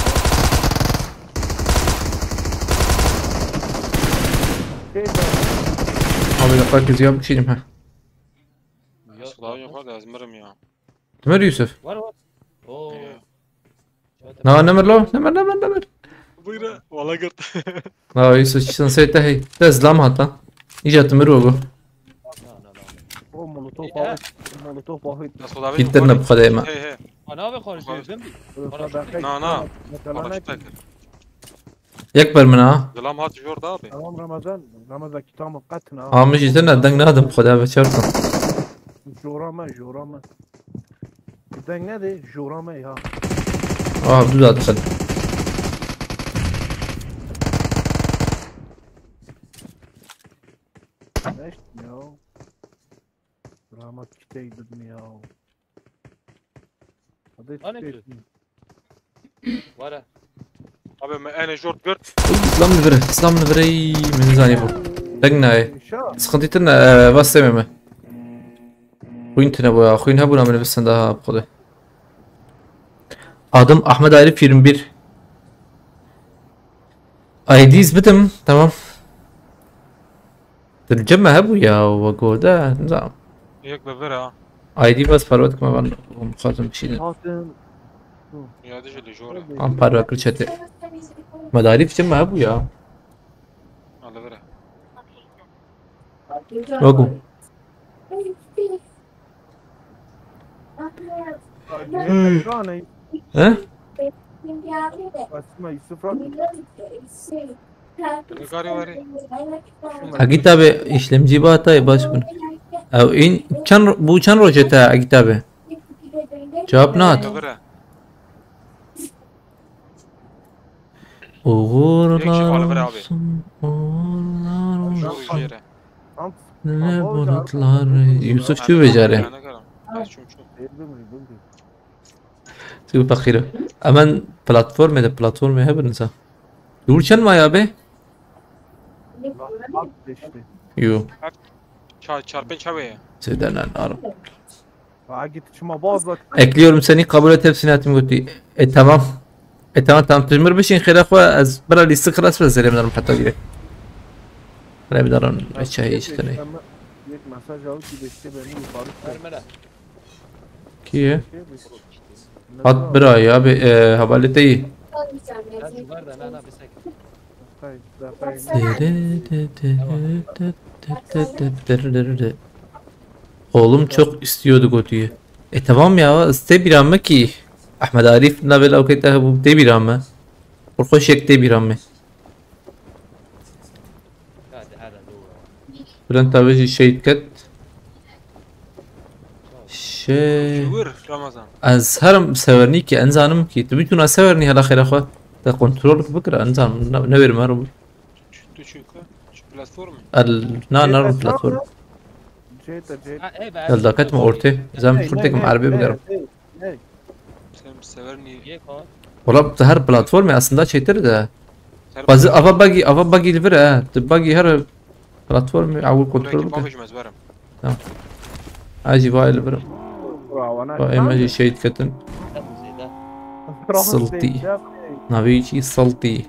Şey de. Abi, lafak izliyorum, bir şey diyeyim, ha. Ya, Sıla yok, hadi ezmirim ya. Demir Yusuf. Var, var. Oo. Ya. Na, nemir lo, nemir, nemir, nemir. Buyurun, valla girt. Na, Yusuf, çitin seyte hey. Te zlam hata. İca timir ogu. O molotof abi. Molotof abi. Nasıl abi? Gittirine bu kadar yeme. Hey, hey. Ana abi, konuşuyor, değil mi? Na, na. Konuştuk. Yek ber min ha. Zlam hat jor da abi. Tamam Ramazan. Ramazan kitabı katına. Abi, jî te ne deng nadim, Xwedê ve çarsan. Jora me, jora me. Deng nede, jora me ya. Ah, du da dixil. Neşt ya. Rahmet kitey dedim ya. Hadi Lan kitey. Ekrem. Were. Abi me ene jort girt. Zlam li vir e, zlam li vir e, ey, min zanî bû. Deng nayê. Şa. Sıkıntı tine, e, va semê me. Xwîn tine bû ya, xwîn hebûna min nivîstin daha, bi Xwedê. Adım Ahmet Arif yirmi bir. I Ds bidim, tamam. Dilce me hebû ya, we goda, nizam. Yek bi vir ha. I D bas parvet kime ben, bixwazim bir şey de. Hatim. Ya dijî li jor e. An parve kir çete. Medarîf çi me hebû ya. Ha, li vir e. Wekû. He? Esma Yusuf Rakip. Agî tabi işlemcî ba tayê baş bûn. Ew în çend ro-, bû çend rojê te Agî tabi? Cevap nehat. Li vir e. Uğurlar olsun, uğurlar olsun. Şov jêre. Ne bulutlar. Yusuf çi becere? Tu fakir. Hemen platformê de, platformê hebin sa. Dur çend maya be? Yo. Çar, çar pênc çawe ye. Seyden aram. Ekliyorum seni, kabul et, hepsini atayım götü. E, tamam. E, tamam, tamam. Tujmir bişin xêra xwe, ez bira lîstik xilas be, zerê min hatta direkt. Rê bidaran, e, çayê işte ne. Yek mesaj al ki beşte beni yukarı. Ver, ver. Kî ye? Hat bira ya, bi, e, hevalê te yî. Oğlum çok istiyordu gotiye. E, tamam ya, tê bîra me kî. Ahmed Arif, navê lawkê te hebû, tê bîra me. Xurxweşek tê bîra me. Bülent abi jî şehîd ket. Şey. Ji wir, Ramazan. Ez herim Severnî ki, en zanim ki. Tu bitûna Severnî hela xêra xwe. Te kontrol bikira, en zanim. Ne, ne verim herim. Tu çünkü. Şu platform mu? El, na, na, platform. Ceyda, Ceyda. Ha, e, ben El daket mi ortê? Zem Ne, kurtek ne, mi ne, erbe ne, bigerim. ne, ne? Sen Severnî. Ye ko. Wala, tu her platformê aslında çêtir de. Her Bazı ava bagi, ava bagi li vir e. Tu bagi her Platform ew kontrol bike. Bavê jî mezberim. Tamam. Ez jî vayê li vir im. Rawana. Ba ême jî şehîd ketin. Siltî. Navê wî çi? Siltî.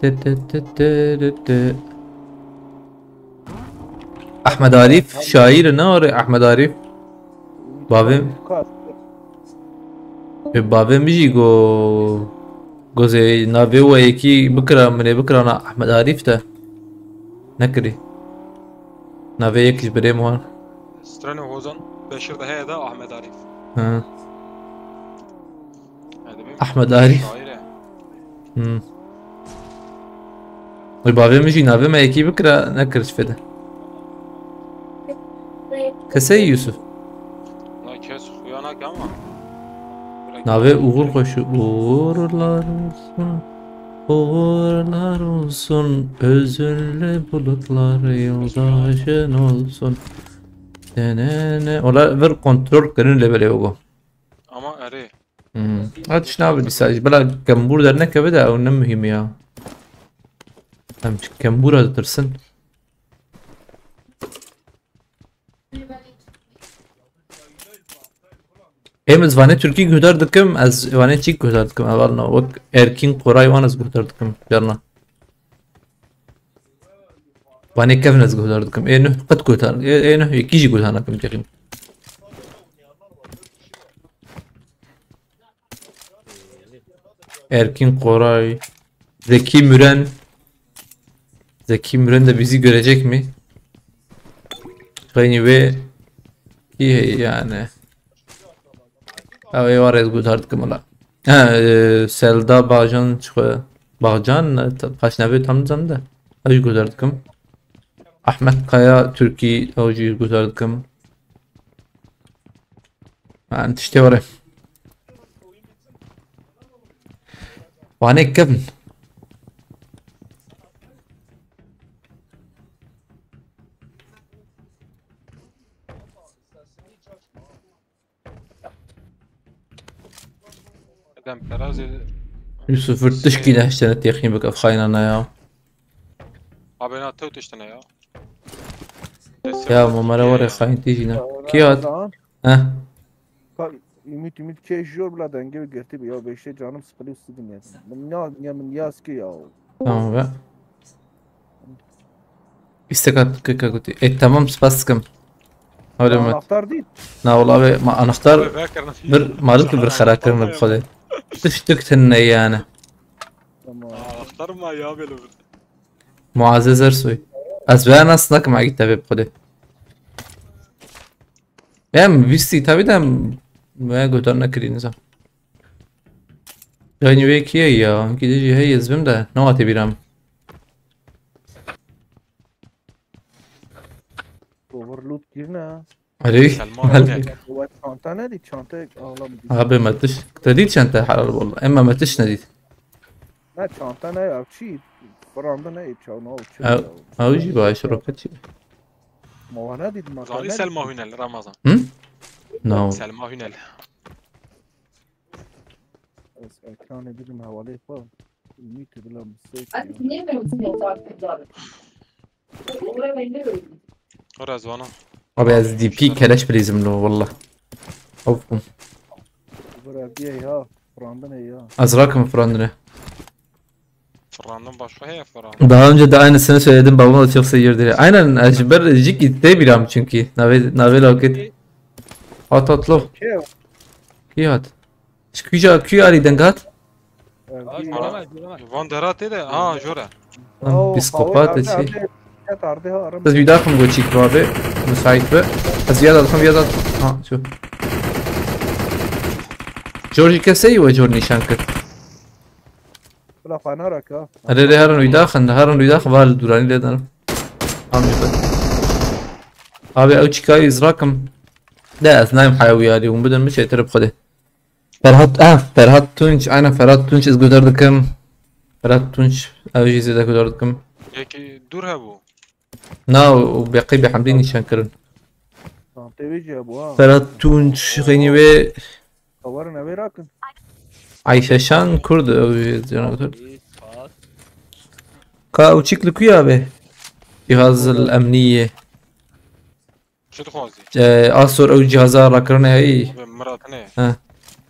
Te, te, te, te, te, te. Ahmed Arîf şaîr e, ne were Ahmed Arîf? Bavê, e, bavê min jî got, got zê navê we yekî bikira, min ê bikirana Ahmed Arîf de. Nekirî. Navê yek ji birê min wan. Stranê Hozan Beşir de heye de Ahmed Arîf. Hı. Ahmed Arîf. Şaîr e. Hmm. Wê bavê min jî navê me yekî bikira, nekir ji fêde. Keseyî Yusuf. Na kes xuya nake ama. Navê Uğur Koşu. Uğurlar olsun. Uğurlar olsun. Özünle bulutlar yoldaşın olsun. Denene. Ola vir kontrol kirin lê belê ogo. Ama erê. Hmm. Ha, tişt nabe dîsa jî. Bila kembûr dernekeve de ew ne muhîm e ya. Em ji kembûra ditirsin. Êm ez vanê Tirkî guhdar dikim, ez vanê çîk guhdar dikim. Eval na wek Erkin Koray wan ez guhdar dikim. Carna. Vanê kevin ez guhdar dikim. Ê nuh qet guhdar. Ê, ê nuh yekî jî guhdar nakim teqîn. Erkin Koray. Zeki Müren. Zeki Müren de bizi görecek mi? Xeynî wê kî heye yani? Ew ê war ez guhdar dikim wela. Ha, e, Selda Bajan çi xwe? Bajan, e, ta-, paşnavê tam dizam de. Ew jî guhdar dikim. Ahmet Kaya Türkî, ew jî guhdar dikim. Ha, tiştê were. Wanê kevin. Edem Perazê. Yusuf vir tişkî nehiştene têxîn bik ev xayna ne ya. Abi na tew tiştine ya. Ya Momere were xayintî jî ne. Kî hat? Heh. Ka, ümit, ümit kê jor bila dengê wî girtî bi ya beşê canım sıkılıyor sizin ya. Min ya, ya min yaz ki ya. Tamam be. Îstekat kika gotî. E, tamam, spas dikim. Öyle mi? Anahtar değil. Na wala be, ma anahtar bir malik bir xera kirine bi xwedê. Tiştik tine yani. Tamam. Anahtar ma ya böyle bir. Muazzez Ersoy. Ez vê nas nakim agi tabi bi xwedê. Em vîstî tabi de em me guhdar nekirî nizam. Yanî wê kî ye ya? Kî de jî heye ez bim de ne wate bîra min. Overload kirine. Erê, Selma belê. Hünel. Çanta nedî, çantayek ağlam dî. Abi metiş. Te dît çanta helal walla. Emma metiş nedît. Ne çanta ne ya, çi? Firanda ne çaw ne çi? Ew, ew jî baş roket jî. Ma wana dît ma. Zanî Selma Hünel, Ramazan. Hı? No. Selma Hünel. Ez ekranê bidim hevalê xwe. Ümît bilam sek. Rezvana. Abi ez D P keleş bilîzim lo walla. Of. Bura diye ya, firandine ya. Ez rakim firandine. Fırlandım başka heye fırlandım. Daha önce de aynısını söyledim, babam da çok seviyor diye. Aynen, e, ji ber jik itte biram çünkü. Nave, nave laket. At atlo. Kim? Kî hat? Ji kuja, kuja arî deng hat? Van dera tê de, ha, jora. Lan, psikopat e çi? Siz bir daha kim goçik abi? Müsait be. Ez bir daha, bir daha. Ha, şu. George kesey ve George nişan kir. Bila xwe narak ha. Erê, erê, herin wî daxin, herin wî daxin, va li dûranî lê danim. Amî xwe. Abi ew çikayî ez rakim. De ez nayim heya wî alî, hûn bidin min çêtir bi xwedê. Ferhat, ah, Ferhat Tunç, aynen Ferhat Tunç ez guhdar dikim. Ferhat Tunç, ew jî zêde guhdar dikim. Yekî dûr hebû. Na, û beqî bi hemdî nîşan kirin. Tamam, tevî jî hebû ha. Ferhat Tunç, xeynî wê. Xeberin evê rakin. Ayşe Şan Kurd, ew jî cana Kurd. Spas. Ka ew çîk li ku ya be? Cihaz el emniyê. Çi dixwazî? E, Astor ew cihaza rakirinê heyî. Abi, miratine. He.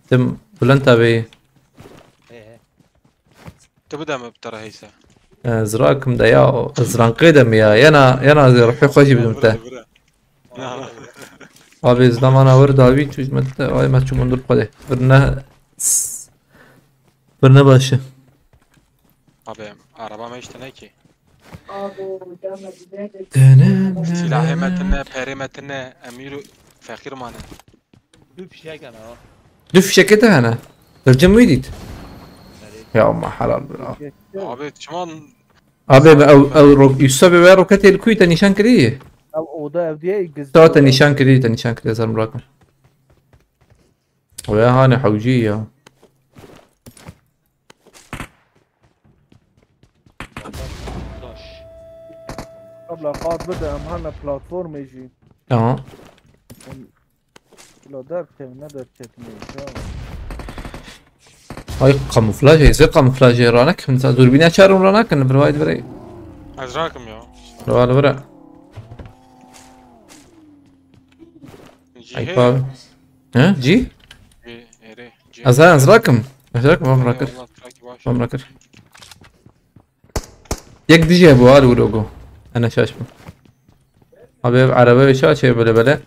Tim Bülent abi. He, he. Tu bide min bi te re heyse. E, zirakim de ya, ziranqê de mi ya? Yena, yena zê ruhê xwe jî bidim te. Bire, bire. Abi, zamana wir dawî tu ji me te, ay me çû mundur xwe de. Bir ne, bir ne baş e. Abi, araba me işte ne ki? Silahê me tine, perê me tine, emîr û feqîr mane. Du fişek hene ha. Du fişekê te hene? Dircim wî dît. Erê. Ya ma helal bira. Abi, çiman Abi, ew, ew ro-, Yusuf abi, we roketê li ku te nîşan kirî? Ew oda ev diye giz. Ta te nîşan kirî, te nîşan kirî, ez herim rakim. We hane hewcî ya. Taş. Abla, qat bide, em hane platformê jî. Tamam. Em, la derkevin, ne derketin ya. Ay, kamuflaj, hêzê kamuflajê ranekin. Sa dûrbîna çarim ranekin, li vir vay di virê. Ez rakim ya. Li va li vir e. Cî Ay, heye. He? Cî? Cî, erê, cî. Ez, ez rakim. Ez rakim, vam Erê, rakir. Allah, trakî baş. Vam rakir. Yek dijî hebû, al wilo go. Ene şaş bû. Abi, ev erebe wê çawa çê bile bile.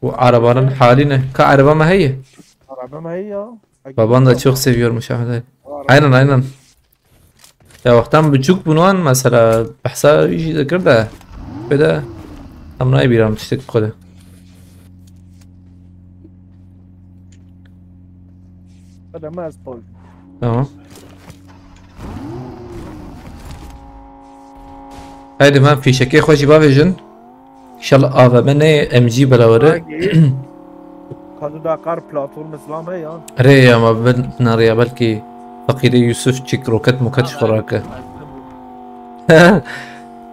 Bu arabanın hali ne? Ka araba me heye? Araba me heye ya. Baban da çok seviyormuş Ahmet abi. Aynen, aynen. Ya wextan biçûk bûn wan mesela behsa wî jî dikir de. Bide em nayê bîra min tiştek bixwe de. Hadi me ez koy. Tamam. Haydi, me fîşekê xwe jî bavêjin. Înşallah A V M ne, M G bela were. Kadu da kar platform İslam he ya. Erê ya, ma bin binariya belkî feqîrê Yusuf çik roket moket ji xwe rake.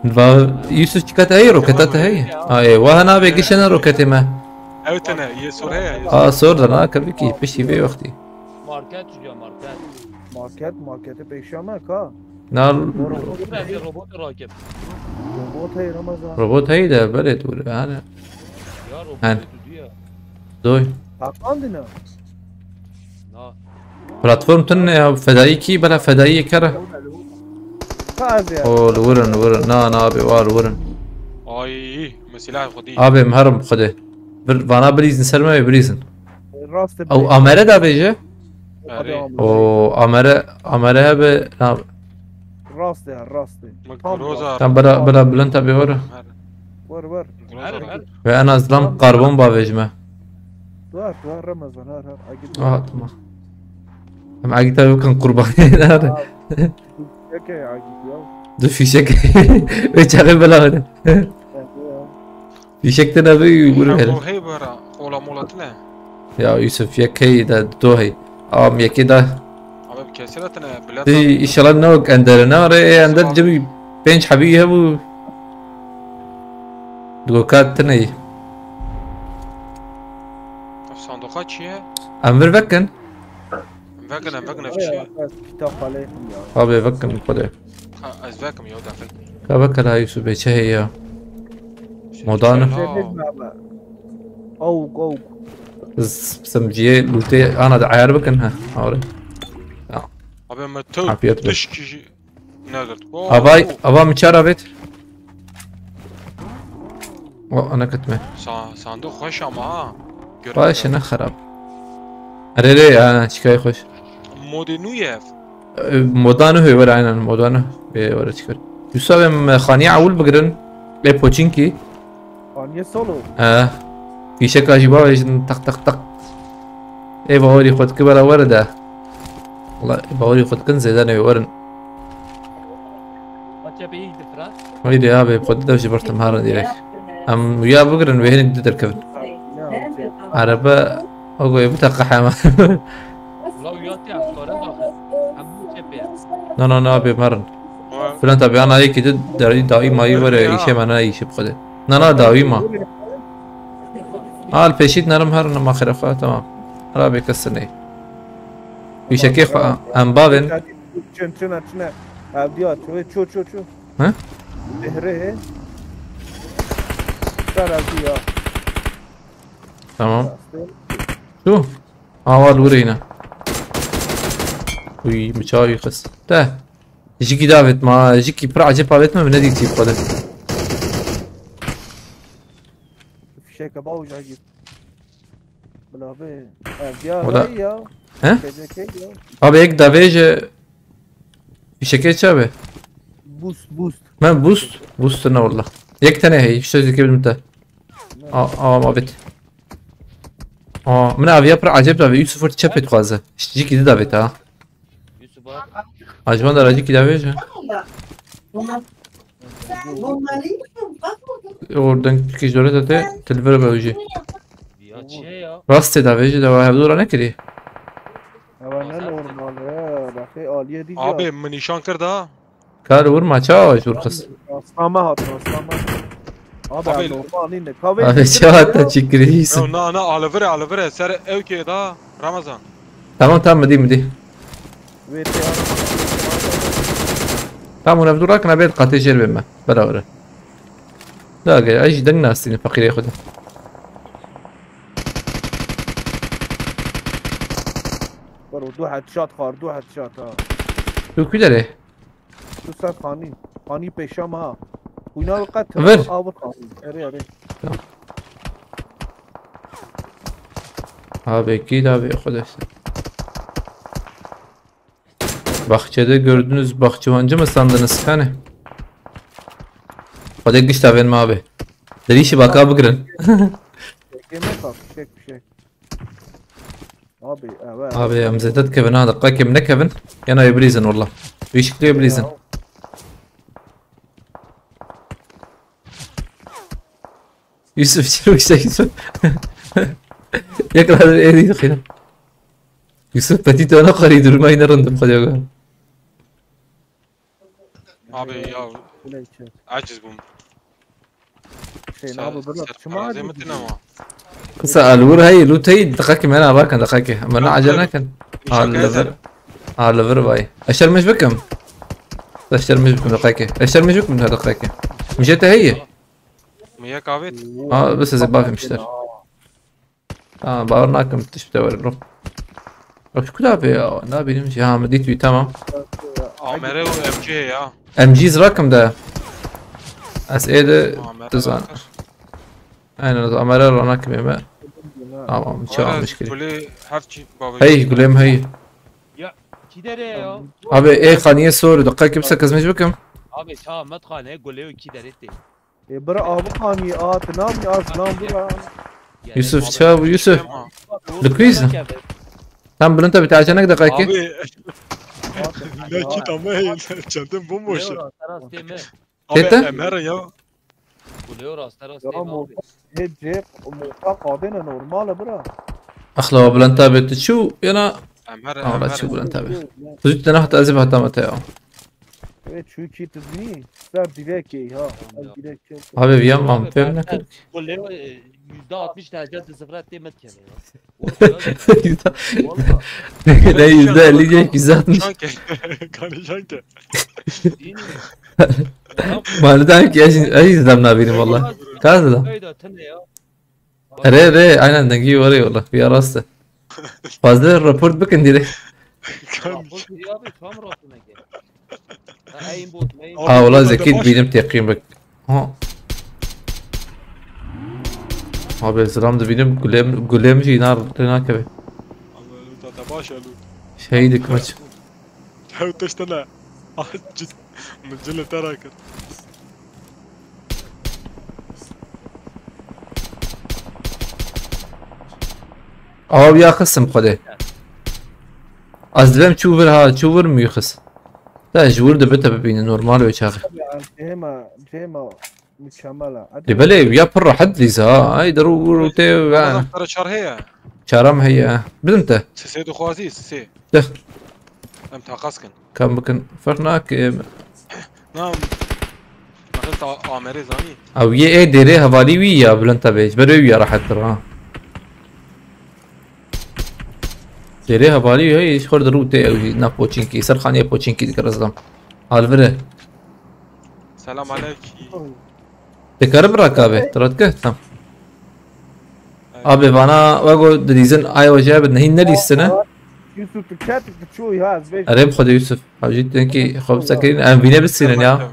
Va Yusuf çikat heye, roketa te heye. Ay, wa hena be gişene roketê me. Ew tene, yê sor heye, yê sor. A, sor da na, kevîkî piştî vê wextî. Market, cuya market. Market, markete pêşiya me ka. Na. Robot, robot rakip. Robot hey Ramazan. Robot hey de belê tu yani. Ya robot Hen. Tu diye. Doy. Hakan dina. Na. Platform tun ne ya, fedayî kî, bela fedayî kere. Taze. O, li wirin, li wirin. Na, na abi, var wirin. Ay, mesela xwedî. Abi, em herim xwedê. Bir, vana bilîzin ser me, bilîzin. Rast. Ew amere da bêje? Erê. O amere, amere hebe, na. Rast ya, rast. Tam Groza. Tam bela, bela Bülent abi var. Ver, ver. Groza. Ve en azından karbon bavêjme. Ver, ver, Ramazan, ver, ver. Agit. Aha, tamam. Em agit abi kan kurban. Yeke agit ya. Du fişek. Ve çare bela. Fîşek tine bi, gure hele. Hey bara, ola mola tine. Ya Yusuf, yek hey de, du hey. Am yekê de. Abi bir kesir atine, bilet. Di inşallah ne ok endere ne re, e, ender cemî pênc hebî hebû. Duka tine. Sanduka çiye? Em vir vekin. Vekin, vekin, ev çi ye? Kitap aleyhim ya. Abi vekin xwedê. Ha, ez vekim ya, daxil. Ka vekin ha Yusuf Bey, çi heye ya? Modan. Şey, ne? Awk, awk. Simciyê lûtê ana de ayar bikin ha. Awre. Ya. Abi me tu Afiyet olsun. Tişkî jî negirt. Avay, ava mi çara bet. O, ana ketme. Sa-, sandık hoş ama ha. Baş ne xerab. Erê rê ya, çikay xweş. Modê nû ye ev. E, moda nû hê were, aynen, moda nû. Bê were çikar. Yusuf em xaniya ewil bigirin. Lê poçinkî. Xaniye solo. He. Fîşeka jî bavêjin tak tak tak. Ê bawerî xwe dike bera were de. Wala ê bawerî xwe dikin zêde newê werin. Maçe be ilk difra. Haydi abi, xwe dide ji ber tim herin direk. Em wiya bigirin, wê hinek di derkevin. Araba, o goyê bite qehema. Ula uya te em kare daxil. Em bu çepê. Na, na, na, abi, merin. Filan tabi ana yekî di derî daîma yî were, îşe me ne, îşe bixwe de. Na, na, daîma. Al peşît nerim herin, ma xire xwe, tamam. Ara bê kesin ê. Fîşekê xwe em bavên. Çin, çin, çin. Evdiya, ço, ço, ço, ço. Hı? Dehre he. Ser evdiya. Tamam. Rastê. Şu. Awa li wir yine. Uy, bıçağı yıkız. De. Jikî davêt ma, jikî pir ecêb avêt me, min nedîtî xwe de. Fişeke baw jagî. Bila be. Evdiya O da- rayî ya. He? P C K ya. Abi, yek davêje fişekê çi abi? Boost, boost. Me boost, boost ne walla. Yek tane hey, işte zikir bilim te. Ne? A, a, mabit. A, min aviya pir ecêb davê, üç sıfır çep et xwaze. Jikî di davêt ha. Yusuf abi. Acaba da jikî davêje. Oradan kişi dore te, tilvir be uji. Ya çi ya? Rastê davêje de hevdû ra nekirî. Ewa ne normal ya, bexê aliyê dî. Abi, min nîşan kir da. Kar vurma, çawa ji wir xist? Rastname hat, rastname. Abi, Abi, normal nîne. Abi, çawa te çi kirî? Ya na, na, alivire, alivire. Ser ew kê da, Ramazan. Tamam, tamam, midî, midî. Wê te ara. Tamam, hûn ev dû rakin, bê qatê jêr bê me. Beraber. Da gel, ay jî deng nastîne feqîrê xwe de. Bro, du headshot xwar, du headshot ha. Tu ku derê? Tu ser xanî. Xanî pêşa me ha. Xwîna li qet Vir. Avir xanî. Erê, erê. Tamam. Abi, kî da be, xwe de. Bahçede gördünüz, bahçıvancı mı sandınız? Hani? Xwedê giş davên me abi. Derîşî baka bigirin. Fişek yeme bak, fişek, fişek. Abi, evet. Abi, em zêde dikevin ha, deqekim nekevin. Yana ew bilîzin walla. Wî şiklî ew bilîzin. Ya. Yusuf, çirûk işte Yusuf. Yakaladı, eri yok ya. Yusuf, petit ana qarî durmayı ne rındım, hadi bakalım. Abi ya, Bile içer. Aciz bûm. Hüseyin abi, bırak. Çima aciz? Qisa alwir hey, lut hey, deqekim hena rakin, deqekim. Ama ne acele nekin. Alivir. Alivir vay. Eşer mecbikim. Eşer mecbikim deqekim. Eşer mecbikim deqekim. Mijete hey. Mi yek avêt. Ha, bes ez bavim işte. Ha, bawer nakim tişt de were bro. Bak şu kuda be ya, ne bileyim ya, mi dît wî, tamam. A M R û M G ya. M G zirakim de. Ez ê de A M R dizan. Aynen, A M R ra nakim eme. Tamam, çağırmış ki. Gulê her çi baba. Hey, gulem hey. Ya, kî derê ya? Abi, ê xaniye sor, deqekim se kezmec bikim. Abi, ça met xane, gulê kî derê tê. E, bira abi xanî, a, tu namî, a, tu nam bira. Yusuf, çawa bû, Yusuf? Li ku yî? Tam bilind te bi, te acanek deqekê. Abi. Ne kit ama hey, çentin bomboş. Abi, Tete? Emer ya. Guleo rast, rast Ya, değil mi abi? Moka, e, cep, moka kadene normal, bira. Axla wa bilind te bi, tu çû, yana? Emer, Ama Emer. Çû bilind te bi. Tu zû te nehta ez ê bi heta me te ya. Evet, çünkü tu zî ser direk ha. Tamam ya. Direk. Abi, viyan mam, Abi, fêm ben nekir. Guleo, e, yüzde altmış derece sıfıra tê met kere ya. Yüzde, ne, yüzde elli diye, yüzde altmış. Kanişan ke. Kanişan ke. Değil mi? Malidan ki, ez, ez izlem nabînim valla. Kaz da. Öyle tene ya. Re, re, aynen, dengi var ya valla. Bir arası. Fazla report bakın direkt. Kanişan. Rapor geliyor abi, tam rapor ne ki? Ha, aimbot, aimbot. Ha, wala Zekî, dibînim teqîm bik. Ha. Abi, zilam dibînim, gulem, gulem jî înar tê nakeve. Abi, Lut, te baş e, Lut. Şehîdik maç. Hew tişt ne. Ah, cid-, min cilê te rakir. Awa ya xistim xwedê. Ez divêm çû vir ha, çû vir mîxis. Te ji wir dibe te bibîne, normal wê çaxê. Tabii, yani, cihê me, cihê me mükemmel ha. Hadi. Lê belê ya pir rehet dîsa ha. Ay, der û wir û tê ve. Ramazan, para çar heye? Çaram heye. Bidim te. Sisê dixwazî, sisê. De. Em takas kin. Kam bikin. Ferq nake. Na. Naxil ta A M R zanî. Ew yê ê dêrê hevalî wî ya bilind te bê. Ji ber wê wî ya rehettir ha. Têrê hevalî heye, ji xwe dirû tê ew jî nav poçînkî, ser xaniyê poçînkî dikir izlam. Alvire. Selam aleykum. Dikare bira kabe, tirat ke, tam. Abi vana wego dilîzin ay wece bi nehîn nelîstine. Yusuf tu çet tu çû ya ez vê. Erê bi Xwedê Yusuf. Hewjî tenkî xwe bisekirîn, em vîne bisînin ya.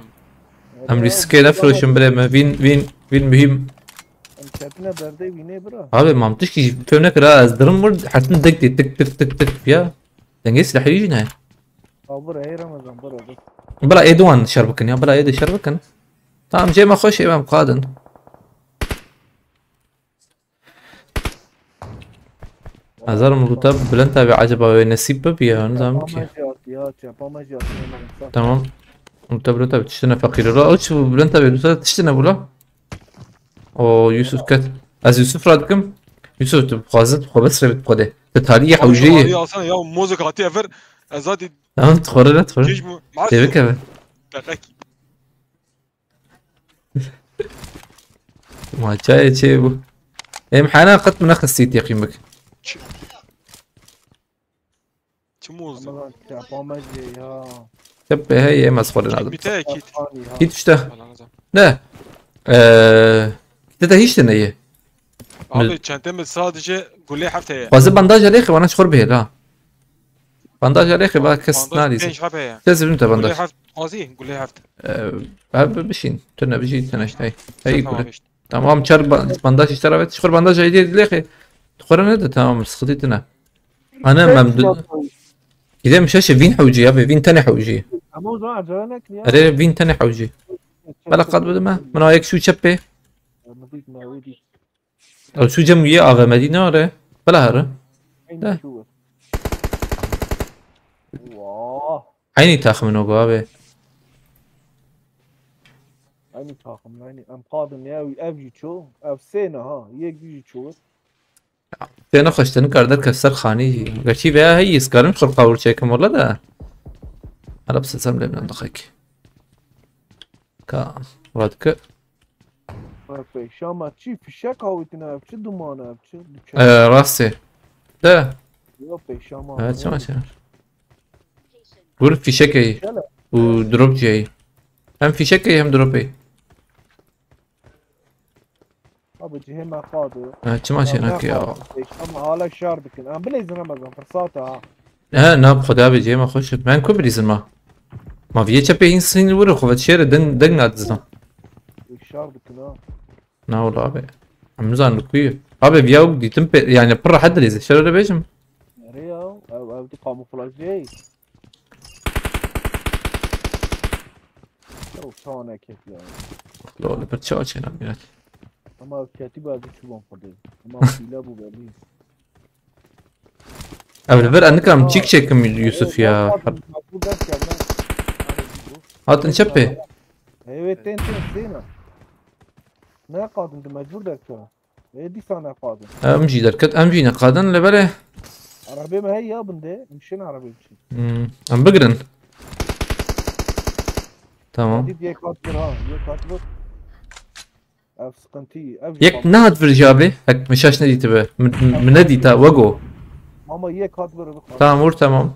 Em rîskê nefroşin birê me. Vîn, vîn, vîn muhîm. Em ketine berdê wînê bira. Abi mam tişkî jî fêm nekir ha, ez dirim wir hertin dek dê tik tik tik tik ya. Dengê silahî jî ne. Abir hey Ramazan bira bira. Bila ê duwan şer bikin ya, bila ê de şer bikin. Tamam cê me xweş ê em qadin. Ezarim rûta bilenda be acaba wê nesîb bibiye, nizam ki. Çapa me jî hatiye, çapa me jî hatiye. Tamam. Rûta bilenda be tiştine feqîr la. O çi bilenda be rûta tiştine bula. O Yusuf ket. Ez Yusuf ra dikim. Yusuf tu xwazit xwe bes revit xwedê. Te talî ye hewjê ye. Alsana ya, mozek hatiye ver. Ez zaten. Tamam, tu xwere ne tu xwere. Têbike be. Pekek. Ma çayê çê bû. Em hena qet min nexistî teqîm bik. Çi moz? Ama çapa me jê ya. Tep be hey em ez xwedin adim. Bite kit. Kit işte. Ne? Eee. Kit de hiç de neye. Abi çantamda sadece gule hafta ye. Bazı bandaj alê ki bana çıkır bir ha. Bandaj alê ki bana kes nalî. Bandaj pênc hebe ye. Kes bin te bandaj. Gule heft, qazi, gule heft. Eee, abi bişin. Tüne bişin tüne işte. Hey gule. Tamam çar bandaj işte evet. Çıkır bandaj ayı değil ki. Tukara ne de tamam sıkıntı tüne. Ana mem. Gidem şaşe vin hewci ya be vin tane hewci. Ama o zaman acele ne ki ya? Erê vin tane hewci. Bela qat bidime. Min ayek şu çepe. Ew çû cem wî A V M dî nare. Bila here. De. Eynî taxmin o abi. Eynî taxmin, eynî. Em qadin ya, ev jî ço, ev sê ne ha, yek jî ço. Tê nexweş, te nikar derkev ser xanî jî. Gerçî veya heyî, ez karim xwe qawir çêkim wele de. Hele bi sesem lê min dixek. Ka, radike. Pêşama çi fişek awitine ev çi duman ev çi? Ee, rastê. De. Yo pêşama. Evet, çima çima. Gur fişek ey. Û drop jî ey. Hem fişek ey hem drop ey. Abi cihê me qadi. Ha, çima çênak ya? Pêşama hala şar dikin. Em bilêzin Ramazan fırsat ha. He, na bi Xwedê abi cihê me xweş. Ben ku bilîzin ma. Ma viyê çepê hîn sîn wiro xwe şêre deng deng nadizin. Şar dikin ha. Na wala abi. Em nizanin li ku ye. Abi viya wek dîtim pê, yani pir rehet dilêze. Şer öyle bêjim. Nereye ya? Ev, ev di kamuflajcı. Ew çawa neketiye. Lo li bir çawa çêna mirat. Ama ev ketî be ev çû van xwedê. Ama pîle bû belî. Ev li vir ez nikarim çîk çêkim Yusuf ya. Mecbur ders geldi. Hatin çepê. Evet, ten ten sêna. Ne kadın mecbur ders geldi. E, dîsa neqadin. Em jî derket, em jî neqadin, lê belê. Erebê me heye ya bin de, em şên erebê biçin. Hmm, em bigirin. Tamam. Hadi yek hat bir ha, yek hat bir. Ev sıkıntı, ev Yek nehat vir jî abi, hek min şaş nedîtibe. Min, min nedîta, wego. Ama yek hat bir. Tamam, vur tamam.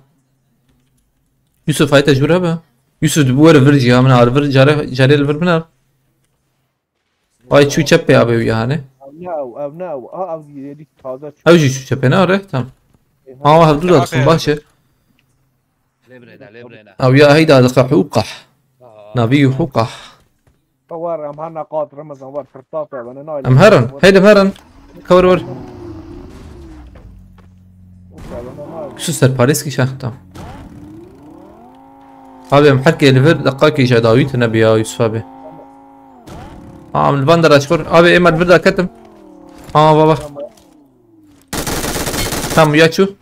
Yusuf, hay te ji vir hebe. Yusuf, di bu were vir jî ya, min ar vir, care, care li vir biner. Ay çû çepê abi wî yani. Ev ne ew, ev ne ew. Ha, ev yedi taze çû. Ew jî çû çepê ne are? Tamam. E, ha, hevdu da dixin baş e. Lê birêne, lê birêne. Ew ya heyda dixe huqah. Navî huqah. War em her neqat Ramazan war fırsat ya bana nail. Em herin. Heydim herin. Kawir wir. Su serparêz kî şax tam. Abi em herkê li vir deqakê jî dawî tune bi ya Yusuf abi. Ha, em li van dera çikur. Abi ême li vir de ketim. Ha baba. Tam ya çû.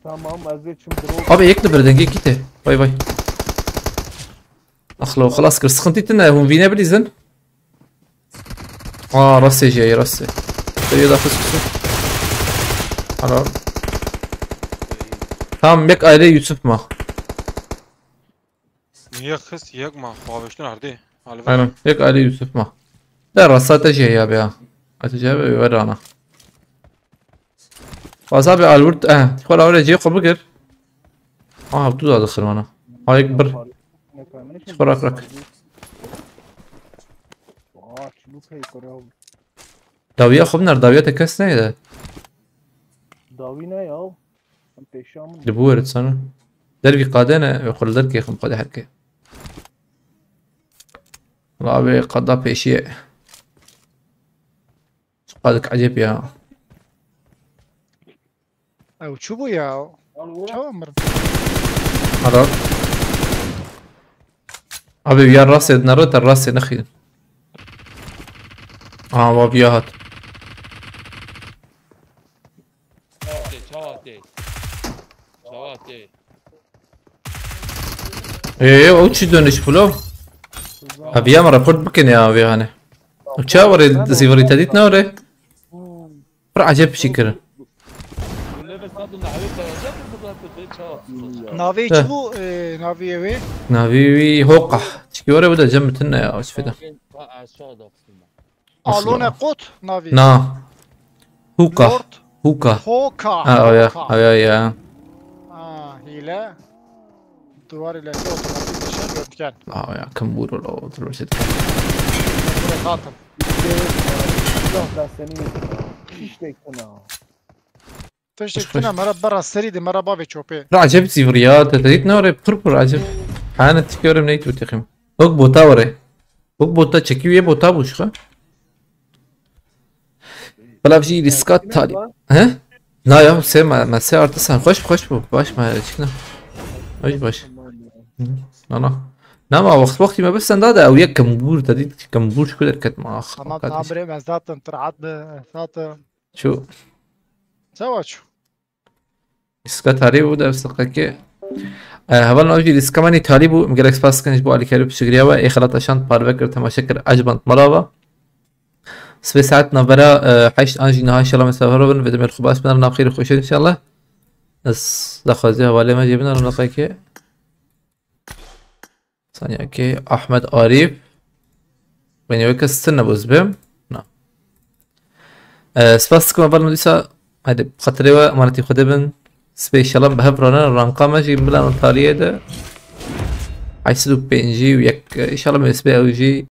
Tamam, ez ê çim drone. Abi yek li vir dengê kî te. Vay vay. Axlo, xelas kir. Sıkıntı tune, hûn vîne bilîzin. Aa, rastê jî heye, rastê. Seviye daha fıs fıs. Helal. Tamam, yek aile Yusuf ma. Yek his, yek ma. Xwaviştin ardê. Aynen, yek aile Yusuf ma. De rasta te jî heye abi ya. Ate jî abi ver ana. Baza be Albert, eh, xwe la were cê xwe bigir. Aha, tu da dixir bana. Ha, yek bir. Xwe rak rak. Aa, çi bu pey kore. Dawiya xwe biner, dawiya te kes neyde. Dawî ne ya? Em pêşiya min. Li bu were sana. Dervî qade ne, ve xwe li derkê xwe qade herke. La be qada pêşiye. Qadik ecêb ya. Ew çi bû ya? Çawa mirin? Helal. Abi ya rastê nere te rastê nexî. Aa, wa biya hat. Çawa tê? Çawa tê? Çawa tê? Ê, ew çi dönüş bula? Abi ya me report bikin ya abi hani. Çawa re zîvirî te dît ne re? Pir ecêb pişî kirin. Navê çi bû, e, navê wê? Navê wî Hoka. Çikî were bu da cem bitin ne ya, hiç feda. Alone Kot navê. Na. Huka. Lord Huka. Hoka. Ha, o ya, Hoka. O ya ya. Ha, hile. Duvarê leke otomatik dişe röntgen. Aa ya, kim vurur o, oturur şey. Buraya zaten. Silah da seni hiç beklemem. Tiştek tine mera bera serî de mera bavê çopê. Ra acayip zîvir ya, te dît ne oraya pır pır acayip. Hane tikiyorum ne tu tekim. Ok bota oraya. Ok bota çekiyor ya bota bu şu. Belav jî riska talî. He? Na ya, se ma, ma se artı sen. Xweş, xweş bû. Baş ma, çikna. Baş, baş. Hı, na, na. Na ma, wext, wextî me bes sen da da, ew yek kembûr, te dît kembûr şu kadar ketma. Ah, tamam, tamam, bre, ben zaten tirhat be, zaten. Şu. Savaş. Riska talî bû, dev siqekê. E, hevalên ew jî riska me nî talî bû. Em gelek spas dikin ji bo alîkarî û piştgiriya we. Ê xelata şand parve kir, temaşe kir, ecband merava. Sibê saet navbera, e, heşt an jî niha inşallah me sefer bin. Vê demê xwe baş bin, nav xêr û xweşin inşallah. Ez daxwazî hevalê me jê bin, rewneqekê. Saniye, okey. Ahmet Arif. Beni weke stin nebû ez bim. Na. E, spas dikim heval me dîsa. Hadi, xatirê we, emanetî Xwedê bin. Sibê inşallah bi hev rane, ranka me jî bila taliyê de. Heşt sed û pêncî û yek, e, inşallah me sibê ew jî